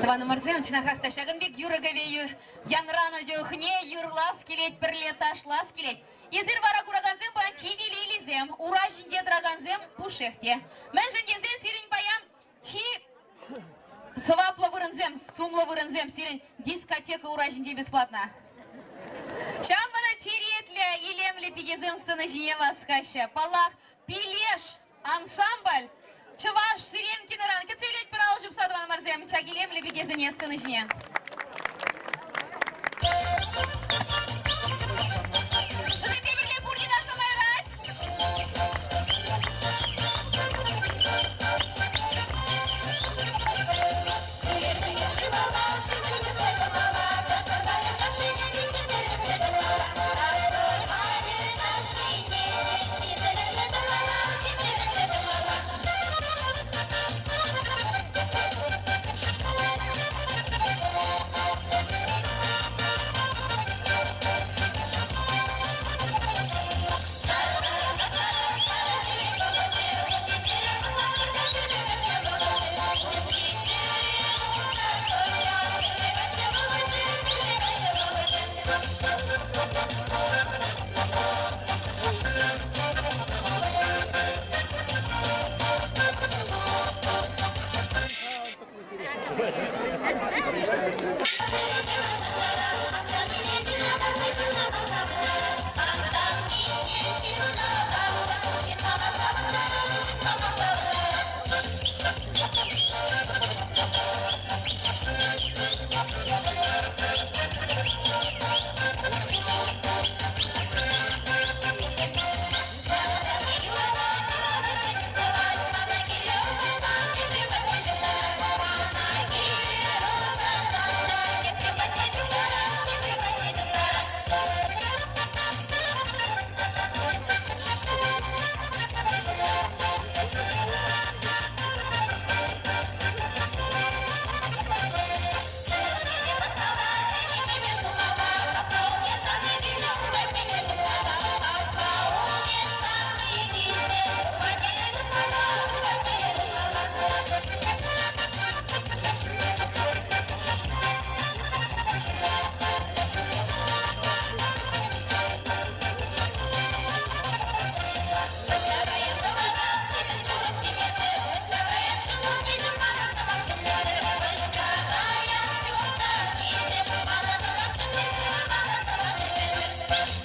Тӑванӑмӑрсем, чӑнахах та ҫакӑн пек юрӑ-кӗвӗ янранӑ чухне юрлас килет, пӗрле ташлас килет. Эсир вара куракансем паян чи телейлисем, ура ҫинче тӑракансем пушшех те. Мӗншӗн тесен сирӗн паян чи сӑваплӑ вырӑнсем, сумлӑ вырӑнсем, сирӗн дискотека ура ҫинче бесплатно. Ҫавӑнпа та черетлӗ, илемлӗ пикесем сцена ҫине васкаҫҫӗ. Паллах, Пилеш ансамбль Чӑваш Сиренкинӑран кӗтсе илетпӗр ал ҫупса тӑванӑмӑрсем ҫак илемлӗ пикесене сцена ҫине. Вӗсемпе пӗрле пурте ташлама юрать.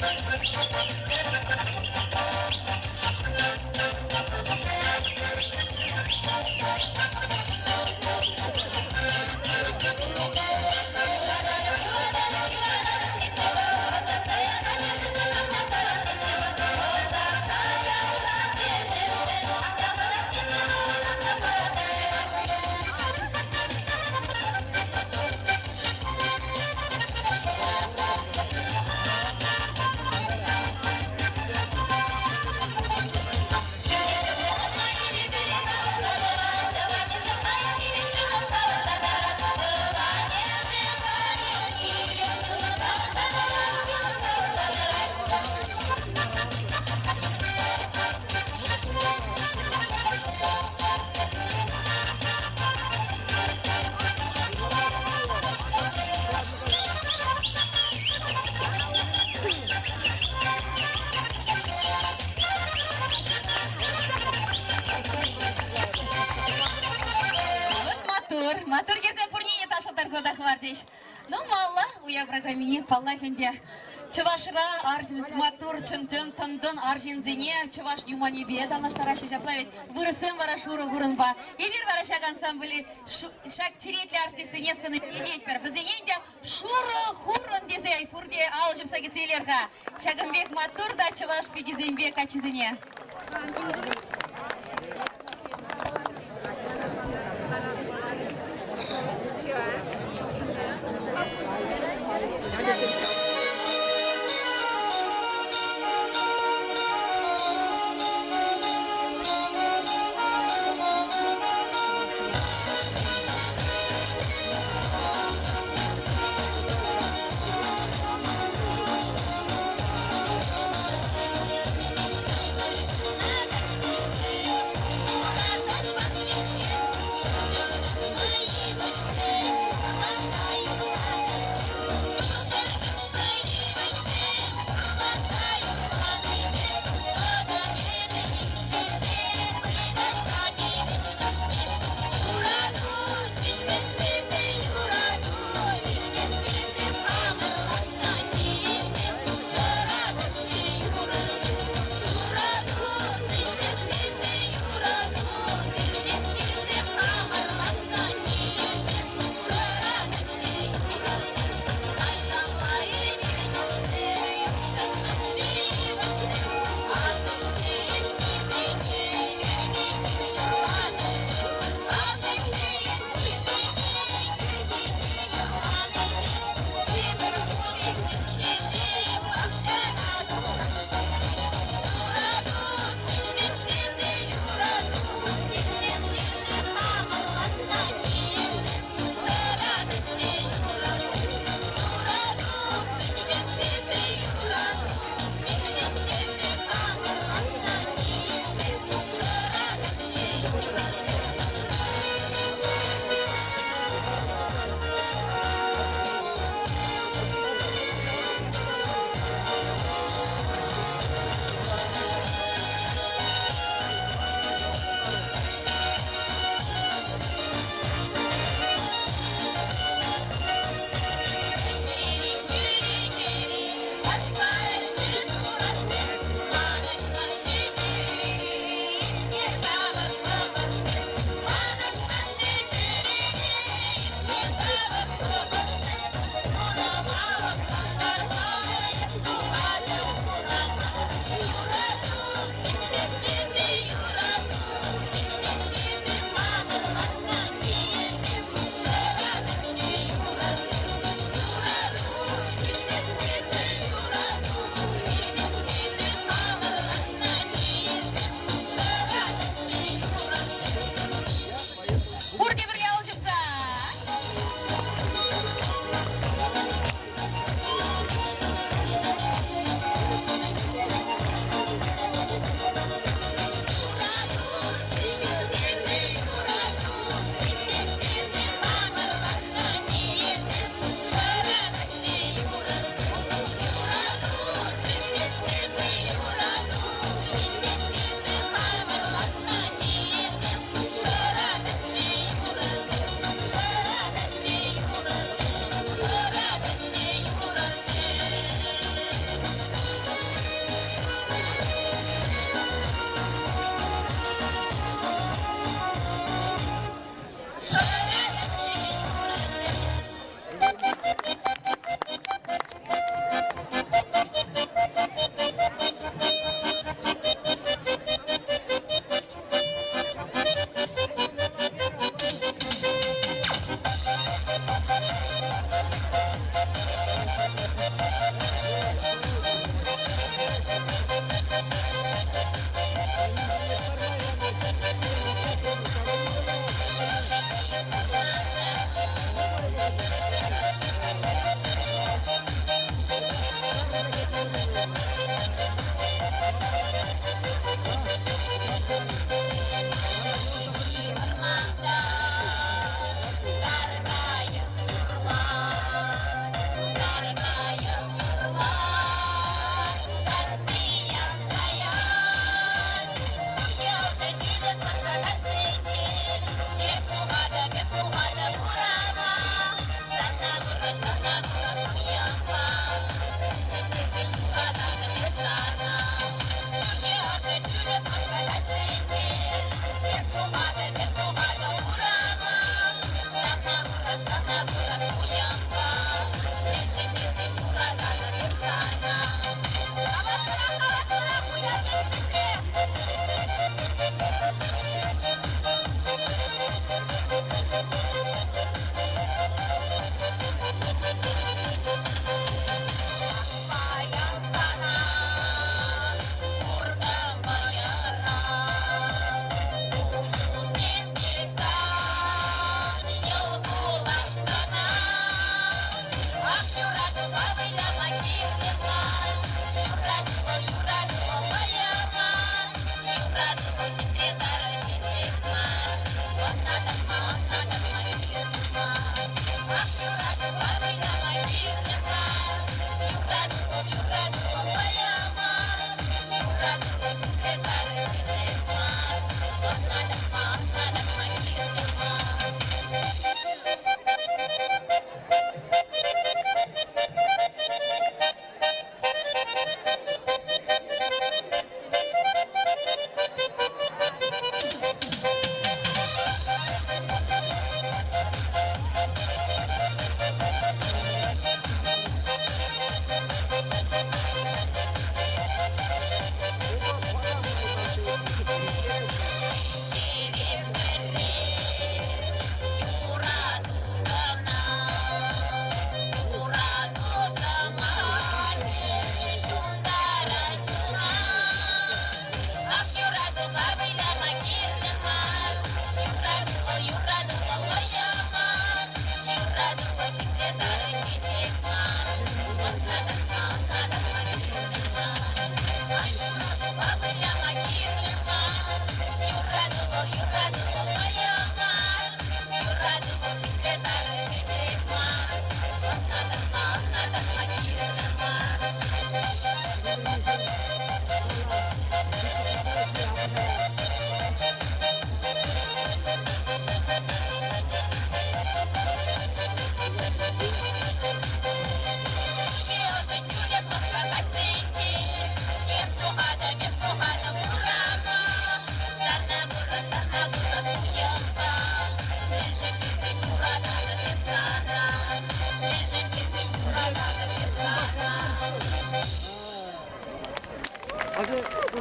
Вот маттур. Маттур хӗрсем пурне те ташлаттарса та хӑварчӗҫ. Ну, малла уяв программине, паллах ӗнтӗ, Чӑвашра маттур чӑн-чӑн тӑн-тӑн арҫынсене чӑваш юманӗпе танлаштараҫҫӗ ҫапла вӗт. Вырӑссем вара шурӑ хурӑнпа. Эпир вара ҫак ансамбле, ҫак черетлӗ артистсене сцена ҫине Вӗсене ӗнтӗ шурӑ хурӑн тесе пурте алӑ ҫупса кӗтсе илер-ха. Ҫакӑн пек маттур та чӑваш пикисемпе каччисене.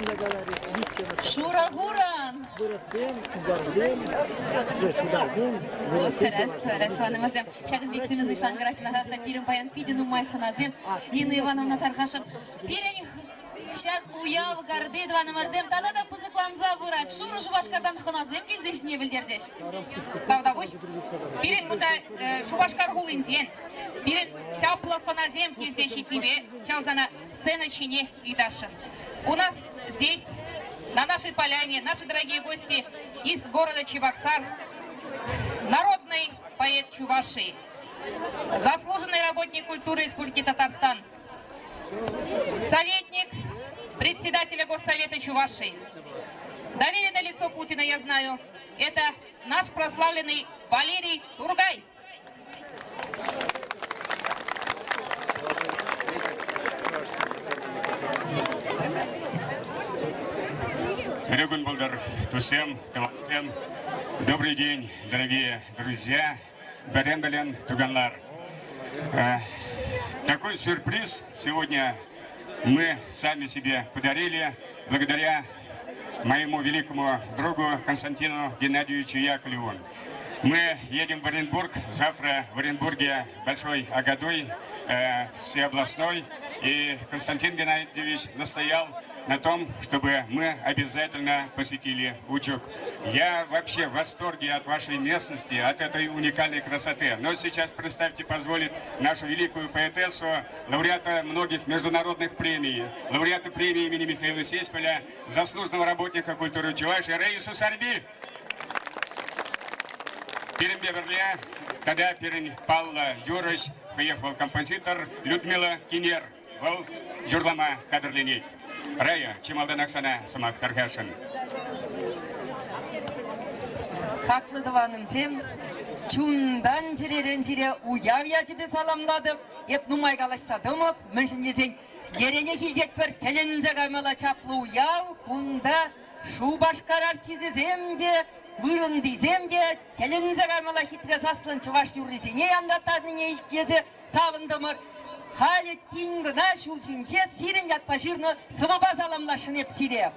Шурӑ хурӑн. Тӗрӗс, тӗрӗс, тӑванӑмӑрсем. Ҫакӑн пек симӗс уҫланкӑра чӑнахах та пирӗн паян питӗ нумай хӑнасем. Нина Ивановна тархасшӑн. Пирӗн ҫак уяв карти, тӑванӑмӑрсем, тата та пысӑкланса пырать. Шурӑ Шупашкартан хӑнасем килсе ҫитнине пӗлтерчӗҫ. Тавтапуҫ. Пирӗн кунта Шупашкар хулинчен пирӗн чаплӑ хӑнасем килсе ҫитнипе ҫав сана сцена ҫине ыйтасшӑн. У нас здесь, на нашей поляне, наши дорогие гости из города Чебоксар, народный поэт Чувашии, заслуженный работник культуры Республики Татарстан, советник председателя Госсовета Чувашии. Доверенное лицо Путина, я знаю, это наш прославленный Валерий Тургай. Ырӑ пултӑр, туссем, тӑвансем. Добрый день, дорогие друзья. Бәрен-бәрен туганлар. Такой сюрприз сегодня мы сами себе подарили благодаря моему великому другу Константину Геннадьевичу Яковлеву. Мы едем в Оренбург. Завтра в Оренбурге большой Агадуй, э, всеобластной. И Константин Геннадьевич настоял на том, чтобы мы обязательно посетили Учук. Я вообще в восторге от вашей местности, от этой уникальной красоты. Но сейчас, представьте, позволит нашу великую поэтессу, лауреата многих международных премий, лауреата премии имени Михаила Сеспеля, заслуженного работника культуры Чувашии Раису Сарби. Пирӗнпе пӗрле тата пирӗн паллӑ юрӑҫ, хӑех вӑл композитор Людмила Кинер. Вӑл юрлама хатӗрленет. Рая, чи малтанах сана сӑмах тархасшӑн. Хаклӑ тӑванӑмсем, чунтан-чӗререн сире уяв ячӗпе саламлатӑп. Эп нумай калаҫса тӑмӑп, мӗншӗн тесен еренех илтетпӗр, тӗлӗнсе каймалла чаплӑ уяв. Кунта Шупашкар артисчӗсем те, вырӑнтисем те тӗлӗнсе каймалла хитре саслӑн чӑваш юррисене янраттарнине итлесе савӑнтӑмӑр. Халӗ тин кӑна ҫул ҫинче сирӗн ятпа ҫырнӑ сӑвӑпа саламласшӑн эп сире.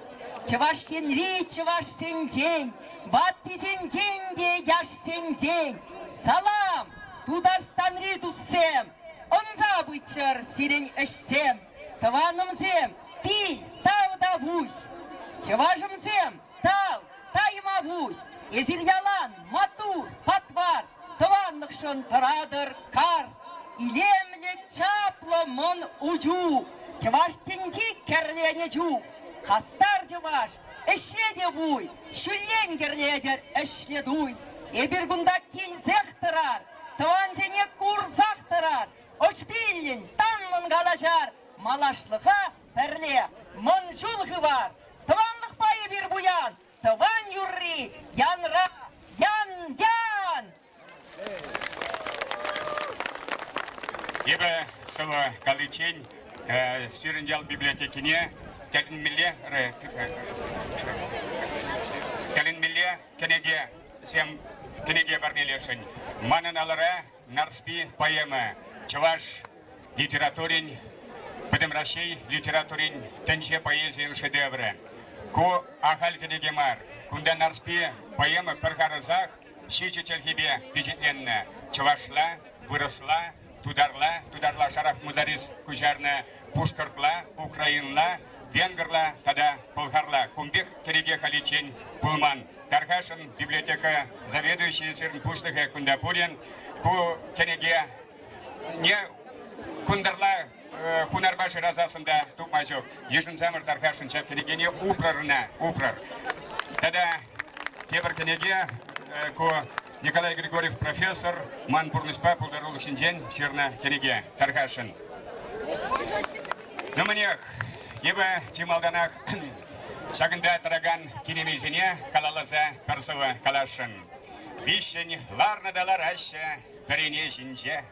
Чӑваш Енри чӑвашсенчен, ваттисенчен те яшсенчен салам, Тутарстанри туссем! Ӑнса пыччӑр сирӗн ӗҫсем, тӑванӑмсем, пил, тав та пуҫ! Чӑвашӑмсем, тав, тайма пуҫ! Эсир ялан маттур, патвар, тӑванлӑхшӑн тӑратӑр кар! Илемлӗ, чаплӑ мӑн учук, чӑваш тӗнчи кӗрленӗ чух, хастар чӑваш, ӗҫре те пуй, ҫуллен кӗрлетӗр ӗҫлӗ туй. Эпир кунта килсех тӑрар, тӑвансене курсах тӑрар, ӑшпиллӗн, танлӑн калаҫар, малашлӑха пӗрле мӑн ҫул хывар. Тӑванлӑхпа эпир пуян, тӑван юрри янра, ян-ян! Эпӗ сӑвӑ каличчен сирӗн ял библиотекине тӗлӗнмелле тӗлӗнмелле кӗнекесем кӗнеке парнелесшӗн. Манӑн алӑра Нарспи поэма чӑваш литературин Пӗтӗм Раҫҫей литературин тӗнче поэзийӗн шедеврӗ. Ку ахаль кӗнеке мар. Кунта Нарспи поэма пӗр харӑсах ҫичӗ чӗлхепе пичетленнӗ: чӑвашла, вырӑсла, тутарла, тутарла Шараф Мударис куҫарнӑ, пушкӑртла, украинла, венгрла тата пӑлхарла. Кун пек кӗнеке халиччен пулман. Тархасшӑн библиотека заведующийӗ сирӗн пуҫлӑхӗ кунта пулӗ. Ку кӗнеке не кунтарла хунарпа шырасассӑн та тупма ҫук. Йышӑнсамӑр тархасшӑн ҫак кӗнекене упрӑр ӑна, упрӑр. Тата тепӗр кӗнеке ку Николай Григорьев профессор ман пурнӑҫпа пултарулӑх ҫинчен ҫырнӑ кӗнеке тархасшӑн. Ну, мӗнех, эпӗ чи малтанах ҫакӑнта тӑракан кинемейсене халалласа пӗр сӑвӑ каласшӑн. Виҫҫӗн ларнӑ та лараҫҫӗ пӗрене ҫинче.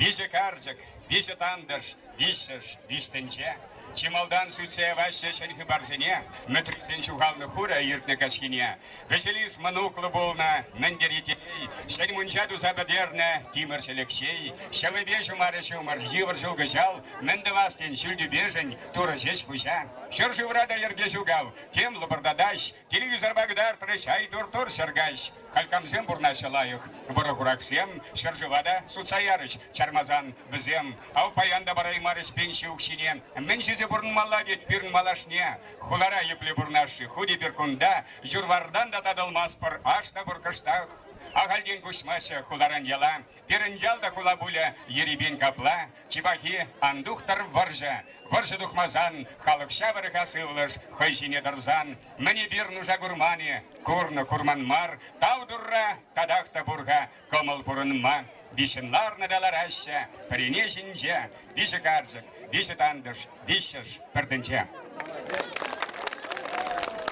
Виҫӗ карчӑк, виҫӗ тантӑш. Виҫҫӗш, виҫ тӗнче. Чи малтан сӳтсе яваҫҫӗ ҫӗн хыпарсене, Мӗтрисен ҫухалнӑ хурӗ иртнӗ каҫхине. Вӗҫелис мӑнуклӑ пулнӑ, мӗн тери телей, Ҫӗн мунча туса пӗтернӗ тимӗрҫӗ Лекҫей. Ҫӑвӗпе ҫумарӗ ҫумӑр, йывӑр ҫул кӑҫал, Мӗн тӑвас тен ҫӳл тӳпешӗн Турӑ ҫеҫ хуҫа. Ҫӗршывра та йӗрке ҫук ав, тем лӑпӑртатаҫ, Телевизорпа кӑтартрӗҫ, ай тур-тур ҫӗркаҫ. Халь камсем пурӑнаҫҫӗ лайӑх, вӑрӑ-хурахсем ҫӗршыва та сутса ярӗҫ, чармасан вӗсем. Ав паян та параймарӗҫ пенси укҫине. Мӗн ҫисе пурӑнмалла тет пирӗн малашне? Хулара епле пурӑнас-ши? Хуть эпир кунта юр-вартан та татӑлмастпӑр, аш та пур кӑштах. Ахальтен куҫмаҫҫӗ хуларан яла. Пирӗн ял та хула пулӗ ерипен капла. Чи пахи, ан тухтӑр вӑрҫӑ. Вӑрҫӑ тухмасан халӑх ҫавӑрӗ-ха сывлӑш хӑй ҫине тӑрсан. Мӗн эпир нуша курман-и? Курнӑ, курман мар, тав Турра, татах та пур-ха кӑмӑл пурӑнма. Виҫҫӗн ларнӑ та лараҫҫӗ, пӗрене ҫинче виҫӗ карчӑк, виҫӗ тантӑш, виҫҫӗш пӗр тӗнче.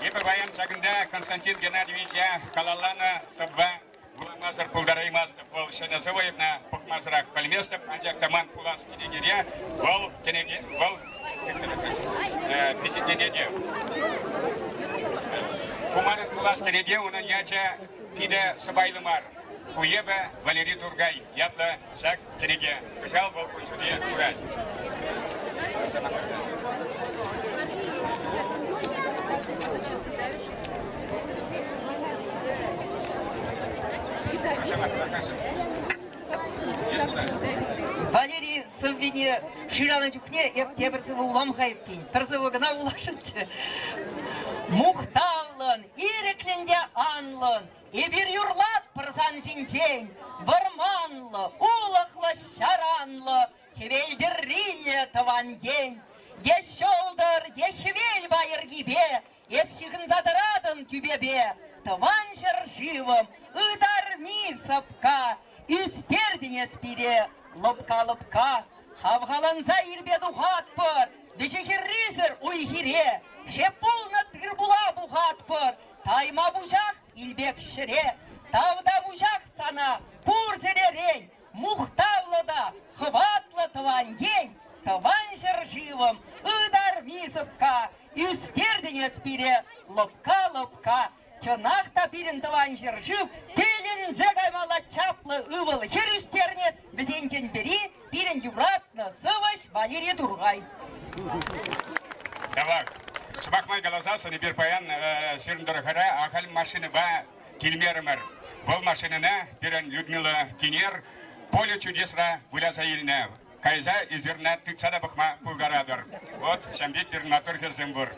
Эпӗ паян ҫакӑнта Константин Геннадьевича халалланӑ сӑвва вуламасӑр пултараймастӑп. Вӑл ҫӗнӗ сӑвӑ эпна пӑхмасӑрах пӗлместӗп, анчах та ман пулас кӗнекере вӑл кӗнеке вӑл пичетленетех. Ку манӑн пулас кӗнеке, унӑн ячӗ питӗ сӑпайлӑ мар. Ку эпӗ Валери Туркай ятлӑ ҫак кӗнеке. Кӑҫал вӑл кун ҫути курать. Валерий сӑввине шыранӑ чухне эп тепӗр сӑвӑ вулам-ха эппин. Пӗр сӑвӑ кӑна вуласшӑнччӗ. Мухтавлӑн, ирӗклӗн те анлӑн Эпир юрлатпӑр сан ҫинчен, Вӑрманлӑ, улӑхлӑ, ҫаранлӑ, Хӗвел тӗрриллӗ тӑван ен. Е ҫӑлтӑр, е хӗвел пайӑркипе Эс ҫыхӑнса тӑратӑн тӳпепе. Тӑван ҫӗршывӑм, ытарми сӑпка, Ӳстертӗн эс пире лӑпка-лӑпка. Хавхаланса ирпе тухатпӑр, Вӗҫӗ-хӗррисӗр уй-хире. Шеп пулнӑ тыр-пула пухатпӑр, Тайма пуҫах илпек ҫӗре, Тавтапуҫах сана пур чӗререн, Мухтавлӑ та хӑватлӑ тӑван ен, Тӑван ҫӗршывӑм, ытарми сӑпка, Ӳстертӗн эс пире лӑпка-лӑпка. Чӑнах та пирӗн тӑван ҫӗршыв тӗлӗнсе каймалла чаплӑ ывӑл-хӗр ӳстернӗ, вӗсенчен пӗри пирӗн юратнӑ сӑвӑҫ Валерий Туркай. Тавах. Сӑмах май каласассӑн эпир паян сирӗн тӑрӑхра ахаль машинӑпа килмерӗмӗр. Вӑл машинӑна пирӗн Людмила Тинер Поле чудесра выляса илнӗ. Кайса эсир ӑна тытса та пӑхма пултаратӑр. Вот ҫавӑн пек пирӗн маттур хӗрсем пур.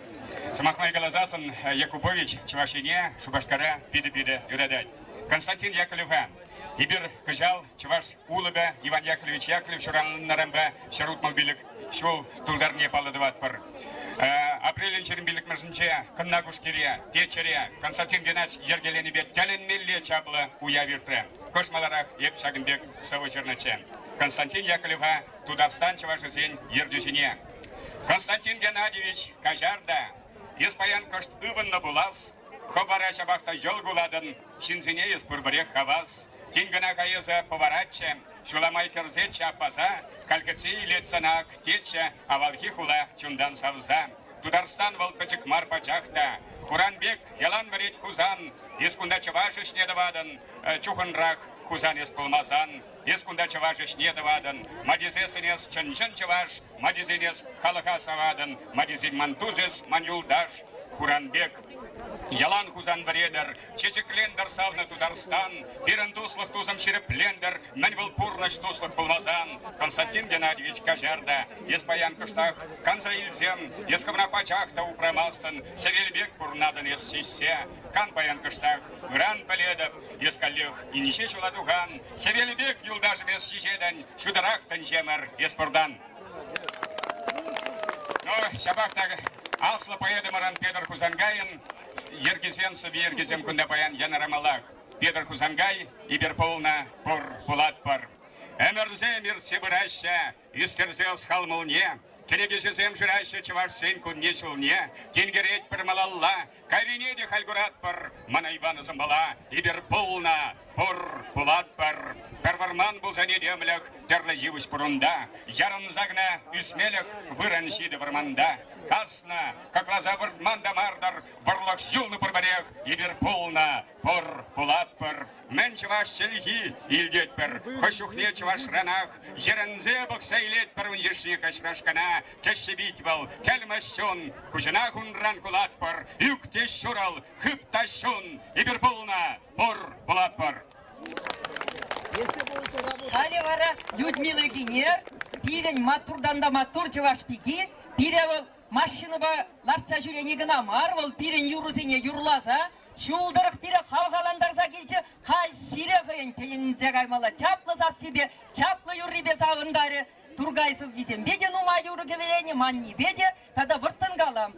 Сӑмах май каласассӑн Якубович Чӑваш Ене, Шупашкара питӗ-питӗ юратать. Константин Яковлева Эпир кӑҫал Чӑваш Улӑпӗ Иван Яковлевич Яковлев ҫуралнӑранпа 165 ҫул тултарнине паллӑ тӑватпӑр. Апрелӗн 25-мӗшӗнче Кӑнна Кушкире, Теччӗре Константин Геннадьевич йӗркеленипе тӗлӗнмелле чаплӑ уяв иртрӗ. Кӑшт маларах эп ҫакӑн пек сӑвӑ ҫырнӑччӗ. Константин Яковлева Тутарстан чӑвашӗсен ертӳҫине. Константин Геннадьевич, каҫар та, эс паян кӑшт ывӑннӑ пулас, хӑв вара ҫапах та йӑл кулатӑн, Ҫынсене эс пурпӗрех хавас. Тин кӑна-ха эсӗ пӑваратчӗ, ҫула май кӗрсеччӗ аппаса, халь кӗтсе илет сана ак, тетчӗ авалхи хула чунтан савса. Тутарстан вӑл пӗчӗк мар пачах та, хуран пек ялан вӗрет Хусан. Эс кунта чӑваш ӗҫне тӑватӑн, чухӑнрах Хусан эс пулмасан. Эс кунта чӑваш ӗҫне тӑватӑн, ма тесессӗн эс чӑн-чӑн чӑваш, ма тесен эс халӑха саватӑн, ма тесен ман тус эс, ман юлташ, хуран пек. Ялан Хусан вӗретӗр, чечеклентӗр савнӑ Тутарстан, пирӗн туслӑх тусӑм ҫирӗплентӗр, мӗн вӑл пурнӑҫ туслӑх пулмасан. Константин Геннадьевич каҫар та, эс паян кӑштах канса илсем, эс хӑвна пачах та упрамастӑн, хӗвел пек пурӑнатӑн эс ҫиҫсе. Кан паян кӑштах, ыран пӗлетӗп, эс каллех инҫе ҫула тухан, хӗвел пек юлташӑм эс ҫиҫетӗн, ҫутӑрах тӗнчемӗр эс пуртан. Ну, ҫапах та аслӑ поэтӑмӑрӑн Петӗр Хусанкайӑн йӗркисем, сӑвви йӗркисем кунта паян янӑрамаллах. Петӗр Хусанкай, эпир пулнӑ, пур, пулатпӑр. Ӗмӗрсем иртсе пыраҫҫӗ, ӳстерсе ӑс-хал мулне, кӗнекеҫӗсем шыраҫҫӗ чӑвашсен кунне-ҫулне, тинкеретпӗр малалла, кайрине те халь куратпӑр, мана Иван Ӑсӑмпала, эпир пулнӑ, пур. пур, пулатпӑр. Пӗр вӑрман пулсан этемлӗх, тӗрлӗ йывӑҫ пур унта. Ярӑнса кӑна ӳсмелӗх вырӑн ҫитӗ вӑрманта. Каснӑ, кӑкласа выртман та мар-тӑр, вӑрлӑх юлнӑ пурпӗрех, эпир пулнӑ, пур, пулатпӑр. Мӗн чӑваш чӗлхи илтетпӗр, хӑш чухне чӑвашранах йӗрӗнсе пӑхса илетпӗр ун йышши каҫрашкана. Кӗҫҫе вӑл, кӗлмӗҫ чун, куҫӑнах унран кулатпӑр. Ӳк те ҫурӑл, хып та ҫун, эпир пулнӑ, пур, пулатпӑр. Халӗ вара Людмила Гинер, пирӗн маттуртан та маттур чӑваш пики, пире вӑл машинӑпа лартса ҫӳрени кӑна мар, вӑл пирӗн юрӑсене юрласа ҫул тӑрӑх пире хавхалантарса килчӗ. Халь сире хӑйӗн тӗлӗнсе каймалла чаплӑ сассипе, чаплӑ юррипе савӑнтарӗ. Туркай сӑввисемпе те нумай юрӑ кӗвӗленӗ, маннипе те тата вӑрттӑн калам.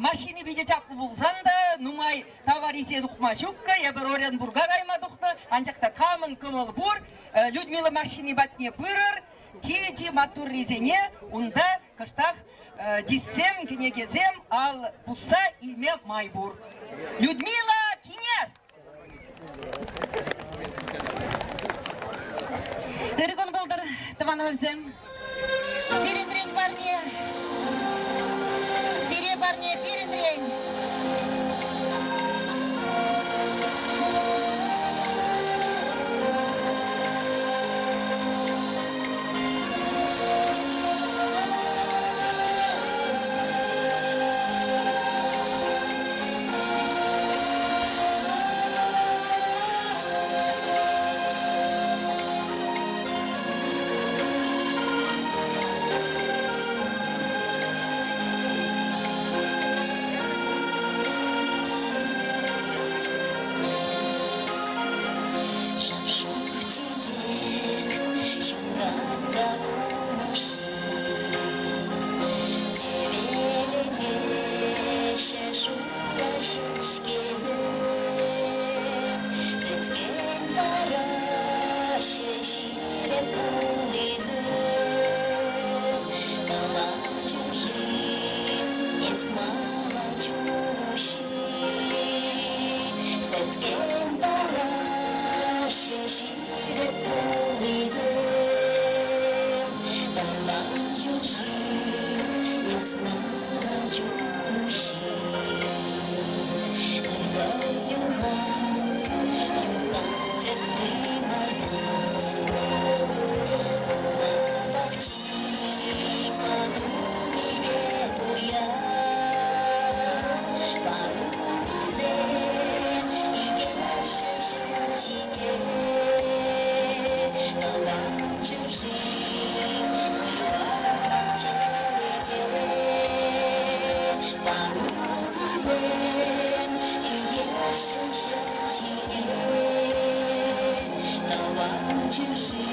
Машинипе те чаплӑ пулсан та нумай тавар илсе тухма ҫуккӑ. Эпир Оренбурга кайма тухнӑ, анчах та камӑн кӑмӑл пур, Людмила машини патне пырӑр, чи-чи маттуррисене унта кӑштах дисксем, кӗнекесем ал пусса илме май пур. Людмила Кинер! Ыр кун пултӑр, тӑванӑмӑрсем. Сирӗнрен парне, сире парне пирӗнрен. Шап-шур чечек ҫуратса улмуҫҫи Тӗвеленеҫҫӗ шурӑ ҫеҫкесем, Сӗткен параҫҫӗ ҫирӗп пулисем. Калаҫӑр-ши эс мана чунуҫҫи, Сӗткен параҫҫӗ ҫирӗп пулисем. Калаҫӑр-ши эс мана чунуҫҫи, Ывӑл юхать, юхать тӗп тымартан. Улма пахчи панулмипе пуян. Панулмисем ӳкеҫҫӗ ҫӗр ҫине. Тӑван ҫӗршыв пырать чӗрене. Панулмисем ӳкеҫҫӗ ҫӗр ҫине. Тӑван ҫӗршыв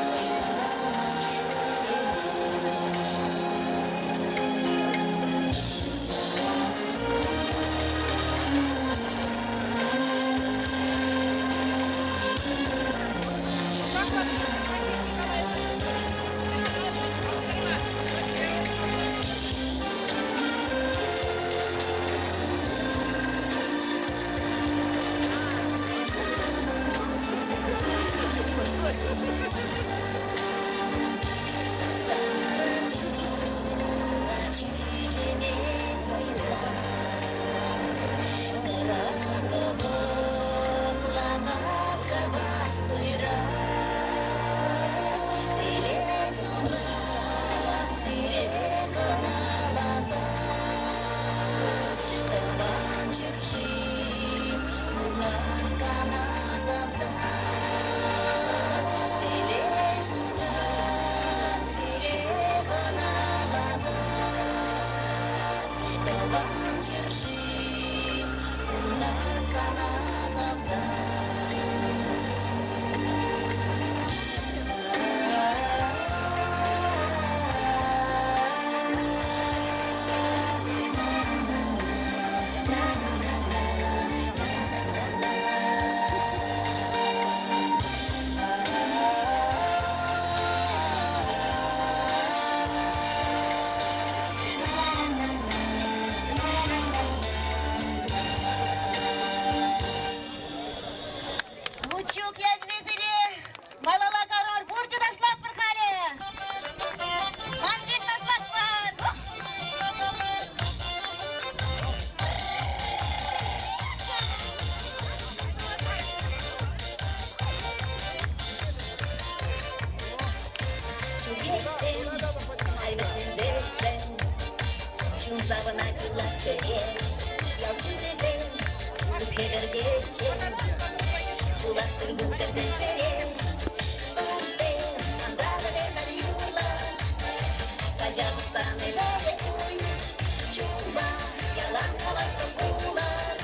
пырать чӗрене. Тӑван ҫӗршыв пурнать сана савса. Юрлать, юрлать чӗре. Ял ҫыннисем хӗпӗртеҫҫӗ. Пулас тыр-пул кӗрсен ҫӗре. Туссем, манпа пӗрле халь юрла. Кача тухсан ӗҫе уй. Чунпа ялан хаваслӑ пулар.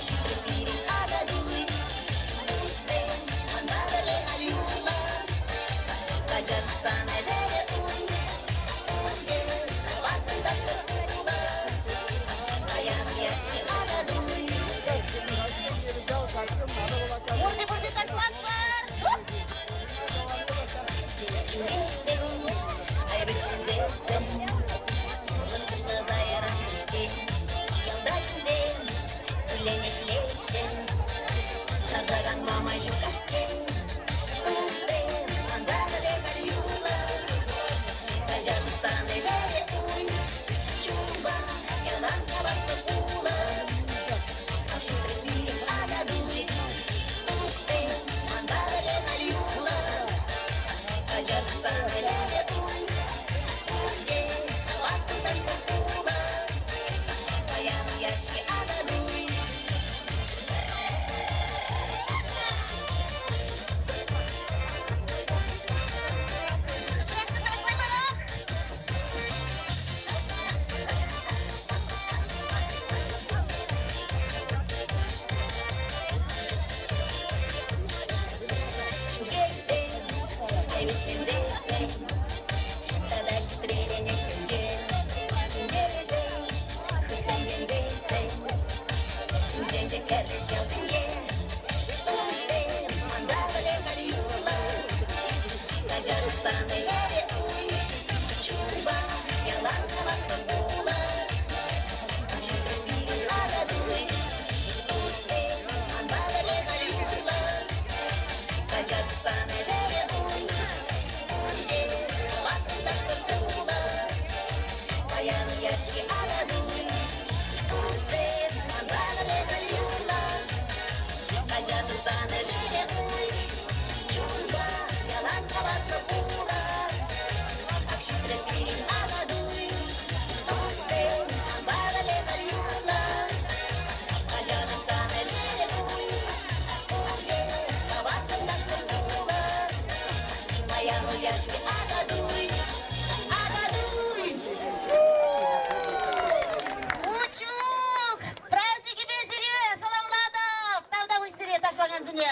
Ҫитрӗ пирӗн Акатуй. Туссем, манпа пӗрле халь юрла. Кача тухсан ӗҫе уй. Пурте-пурте ташлатпӑр! Учук! Праздникӗпе сире саламлатӑп! Тавтапуҫ сире ташлакансене!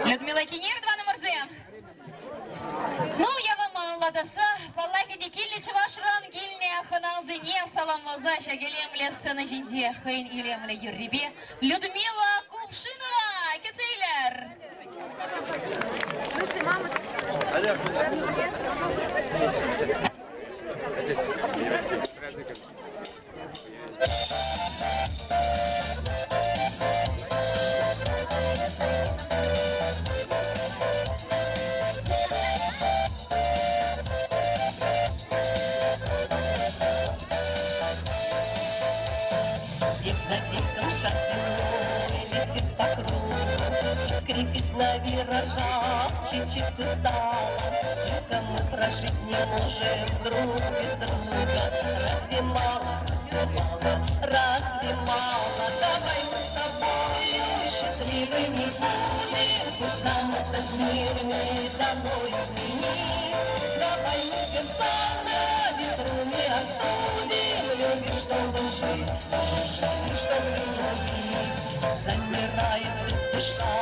Людмила Кинер, тӑванӑмӑрсем! Ну, я вам малалла паллах ӗнтӗ килнӗ чӑвашран килнӗ хӑнасене саламласа ҫак илемлӗ сцена ҫинче хӑйӗн илемлӗ юррипе Людмила Кувшинова кӗтсе илер! Бег за бегом шаг земной летит по кругу, Скрипит на виражах, чуть-чуть устала. Только мы прожить не можем друг без друга. Разве мало, разве мало, разве мало? Давай мы с тобою счастливыми будем, Пусть нам этот мир не дано изменить. Давай мы сердца на ветру не остудим, Любим, чтобы жить, жить, чтобы любить. Замирает вдруг душа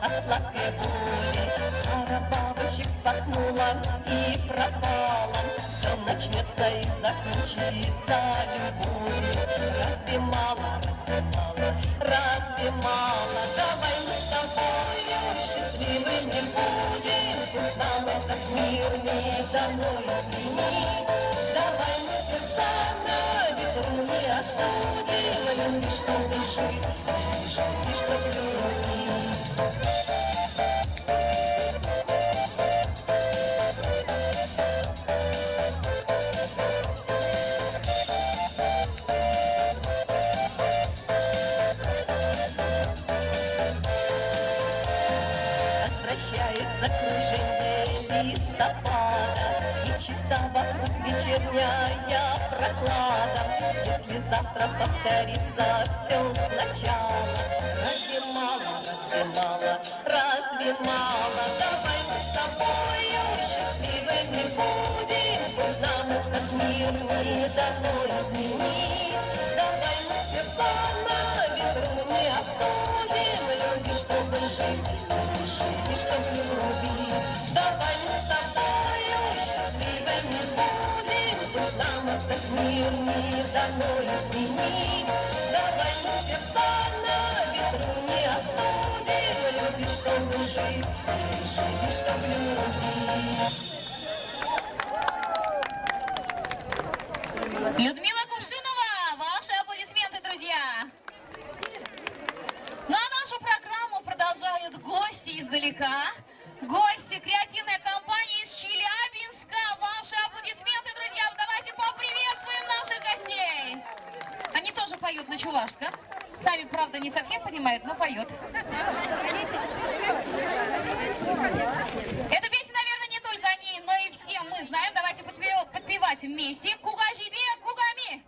от сладкой боли. Пара бабочек спорхнула и пропала. Все начнется и закончится любовью. Разве мало, разве мало, разве мало? Давай мы с тобою счастливыми будем. Пусть нам этот мир не дано изменить. Давай мы сердца на ветру не остудим. Люби, чтобы жить, живи, чтоб любить. Возвращается кружение листопада, И чисто вокруг вечер. Вечерняя прохлада, если завтра повторится все сначала? Разве мало, разве мало, разве мало? Давай мы с тобою счастливыми будем, пусть нам этот мир не дано изменить. Давай мы сердца на ветру не остудим, люди, чтобы жить, жить, чтобы любить. Давай мы с тобою счастливыми будем, пусть нам этот мир не дано изменить. Давай мы сердца на ветру не остудим, люди, чтобы жить, жить, чтобы любить. Людмила Кувшинова, ваши аплодисменты, друзья! Ну а нашу программу продолжают гости издалека. Гости креативной компании из Челябинска. Ваши аплодисменты, друзья. Давайте поприветствуем наших гостей. Они тоже поют на чувашском. Сами, правда, не совсем понимают, но поют. Эту песню, наверное, не только они, но и все мы знаем. Давайте подпевать вместе. Кукаҫипе куками!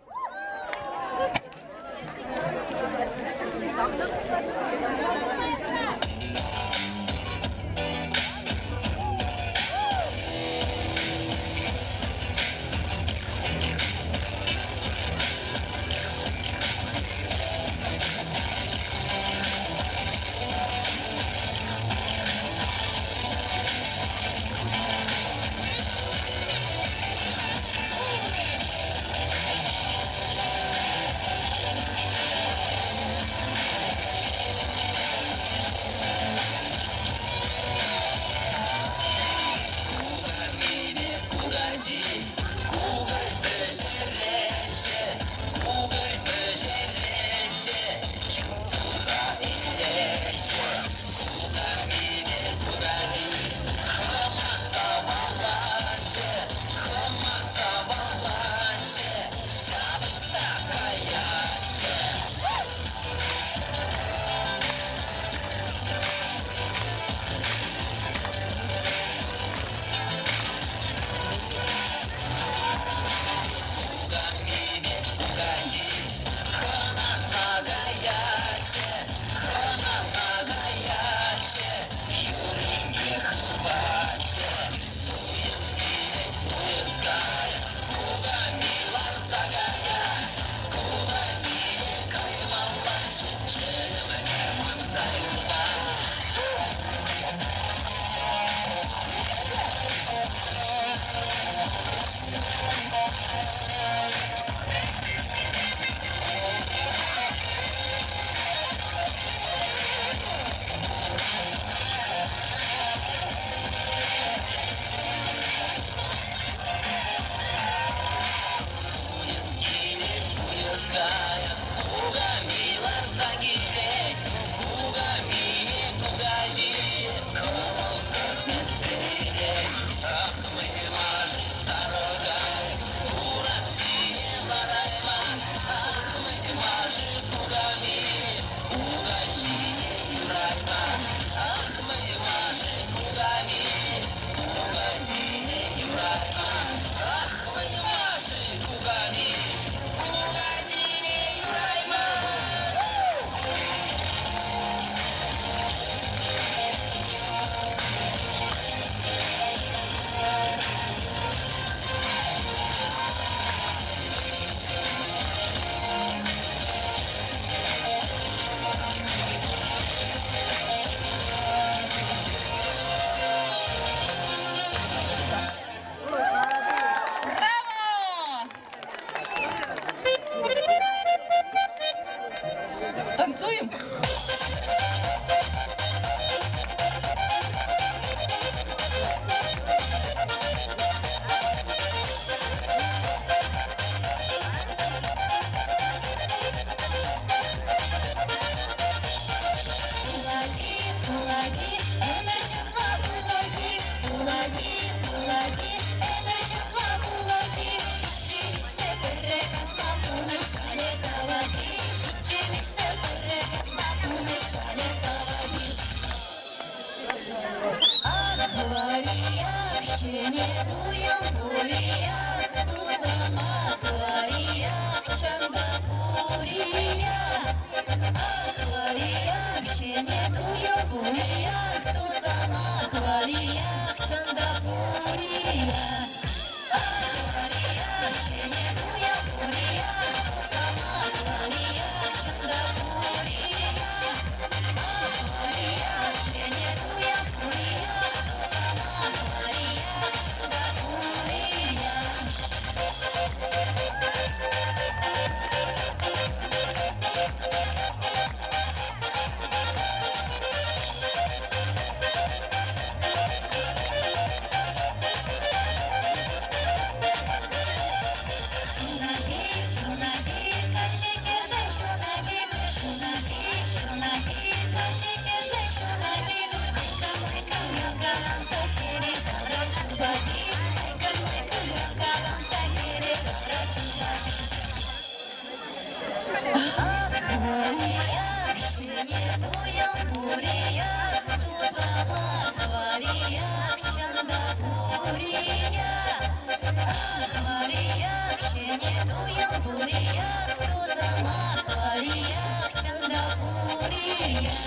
Ах, Мария, ҫӗнӗ туйӑм пуриях, тусӑма, Мария, чӑн та пуриях.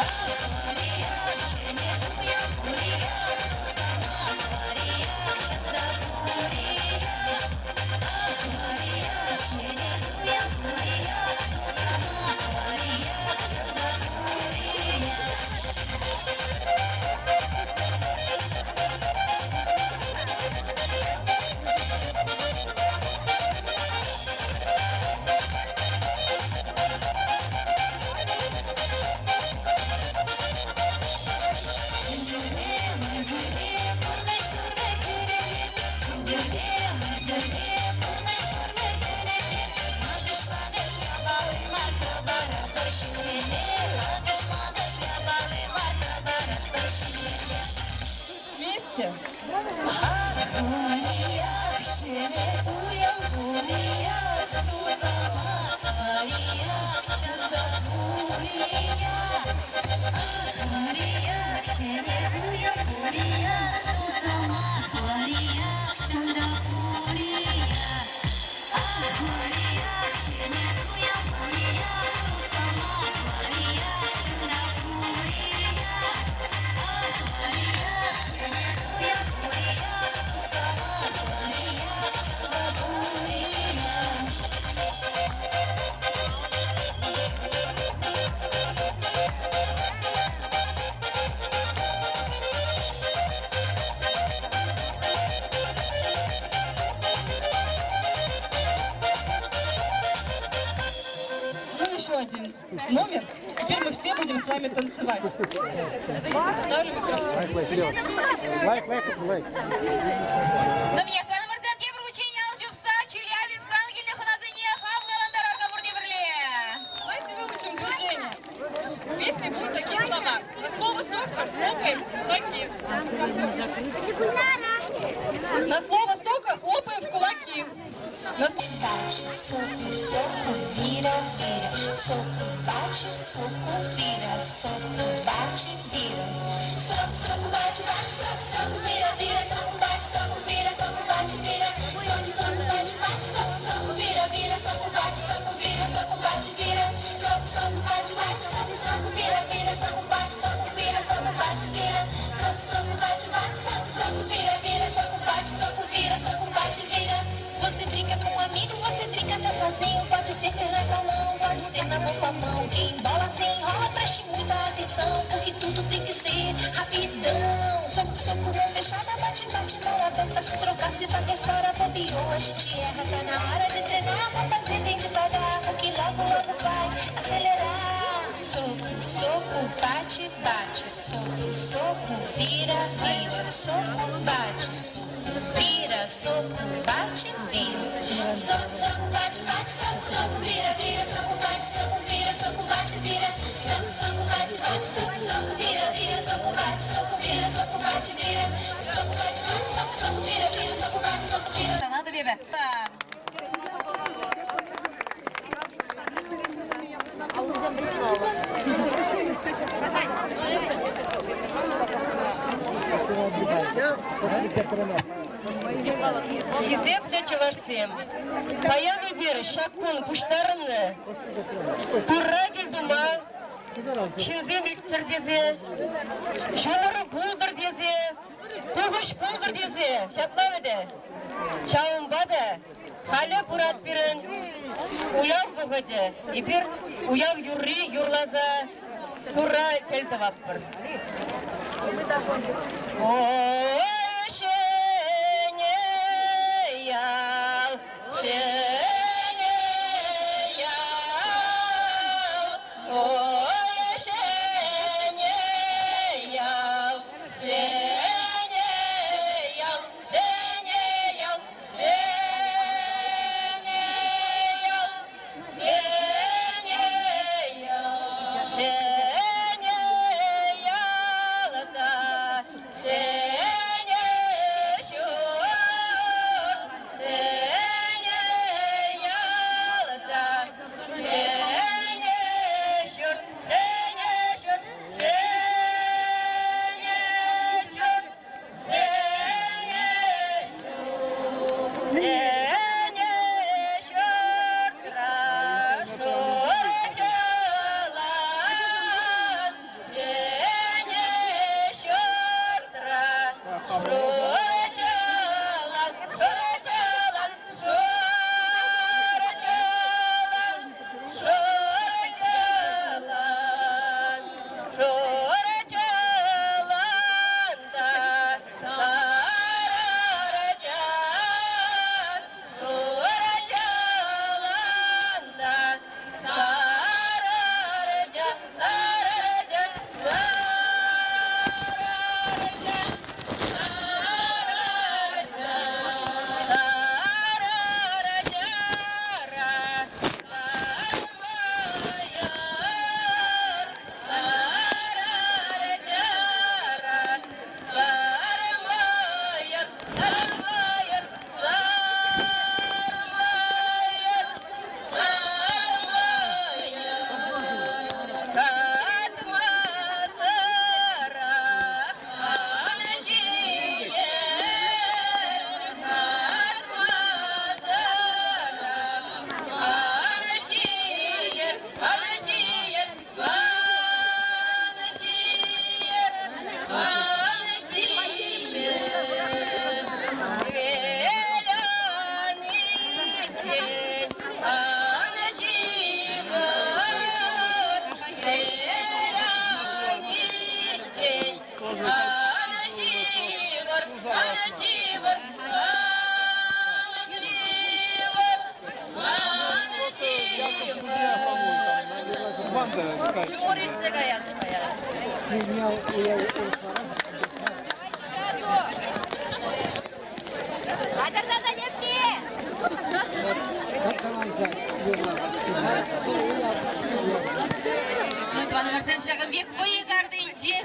Ах, Мария, ҫӗнӗ туйӑм пуриях, тусӑма, Мария, чӑн та пуриях. Ах, Мария, ҫӗнӗ туйӑм пуриях, тусӑма, Мария, чӑн та пуриях. Вместе. Ну, еще один номер. Теперь мы все будем с вами танцевать. Сейчас я поставлю микрофон. Лайк, лайк, лайк. Тӑмне тӑванӑмӑрсем тепӗр хутчен ал ҫупса Челябинскран килнӗ хӑнасене хавхалантарар-ха пурте пӗрле. Давайте выучим движение. В песне будут такие слова. На слово «сока» хлопаем в кулаки. На слово «сока» хлопаем в кулаки. На Bate, soco, soco, vira, vira. Soco, bate, soco, vira. Soco, bate, vira. Soco, soco, bate, bate, soco, soco, vira, vira. Soco, bate, soco, vira, soco, bate, vira. Soco, soco, bate, bate, soco, soco, vira, vira. Soco, bate, soco, vira, soco, bate, vira. Soco, soco, bate, bate, soco, soco, vira, vira. Soco, bate, soco, vira, soco, bate, vira. Soco, soco, bate, bate, soco, soco, vira, vira. Soco, bate, soco, vira, soco, bate, vira. Você brinca com um amigo, você brinca até sozinho. Pode ser perna com a mão, pode ser na mão com a mão. Quem bola se enrola, preste muita atenção, porque tudo tem que ser rapidão. Soco, soco, mão fechada, bate, bate, mão aberta. Se trocar, se bater fora, bobeou. A gente erra, tá na hora de treinar. Vou fazer bem devagar, porque logo, logo vai acelerar. Soco, soco, bate, bate. Soco, soco, vira, vira. Soco, bate, soco, vira. Soco, bate, vira. Soco, soco, bate, bate. Soco, soco, vira, vira. Soco, bate, soco, vira. Soco, bate, vira. Soco, soco, bate, bate. Soco, soco, vira, vira. Soco, bate, soco, vira. Soco, bate, vira. Soco, bate, bate. Soco, soco, vira, vira. Soco, bate, soco, vira. Сана бебе. Хисеплӗ чӑвашсем, паян эпир ҫак кун пуҫтарӑннӑ Турра кӗлтума, ҫынсем илтчӗр тесе, ҫумӑр пултӑр тесе, тухӑҫ пултӑр тесе ҫапла вӗтӗ. Ҫавӑнпа та халӗ пырать пирӗн уяв вӑхӑчӗ. Эпир уяв юрри юрласа Турра кӗл тӑватпӑр. Ой, ҫӗнӗ ял, ҫӗнӗ ял, ой, ҫӗнӗ ял, ҫӗнӗ ял, ҫӗнӗ ял, ҫӗнӗ ял, ҫӗнӗ ял, ҫӗнӗ ялта, ҫӗнӗ. Ҫумӑр иртсе каять паян. Ну, тӑванӑмӑрсем, ҫакӑн пек вӑйӑ картинче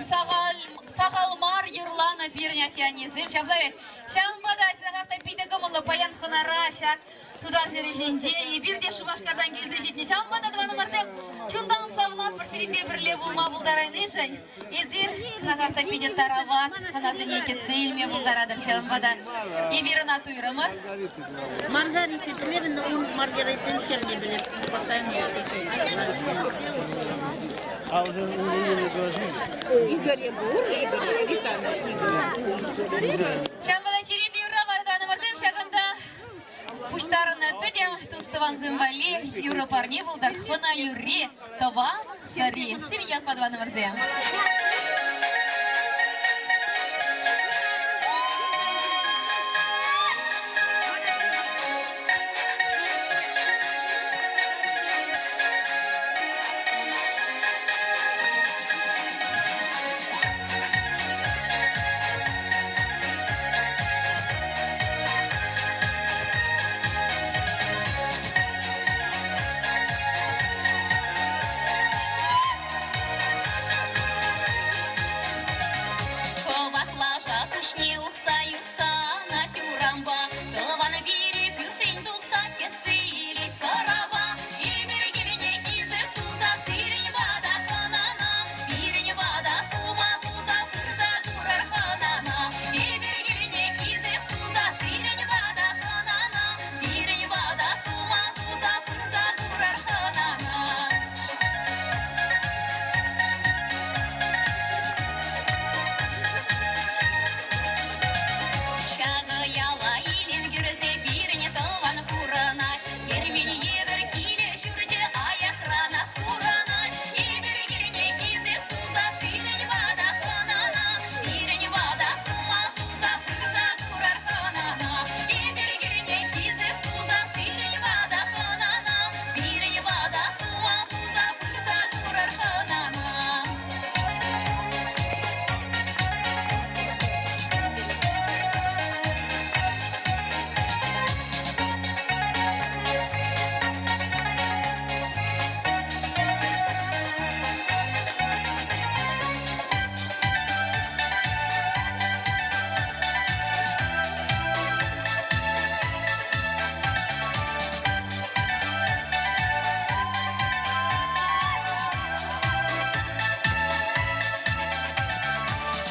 сахал мар юрланӑ пирӗн атте-аннесем. Ҫапла вӗт. Ҫавӑнпа та чӑнахах та питӗ кӑмӑллӑ паян хӑнара ҫак тутар ҫӗрӗ ҫинче. Эпир те Шупашкартан килсе ҫитнӗ. Ҫавӑнпа та, тӑванӑмӑрсем, чунтан савӑнатпӑр сирӗнпе пӗрле пулма пултарайнишӗн. Эсир чӑнахах та питӗ тарават хӑнасене кӗтсе илме пултаратӑр. Ҫавӑнпа та эпир ӑна туйрӑмӑр. Маргарита пӗлетӗн, ун Маргаритин хӗрне пӗлет. А уже Игорь пур, Игорь, Витана, Игорь. Ҫавӑнпа та черетлӗ юрра вара ҫакӑнта пуҫтарӑннӑ пӗтӗм тус-тӑвансем валли юрӑ парне пултӑр. Хӑна юрри, тӑван сӑри. Сирӗн ятпа, тӑванӑмӑрсем. Хӑватлаша пуҫне ухса ютса урампа тӑван пире пӳртрен тухса кӗтсе илет сӑрапа. Эпир килне хисеп туса сирӗн вата хӑнана, пирӗн вата сума суса пырса курар хӑнана. Эпир килне хисеп туса сирӗн вата хӑнана, пирӗн вата сума суса пырса курар хӑнана. Ҫакӑ яла илем кӳрсе пирӗн тӑван пурӑнать. Кермен евӗр килӗ-ҫурчӗ аякранах курӑнать. Эпир килне хисеп туса сирӗн вата хӑнана, пирӗн вата сума суса пырса курар хӑнана. Эпир килне хисеп туса сирӗн вата хӑнана, пирӗн вата сума суса пырса курар хӑнана.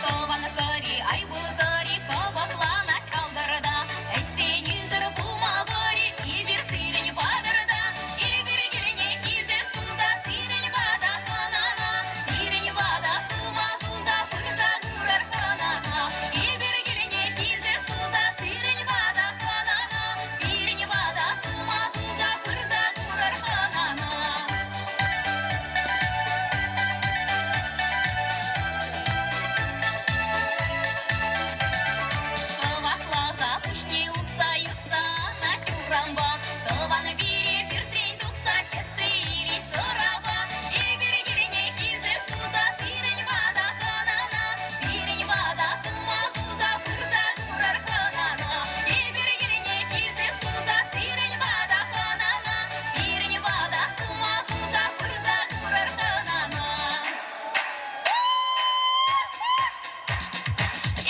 Тӑван сӑри, ай пыл сӑри, кӑпӑкланать калтӑрта. Ӗҫсен ӳсӗр пулма пӑри, эпир сирӗн патӑрта. Эпир килне хисеп туса сирӗн пата хӑнана. Пирӗн пата сума суса пырса курар хӑнана. Эпир килне хисеп туса сирӗн пата хӑнана. Пирӗн пата сума суса пырса курар хӑнана. Кӑваклаша пуҫне ухса ютса анать урампа. Тӑван пире пӳртрен тухса кӗтсе илет сӑрапа. Эпир килне хисеп туса сирӗн пата хӑнана. Пирӗн пата сума суса пырса курар хӑнана. Эпир килне хисеп туса сирӗн пата хӑнана. Пирӗн пата сума суса пырса курар хӑнана.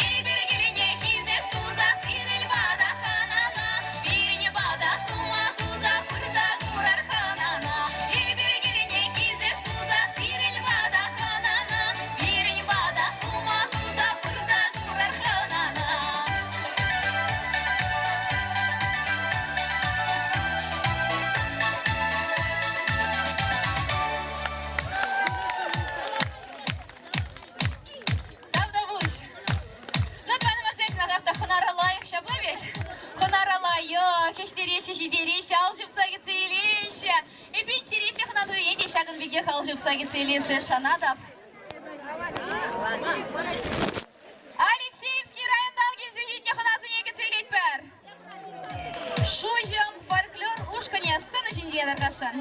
Эпир килне хисеп туса сирӗн пата хӑнана. Пирӗн пата сума суса пырса курар хӑнана. Эпир килне хисеп туса сирӗн пата хӑнана. Пирӗн пата сума суса пырса курар хӑнана. Тавтапуҫ. Ну, тӑванӑмӑрсем, чӑнахах та хӑнара лайӑх ҫапла вӗт? Хӑнара лайӑх, ӗҫтереҫҫӗ, ҫитереҫҫӗ, ал ҫупса кӗтсе илеҫҫӗ. Эпир черетлӗ хӑна туйне те ҫакӑн пекех ал ҫупса кӗтсе илессе шанатӑп. Алексеевский районтан килсе ҫитнӗ хӑнасене кӗтсе илетпӗр. Шуҫӑм фольклор ушкӑнӗ сцена ҫинче тархасшӑн.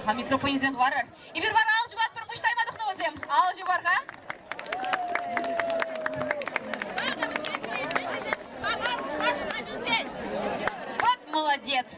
Аха, микрофонӗсем хӑварӑр. Эпир вара ал ҫупатпӑр, пуҫлайма тухнӑ вӗсем. Ал ҫупар-ха. Вот молодец.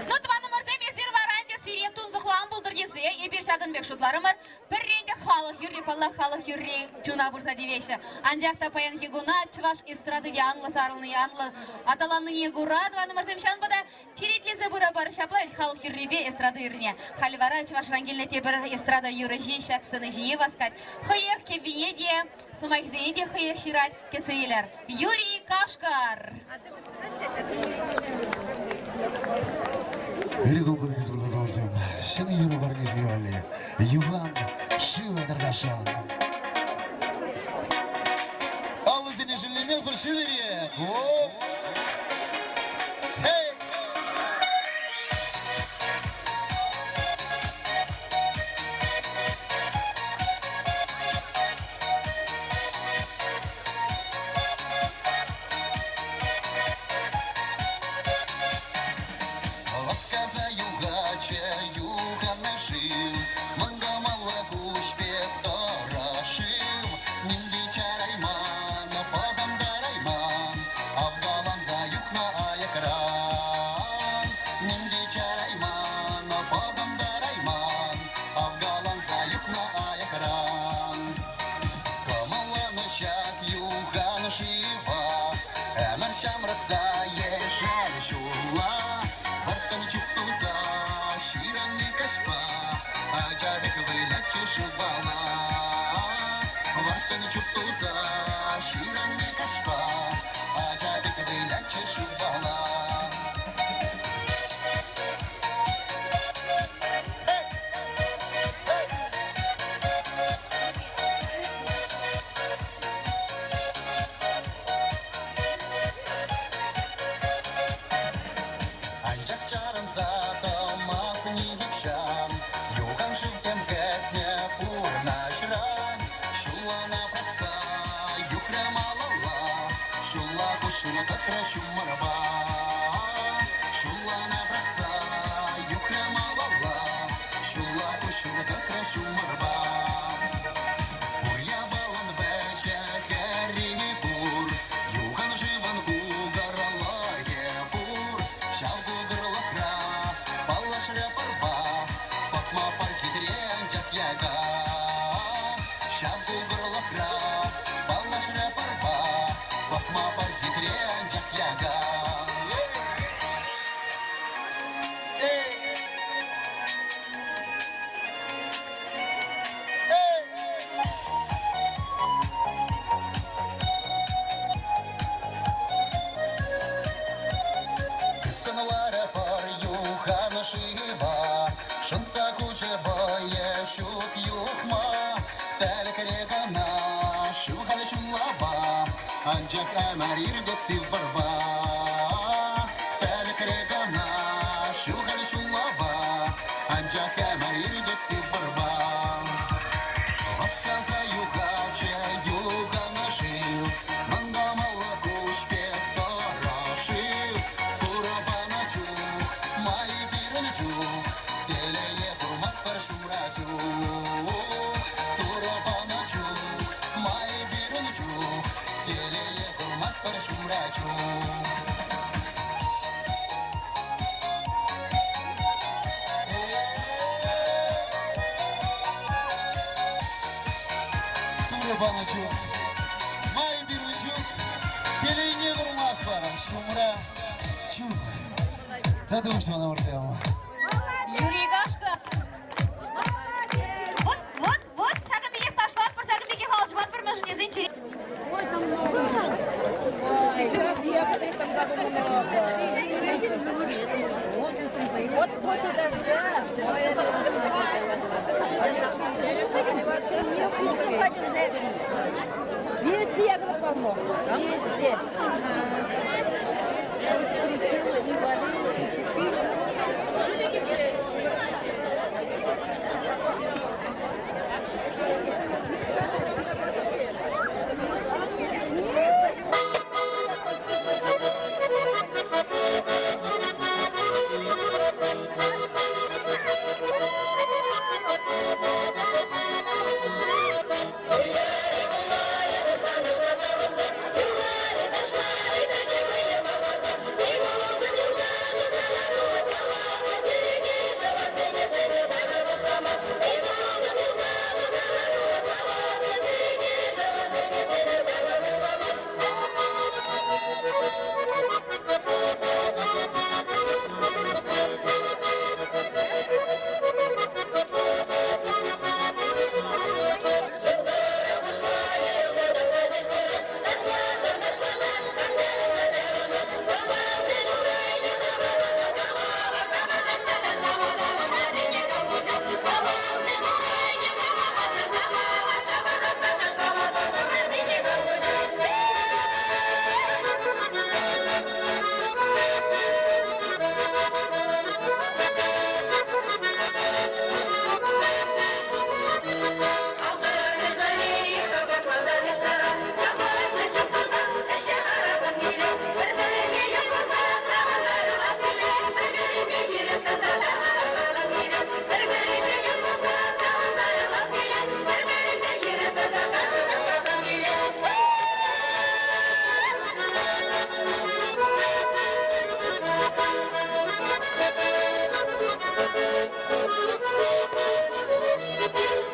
Ну, тӑванӑмӑрсем, эсир вара ӗнтӗ сире тунсӑхлан пултӑр тесе эпир ҫакӑн пек шутларӑмӑр. Пӗрре ӗнтӗ халӑх. Халӑх юрри, паллах, халӑх юрри чуна пырса тивеҫҫӗ. Анчах та паянхи куна чӑваш эстради те анлӑ сарӑлни, анлӑ аталаннине кура тӑванӑмӑрсем ҫавӑнпа та черетлесе пыра пар ҫапла вӗт халӑх юррипе эстрада юррине. Халӗ вара чӑвашран килнӗ тепӗр эстрада юрӑҫи ҫак сцена ҫине васкать. Хӑех кӗввине те, сӑмахӗсене те хӑех ҫырать. Кӗтсе илер. Юрий Кашкар! Республикӑсем ҫӗнӗ юрӑ парнесем валли Юхан шывӗ тӑркашан. Аллисене шеллемесӗр ҫӳлерех. Эй! Васкаса юхатчӗ юханнӑ шыв, мӑнкӑмӑллӑ куҫ пек тӑрӑ шыв. Ним те чарайман, пӑхӑнтарайман, авкаланса юхнӑ аякран. Ним те чарайман, пӑхӑнтарайман, авкаланса юхнӑ аякран. Кӑмӑлланӑ ҫак юхан шыва, ӗмӗр ҫамрӑк та ешӗл ҫулла. Вӑрттӑн чуптуса ҫырӑнни каҫпа, ача пек вылятчӗ шывпала. Вӑрттӑн чуптуса ҫырӑнни каҫпа, ача пек вылятчӗ шывпала. Анчах чарӑнса тӑмасть нихҫан, юхан шыв тем кӗтнӗ пурнӑҫран. Ҫуллана пӑхса юхрӗ малалла, ҫулла куҫҫуль тӑкрӗ ҫумӑрпа. Ҫуллана пӑхса юхрӗ малалла, ҫулла куҫҫуль тӑкрӗ ҫумӑрпа. Пур япалан вӗҫӗ хӗрри пур, юхан шывӑн кукӑрлӑхӗ пур. Ҫав кукӑрлӑхра паллашрӗ пӑрпа, пӑхма пар хитре, анчах яка. Ҫав кукӑрлӑхра паллашрӗ пӑрпа, пӑхма пар хитре, анчах яка. Тыткӑнларӗ пӑр юхан шыва, шӑнтса хучӗ вӑйӗ ҫук юхма. Тӗлӗкре кӑна шыв халь ҫуллапа, анчах ӗмӗр иртет сив пӑрпа. Тӗлӗкре кӑна шыв халь ҫуллапа, анчах ӗмӗр иртет сив пӑрпа. Васкаса юхатчӗ юхан шыв, мӑнкӑмӑллӑ куҫ пек тӑрӑ шыв. Турӑ панӑ чух, май пирӗн чух, телее курмастпӑр ҫумра чух. Турӑ панӑ чух, май пирӗн чух, телее курмастпӑр ҫумра чух. Турӑ панӑ чух, май пирӗн чух, телейне курмастпӑр ҫумра чух. Тата уҫманӑмӑрсем. Юрий Кашка. Вот, вот, вот, ҫакӑн пекех ташлатпӑр, ҫакӑн пекех алчӑватпӑр, мӗншӗн тесен чире... Везде я полно. Везде.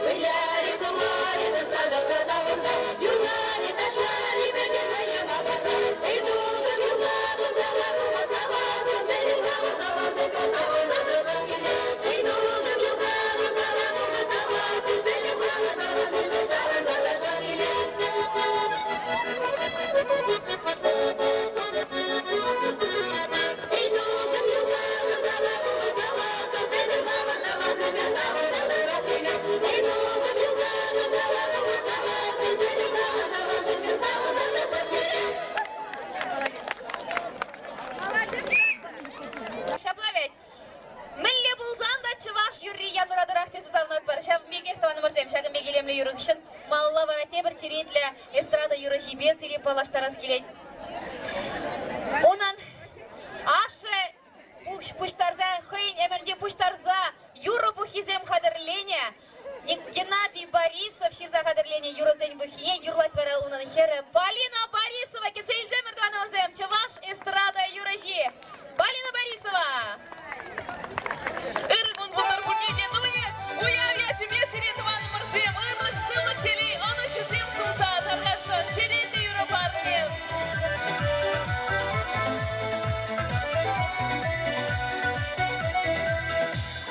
Выляри, кулари, тӑсла-ташла савӑнса, юрлари, ташлари, пӗтӗм вӑйӑма парса. Эй, тусӑм, юлташӑм, тавлаш тумас хавасӑм, пӗтӗм хамӑр тӑвансемпе савӑнса ташлас килет. Эй, тусӑм, юлташӑм, тавлаш тумас хавасӑм, пӗтӗм хамӑр тӑвансемпе савӑнса ташлас килет. Эй, тусӑм, юлташӑм, тавлаш тумас хавасӑм, пӗтӗм хамӑр тӑвансемпе савӑнса ташлас килет. Эй, тусӑм, юлташӑм, тавлаш тумас хавасӑм, пӗтӗм хамӑр тӑвансемпе савӑнса ташлас килет. Ҫапла вӗт. Мӗнле пулсан та чӑваш юрри янӑратӑрах тесе савӑнатпӑр. Ҫавӑн пекех, тӑванӑмӑрсем, ҫакӑн пек илемлӗ юрӑ хыҫҫӑн малалла вара тепӗр черетлӗ эстрада юрӑҫипе сире паллаштарас килет. Унӑн ашшӗ пуҫтарса, хӑйӗн ӗмӗрне пуҫтарса юрӑ пуххисем хатӗрленӗ. Геннадий Борисов ҫырса хатӗрленӗ юрӑсен пуххине юрлать вара унӑн хӗрӗ Полина Борисова. Кӗтсе илсемӗр, тӑванӑмӑрсем, чӑваш эстрада юрӑҫи Полина Борисова! Ырӑ кун пултӑр пурне те. Ну, уяв ячӗпе сире, тӑванӑмӑрсем, ырлӑх, сывлӑх, телей, ӑнӑҫусем сунса тархасшӑн черетлӗ юрӑ парне.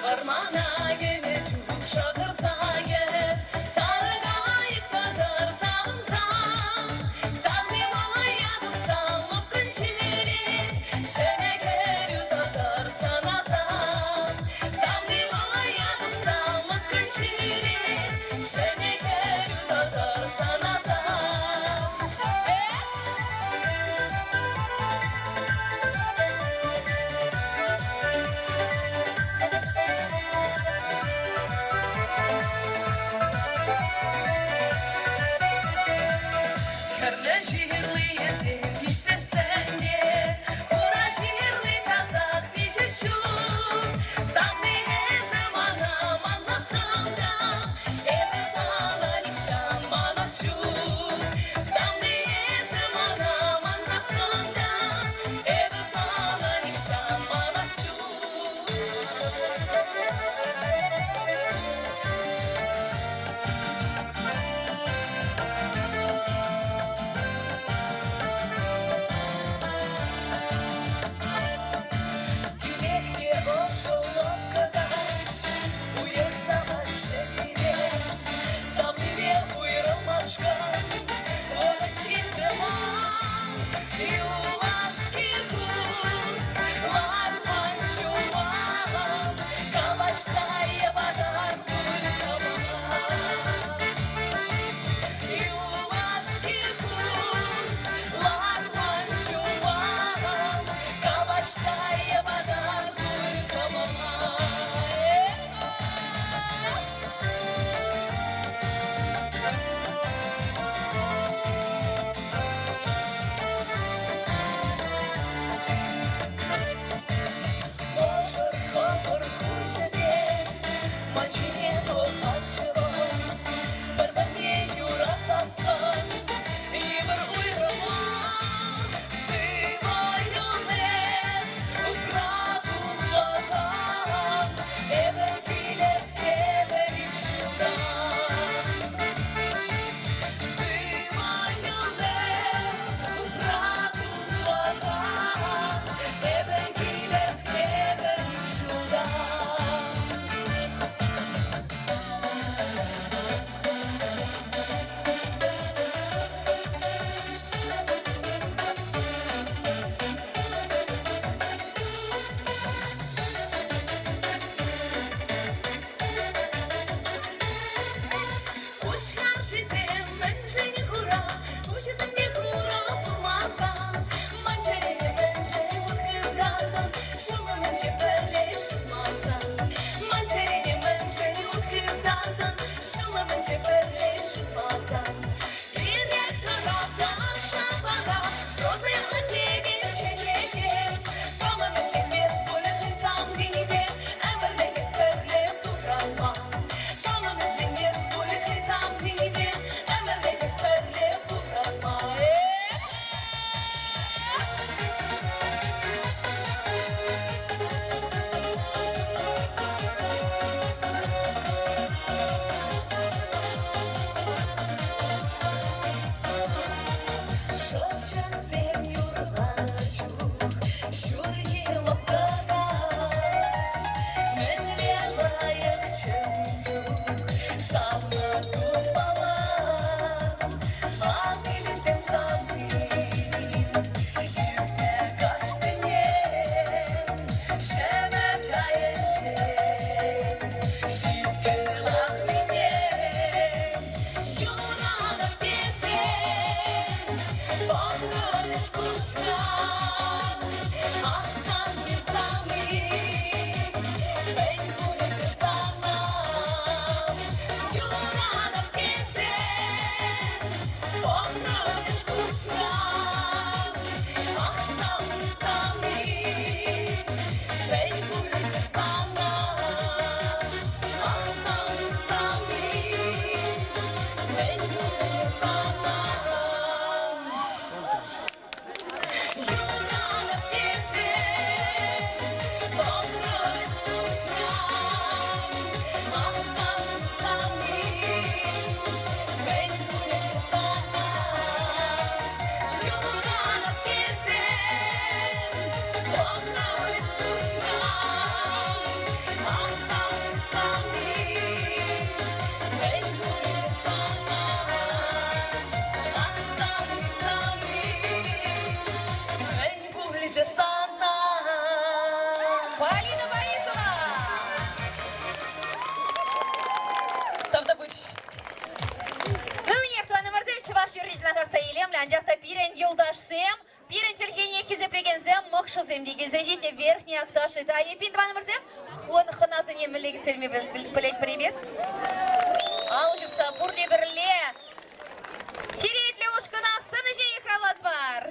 Вӑрмана кӗнӗ чух шӑхӑрса кӗр, сарӑ кайӑк кӑкӑр савӑнса. килчӗ сана. Полина Борисова! Тавтапуҫ. Ывнех тӑванӑмӑрсем чӑваш юрри чӑнахах та илемлӗ, анчах та пирӗн юлташсем, пирӗн чӗлхене хисеплекенсем мӑкшӑсем те килсе ҫитнӗ Верхний Акташи та. Эппин, тӑванӑмӑрсем, хӑнасене мӗнле кӗтсе илме пӗлетпӗр эпир? Алӑ ҫупса пурте пӗрле черетлӗ ушкӑна сцена ҫине йыхравлатпӑр.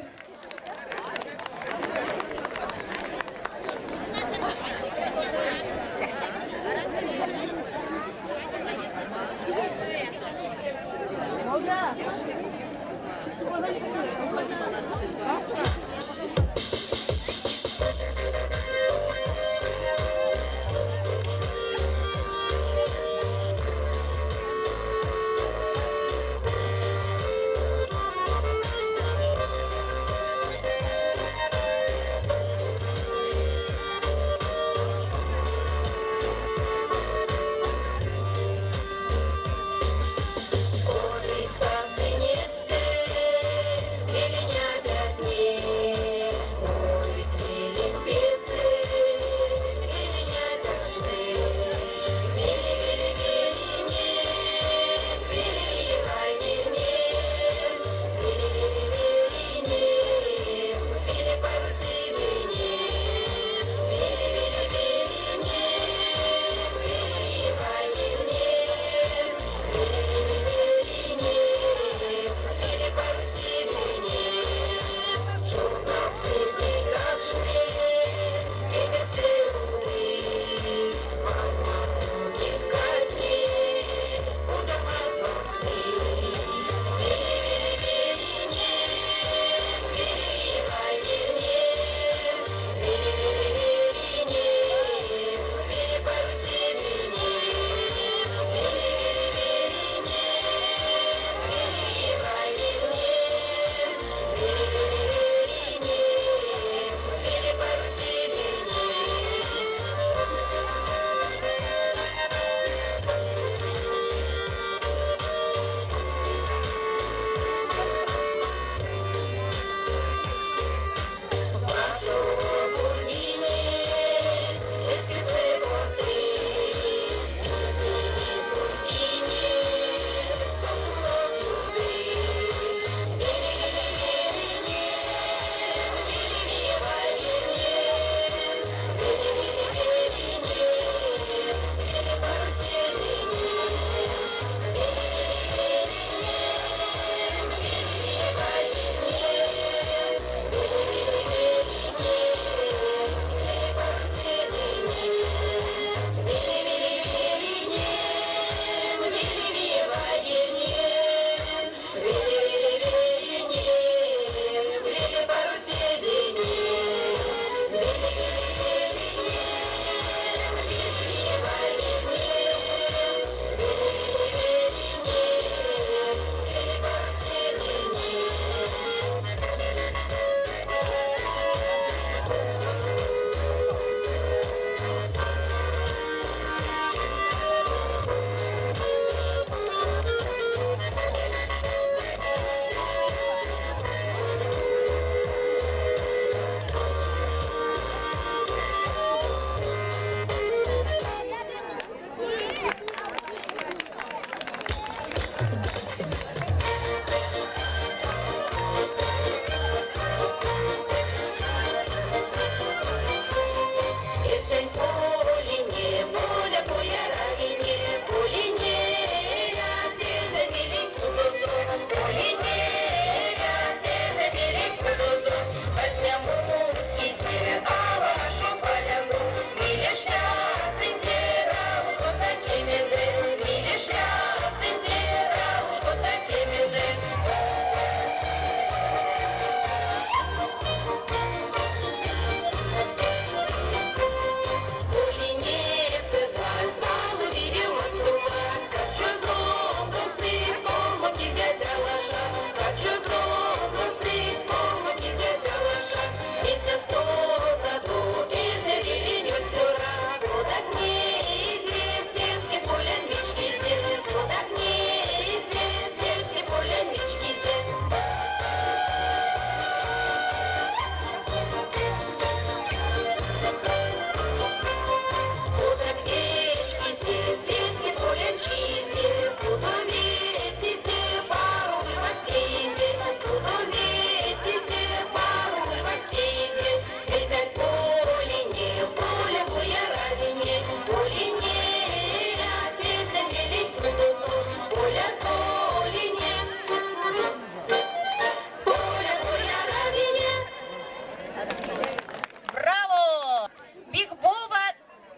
Браво! Бигбова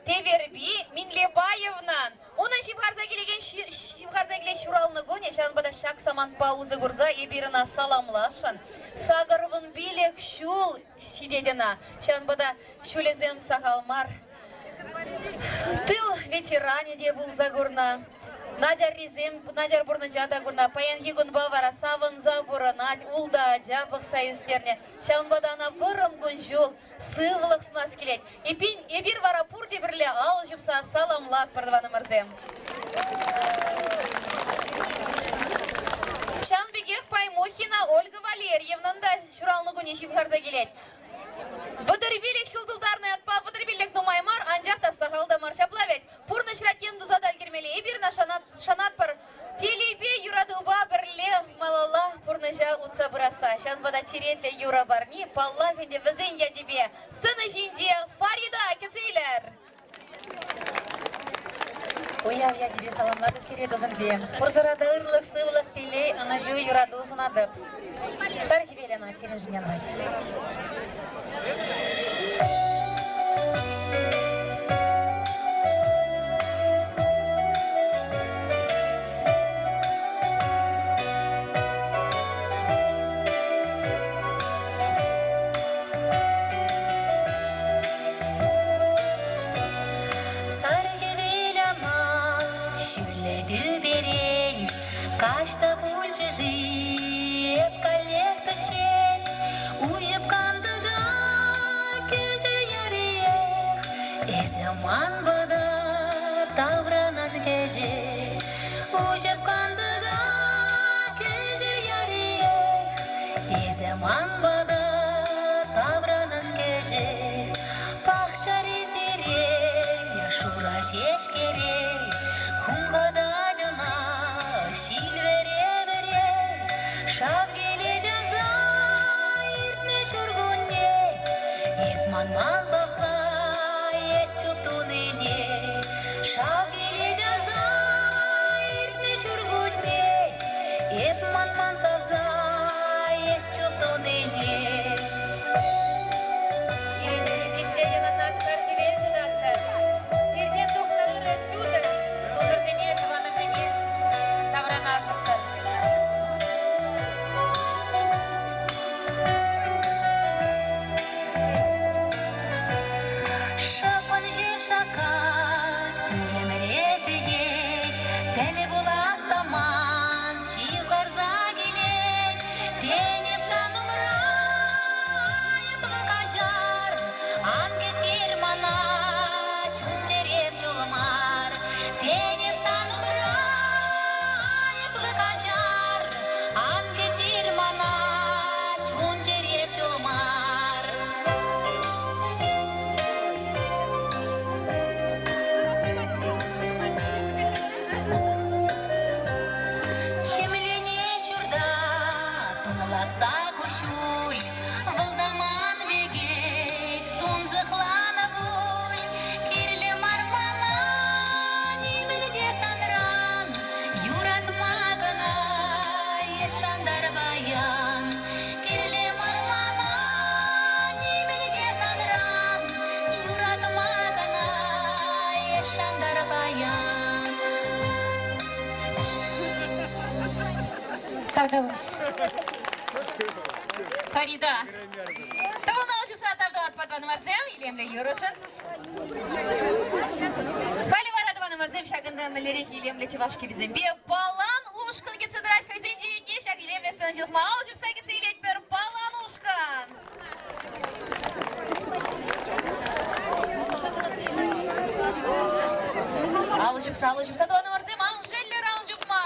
Теверби Минлебаевнан. Унӑн ҫывхарса килекен ҫывхарса килет ҫуралнӑ кунӗ, ҫавӑнпа та ҫак самантпа усӑ курса эпир ӑна саламласшӑн. 85 ҫул ҫитет ӑна. Ҫавӑнпа та ҫулӗсем сахал мар. Тыл ветеранӗ те пулса курнӑ. Начаррисем начар пурнӑҫа та курнӑ. Паянхи кунпа вара савӑнса пурӑнать, ултӑ ача пӑхса ӳстернӗ. Ҫавӑнпа та ӑна вӑрӑм кун-ҫул, сывлӑх сунас килет. Эпин, эпир вара пурте пӗрле алӑ ҫупса саламлатпӑр, тӑванӑмӑрсем. Ҫавӑн пекех Паймухина Ольга Валерьевнӑн та ҫуралнӑ кунӗ ҫывхарса килет. 35 ҫул тултарнӑ ятпа 35 нумай мар, анчах та сахал та мар ҫапла вӗт. Пурнӑҫра тем туса та ӗлкӗрмелле. Эпир ӑна шанатпӑр. Телейпе, юратупа пӗрле малалла пурнӑҫа утса пырасса. Ҫавӑнпа та черетлӗ юрӑ парни, паллах ӗнтӗ, вӗсен ячӗпе. Сцена ҫинче Фарида кӗтсе илер! Уяв ячӗпе саламлатӑп сире, тусӑмсем. Пурсӑра та ырлӑх, сывлӑх, телей, ӑнӑҫу, юрату сунатӑп. Сар хӗвел ӑна сирӗншӗн янрать. Сар хӗвел анать ҫӳллӗ тӳперен, Каҫ та пулчӗ-ши, эп каллех пӗччен. Уҫӑп кантӑка кӗчӗ яриех, Эсӗ ман пата таврӑнан кӗҫех. Уҫӑп кантӑка кӗчӗ яриех, Эсӗ ман пата таврӑнан кӗҫех. Пахчари сирень шура ҫеҫкерен Хумхатать ӑна ҫил вӗре-вӗре. Шав килет аса иртнӗ ҫуркунне, Эп манман савса эс чуп тунине. Шав килет аса иртнӗ ҫуркунне, Эп манман савса эс чуп тунине. Сирӗн чӗресенче яланах сар хӗвел ҫутаттӑр. Сиртен тухнӑ ырӑ ҫутӑ тусӑрсене, тӑванӑрсене таврана ӑшӑттӑр. Шӑпӑн ҫил шаккать, пӳлӗмре сехет, тӗл пулас самант ҫывхарса килет. Тен, эп сан умра айӑплӑ каҫар, ан кӗттер мана, чун-чӗрем чул мар. Тен, эп сан умра айӑплӑ каҫар, ан кӗттер мана, чун-чӗрем чул мар. Хӗмленет ҫурта тумлатса куҫҫуль, вӑлтаман пекех тунсӑхланӑ пуль. Кирлӗ мар мана нимӗн те санран, юратма кӑна эс шантар паян. Кирлӗ мар мана нимӗн те санран, юратма кӑна эс шантар паян. Тавтапуҫ. Фарида. Тӑвӑлна ҫупса тав тӑватпӑр тӑванӑмӑрсем, илемлӗ юрӑшӑн. Халӗ вара тӑванӑмӑрсем ҫакӑнта мӗнлерех илемлӗ чӑваш кӗввисемпе Палан ушкӑн кӗтсе тӑрать хӑйсен черетне ҫак илемлӗ сцена ҫыхма ал ҫупса кӗтсе илетпӗр Палан ушкӑн. Алӑ ҫупса тӑванӑмӑрсем, ан шеллӗр ал ҫупма!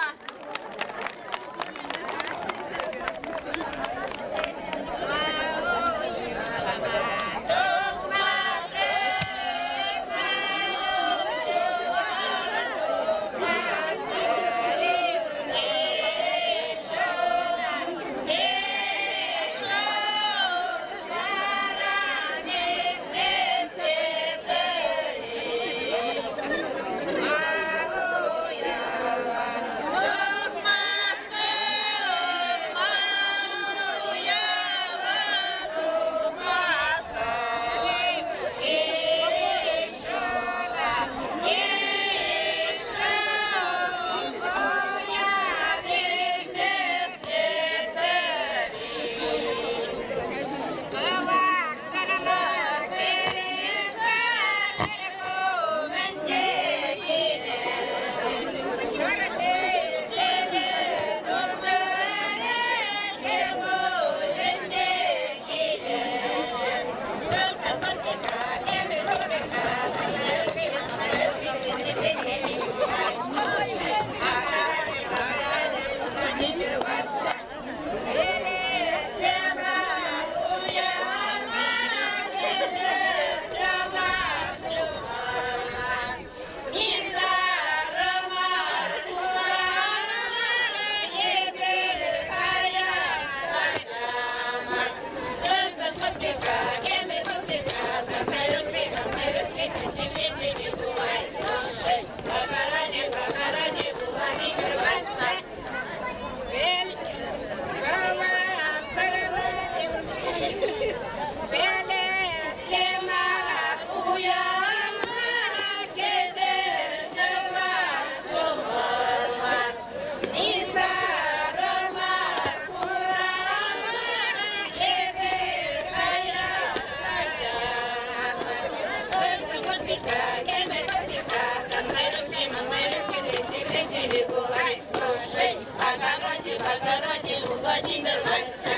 Тимӗр Ваҫҫа.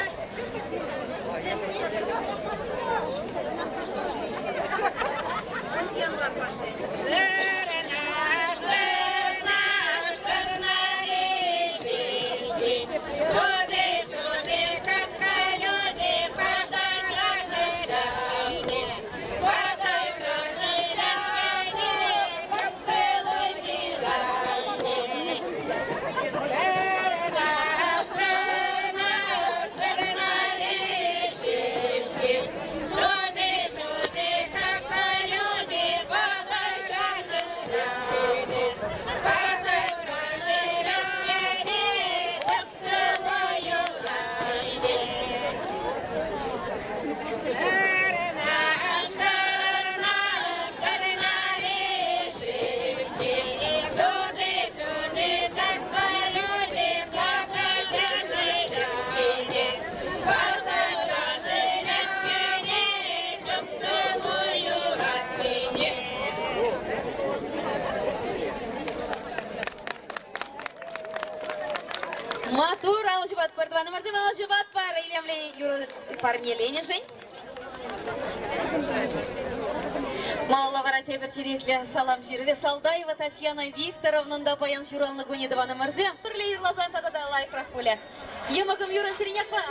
Маттур, алӑ ҫупатпӑр, тӑванӑмӑрсем, алӑ ҫупатпӑр илемлӗ юрӑ парнеленӗшӗн. Малалла вара тепӗр черетлӗ салам ҫырӑвӗ Салдаева Татьяна Викторовнӑн та паян ҫуралнӑ кунӗ, тӑванӑмӑрсем. Пӗрле юрласан тата та лайӑхрах пулӗ. Йӑмӑкӑм юрӑ сирӗн ятпа.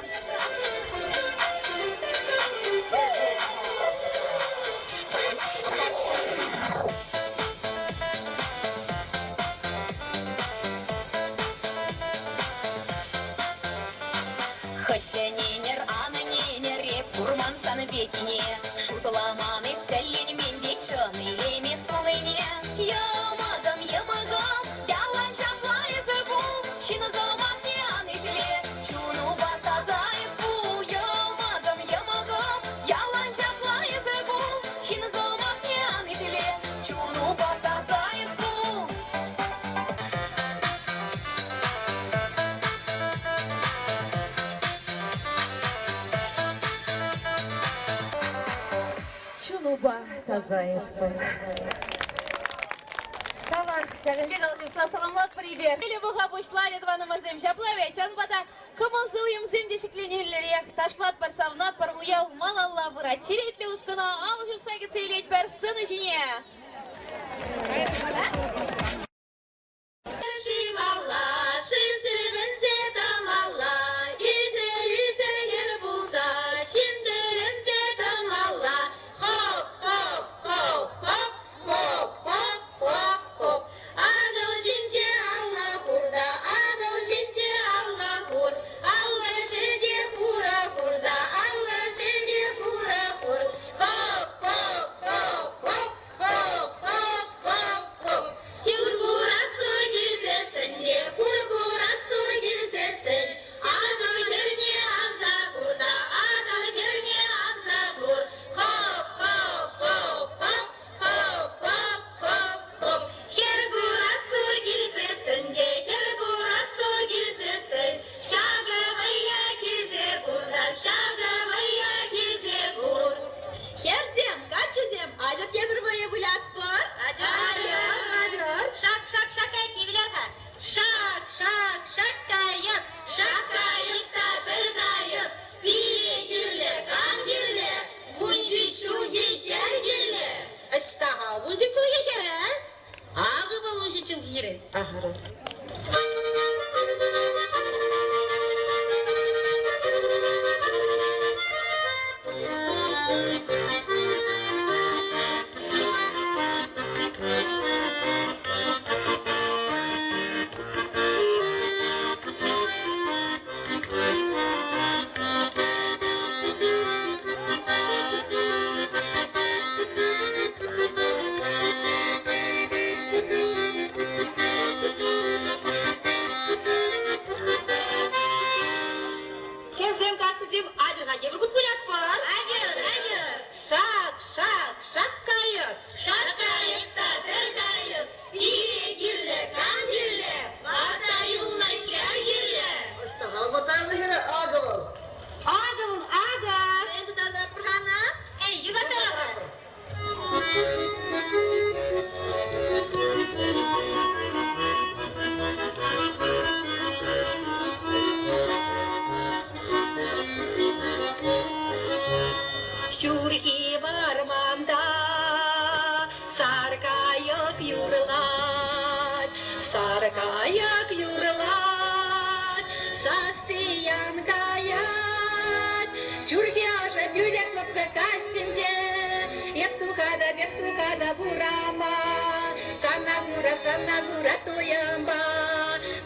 Хӑть ӗненӗр, ан ӗненӗр, эп курман сан пеккине. Шутламан эп, тӗлленмен те чӑн илемес пулнине. Йӑмӑкӑм, йӑмӑкӑм, ялан ҫапла эсӗ пул. Ҫын сӑмахне ан итле, чунупа таса эс пул. Йӑмӑкӑм, йӑмӑкӑм, ялан ҫапла эсӗ пул. Ҫын сӑмахне ан итле, чунупа таса эс пул. Чунупа таса эс пул. Тавах, ҫакӑн пек алӑ саламлатпӑр эпир. Ӗлӗ пӑха пуҫларӗ тӑванӑмӑрсем ҫапла вӗт. Ҫавӑнпа та кӑмӑл-туйӑмсем те ҫӗкленӳллӗрех. Ташлатпӑр, савӑнатпӑр, уяв малалла пырать. Черетлӗ ушкӑна алӑ ҫупса кӗтсе илетпӗр сцена ҫине. Шывалла, шыв сӗвӗнсе тӑмалла, ӳсӗр ӳсӗр пулса, ҫын тӗлӗнсе тӑмалла. Хоп, хоп, хоп, хоп, хоп, хоп, хоп, хоп. Атӑл ҫинче алла хур та, Атӑл ҫинче алла хур, аллӑшӗ те хура хур та, аллӑшӗ те хура хур. Хоп, хоп, хоп, хоп, Хоп, хоп, хоп, хоп. Хур курасу килсессӗн те, хур курасу килсессӗн, Атӑл хӗрне анса кур та, Атӑл хӗрне анса кур. Хоп, хоп, хоп, хоп, хоп, хоп, хоп, хоп. Хӗр курасу килсессӗн те, хӗр курасу килсессӗн, Ҫакӑ вӑййа килсе кур та, ҫакӑ вӑййа килсе кур. Хӗрсем, каччӑсем, атьӑр тепӗр вӑйӑ вылятпӑр. Атьӑр, атьӑр. Шак, шак, шаккайӑк виляр-ха. Шак, шак, шаккайӑк. Шаккайӑк та пӗр кайӑк. Пире кирлӗ, кам кирлӗ? 17 ҫулхи хӗр кирлӗ. Ӑҫта-ха 17 ҫулхи хӗрӗ, а? Акӑ вӑл 17 ҫулхи хӗрӗ. Ахӑр. Хӗрсем, каччӑсем, атьӑр-ха тепӗр хут вылятпӑр. Атьӑр, атьӑр. Ҫурхи вӑрманта сар кайӑк юрлать, сар кайӑк юрлать, сасси ян каять. Ҫурхи ӑшӑ тӳлек лӑпкӑ каҫсенче эп тухатӑп, эп тухатӑп урама. Сана кура, сана кура туйӑмпа,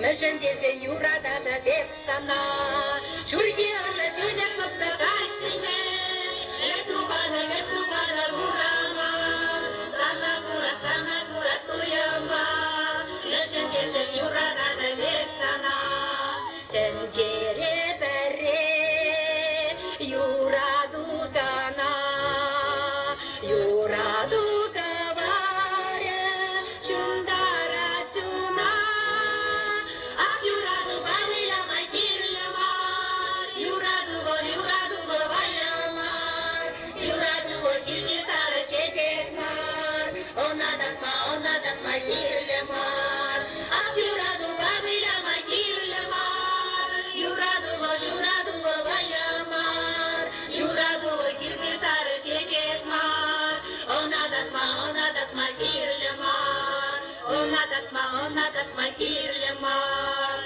мӗншӗн тесен юрататӑп эп сана. Ҫурхи ӑшӑ тӳлек лӑпкӑ каҫсенче эп тухатӑп, эп тухатӑп урама. Сана кура, сана курас туйӑмпа, мӗншӗн тесен юрататӑп эп сана. Тӗнчере пӗрре юрату кӑна, юрату кӑварӗ ҫунтарать чуна. Ах, юратупа выляма кирлӗ мар, юрату вӑл, юрату вӑл вӑйӑ мар, юрату вӑл хирти сарӑ чечек мар, ӑна татма, ӑна татма кирлӗ мар. Ах, юратупа выляма кирлӗ мар, юрату вӑл, юрату вӑл вӑйӑ мар, юрату вӑл хирти сарӑ чечек мар, ӑна татма, ӑна татма кирлӗ мар, ӑна татма, ӑна татма кирлӗ мар.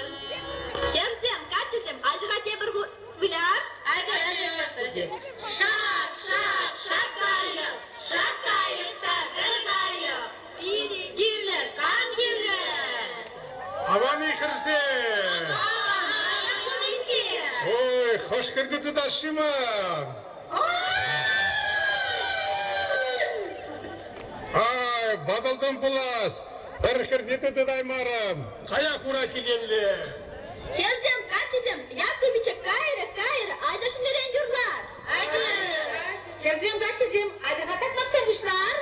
Хӗрсем, каччӑсем, айтӑр-ха тепӗр хут выляр. Айтӑр, айтӑр, Шак, шак, шак кайӑк, шак кайӑк та пӗр кайӑк. Пире кирлӗ, кам кирлӗ? Аван-и, хӗрсем? Ой, хӑш хӗрте тытас-ши ман? Ай, ватӑлтӑм пулас, пӗр хӗрне те тытаймарӑм. Кая хура килелле. Хӗрсем, каччӑсем, Якубича кайрӗ, кайрӗ, айтӑр ҫӗнӗрен юрлар. Айтӑр. Хӗрсем, каччӑсем, айтӑр-ха такмаксем пуҫлар.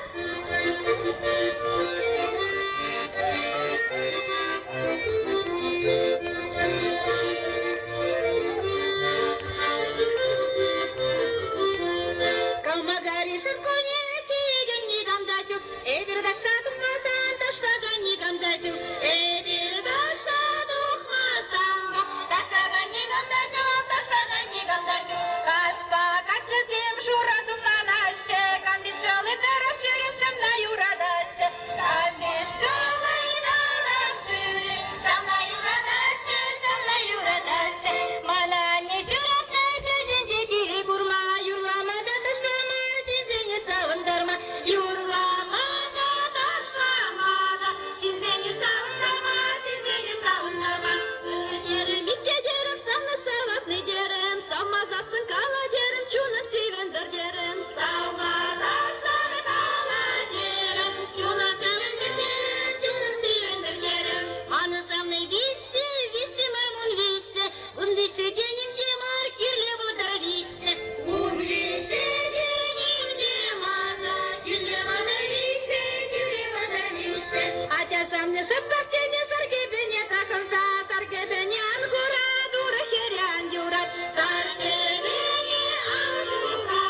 Калмагари шӑрконе сикен никам та ҫук. Эпир ташша тухмасан ташлакан никам та ҫук. Эпир ташша тухмасан ташлакан никам та ҫук, ташлакан никам та ҫук. Каспа каччӑсем шурӑ тумланаҫҫӗ, кам веселый тӑрӑх сӳресем на юратаҫҫӗ. Кам веселый тӑрӑх сӳре, ҫавна юратаҫҫӗ, ҫавна юратаҫҫӗ. Мана анне ҫуратнӑ ҫӗҫӗнче тире курма, юрлама та ташлама, ҫынсене савӑнтарма, юрлама та ташлама та, ҫынсене савӑнтарма, ҫынсене савӑнтарма. Ырӑ терӗм, икке терӗм, савнӑ савӑтни терӗм, савмасассӑн кала терӗм, чунӑм сивӗнтӗр терӗм. Савмасассӑн кала терӗм, чунӑм сивӗнтӗр терӗм, чунӑм сивӗнтӗр терӗм. Манӑн савни виҫҫӗ, виҫҫӗ мар 13, 13 теним те мар, кирлӗ 33. 13 теним те мар, кирлӗ 33, кирлӗ 33. Атя савни саппасене сар кӗпене тӑхӑнса, сар кӗпене ан хура, турӑ хӗре ан юрат. Сар кӗпене ан хура,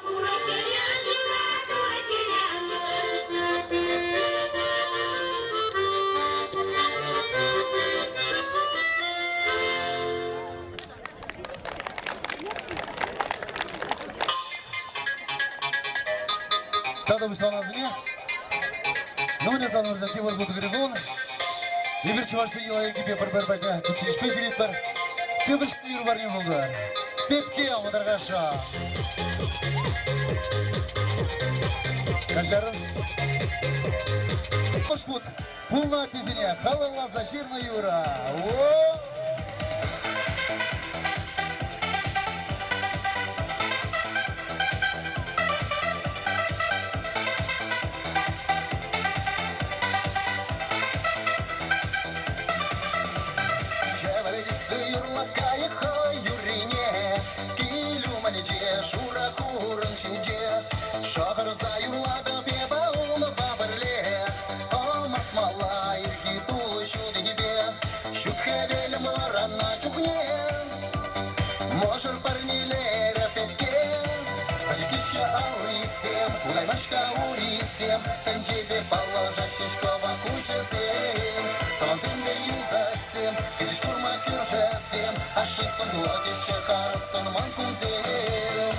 турӑ хӗре ан юрат, турӑ хӗре ан юрат. Тата пуҫланасине Нуня Танурза тепӗр хут Григон. Эпир чӑвашсен йӑла-йӗркипе пӗр-пӗр патне кучченеҫпе ҫӳретпӗр. Тепӗр юр парне пултӑр. Пепке Мӑтӑркаша. Каҫарӑр. Хӑш хут пулнӑ аттесене халалласа ҫырнӑ юрӑ. Чӗвӗлтетсе юрлать кайӑк хӑй юррине, Кил умӗнче шурӑ хурӑн ҫинче. Шӑхӑрса юрлатӑп эпӗ унпа пӗрле, Ӑмӑртмалла ирхи тулӑ ҫутипе. Ҫут хӗвелӗм вӑраннӑ чухне Мӑшӑр парнелерӗ пепке. Пӗчӗккӗ аллисем, хулаймаҫ-ха урисем, Тӗнчепе паллашаҫҫӗ кӑвак куҫӗсем. Тӑвансемпе юлташсем, кӗтӗҫ курма кӳршӗсем, Ашшӗ сӑнлӑ теҫҫӗ харӑссӑн ман кунсем.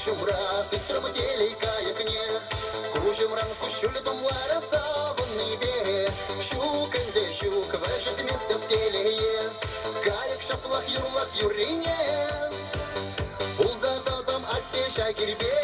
ҫумра, тытрӑм телей кайӑкне. Куҫӑмран куҫҫуль тумларӗ савӑннипе. Ҫук ӗнтӗ, ҫук, вӗҫӗтместӗп телее. Кайӑк ҫаплах юрлать юррине. Пулса тӑтӑм атте ҫак ирпе.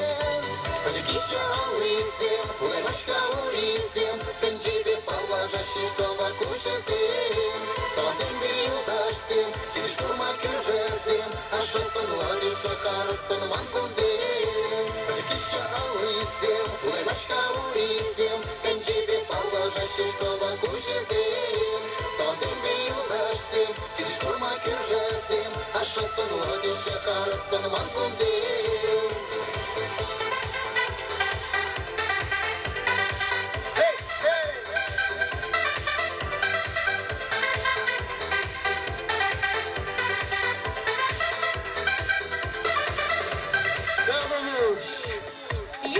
Пӗчӗккиҫҫӗ аллисем, пулаймасть-ха урисем. Тӗнчепе паллашаҫҫӗ кӑвак куҫӗсем. Тӑвансемпе юлташсем, килӗш курма кӳршӗсем. Ашшӗ сӑнланӗ харӑссӑн ман кунсем. Пӗчӗккиҫҫӗ аллисем, пулаймасть-ха урисем. Тӗнчепе паллашаҫҫӗ кӑвак куҫӗсем. Тӑвансемпе юлташсем, килӗш курма кӳршӗсем. Ашшӗ сӑнланӗ харӑссӑн ман кунсем.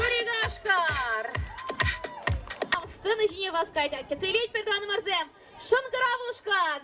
Юрий Кашкар! Сцена ҫине васкать. Кӗтсе илетпӗр, тӑванӑмӑрсем! Шӑнкӑрав ушкӑн!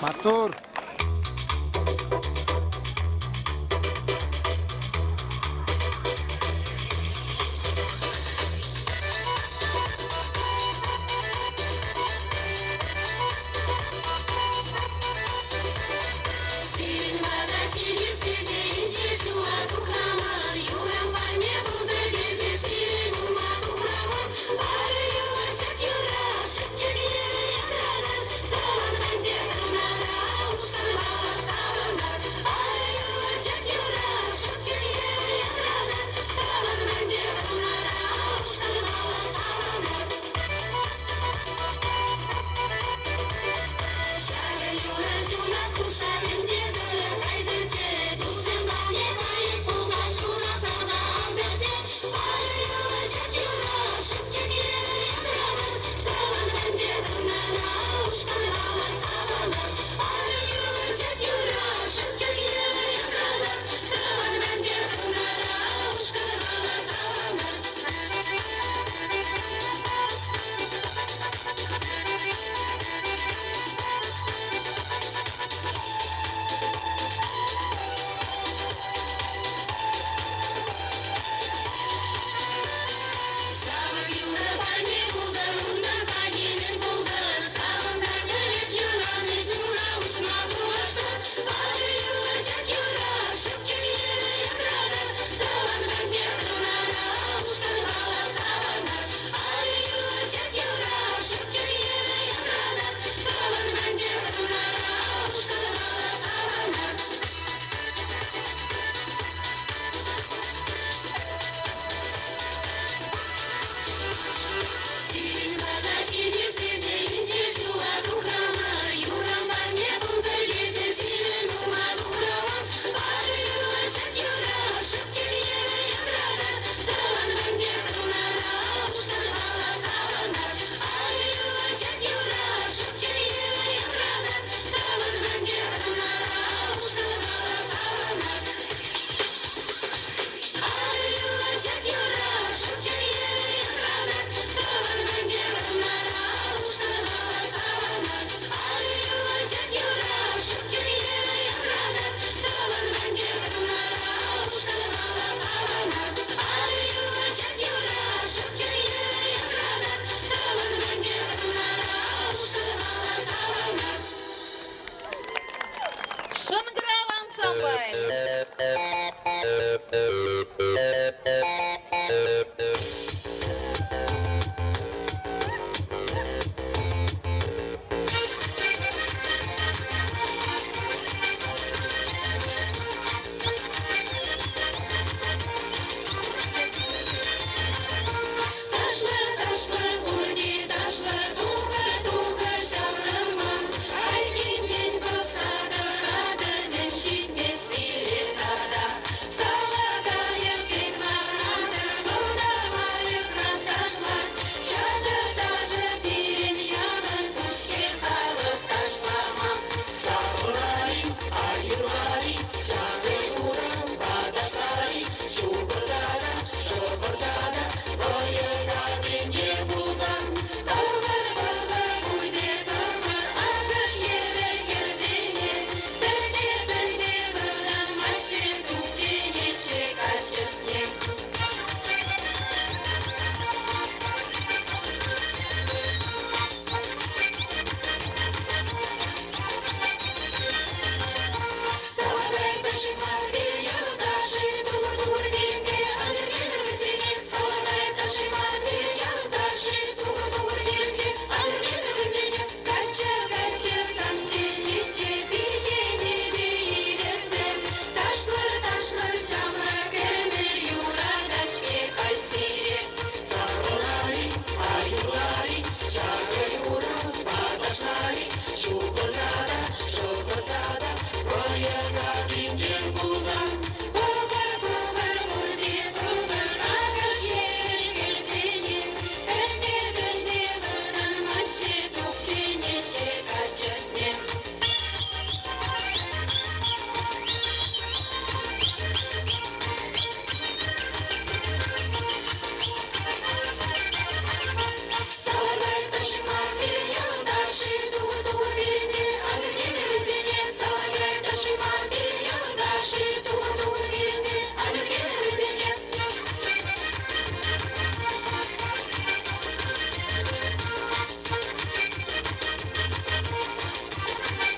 Маттур! Сирӗн вара ҫитес тесе инҫе ҫула тухраман, юрам парне пултӑр тесе сирӗн ума тухраман. Ай, юр, ҫак юра, шӑпчӑк евӗр янратать, тӑван пӗнче хӑнара.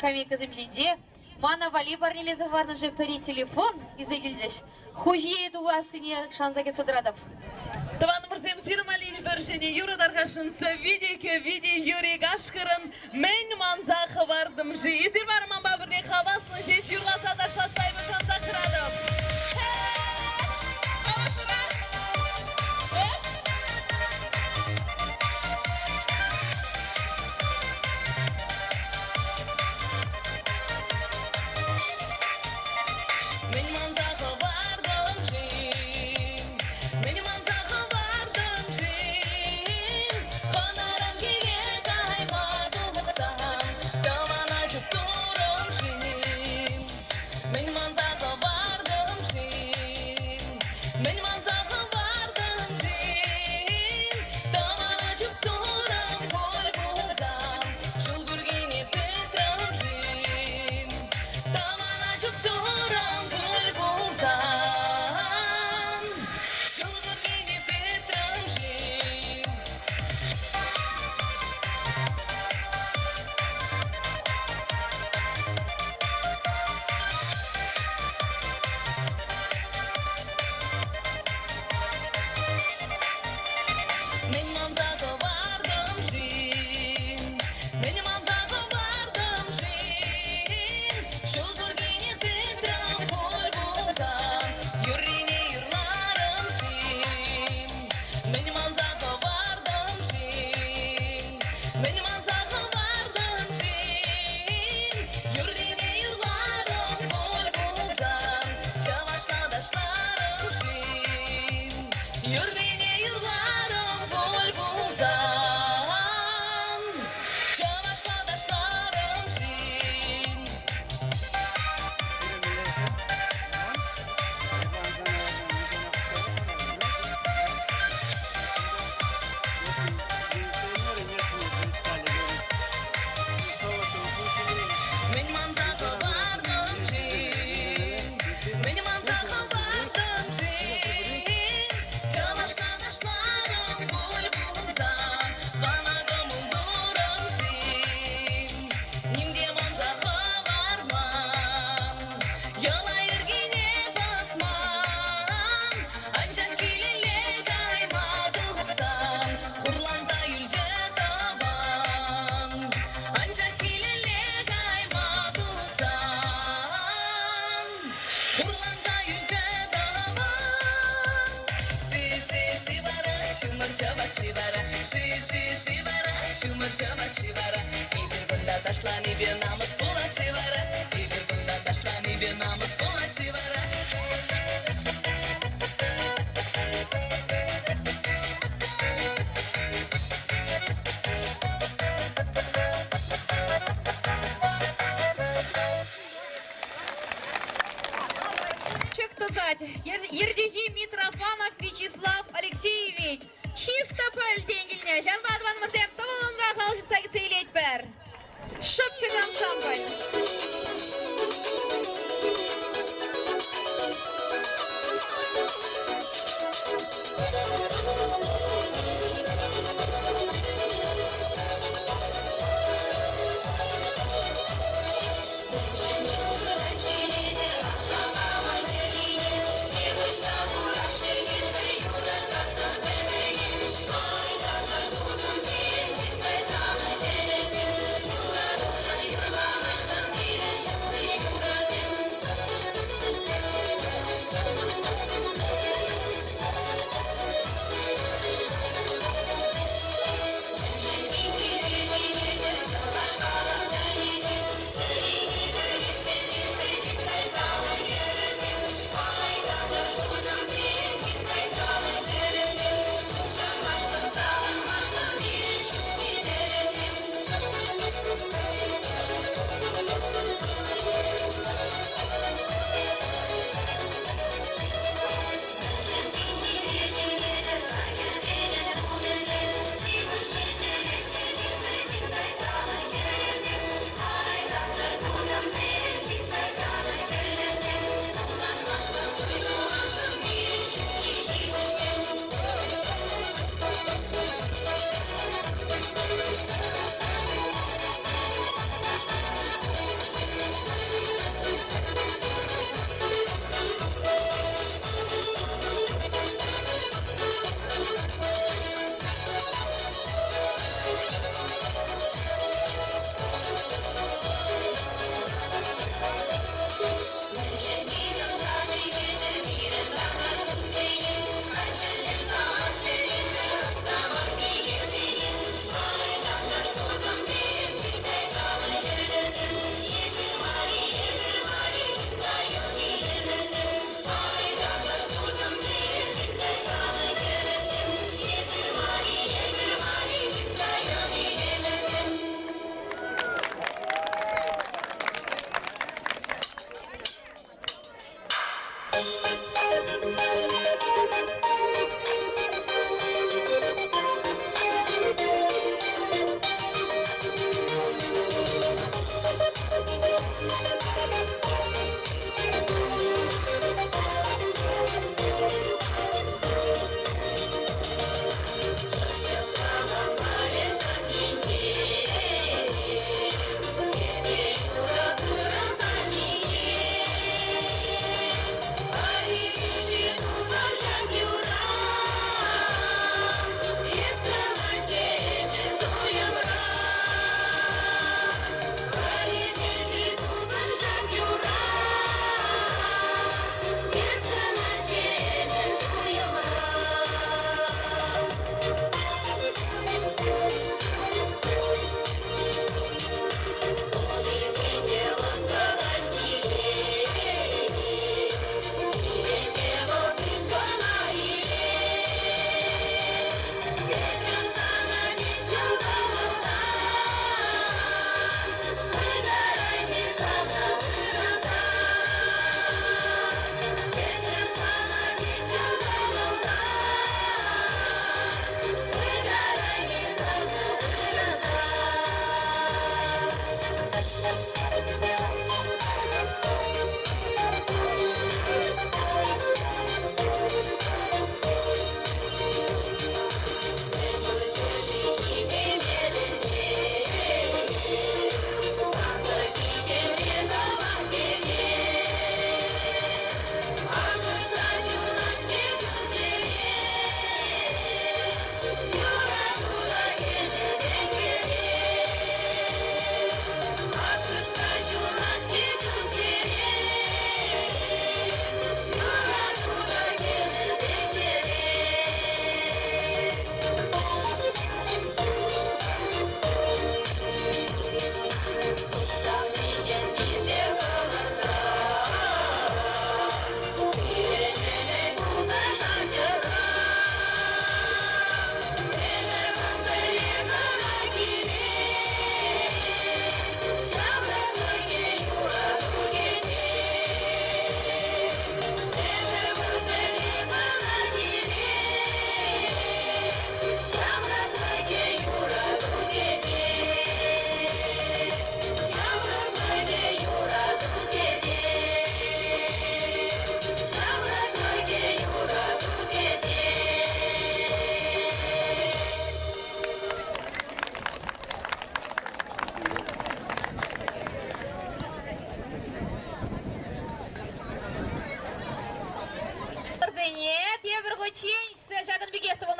скамейкӑсем ҫинче мана валли парнелесе хӑварнӑшӑн пӗри телефон илсе килчӗҫ. Хуҫие тупассине шанса кӗтсе тӑратӑп. Тӑванӑмӑрсем, сирӗн валли пӗр ҫӗнӗ юрӑ тархасшӑн сӑвви те кӗвви те Юрий Кашкӑрӑн Мӗн манса хӑвартӑм-ши? Эсир вара манпа пӗрле хаваслӑн ҫеҫ юрласа ташласса эпӗ шансах тӑратӑп. Мӗн манса хӑвартӑм-ши? Мӗн манса хӑвартӑм-ши? Хӑнаран киле кайма тухсан тӑвана чуптурӑм-ши? Мӗн манса хӑвартӑм-ши? Мӗн манса хӑвартӑм-ши? Тӑвана чуптурӑм пуль пулсан, ҫул куркине тытрӑм-ши? Тӑвана чуптурӑм пуль пулсан, ҫул куркине тытрӑм-ши? Мӗн манса хӑвартӑм-ши? Мӗн манса хӑвартӑм-ши? Ҫул куркине тытрӑм пуль пулсан, юррине юрларӑм-ши? Мӗн манса хӑвартӑм-ши? Мӗн манса хӑвартӑм-ши? Юррине юрларӑм пуль пулсан, чӑвашла ташларӑм-ши? Юррине юрларӑм пуль пулсан, чӑвашла ташларӑм-ши? Мӗн манса хӑвартӑм-ши? Мӗн манса хӑвартӑм-ши? Чӑвашла ташларӑм пуль пулсан, мана кӑмӑл турӑм-ши? Ним те манса хӑварман, йӑла-йӗркене пӑсман. Анчах килелле кайма тухсан, хурланса юлчӗ тӑван. Анчах килелле кайма тухсан, хурланса юлчӗ тӑван. Ши-ши-ши вара, ҫумӑр ҫӑвать-ши вара, ши-ши-ши вара, ҫумӑр ҫӑвать-ши вара. Эпир кунта ташланипе намӑс пулать-ши вара, эпир кунта ташланипе намӑс пулать-ши вара. Чык тӑкать. Ертӳҫи Митрофанов Вячеслав Алексеевич. Чисто пӗлтен килнӗ. Ҫавӑнпа тӑванӑмӑрсем тӑвӑллӑнрах ал ҫупса кӗтсе илетпӗр. Шӑпчӑк ансамбль.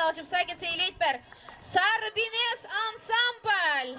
ал ҫупса кӗтсе илетпӗр. Сарпинес ансамбль!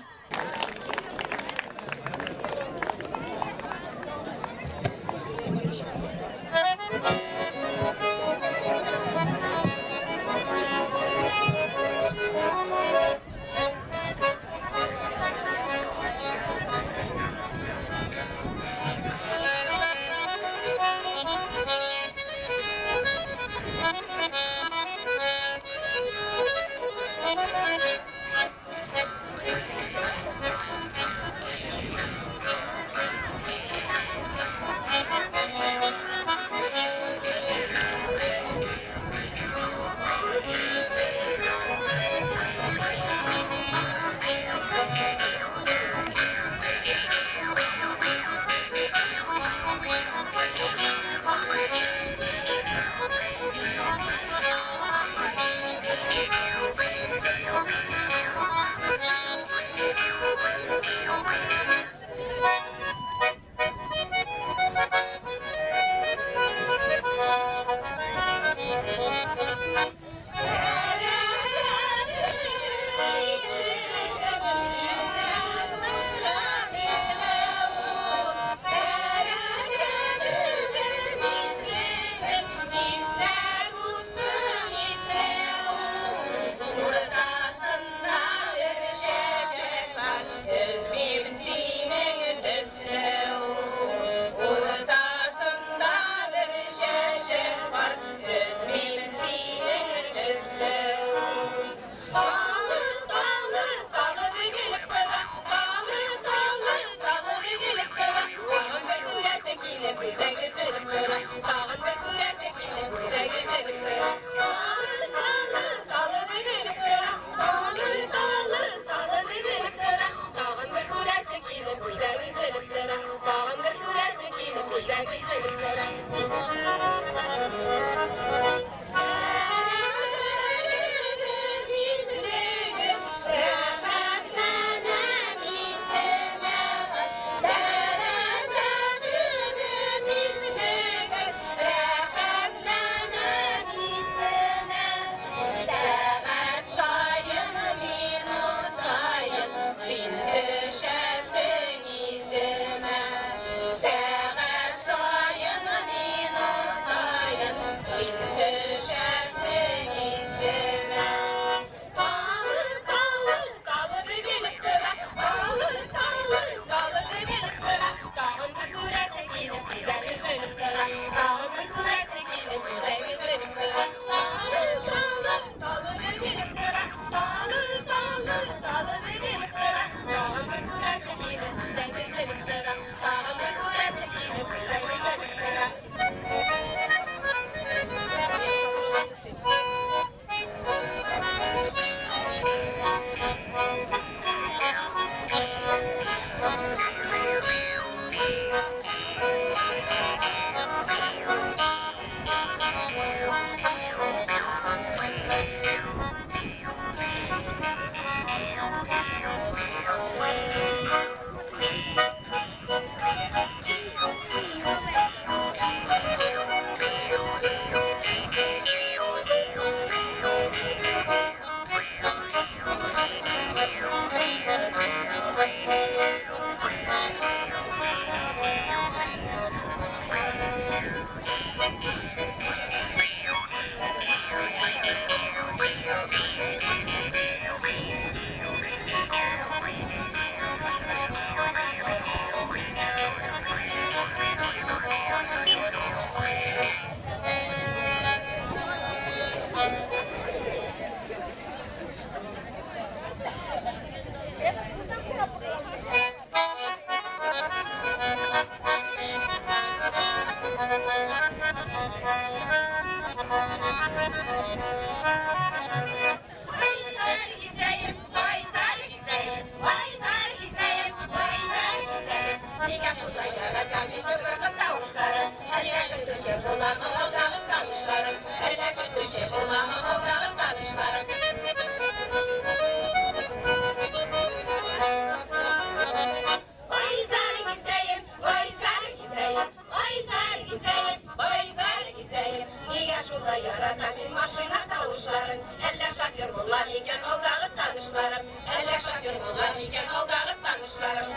Була микән алдагы танышларым?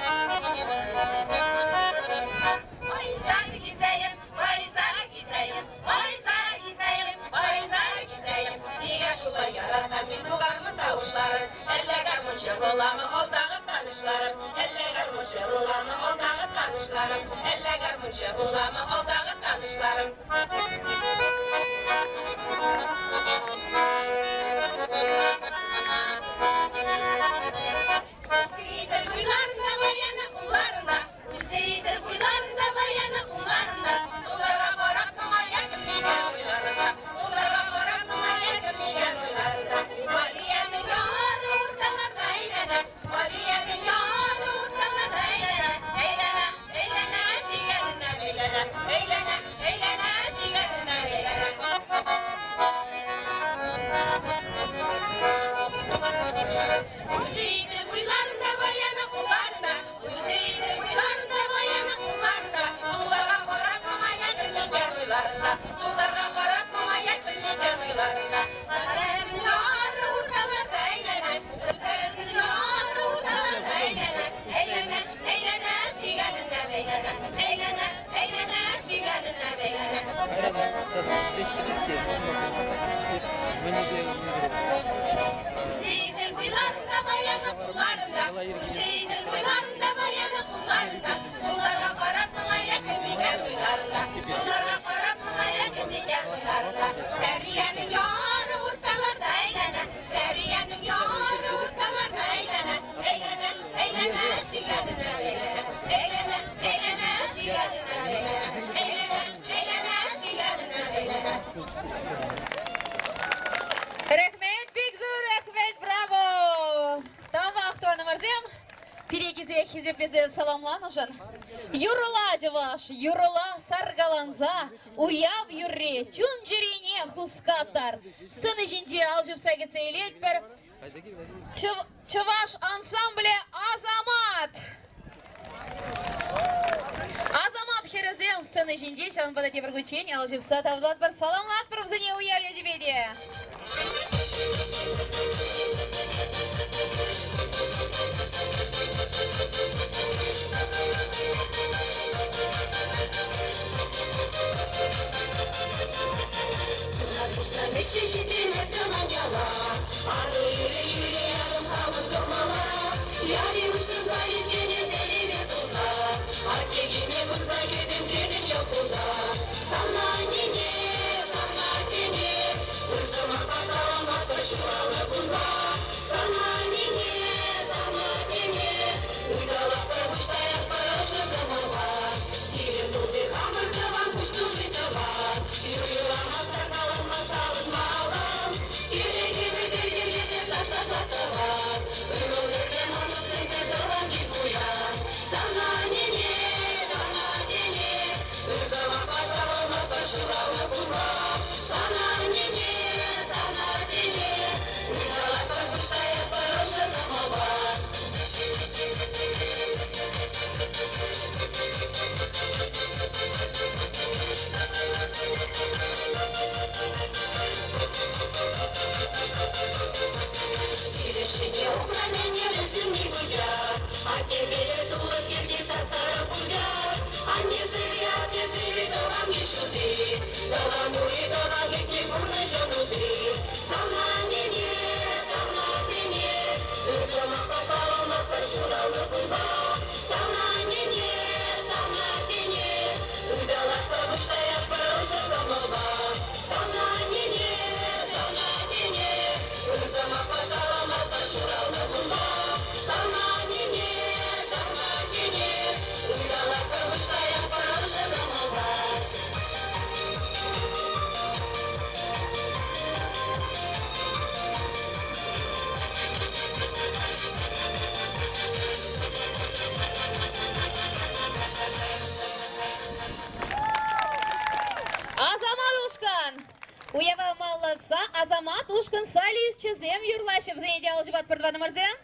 Айзар гизәем, айзар гизәем, айзар гизәем, айзар гизәем. Нигә шулай яратам мин бу гармун тавышларын? Әллә гармунчы буламы алдагы танышларым? Әллә гармунчы буламы алдагы танышларым? Әллә гармунчы буламы алдагы танышларым? Идел буйларында баяны кулларында, Үзе Идел буйларында баяны кулларында, Суларга карап моңая кемикән уйларында, Суларга карап моңая кемикән уйларында. Галиянең яры урталарда әйләнә, Галиянең яры урталарда әйләнә, Әйләнә, әйләнә, сөйгәненә бәйләнә, Әйләнә, әйләнә, сөйгәненә бәйләнә. Үзе Идел буйларында баяны кулларында, Үзе Идел буйларында баяны кулларында, Суларга карап моңая кем икән уйларында, Суларга карап моңая кем икән уйларында. Зөфәрнең яры урталарда әйләнә, Зөфәрнең яры урталарда әйләнә, Әйләнә, әйләнә, сөйгәненә бәйләнә, Әйләнә, әйләнә, сөйгәненә бәйләнә. Үзе Идел буйларында баяны кулларында, Үзе Идел буйларында баяны кулларында, Суларга карап моңая кем икән уйларында, Суларга карап моңая кем икән уйларында. Сәриянең яры урталарда әйләнә, Сәриянең яры урталарда әйләнә, Әйләнә, әйләнә, сөйгәненә бәйләнә, Әйләнә, әйләнә, сөйгәненә бәйләнә, Әйләнә, әйләнә, сөйгәненә бәйләнә. Рәхмәт, бик зур рәхмәт, браво! Тавах, тӑванӑмӑрсем, пире килсе хисеплесе саламланӑшӑн. Юрла, чӑваш, юрла саркаланса, уяв юрри чун-чӗрене хускаттар. Сцена ҫинче ал ҫупса кӗтсе илетпӗр. Чӑваш ансамблӗ «Асамат». Асамат хӗрӗсем сцена ҫинче ҫавӑнпа та тепӗр хутчен ал ҫупса тавлатпӑр, саламлатпӑр вӗсене уяв ячӗпе те. Вӗҫсе ҫитӗнет тӑван яла, Асамат ушкӑн! Уява маллатса Асамат ушкӑн солисчӗсем юрлаҫҫӗ. Вӗсене те ал ҫупатпӑр, тӑванӑмӑрсем.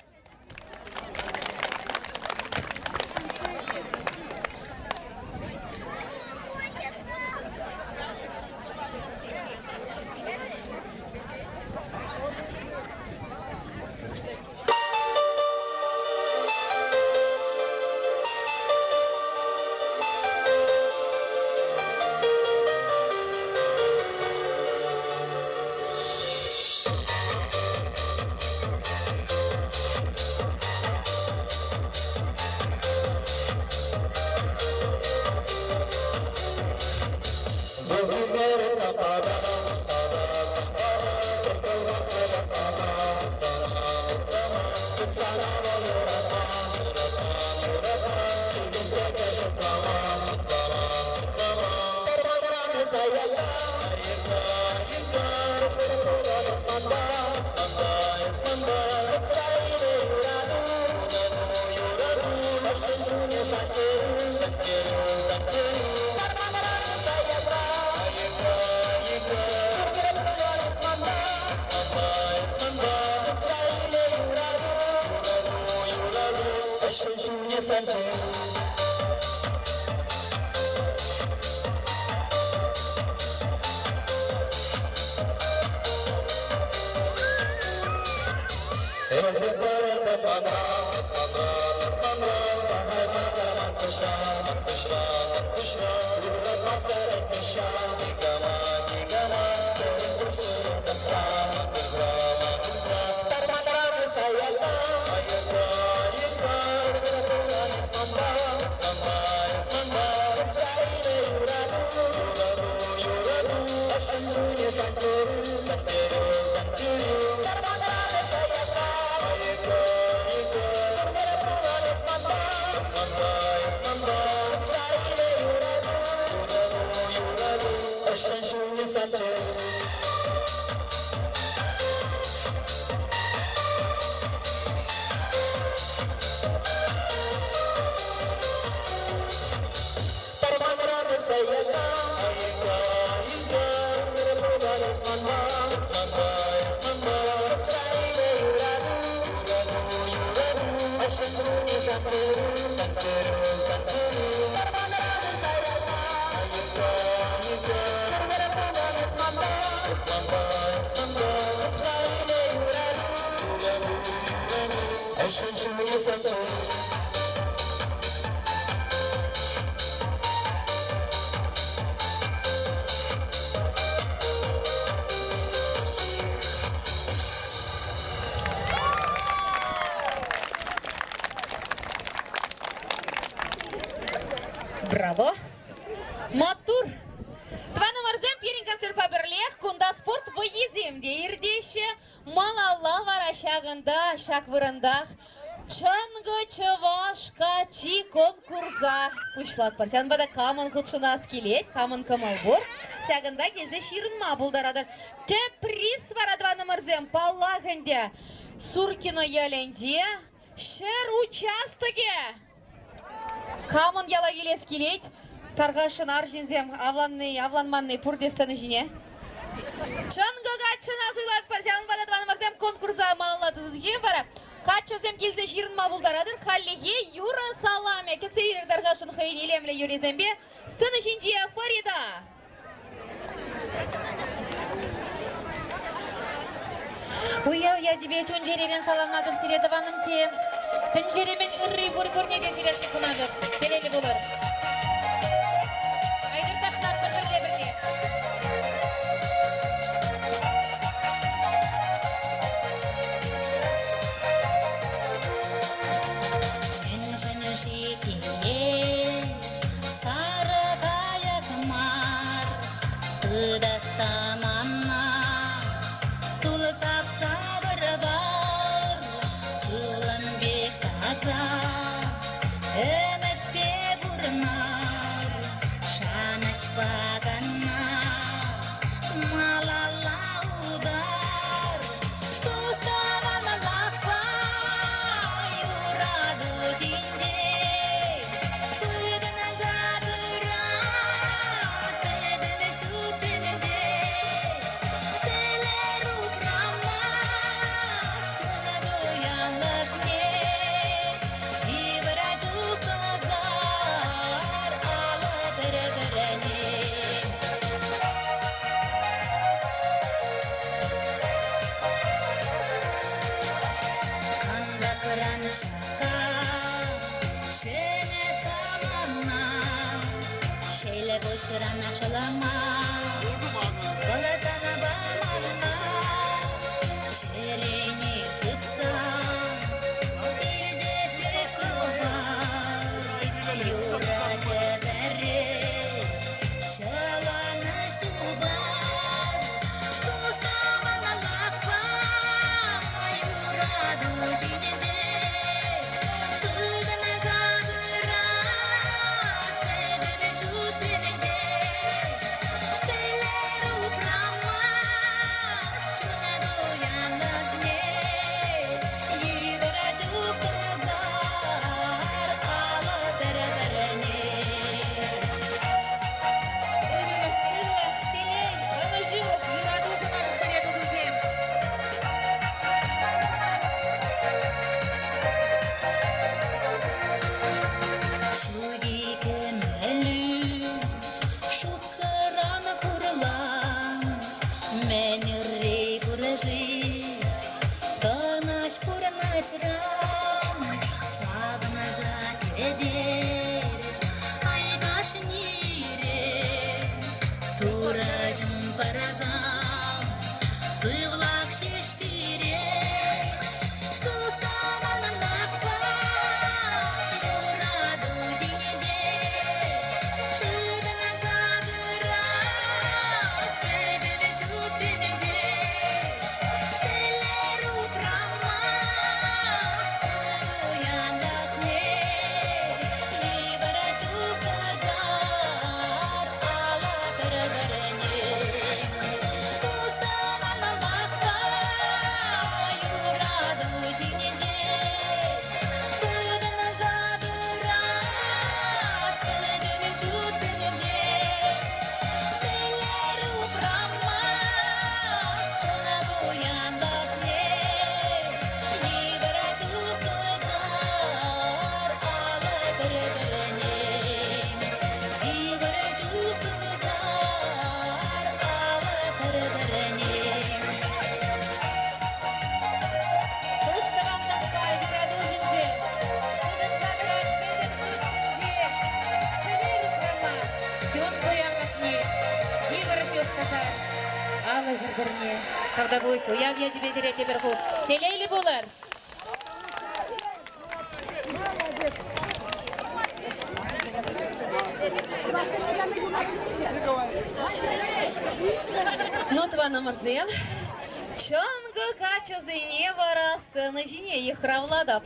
Браво! Маттур! Тӑванӑмӑрсем, пирӗн концертпа пӗрлех кунта спорт вӑййисем те иртеҫҫӗ. Малалла вара ҫакӑнта, ҫак вырӑнтах Чӑнкӑ чӑваш каччи конкурса пуҫлатпӑр. Ҫавӑнпа та камӑн хутшӑнас килет, камӑн кӑмӑл пур, ҫакӑнта килсе ҫырӑнма пултаратӑр. Тӗп приз вара, тӑванӑмӑрсем, паллах ӗнтӗ, Суркино ялӗнче ҫӗр участокӗ. Камӑн яла килес килет, тархасшӑн арҫынсем авланни, авланманни пурте сцена ҫине. Чӑнкӑ каччӑна суйлатпӑр, ҫавӑнпа та тӑванӑмӑрсем конкурса малалла тӑсӑнчен вара каччӑсем килсе ҫырӑнма пултаратӑр. Хальлӗхе юрӑ саламӗ кӗтсе илӗр тархасшӑн хӑйӗн илемлӗ юррисемпе сцена ҫинче Фарида. Уяв ячӗпе чун-чӗререн саламлатӑп сире, тӑванӑмсем. Тӗнчере мӗн ырри пур пурне те сире сунатӑп. Телейлӗ пулӑр. Айтӑр ташлатпӑр пӗрле пӗрле. Мӗншӗн-ши телей Сарӑ кайӑк мар, тытать таманна, тулӑ сапса вӑр-вар, сывлӑм пек таса, ӗмӗтпе пурӑнар, шанӑҫпа кӑна малалла утар. Тус-тӑванлӑхпа юрату ҫинче Тытӑнса пырать пӗтӗм ҫут тӗнче. Пӗлер упрама чун пуянлӑхне. Йывӑр чух тӑсар алӑ пӗр-пӗрне. Кантӑкран ҫакка ҫӗнӗ самана, Ҫӗлӗ пуҫран ачалама, вӑл санпа манна, чӗрене хыпса илчӗ кӑвар, юра-кӗвӗре ҫӑлӑнӑҫ тупар. Тус-тӑванлӑхпа юрату ҫинче тытӑнса пырать пӗтӗм ҫут тӗнче. Паллӑ хӗр-пӗрне. Тавтапуҫ. Уяв ячӗпе сире тепӗр хут. Телейлӗ пулӑр! Ну, тӑванӑмӑрсем, чӑнкӑ каччӑсене вара сцена ҫине йыхравлатӑп.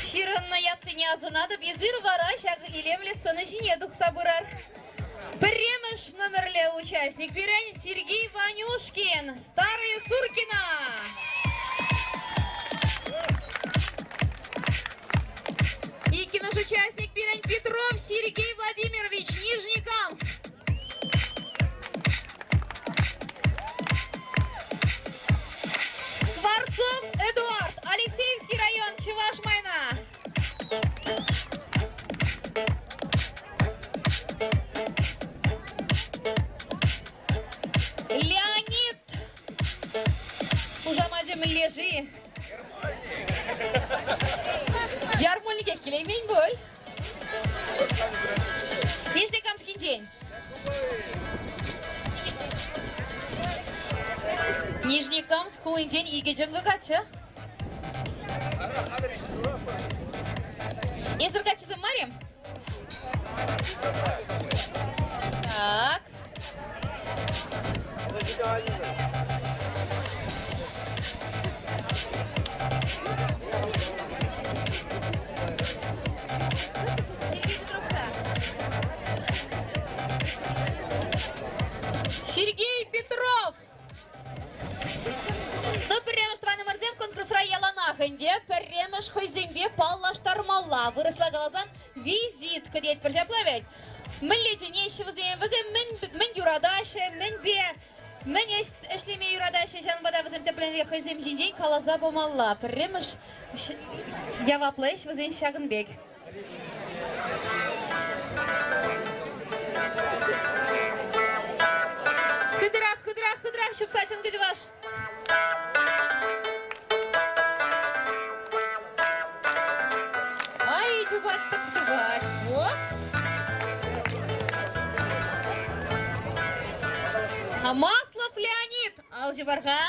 Ҫырӑннӑ ятсене асӑнатӑп, эсир вара ҫак илемлӗ сцена ҫине тухса пырӑр. Пӗрремӗш номерлӗ участник пирӗн Сергей Ванюшкин, Старая Суркина. Иккӗмӗш участник пирӗн Петров Сергей Владимирович, Нижнекамск. Скворцов Эдуард, Алексеевский район, Чӑваш Майна. Леонид хушамачӗ мӗнле-ши? Ярмольникех килеймен пуль. Нижнекамскинчен. Нижнекамск хулинчен икӗ чӑнкӑ каччӑ. Эсир каччӑсем мар-им? Так. Сергей Петров! Ну, пӗрремӗш тӑванӑмӑрсем конкурсра яланах ӗнтӗ пӗрремӗш хӑйсемпе паллаштармалла. Вырӑсла каласан, визитка тетпӗр ҫапла вӗт. Мӗнле чӗнеҫҫӗ вӗсем, вӗсем мӗн, мӗн юратаҫҫӗ, мӗнпе мӗн ӗҫлеме юратаҫҫӗ, ҫавӑнпа та вӗсем тӗплӗнрех хӑйсем ҫинчен каласа памалла. Пӗрремӗш яваплӑ ӗҫ вӗсен ҫакӑн пек. Хытӑрах, хытӑрах, хытӑрах ҫупса чӑнкӑ чӑваш. Ай, чупать тӑк чупать. Вот. Маслов Леонид. Ал ҫупар-ха.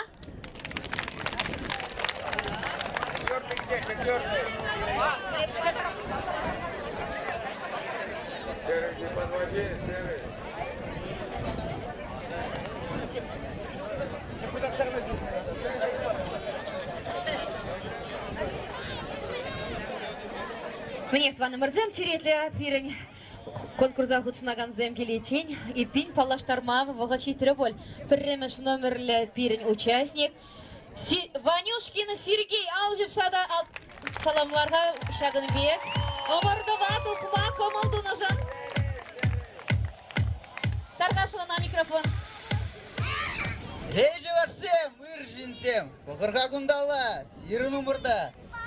Мӗнех, тӑванӑмӑрсем, черетлӗ пирӗн конкурса хутшӑнакансем киличчен эппин паллаштарма вӑхӑт ҫитрӗ пуль. Пӗрремӗш номерлӗ пирӗн участник Ванюшкин Сергей ал ҫупса та саламлар-ха ҫакӑн пек ӑмӑртӑва тухма кӑмӑл тунӑшӑн. Тархасшӑн микрофон. Эй, чӑвашсем, ыр ҫынсем, пӑхӑр-ха кунталла, сирӗн умӑрта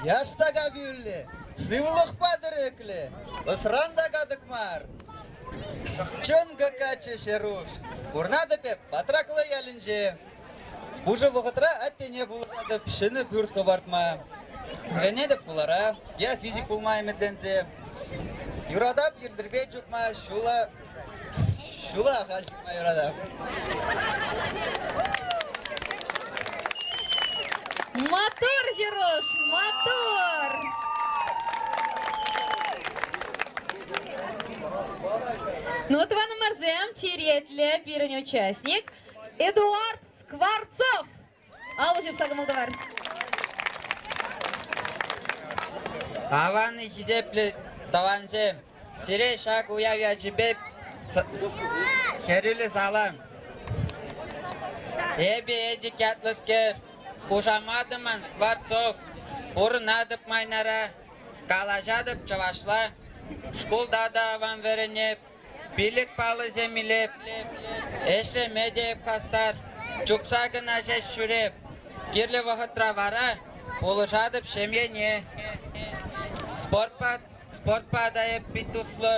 яштака пӳллӗ, сывлӑхпа тӗреклӗ, ӑсран та катӑк мар. Чӑнкӑ каччӑ Ҫеруш, пурӑнатӑп эп Патраклӑ ялӗнче. Пушӑ вӑхӑтра аттене пулӑшатӑп ҫӗнӗ пӳрт хӑпартма. Вӗренетӗп хулара, я физик пулма ӗмӗтленсе. Юратап йӗлтӗрпе чупма, ҫула ҫула халь чупма юратап. Маттур, Ҫеруш, маттур! Ну, тӑванӑмӑрсем, черетлӗ пирӗн участник Эдуард Скворцов! Алӑ ҫупса кӑмӑл тӑвар. Аван хисеплӗ тӑвансем, сире ҫак уяв ячӗпе хӗрӳллӗ салам. Эпӗ Эдик ятлӑскер, хушаматӑмӑн Скворцов, пурӑнатӑп Майнара, калаҫатӑп чӑвашла, шкулта та аван вӗренеп, Пилӗк паллӑсем илеп, ӗҫлеме те эп хастар, чупса кӑна ҫеҫ ҫӳреп. Кирлӗ вӑхӑтра вара пулӑшатӑп ҫемьене. Спортпа, спортпа та эп пит туслӑ,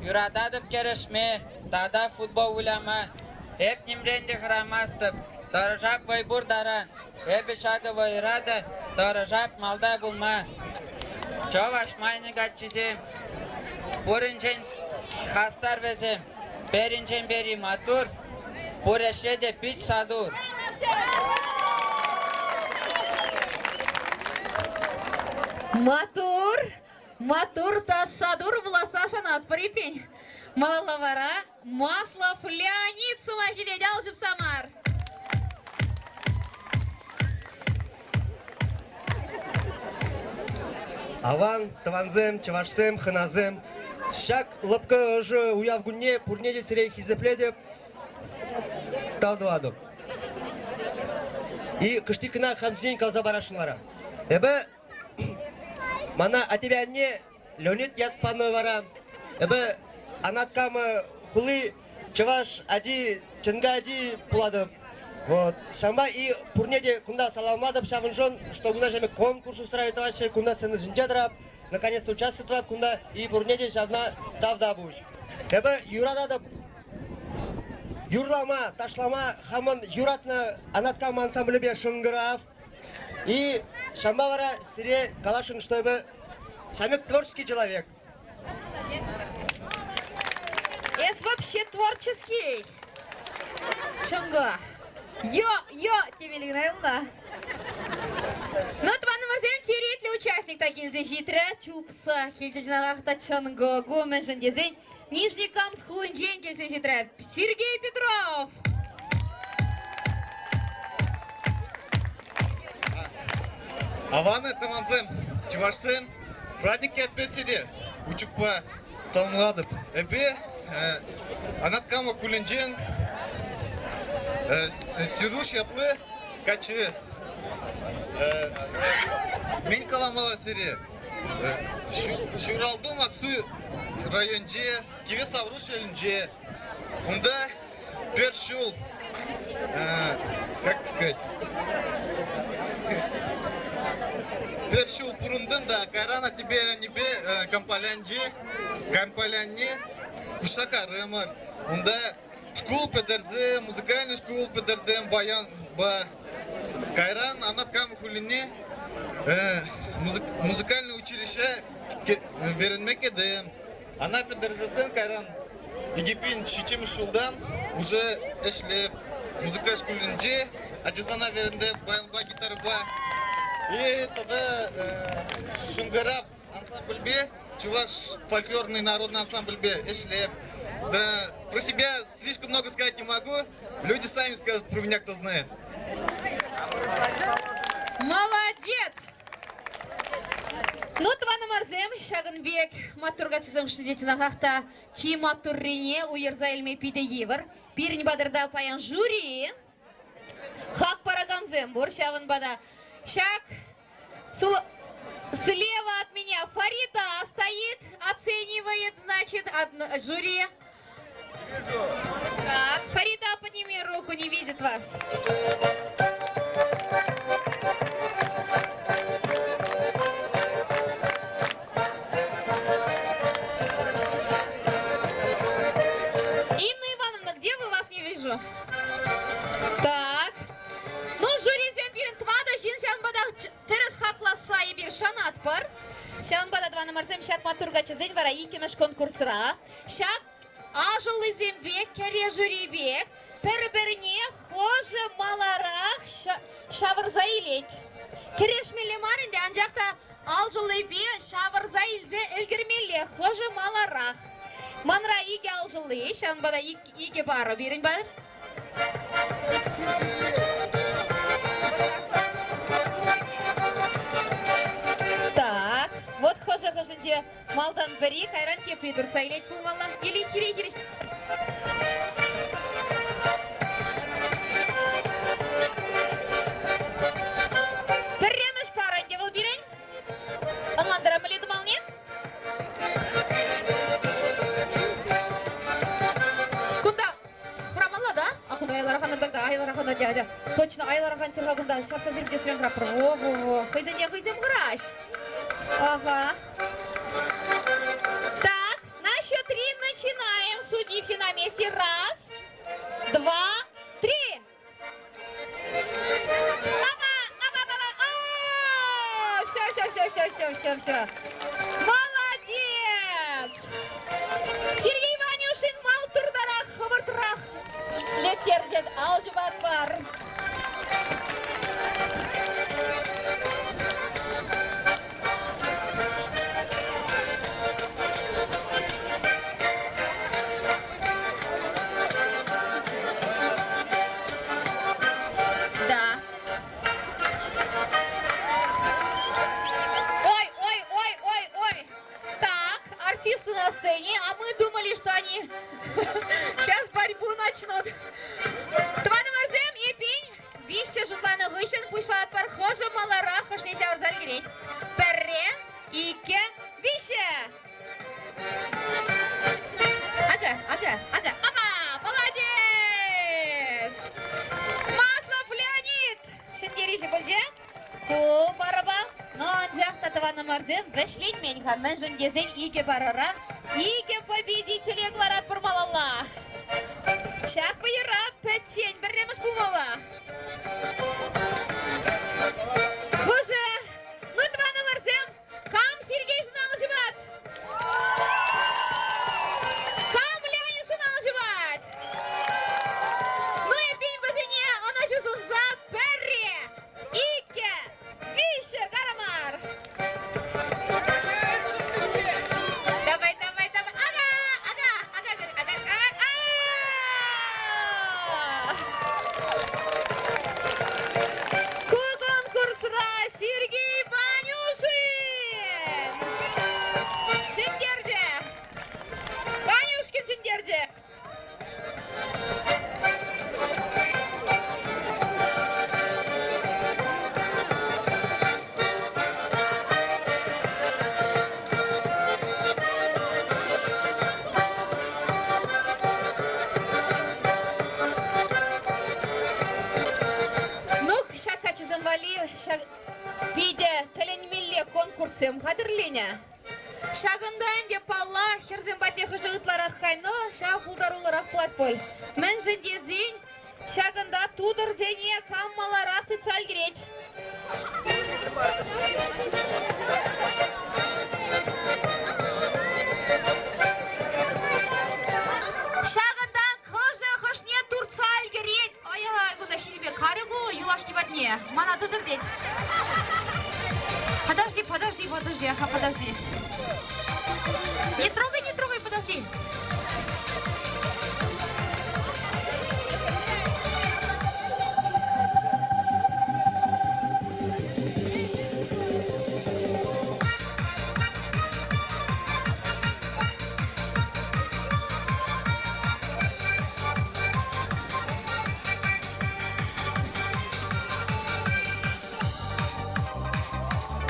юрататӑп кӗрешме тата футбол выляма. Эп нимрен те хӑрамастӑп, тӑрӑшап вӑй пур таран. Эпӗ ҫакӑ вӑйра та тӑрӑшап малта пулма. Чӑваш майнӑ каччисем пуринчен хастар вӗсем, пӗринчен пӗри маттур. Пур ӗҫре те пит сатур. Матур, матур та сатур пуласса шанатпӑр эппин. Малалла вара Маслов Леонид сӑмах илет, ал ҫупса мар. Аван, тӑвансем, чӑвашсем, хӑнасем, ҫак лӑпкӑ ӑшӑ уяв кунне пурне те сире хисеплетӗп, тав тӑватӑп. И кӑшти кӑна хам ҫинчен каласа парасшӑн вара. Эпӗ мана аттепе анне Леонид ят панӑ вара. Эпӗ Анат Кама хули чӑваш ачи, чӑнка ачи пулатӑп. Вот. Ҫавӑнпа и пурне те кунта саламлатӑп ҫавӑншӑн, что кунта ҫамӗ конкурс устраивать тӑваҫҫӗ, кунта сцена ҫинче тӑрап, наконец-то участвовать тӑвап кунта, и пурне те ҫавна тавтапуҫ. Эпӗ юрататӑп юрлама, ташлама хамӑн юратнӑ Анат Кама ансамблӗпе Шӑнкӑрав. И ҫавӑнпа вара сире каласшӑн, что эпӗ ҫамӗк творческий человек. Эс вообще творческий. Чӑнкӑ. Йо, йо, темелли кӑна юлнӑ. Ну, тӑванӑмӑрсем, черетлӗ участник та килсе ҫитрӗ. Чупса килчӗ чӑнахах та чӑнкӑ ку, мӗншӗн тесен Нижнекамск хулинчен килсе ҫитрӗ Сергей Петров. Аван тӑвансем, чӑвашсем, праздник ятпе сире Учукпа саламлатӑп. Эпӗ Анат Кама хулинчен Сируш ятлӑ каччӑ. Мӗн каламалла сире? Ҫуралту Аксу районӗнче, Кивӗ Савруш ялӗнче. Унта пӗр ҫул, как сказать, пӗр ҫул пурӑнтӑм та кайран тебе нипе компалянче, компалянне куҫса карӑмӑр. Унта шкул пӗтерсе, музыкальный шкул пӗтертӗм, баянпа. Кайран Анат Кама хулине музыкальный училище вӗренме кӗтӗм. Ана пӗтерсен кайран Египен ҫиччӗмӗш ҫултан уже ӗҫлеп музыка шкулӗнче ачасана вӗрентеп баянпа, гитарӑпа. И тата Шӑнкӑрав ансамбльпе, чӑваш фольклорный народный ансамбльпе ӗҫлеп. Да, про себя слишком много сказать не могу. Люди сами скажут про меня, кто знает. Молодец! Ну, тӑванӑмӑрсем, ҫакӑн пек маттур каччӑсем хушшинче та чи маттуррине уйӑрса илме питӗ йывӑр. Пирӗн патӑрта паян жюри, хак паракансем пур, ҫавӑнпа та ҫак слева от меня Фарида стоит, оценивает, значит, жюри. Так, Фарида, подними руку, не видит вас. Инна Ивановна, где вы вас не вижу? Так. Ну, жюрисем пирӗн тӑватӑ ҫын ҫавӑнпа та тӗрӗс хакласса эпир шанатпӑр. Ҫавӑнпа та, тӑванӑмӑрсем, ҫак маттур каччӑсен вара иккӗмӗш конкурсра ҫак ашӑллисемпе кӗрешӳри пек пӗр-пӗрне хӑшӗ маларах ҫавӑрса илет. Кӗрешмелле мар ӗнтӗ, анчах та алшӑллипе ҫавӑрса илсе ӗлкӗрмелле хӑшӗ маларах. Манра икӗ алшӑлли, ҫавӑнпа та икӗ парӑ пирӗн бар. Так, вот хӑшӗ-хӑшӗнче малтан пӗри, кайран тепри туртса илет пулмалла. Или хире-хирӗҫ. Пӗрремӗш пар ӗнтӗ вӑл пирӗн. Ӑнлантӑра мӗнле тумалне? Кунта хӑрамалла да? А кунта айларахан ыртанка, айларахан атя, атя. Точно айларахан чӗрха кунта ҫапса сирпӗтесрен хӑраппӑр. Во-во-во. Хӑйсене хӑйсем хӑраҫ. Ага. Так, на счет три начинаем. Судьи все на месте. Раз, два, три. Опа, опа, опа, опа. О, все, все, все, все, все, все, все. Молодец! Сергей Ванюшин малтуртарах, хӑвӑртрах. Лектерчӗ ал ҫупатпӑр. Да. Ой, ой, ой, ой, ой. Так, артисты на сцене, а мы думали, что они сейчас борьбу начнут. Тӑванӑмӑрсем, эппин, виҫҫӗ шутланӑ хыҫҫӑн пуҫлатпӑр хӑшӗ маларах хӑшне ҫавӑрса ӗлкӗрет. Пӗрре, иккӗ, виҫҫӗ. Ага, ага, ага. Опа! Молодец! Маслов Леонид! Ҫӗнтерӳҫӗ пулчӗ. Ку парӑпа, но анчах та тӑванӑмӑрсем вӗҫленмен-ха, мӗншӗн тесен икӗ парӑран икӗ победителе кӑларатпӑр малалла. Ҫак вӑйӑра пӗччен пӗрремӗш пулмалла. Хӑшӗ? Ну, тӑванӑмӑрсем, кам Сергей сӑнанӑ ҫӑвать? Кам Леонид сӑнанӑ ҫӑвать? Ну, эппин вӗсене ӑнӑҫу сунса пӗрре, иккӗ, виҫҫӗ карамар. Давай, давай, давай. Ага, ага, ага, ага, ага, ага. Ку конкурсра Сергей Ванюшин ҫӗнтерчӗ. Ванюшкин ҫӗнтерчӗ. Ну, ҫак каччӑсем валли ҫак питӗ тӗлӗнмелле конкурссем хатӗрленӗ. Ҫакӑнта ӗнтӗ, паллах, хӗрсем патне хӑшӗ ытларах кайнӑ, ҫав пултаруллӑрах пулать пуль. Мӗншӗн тесен ҫакӑнта тутӑрсене кам маларах тытса ӗлкӗрет. Ҫакӑнтан хӑшӗ хӑшне туртса ӗлкӗрет. Ай-ай, кунта ҫилпе карӗ ку юлашки патне. Мана тытӑр тет. Подожди, подожди, подожди, ага, подожди. Не трогай, не трогай, подожди.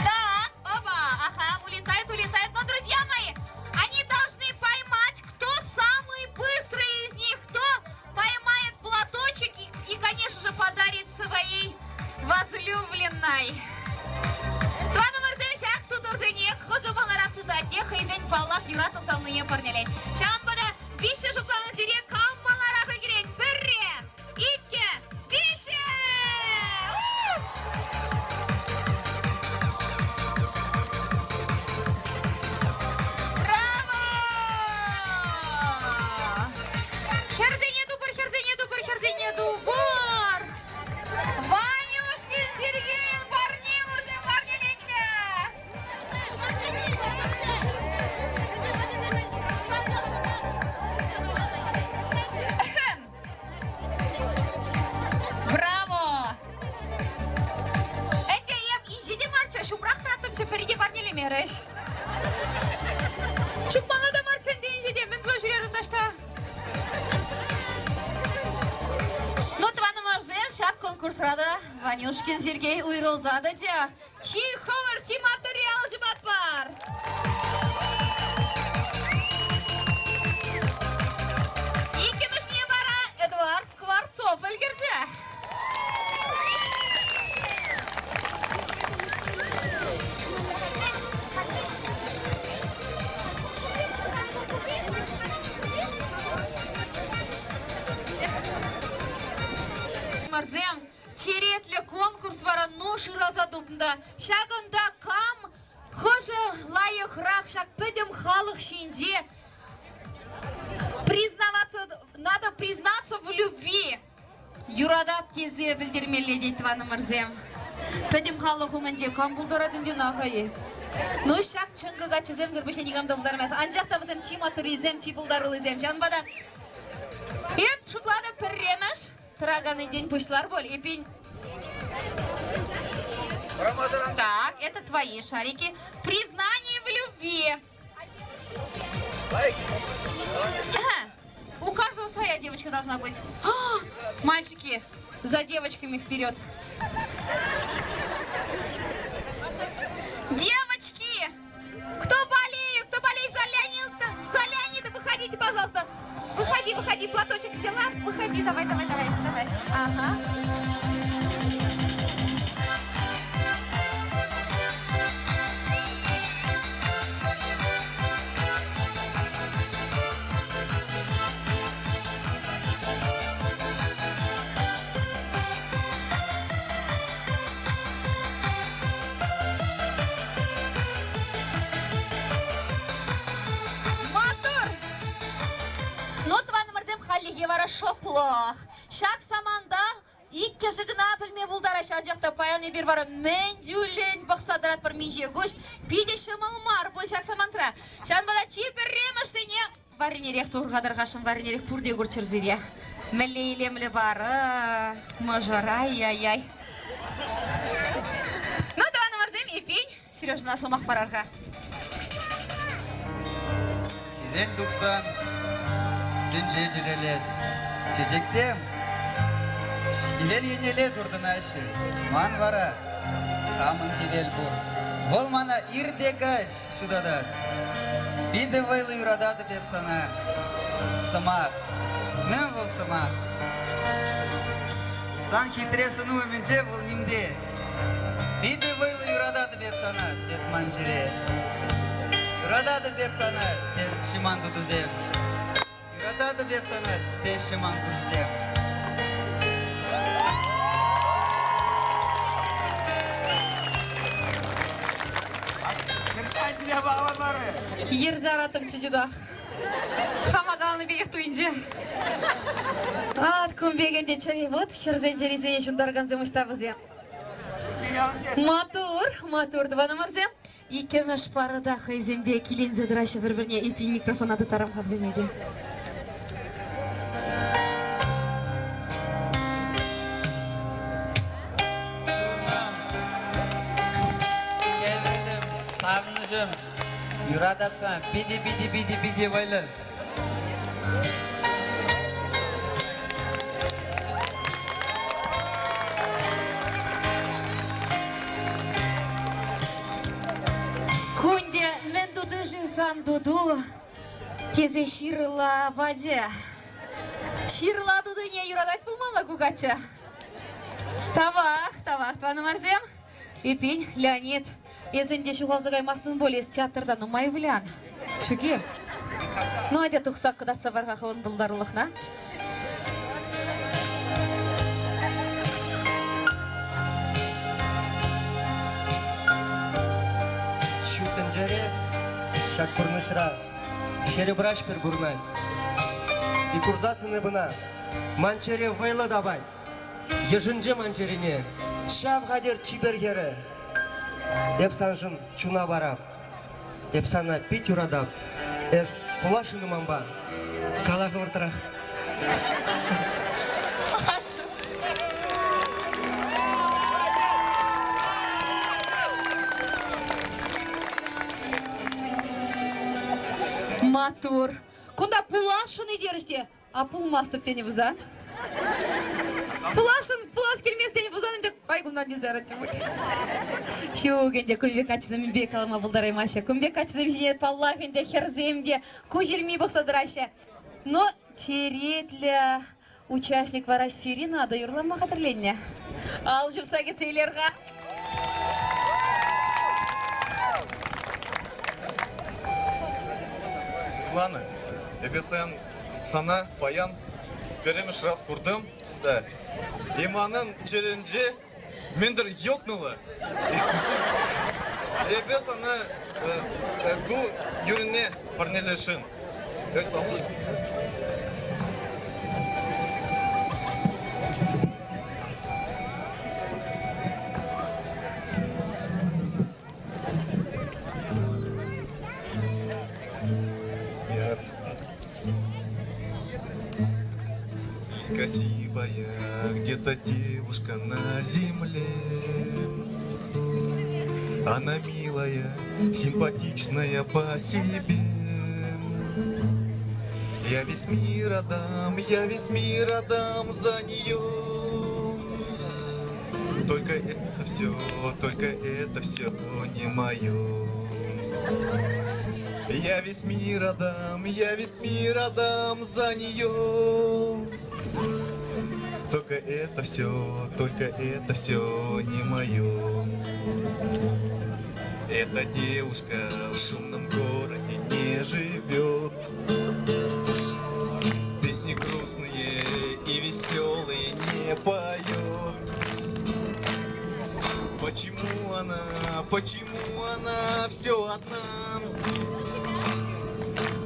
Так, оба, ага, улетает, улетает. Но, друзья мои, они должны поймать, кто самый быстрый из них, кто поймает платочек и, и конечно же, подарит своей возлюбленной. Тӑванӑмӑрсем ҫак тутӑрсене хӑшӗ маларах тытать те хӑйсен паллах юратнӑ савнине парнелет. Ҫавӑнпа та виҫҫӗ шутланӑ ҫӗре кам маларах ӗлкӗрет? Пӗрре, иккӗ, виҫҫӗ! Браво! Хӗрсене тупӑр, хӗрсене тупӑр, хӗрсене тупӑр! Ванюшкин Сергейӗн парни уже парнеленнӗ! Браво! Ӗнтӗ эп инҫе те марччӗ, ҫумрах тӑраттӑмччӗ, пӗри те парнелемерӗҫ. Чупмалла та марччӗ ӗнтӗ инҫе те, мӗн туса ҫӳрерӗм таҫта? Ну, тӑванӑмӑрсем, ҫак конкурсра та Ванюшкин Сергей уйрӑлса тӑчӗ. Чи хӑвӑрт, чи маттурри ал ҫупатпӑр! Иккӗмӗшне вара Эдуард Скворцов ӗлкӗрчӗ. Марсем, черетлӗ конкурс вара ну шыраса тупнӑ. Ҫакӑнта кам хӑшӗ лайӑхрах ҫак пӗтӗм халӑх ҫинче. Признаваться, надо признаться в любви. Юратап тесе пӗлтермелле тет тӑванӑмӑрсем. Пӗтӗм халӑх умӗнче кам пултарать ӗнтӗ ӑна-хӑй? Ну, ҫак чӑнкӑ каччӑсемсӗр пуҫне никам та пултараймасть. Анчах та вӗсем чи маттуррисем, чи пултаруллисем. Ҫавӑнпа та эп шутлатӑп пӗрремӗш тӑраканнинчен пуҫлар пуль. Эппин, Так, это твои шарики. Признание в любви. У каждого своя девочка должна быть. А, мальчики, за девочками вперед. Девочки! Кто болеет? Кто болеет за Леонида? За Леонида выходите, пожалуйста. Выходи, выходи, платочек взяла. Выходи, давай, давай, давай, давай. Ага. Маттур! Ну, тӑванӑмӑрсем, хальлӗхе вара шӑплӑх. Ҫак саманта иккӗшӗ кӑна пӗлме пултараҫҫӗ, анчах та паян эпир вара мӗн тӳллӗн пӑхса тӑратпӑр миҫе куҫ. Питӗ ҫӑмӑл мар пуль ҫак самантра. Ҫавӑнпа та чи пӗрремӗшсене варринерех тур-ха варринерех пурте курччӑр сире. Мӗнле илемлӗ вара, мӑшӑр, ай-яй-яй. Ну, тӑванӑмӑрсем, эппин, Сережӑна сӑмах парар-ха. Хӗвел тухсан тӗнче чӗрӗлет. Чечексем хӗвел еннелле туртӑнаҫҫӗ. Ман вара хамӑн хӗвел пур. Вӑл мана ир те каҫ ҫутатать. Питӗ вӑйлӑ юрататӑп эп сана. Сӑмах. Мӗн вӑл сӑмах? Сан хитре сӑну умӗнче вӑл нимте. Питӗ вӑйлӑ юрататӑп эп сана, тет ман чӗре. Юрататӑп эп сана, тет Ҫиман тутусем. Юрататӑп эп сана, теҫҫӗ ман куҫсем. Йӗрсе аратӑмччӗ чутах. Хама каланӑ пекех туйӑнчӗ. Ат, кун пек ӗнтӗ чӗри вӑт, хӗрсен чӗрисене ҫунтаракансем ӑҫта вӗсем? Маттур, маттур, тӑванӑмӑрсем. Иккӗмӗш парӑта хӑйсемпе киленсе тӑраҫҫӗ пӗр-пӗрне. Эппин микрофона тыттарам-ха вӗсене те. Хӗвелӗм, савнӑҫӑм, юратап сана питӗ, питӗ, питӗ, питӗ вӑйлӑ. Кунте мӗн тутишӗн сан туту тесе ҫырла пачӗ. Ҫырла тутине юратать пулмалла ку каччӑ. Тавах, тавах, тӑванӑмӑрсем. Эппин, Леонид, эс ӗнтӗ ҫухалса каймастӑн пуль, эс театрта нумай вылян. Ҫук-и? Ну, атя тухса кӑтартса пар-ха хӑвӑн пултарулӑхна. Ҫут тӗнчере, ҫак пурнӑҫра хӗрӗпраҫ пӗр пурӑнать. И курсассӑн эп ӑна, ман чӗре вӑйлӑ тапать. Йышӑнчӗ ман чӗрене ҫав хатӗр чипер хӗрӗ. Эп саншӑн чуна парап, эп сана пит юратап. Эс пуласшӑн манпа, кала хӑвӑртрах. Маттур. Кунта пуласшӑн-и терӗҫ те, А пулмастӑп тенӗ пулсан? Пуласшӑн, пулас килмест тенӗ пулсан ӗнтӗ кай кунтан тесе яратчӗ пуль. Ҫук ӗнтӗ, кун пек каччӑсем пек калама пултараймаҫҫӗ. Кун пек каччӑсем ҫине, паллах ӗнтӗ, хӗрсем те куҫ илми пӑхса тӑраҫҫӗ. Но черетлӗ участник вара серенада юрлама хатӗрленнӗ. Ал ҫупса кӗтсе илер-ха. Светлана, эпӗ сан Сана паян пӗрремӗш раз куртӑм та, и манӑн чӗринче мӗн-тӗр ёкнуло. Эпӗ сана ку юррине парнелесшӗн. Раз. Есть красивая где-то девушка на земле. Она милая, симпатичная по себе. Я весь мир отдам, я весь мир отдам за нее. Только это все, только это все не мое. Я весь мир отдам, я весь мир отдам за нее. Только это все, только это все не мое. Эта девушка в шумном городе не живет. Песни грустные и веселые не поет. Почему она, почему она все одна?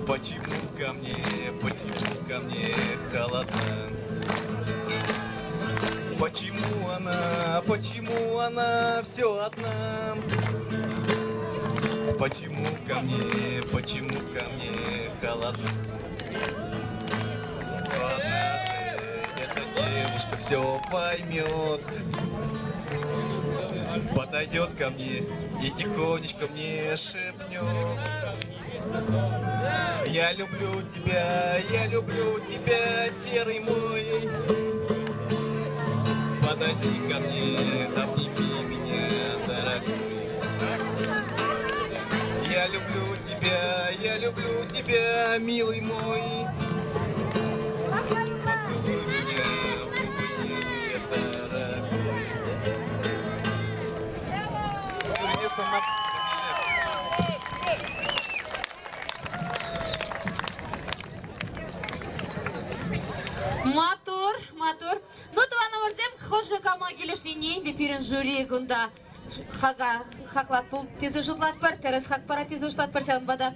Почему ко мне, почему ко мне холодно? Почему она, почему она все одна? Почему ко мне, почему ко мне холодно? Однажды эта девушка все поймет, подойдет ко мне и тихонечко мне шепнет. Я люблю тебя, я люблю тебя, серый мой. Подойди ко мне, обними меня, дорогой. Я люблю тебя, я люблю тебя, милый мой. Поцелуй меня в губы нежные, дорогой. Матур, матур. Ну, тӑванӑмӑрсем, хӑшӗ кама килӗшнине ӗнтӗ пирӗн жюри кунта хака хаклат пул тесе шутлатпӑр, тӗрӗс хак парать тесе шутлатпӑр ҫавӑнпа та.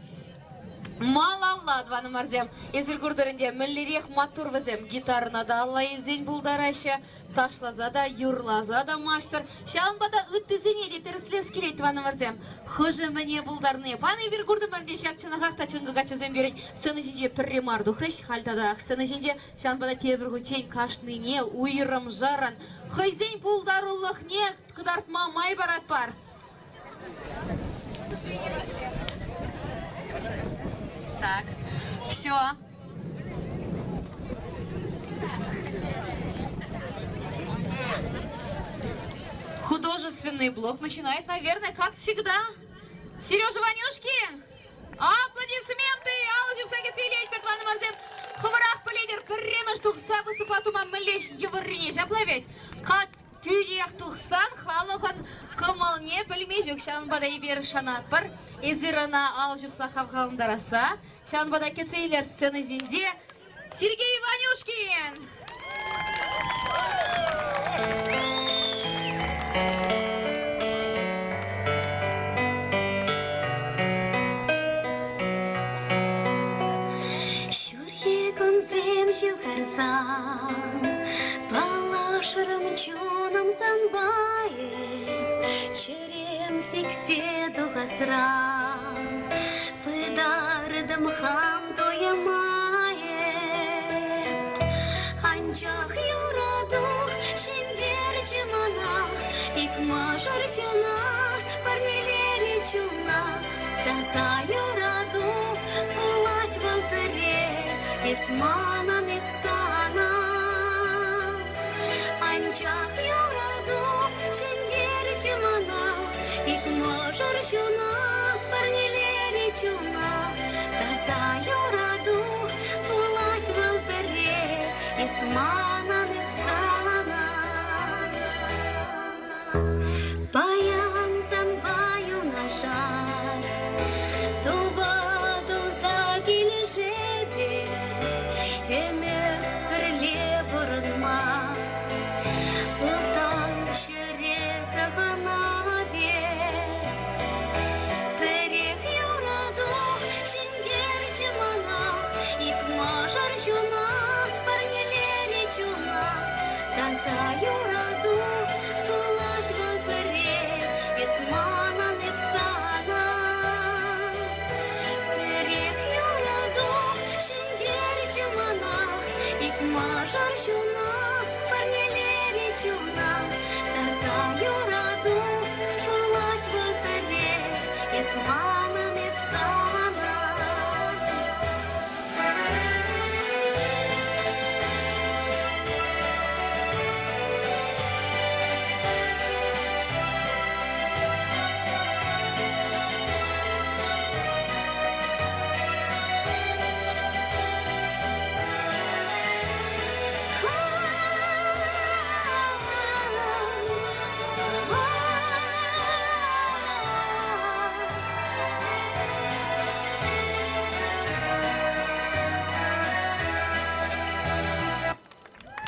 Малалла, тӑванӑмӑрсем, эсир куртӑр ӗнтӗ, мӗнлерех маттур вӗсем. Гитарӑна та алла илсен пултараҫҫӗ, ташласа та, юрласа та маҫтӑр. Ҫавӑнпа та ыттисене те тӗрӗслес килет, тӑванӑмӑрсем. Хӑшӗ мӗне пултарни. Пан эпир куртӑмӑр ӗнтӗ ҫак чӑнахах та чӑнкӑ каччӑсем пирӗн сцена ҫинче пӗрре мар тухрӗҫ. Халь татах сцена ҫинче. Ҫавӑнпа та тепӗр хутчен кашнине уйрӑмшарӑн хӑйсен пултарулӑхне кӑтартма май паратпӑр. Так, все. Художественный блок начинает, наверное, как всегда, Сережа Ванюшкин. Аплодисменты! Алӑ ҫупса кӗтсе илетпӗр, тӑванӑмӑрсем. Хӑвӑрах пӗлетӗр, пӗрремӗш тухса выступа тума мӗнле йывӑррине ҫапла вӗт. Тӳрех тухсан халӑхӑн кӑмӑлне пӗлме ҫук. Ҫавӑнпа та эпир шанатпӑр, эсир ӑна ал ҫупса хавхалантарасса. Ҫавӑнпа та кӗтсе илер сцена ҫинче Сергей Иванюшкин! Ҫурхи кунсем ҫывхарсан паллашрӑм чунӑм санпа чӗрем сиксе тухасран пытартӑм хам туйӑма Анчах юрату ҫӗнтерчӗ мана, ик мӑшӑр ҫунат парнелерӗ чуна. Таса юрату пулать вӑл пӗрре, эс манӑн эп сана. Анчах юрату ҫӗнтерчӗ мана, ик мӑшӑр ҫунат парнелерӗ чуна. Таса юрату пулать вӑл пӗрре, эс манӑн эп сана. Паян санпа юнашар тупа туса килӗшепе ӗмӗр пӗрле пурӑнма ылтӑн ҫӗре тӑхӑнапе пӗрех юрату ҫӗнтерчӗ мана. ҫунат парнелерӗ чуна. Таса юрату пулать вӑл пӗрре, эс манӑн эп сана. Пӗрех юрату ҫӗнтерчӗ мана, ик мӑшӑр ҫунат парнелерӗ чуна. Таса юрату пулать вӑл пӗрре, эс манӑн эп сана.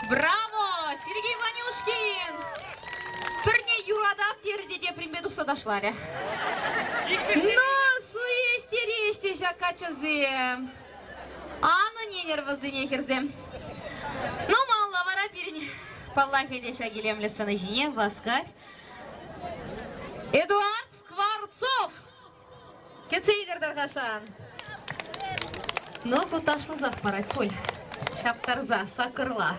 Браво! Сергей Ванюшкин! Пӗрне юратап терӗ те тепринпе тухса ташларӗ. Ну, суеҫтереҫ те ҫак каччӑсем. Ан ӗненӗр вӗсене, хӗрсем. Ну, малалла вара пирӗн, паллах ӗнтӗ, ҫак илемлӗ сцена ҫине васкать Эдуард Скворцов. Кӗтсе илӗр тархасшан. Ну, ку ташласах парать пуль. Ҫаптарса, сакӑрла.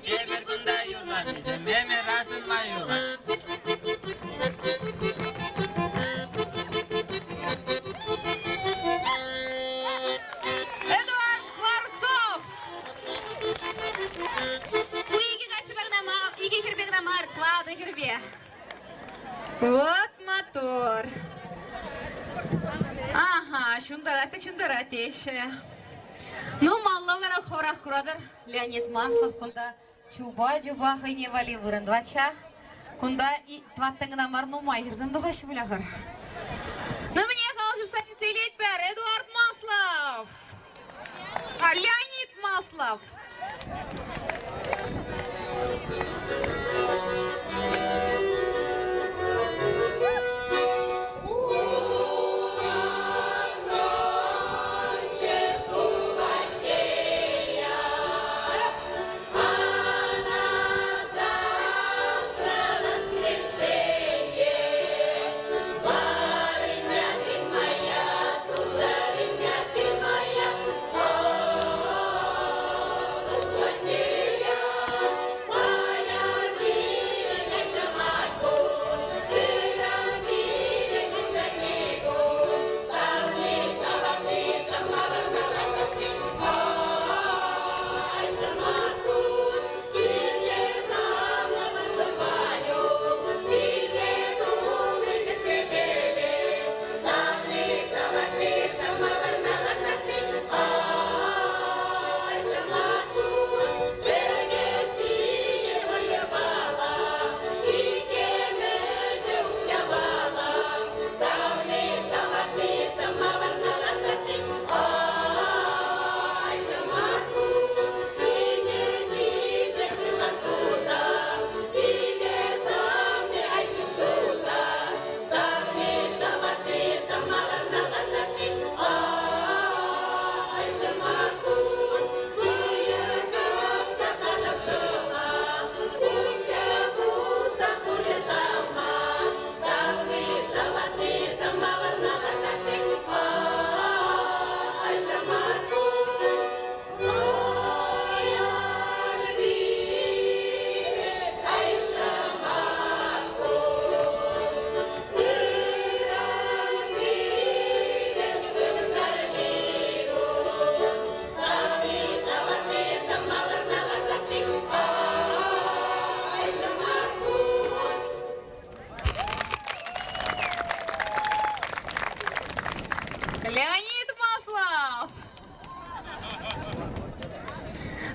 Эпир кунта юрланисем, ӗмӗр асӑнма юлать. Эдуард Скворцов! Ку икӗ каччӑпа кӑна мар, икӗ хӗрпе кӑна мар, тӑватӑ хӗрпе. Вот мотор. Ага, ҫунтарать-тӗк ҫунтарать теҫҫӗ. Ну, малла вара хӑвӑрах куратӑр, Леонид Маслов кунта чупа-чупа хӑйне валли вырӑн тӑвать-ха. Кунта тӑваттӑн кӑна мар, нумай хӗрсем тухаҫҫӗ пуль-ахӑр. Ну, мӗне хал чупса кӗтсе илетпӗр, Эдуард Маслов! Леонид Маслов!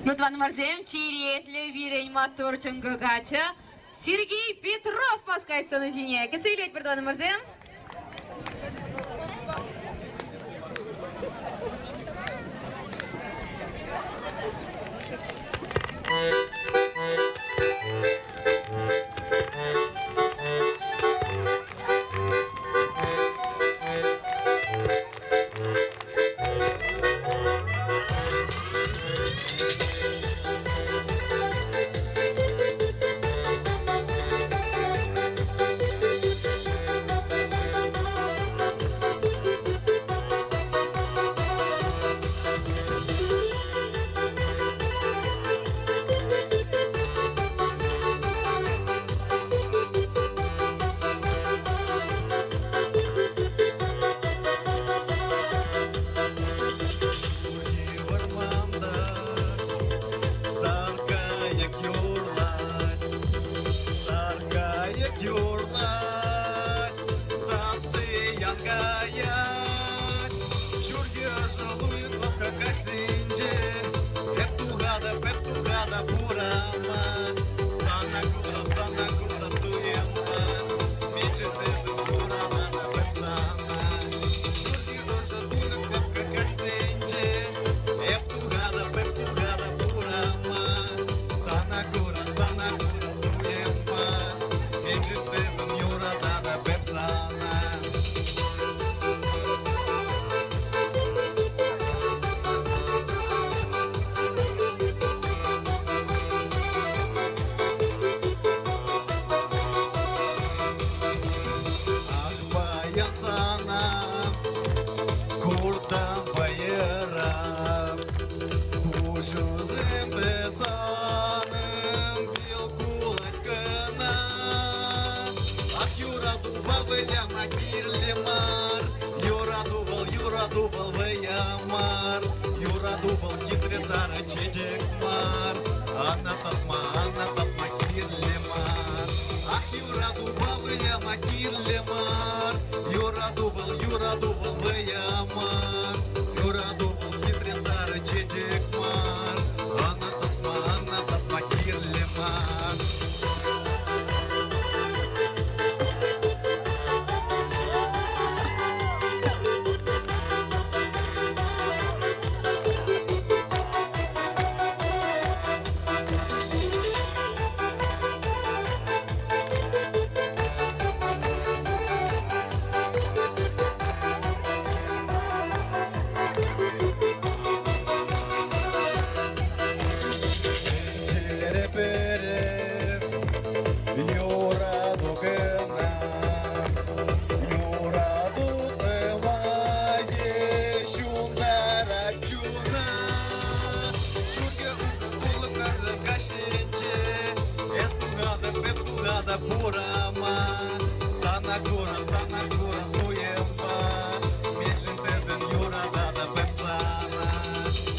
Ну, тӑванӑмӑрсем, черетлӗ пирӗн маттур чӑнкӑ каччӑ Сергей Петров васкать сцена ҫине. Кӗтсе илетпӗр, тӑванӑмӑрсем. Саркайӑк юрлать, саркайӑк юрлать, сасси ян каять. Ҫурхи ӑшӑ уйӑх лӑпкӑ каҫсенче эп тухатӑп, эп тухатӑп урама. Сана курас, сана курас туйӑмпа, мечӗтетӗп куратӑп эп сана. Ҫурхи ӑшӑ тулӑк лӑпкӑ каҫсенче эп тухатӑп, эп тухатӑп урама. Сана курас, сана курас туйӑмпа, мечӗтетӗп юрататӑп эп сана. Ах, паян сана куртам вӑйӑра, куҫусем те санӑн вил кулаҫ кӑна. Ах, юратупа выляма кирлӗ мар, юрату вӑл, юрату вӑл вӑйӑ мар, юрату вӑл хитре сарӑ чечек мар, ӑна татма, ӑна татма кирлӗ мар. Ах, юратупа выляма кирлӗ мар, юрату вӑл, юрату вӑл вӑйӑ мар, юрату вӑл хитре сарӑ чечек мар, ӑна татма, ӑна татма кирлӗ мар. Тӗнчере пӗрех юрату кӑна, юрату сывлать ҫунтарать чуна. Ҫурхи улӑх каҫсенче эс тухатӑп, эп тухатӑп урама. Сана курас, сана курас туйӑмпа, мӗншӗн тесен юрататӑп эп сана.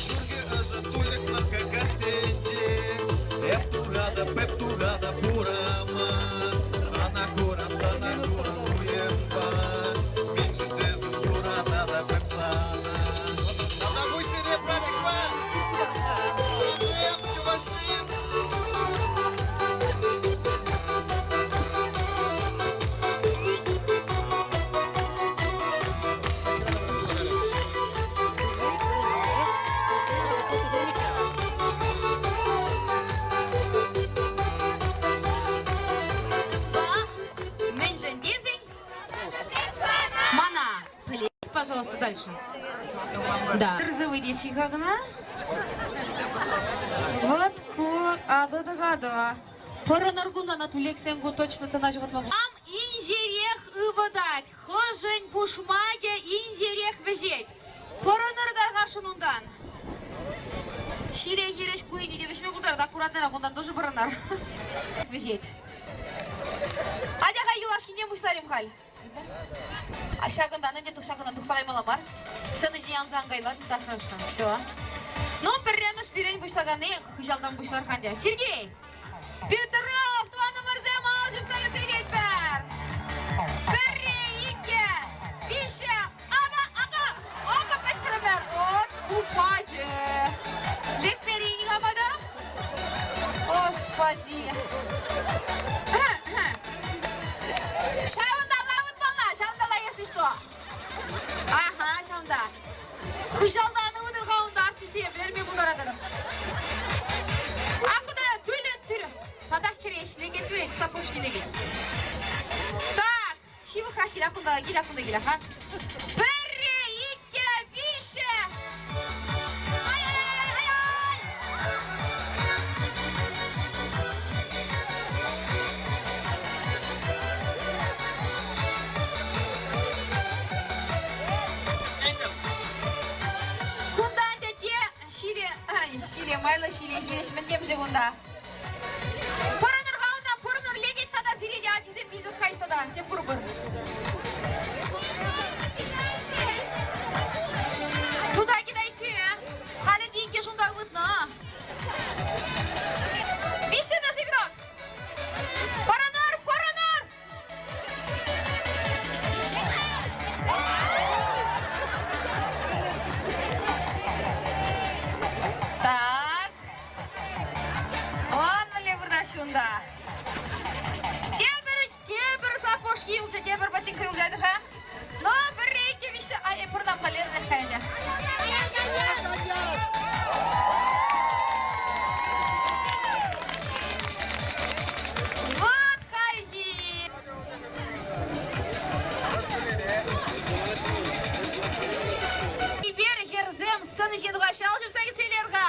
Ҫурхи ӑшӑ тулӗк лӑпкӑ каҫсенче эп тухатӑп, эп тухатӑп урама. Сана курас, сана курас туйӑмпа, мӗншӗн тесен юрататӑп эп сана. Тавтапуҫ сире праздникпа! Тӑвансем, чӑвашсем! Мӗншӗн тесен мана плеть, пожалуйста, дальше. Да. Выйдите кӑна. Вот ку атӑ-тӑкатӑ. Пӑрӑнӑр кунтан, тӳлексен ку точно тӑна ҫухатма Ам инҫерех ывӑтать, хӑшӗн пушмакӗ инҫерех вӗҫет. Пӑрӑнӑр тархасшӑн унтан. Ҫиле хирӗҫ ку енне те вӗҫме пултарать, аккуратнӑрах унтан тоже пӑрӑнар. Вӗҫет. Атя-ха юлашкине пуҫларим халь. А ҫакӑнтан ӗнтӗ ҫакӑнтан тухса каймалла мар. Сцена ҫине анса ан кайлан, так хорошо. Все. Ну, пӗрремӗш пирӗн пуҫлаканни хыҫалтан пуҫлар-ха ӗнтӗ. Сергей Петров, тӑванӑмӑрсем, ал ҫупса кӗтсе илетпӗр. Пӗрре, иккӗ, виҫҫӗ, ама, ака, ака пӗтрӗмӗр. Вот, упачӗ. Лекмерен никама та. ачи. Ҫавӑнталла выртмалла, ҫавӑнталла, если что. Аха, ҫавӑнта. Хыҫалтан ывӑтӑр-ха унта артистсене вӗлерме пултаратӑр. А куда тӳлӗ тӳрӗ. Татах кӗреш, лекет вӗт, сапожки лекет. Так, ҫывӑхрах кил, кунта кил, кунта кил, аха. Пӗрре, иккӗ, виҫҫӗ. Ай-ай-ай-ай-ай! Кунта ӗнтӗ те ҫиле, ҫиле майлӑ ҫиле хирӗҫ мӗн темшӗ кунта. Пӑрӑнӑр-ха унта, пӑрӑнӑр, лекет тата сире те ачисем вилсех кайӗҫ тата, тем курӑпӑр. Туда кидайте, халӗ те иккӗш унта ывӑтнӑ. Виҫҫӗмӗш игрок. Пӑрӑнӑр, пӑрӑнӑр! Так. Он мӗнле выртаҫҫӗ унта. Тепӗр, тепӗр сапожки юлчӗ, тепӗр ботинка юлчӗ-ха. Ну, пӗрре, иккӗ, виҫҫӗ. Ай, пурнам-ха, лернех-ха ӗнтӗ. Вот хайхи. Чипер хӗрсем сцена ҫине тухаҫҫӗ. Ал ҫупса кӗтсе илер-ха.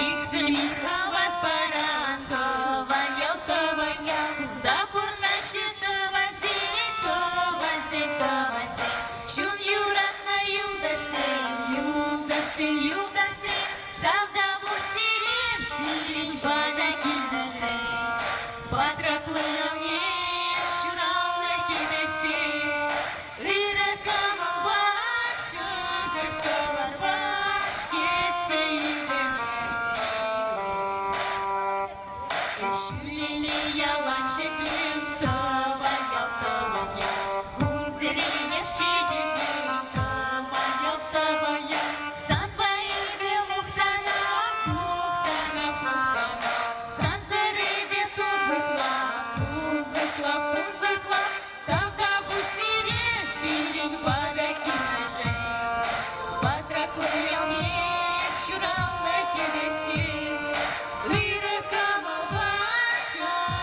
Иксӗлми хӑват паран тӑван ял, тӑван ял. Кунта пурӑнаҫҫӗ тӑвансем, тӑвансем, тӑвансем. Чун юратнӑ юлташсем, юлташсем, юлташсем. Тавтапуҫ сире, пирӗн пата килнӗшӗн. Патраклӑ ялне ҫуралнӑ кӗтессем. Ырӑ кӑмӑлпа, ҫӑкӑр тӑварпа кӗтсе илтӗмӗр сире. Ҫӳлелле ялан ҫӗклем, тӑван ял, тӑван ял. Кунсерен эс чечеклен, тӑван ял, тӑван ял. Санпа эпӗ мухтанап, мухтанап, мухтанап. Сансӑр эпӗ тунсӑхлап, тунсӑхлап, тунсӑхлап. Тавтапуҫ сире, пирӗн пата килнӗшӗн. Патраклӑ ялне ҫуралнӑ кӗтессе. Ырӑ кӑмӑлпа ҫӑкӑр.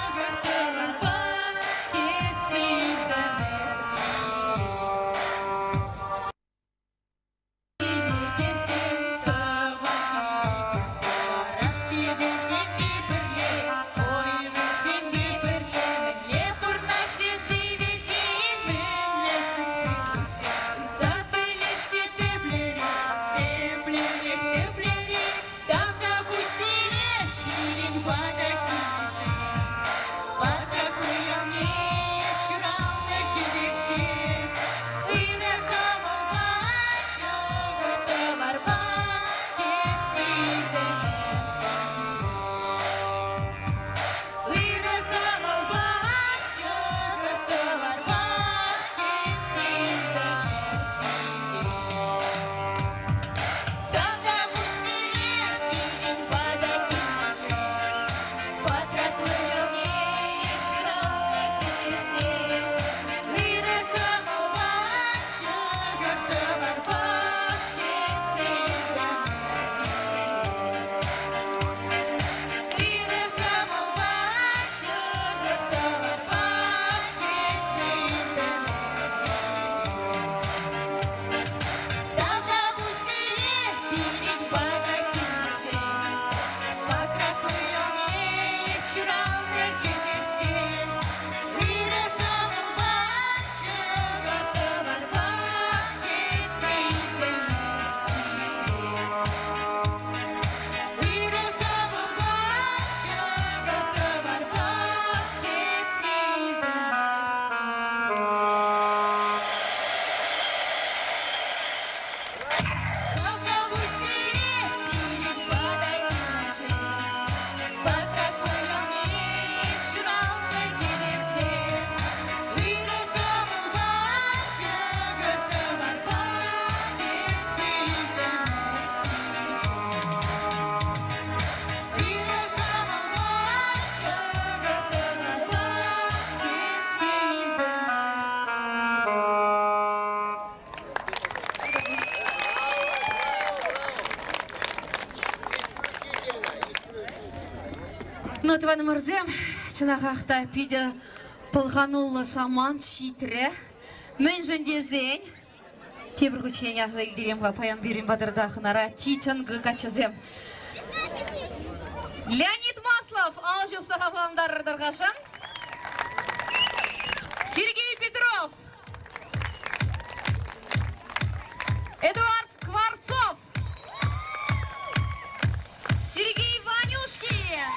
Ну, тӑванӑмӑрсем, чӑнахах та питӗ пӑлхануллӑ самант ҫитрӗ. Мӗншӗн тесен, тепӗр хутчен аса илтерем-ха, паян пирӗн патӑрта хӑнара чи чӑнкӑ каччӑсем. Леонид Маслов ал ҫупса хавхалантарӑр тархасшӑн. Сергей Петров. Эдуард Скворцов. Сергей Ванюшкин!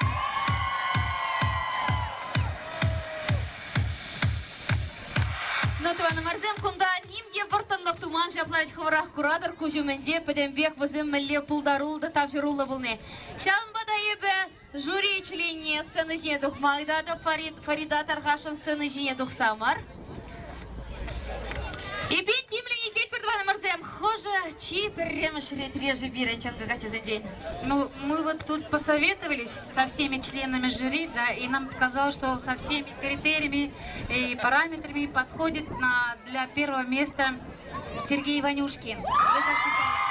Ну, тӑванӑмӑрсем, кунта ним те вӑрттӑнлӑх туман ҫапла вӗт хӑвӑрах куратӑр куҫ умӗнче пӗтӗмпех вӗсем мӗнле пултаруллӑ та тавҫӑруллӑ пулни. Ҫавӑнпа та эпӗ жюри членне сцена ҫине тухма ыйтатӑп. Фарида тархасшӑн сцена ҫине тухса мар. Эпир тимлӗн итлетпӗр, тӑванӑмӑрсем. Хӑшӗ чи пӗрремӗш ретре-ши пирӗн чӑнкӑ каччӑсенчен? Ну, мы вот тут посоветовались со всеми членами жюри, да, и нам показалось, что со всеми критериями и параметрами подходит на, для первого места Сергей Иванюшкин. Вы как считаете?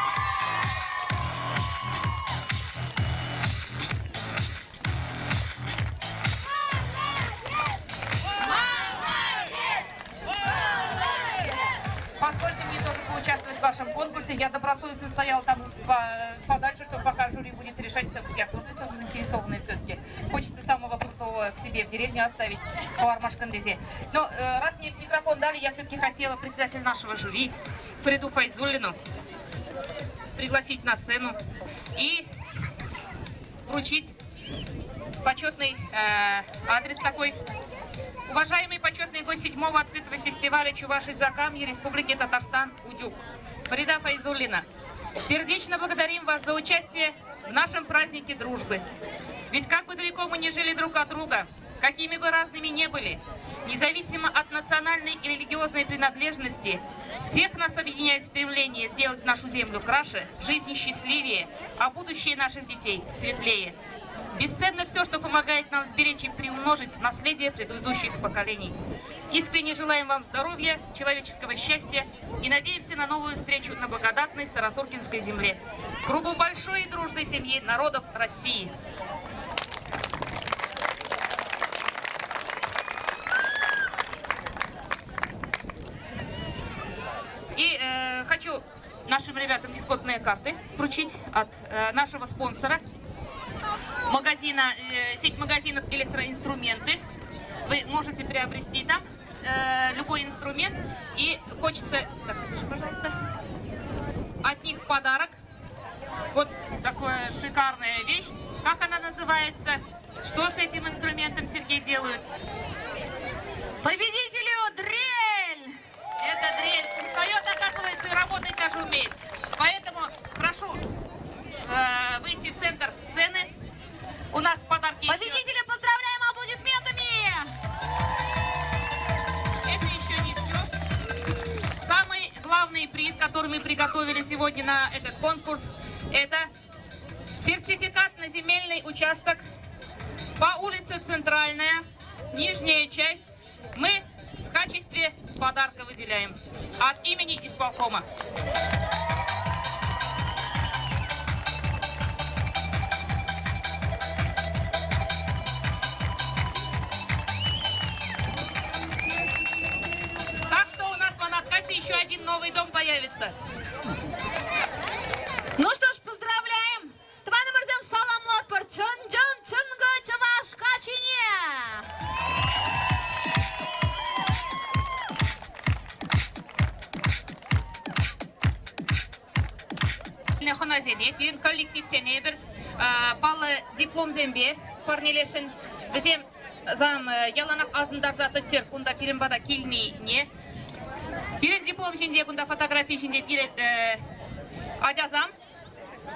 Позвольте мне тоже поучаствовать в вашем конкурсе. Я добросовестно стояла там подальше, чтобы пока жюри будет решать, потому что я тоже лицо заинтересованное все-таки. Хочется самого крутого к себе в деревню оставить по Армашкандезе. Но раз мне микрофон дали, я все-таки хотела председателя нашего жюри, Фариду Файзуллину, пригласить на сцену и вручить почетный адрес такой. Уважаемый почетный гость седьмого открытого фестиваля Чуваши Закамье Республики Татарстан Удюк, Фарида Файзуллина. Сердечно благодарим вас за участие в нашем празднике дружбы. Ведь как бы далеко мы ни жили друг от друга, какими бы разными ни были, независимо от национальной и религиозной принадлежности, всех нас объединяет стремление сделать нашу землю краше, жизнь счастливее, а будущее наших детей светлее. Бесценно все, что помогает нам сберечь и приумножить наследие предыдущих поколений. Искренне желаем вам здоровья, человеческого счастья и надеемся на новую встречу на благодатной Старосуркинской земле, в кругу большой и дружной семьи народов России. И хочу нашим ребятам дисконтные карты вручить от нашего спонсора магазина, сеть магазинов «Электроинструменты». Вы можете приобрести там любой инструмент. И хочется... Так, держи, пожалуйста. От них в подарок вот такая шикарная вещь. Как она называется? Что с этим инструментом, Сергей, делают? Победителю дрель! Это дрель. Узнает, оказывается, и работать даже умеет. Поэтому прошу выйти в центр сцены. У нас подарки еще. Победителя поздравляем аплодисментами! Это еще не все. Самый главный приз, который мы приготовили сегодня на этот конкурс, это сертификат на земельный участок по улице Центральная, нижняя часть. Мы в качестве подарка выделяем от имени исполкома. Так что у нас в Анаткасе еще один новый дом появится. Ну что ж, поздравляем! Тӑванӑмӑрсем саламлатпӑр чӑн-чӑн чӑнкӑ чӑваш каччине! Хӑнасене, пирӗн коллективсене эпир паллӑ дипломсемпе парнелесшӗн. Вӗсем яланах асӑнтарса тӑччӑр кунта пирӗн пата килнине. Пирӗн диплом ҫинче, кунта фотографи ҫинче пирӗн ачасам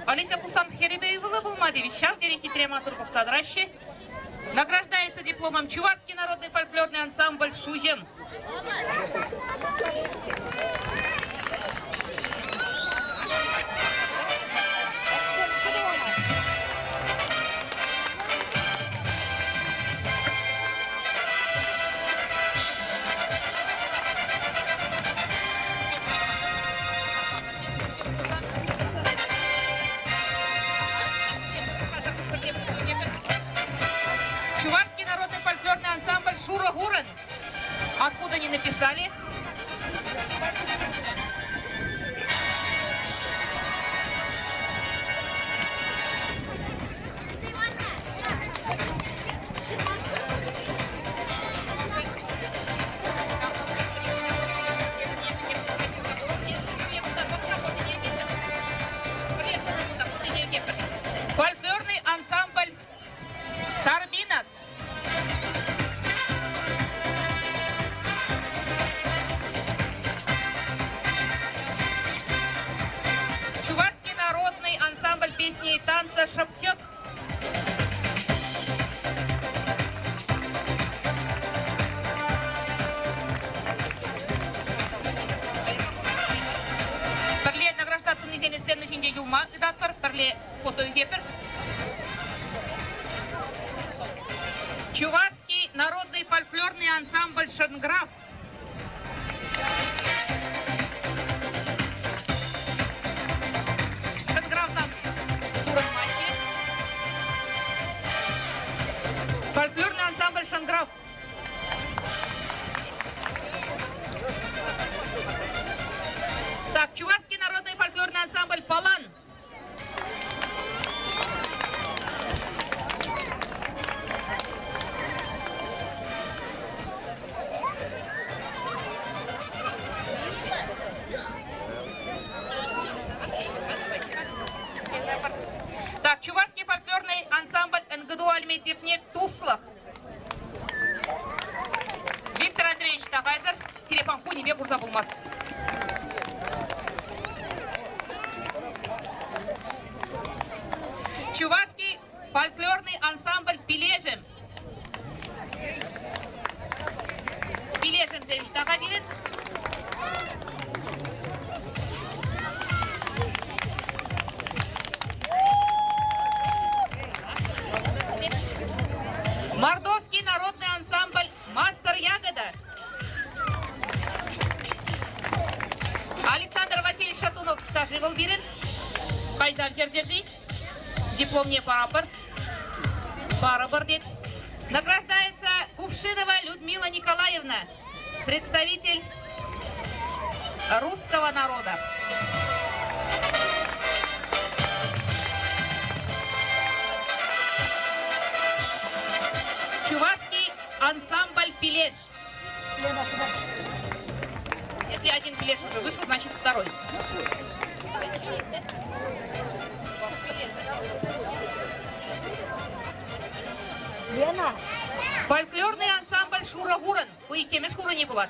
Олеся Кусан хӗрӗпе ывӑлӗ пулма тивӗҫ. Ҫав тери хитре маттур пӑхса тӑраҫҫӗ. Награждается дипломом Чувашский народный фольклорный ансамбль «Шуҫӑм». Чувашский народный фольклорный ансамбль «Шура Гуран». Откуда не написали? Фольклорный ансамбль «Сарбинас». Чувашский народный ансамбль песни и танца «Шептек». Пӗрле награждат тунисене сцена ҫинче юлма ыйтатпӑр, пӗрле фото ӳкетпӗр. Чувашский народный фольклорный ансамбль «Шенграф». Шенграфтан курӑнмаҫҫӗ. Фольклорный ансамбль «Шенграф». Так, Чувашский народный фольклорный ансамбль «Палан». Так, Чувашский фольклорный ансамбль НГДУ Альметьев-Нефть «Туслах». Виктор Андреевич Тагайзер, телефон кунӗпе курса пулмасть. Чувашский фольклорный ансамбль «Пилежем». Пилежемсем ӑҫта-ха пирӗн? Мордовский народный ансамбль «Мастер Ягода». Александр Васильевич Шатунов ӑҫта-ши вӑл пирӗн? Кайсан хӗрте-ши? Дипломне парапӑр. Парӑпӑр тет. Награждается Кувшинова Людмила Николаевна, представитель русского народа. Чувашский ансамбль «Пилеш». Если один пилеш уже вышел, значит второй. Лена! Фольклорный ансамбль «Шура Гуран». Ку иккӗмӗш хурӑнӗ пулать.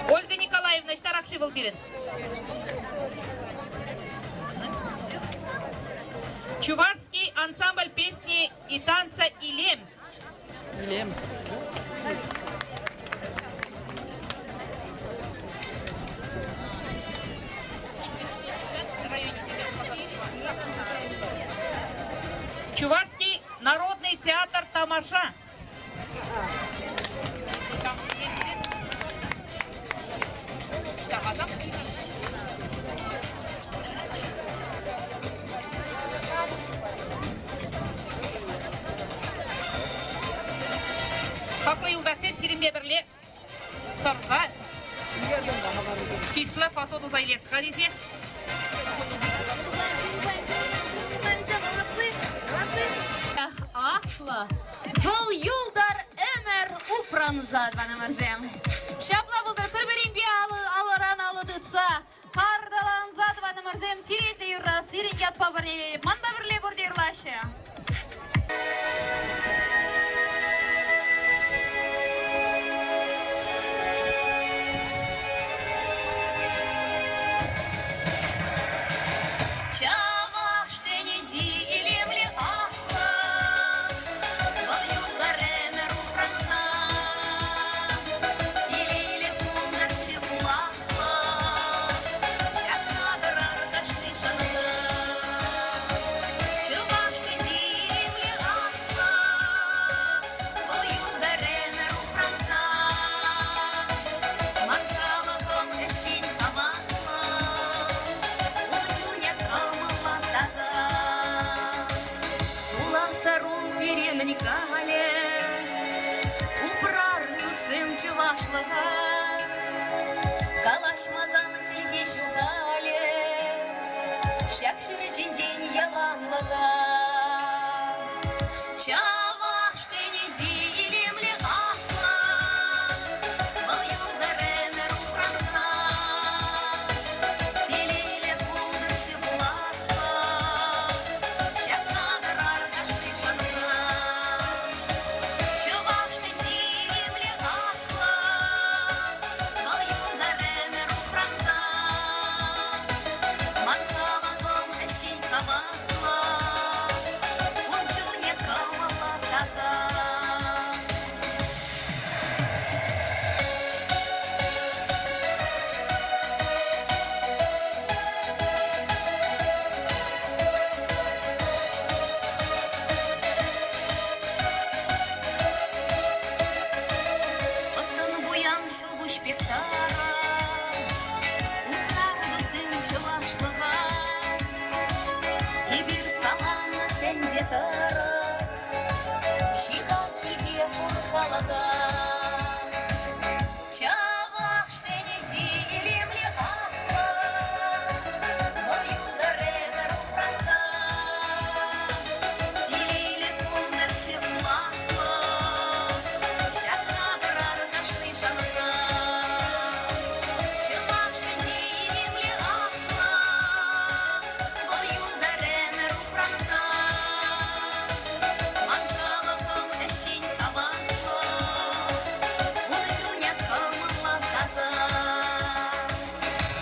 Ольга Николаевна, ӑҫтарах-ши вӑл пирӗн? Чувашский ансамбль песни и танца «Илем». Илем. Чувашский народный театр «Тамаша». Хаклӑ юлташсем, сирӗнпе пӗрле тӑрса число фото туса илес-ха тесе. Аслӑ, вӑл юлтар ӗмӗр упранса тӑванӑмӑрсем. Ҫапла пултӑр пӗр-пӗринпе алӑран алӑ тытса, карталанса тӑванӑмӑрсем черетлӗ юрра сирӗн ятпа пӗрле, манпа пӗрле пурте юрлаҫҫӗ. Чӑваш тӗнчи илемлӗ аслӑ, вӑл юлтар ӗмӗр упранса. Телейлӗ пултӑрччӗ пуласлӑх, ҫакна тӑрар кашни шанса. Чӑваш тӗнчи. пире мӗн калӗ? Упрар, туссем, чӑвашлӑха. Калаҫмасан чӗлхе ҫухалӗ. Ҫак ҫӗр ҫинчен яланлӑха. Чӑваш тени илемлӗ аслӑ, вӑл юлтӑр ӗмӗр упранса. Телейлӗ пултӑрччӗ пуласлӑх, ҫакна тӑрар кашни шанса. Чӑваш тӗнчи илемлӗ аслӑ, вӑл юлтӑр ӗмӗр упранса. Ман халӑхӑм ӗҫчен хаваслӑ, ун чунӗ кӑмӑллӑ таса. Ӑс-тӑн пуян ҫӑлкуҫ пек тарӑн, Упрар тусем чӑвашлӑха. Эпир саланнӑ тӗнче тӑрӑх, Ҫыхать-чипе пур халӑха. Чӑваш тӗнчи илемлӗ аслӑ, Вӑл юлтӑр ӗмӗр упранса. Телейлӗ пултӑрччӗ пуласлӑх, Ҫакна тӑрар кашни шанса. Чӑваш тӗнчи илемлӗ аслӑ, Вӑл юлтӑр ӗмӗр упранса. Ман халӑхӑм ӗҫчен хаваслӑ, Ун чунӗ кӑмӑллӑ таса.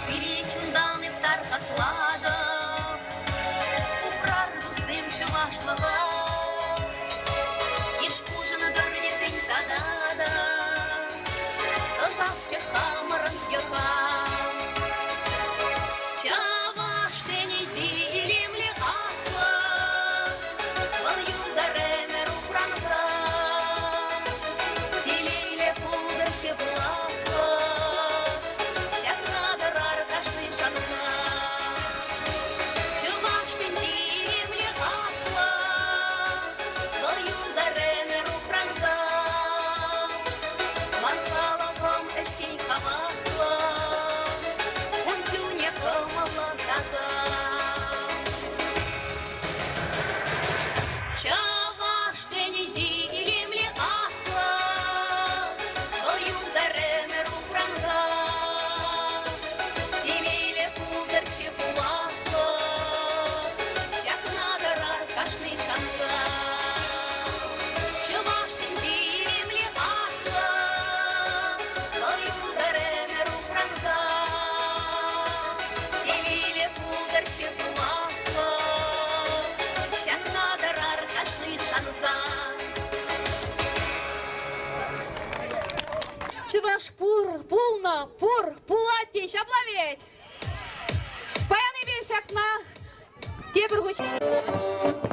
Сире чунтан эп тархаслатӑп, Упрар туссем чӑвашлӑха. Йыш хушӑнтӑр тесен тата та Тӑсасчӗ хамӑрӑн йӑха. Чӑваш тени те илемлӗ аслӑ, Вӑл юлтӑр ӗмӗр упранса. Телейлӗ пултӑрччӗ пуласлӑх, Ҫакна тӑрар кашни шанса. Чӑваш тӗнчи илемлӗ аслӑ, Вӑл юлтӑр ӗмӗр упранса. Ман халӑхӑм ӗҫчен хаваслӑ, Ун чунӗ кӑмӑллӑ таса. Чӑваш тӗнчи илемлӗ аслӑ, Вӑл юлтӑр ӗмӗр упранса. Телейлӗ пултӑрччӗ пуласлӑх, Ҫакна тӑрар кашни шанса. Чӑваш тӗнчи илемлӗ аслӑ, Вӑл юлтӑр ӗмӗр упранса. Телейлӗ пултӑрччӗ пуласлӑх, Ҫакна тӑрар кашни шанса. Чӑваш пур, пулнӑ, пур, пулать те ҫапла вӗт. Паян эпир ҫакна тепӗр хут.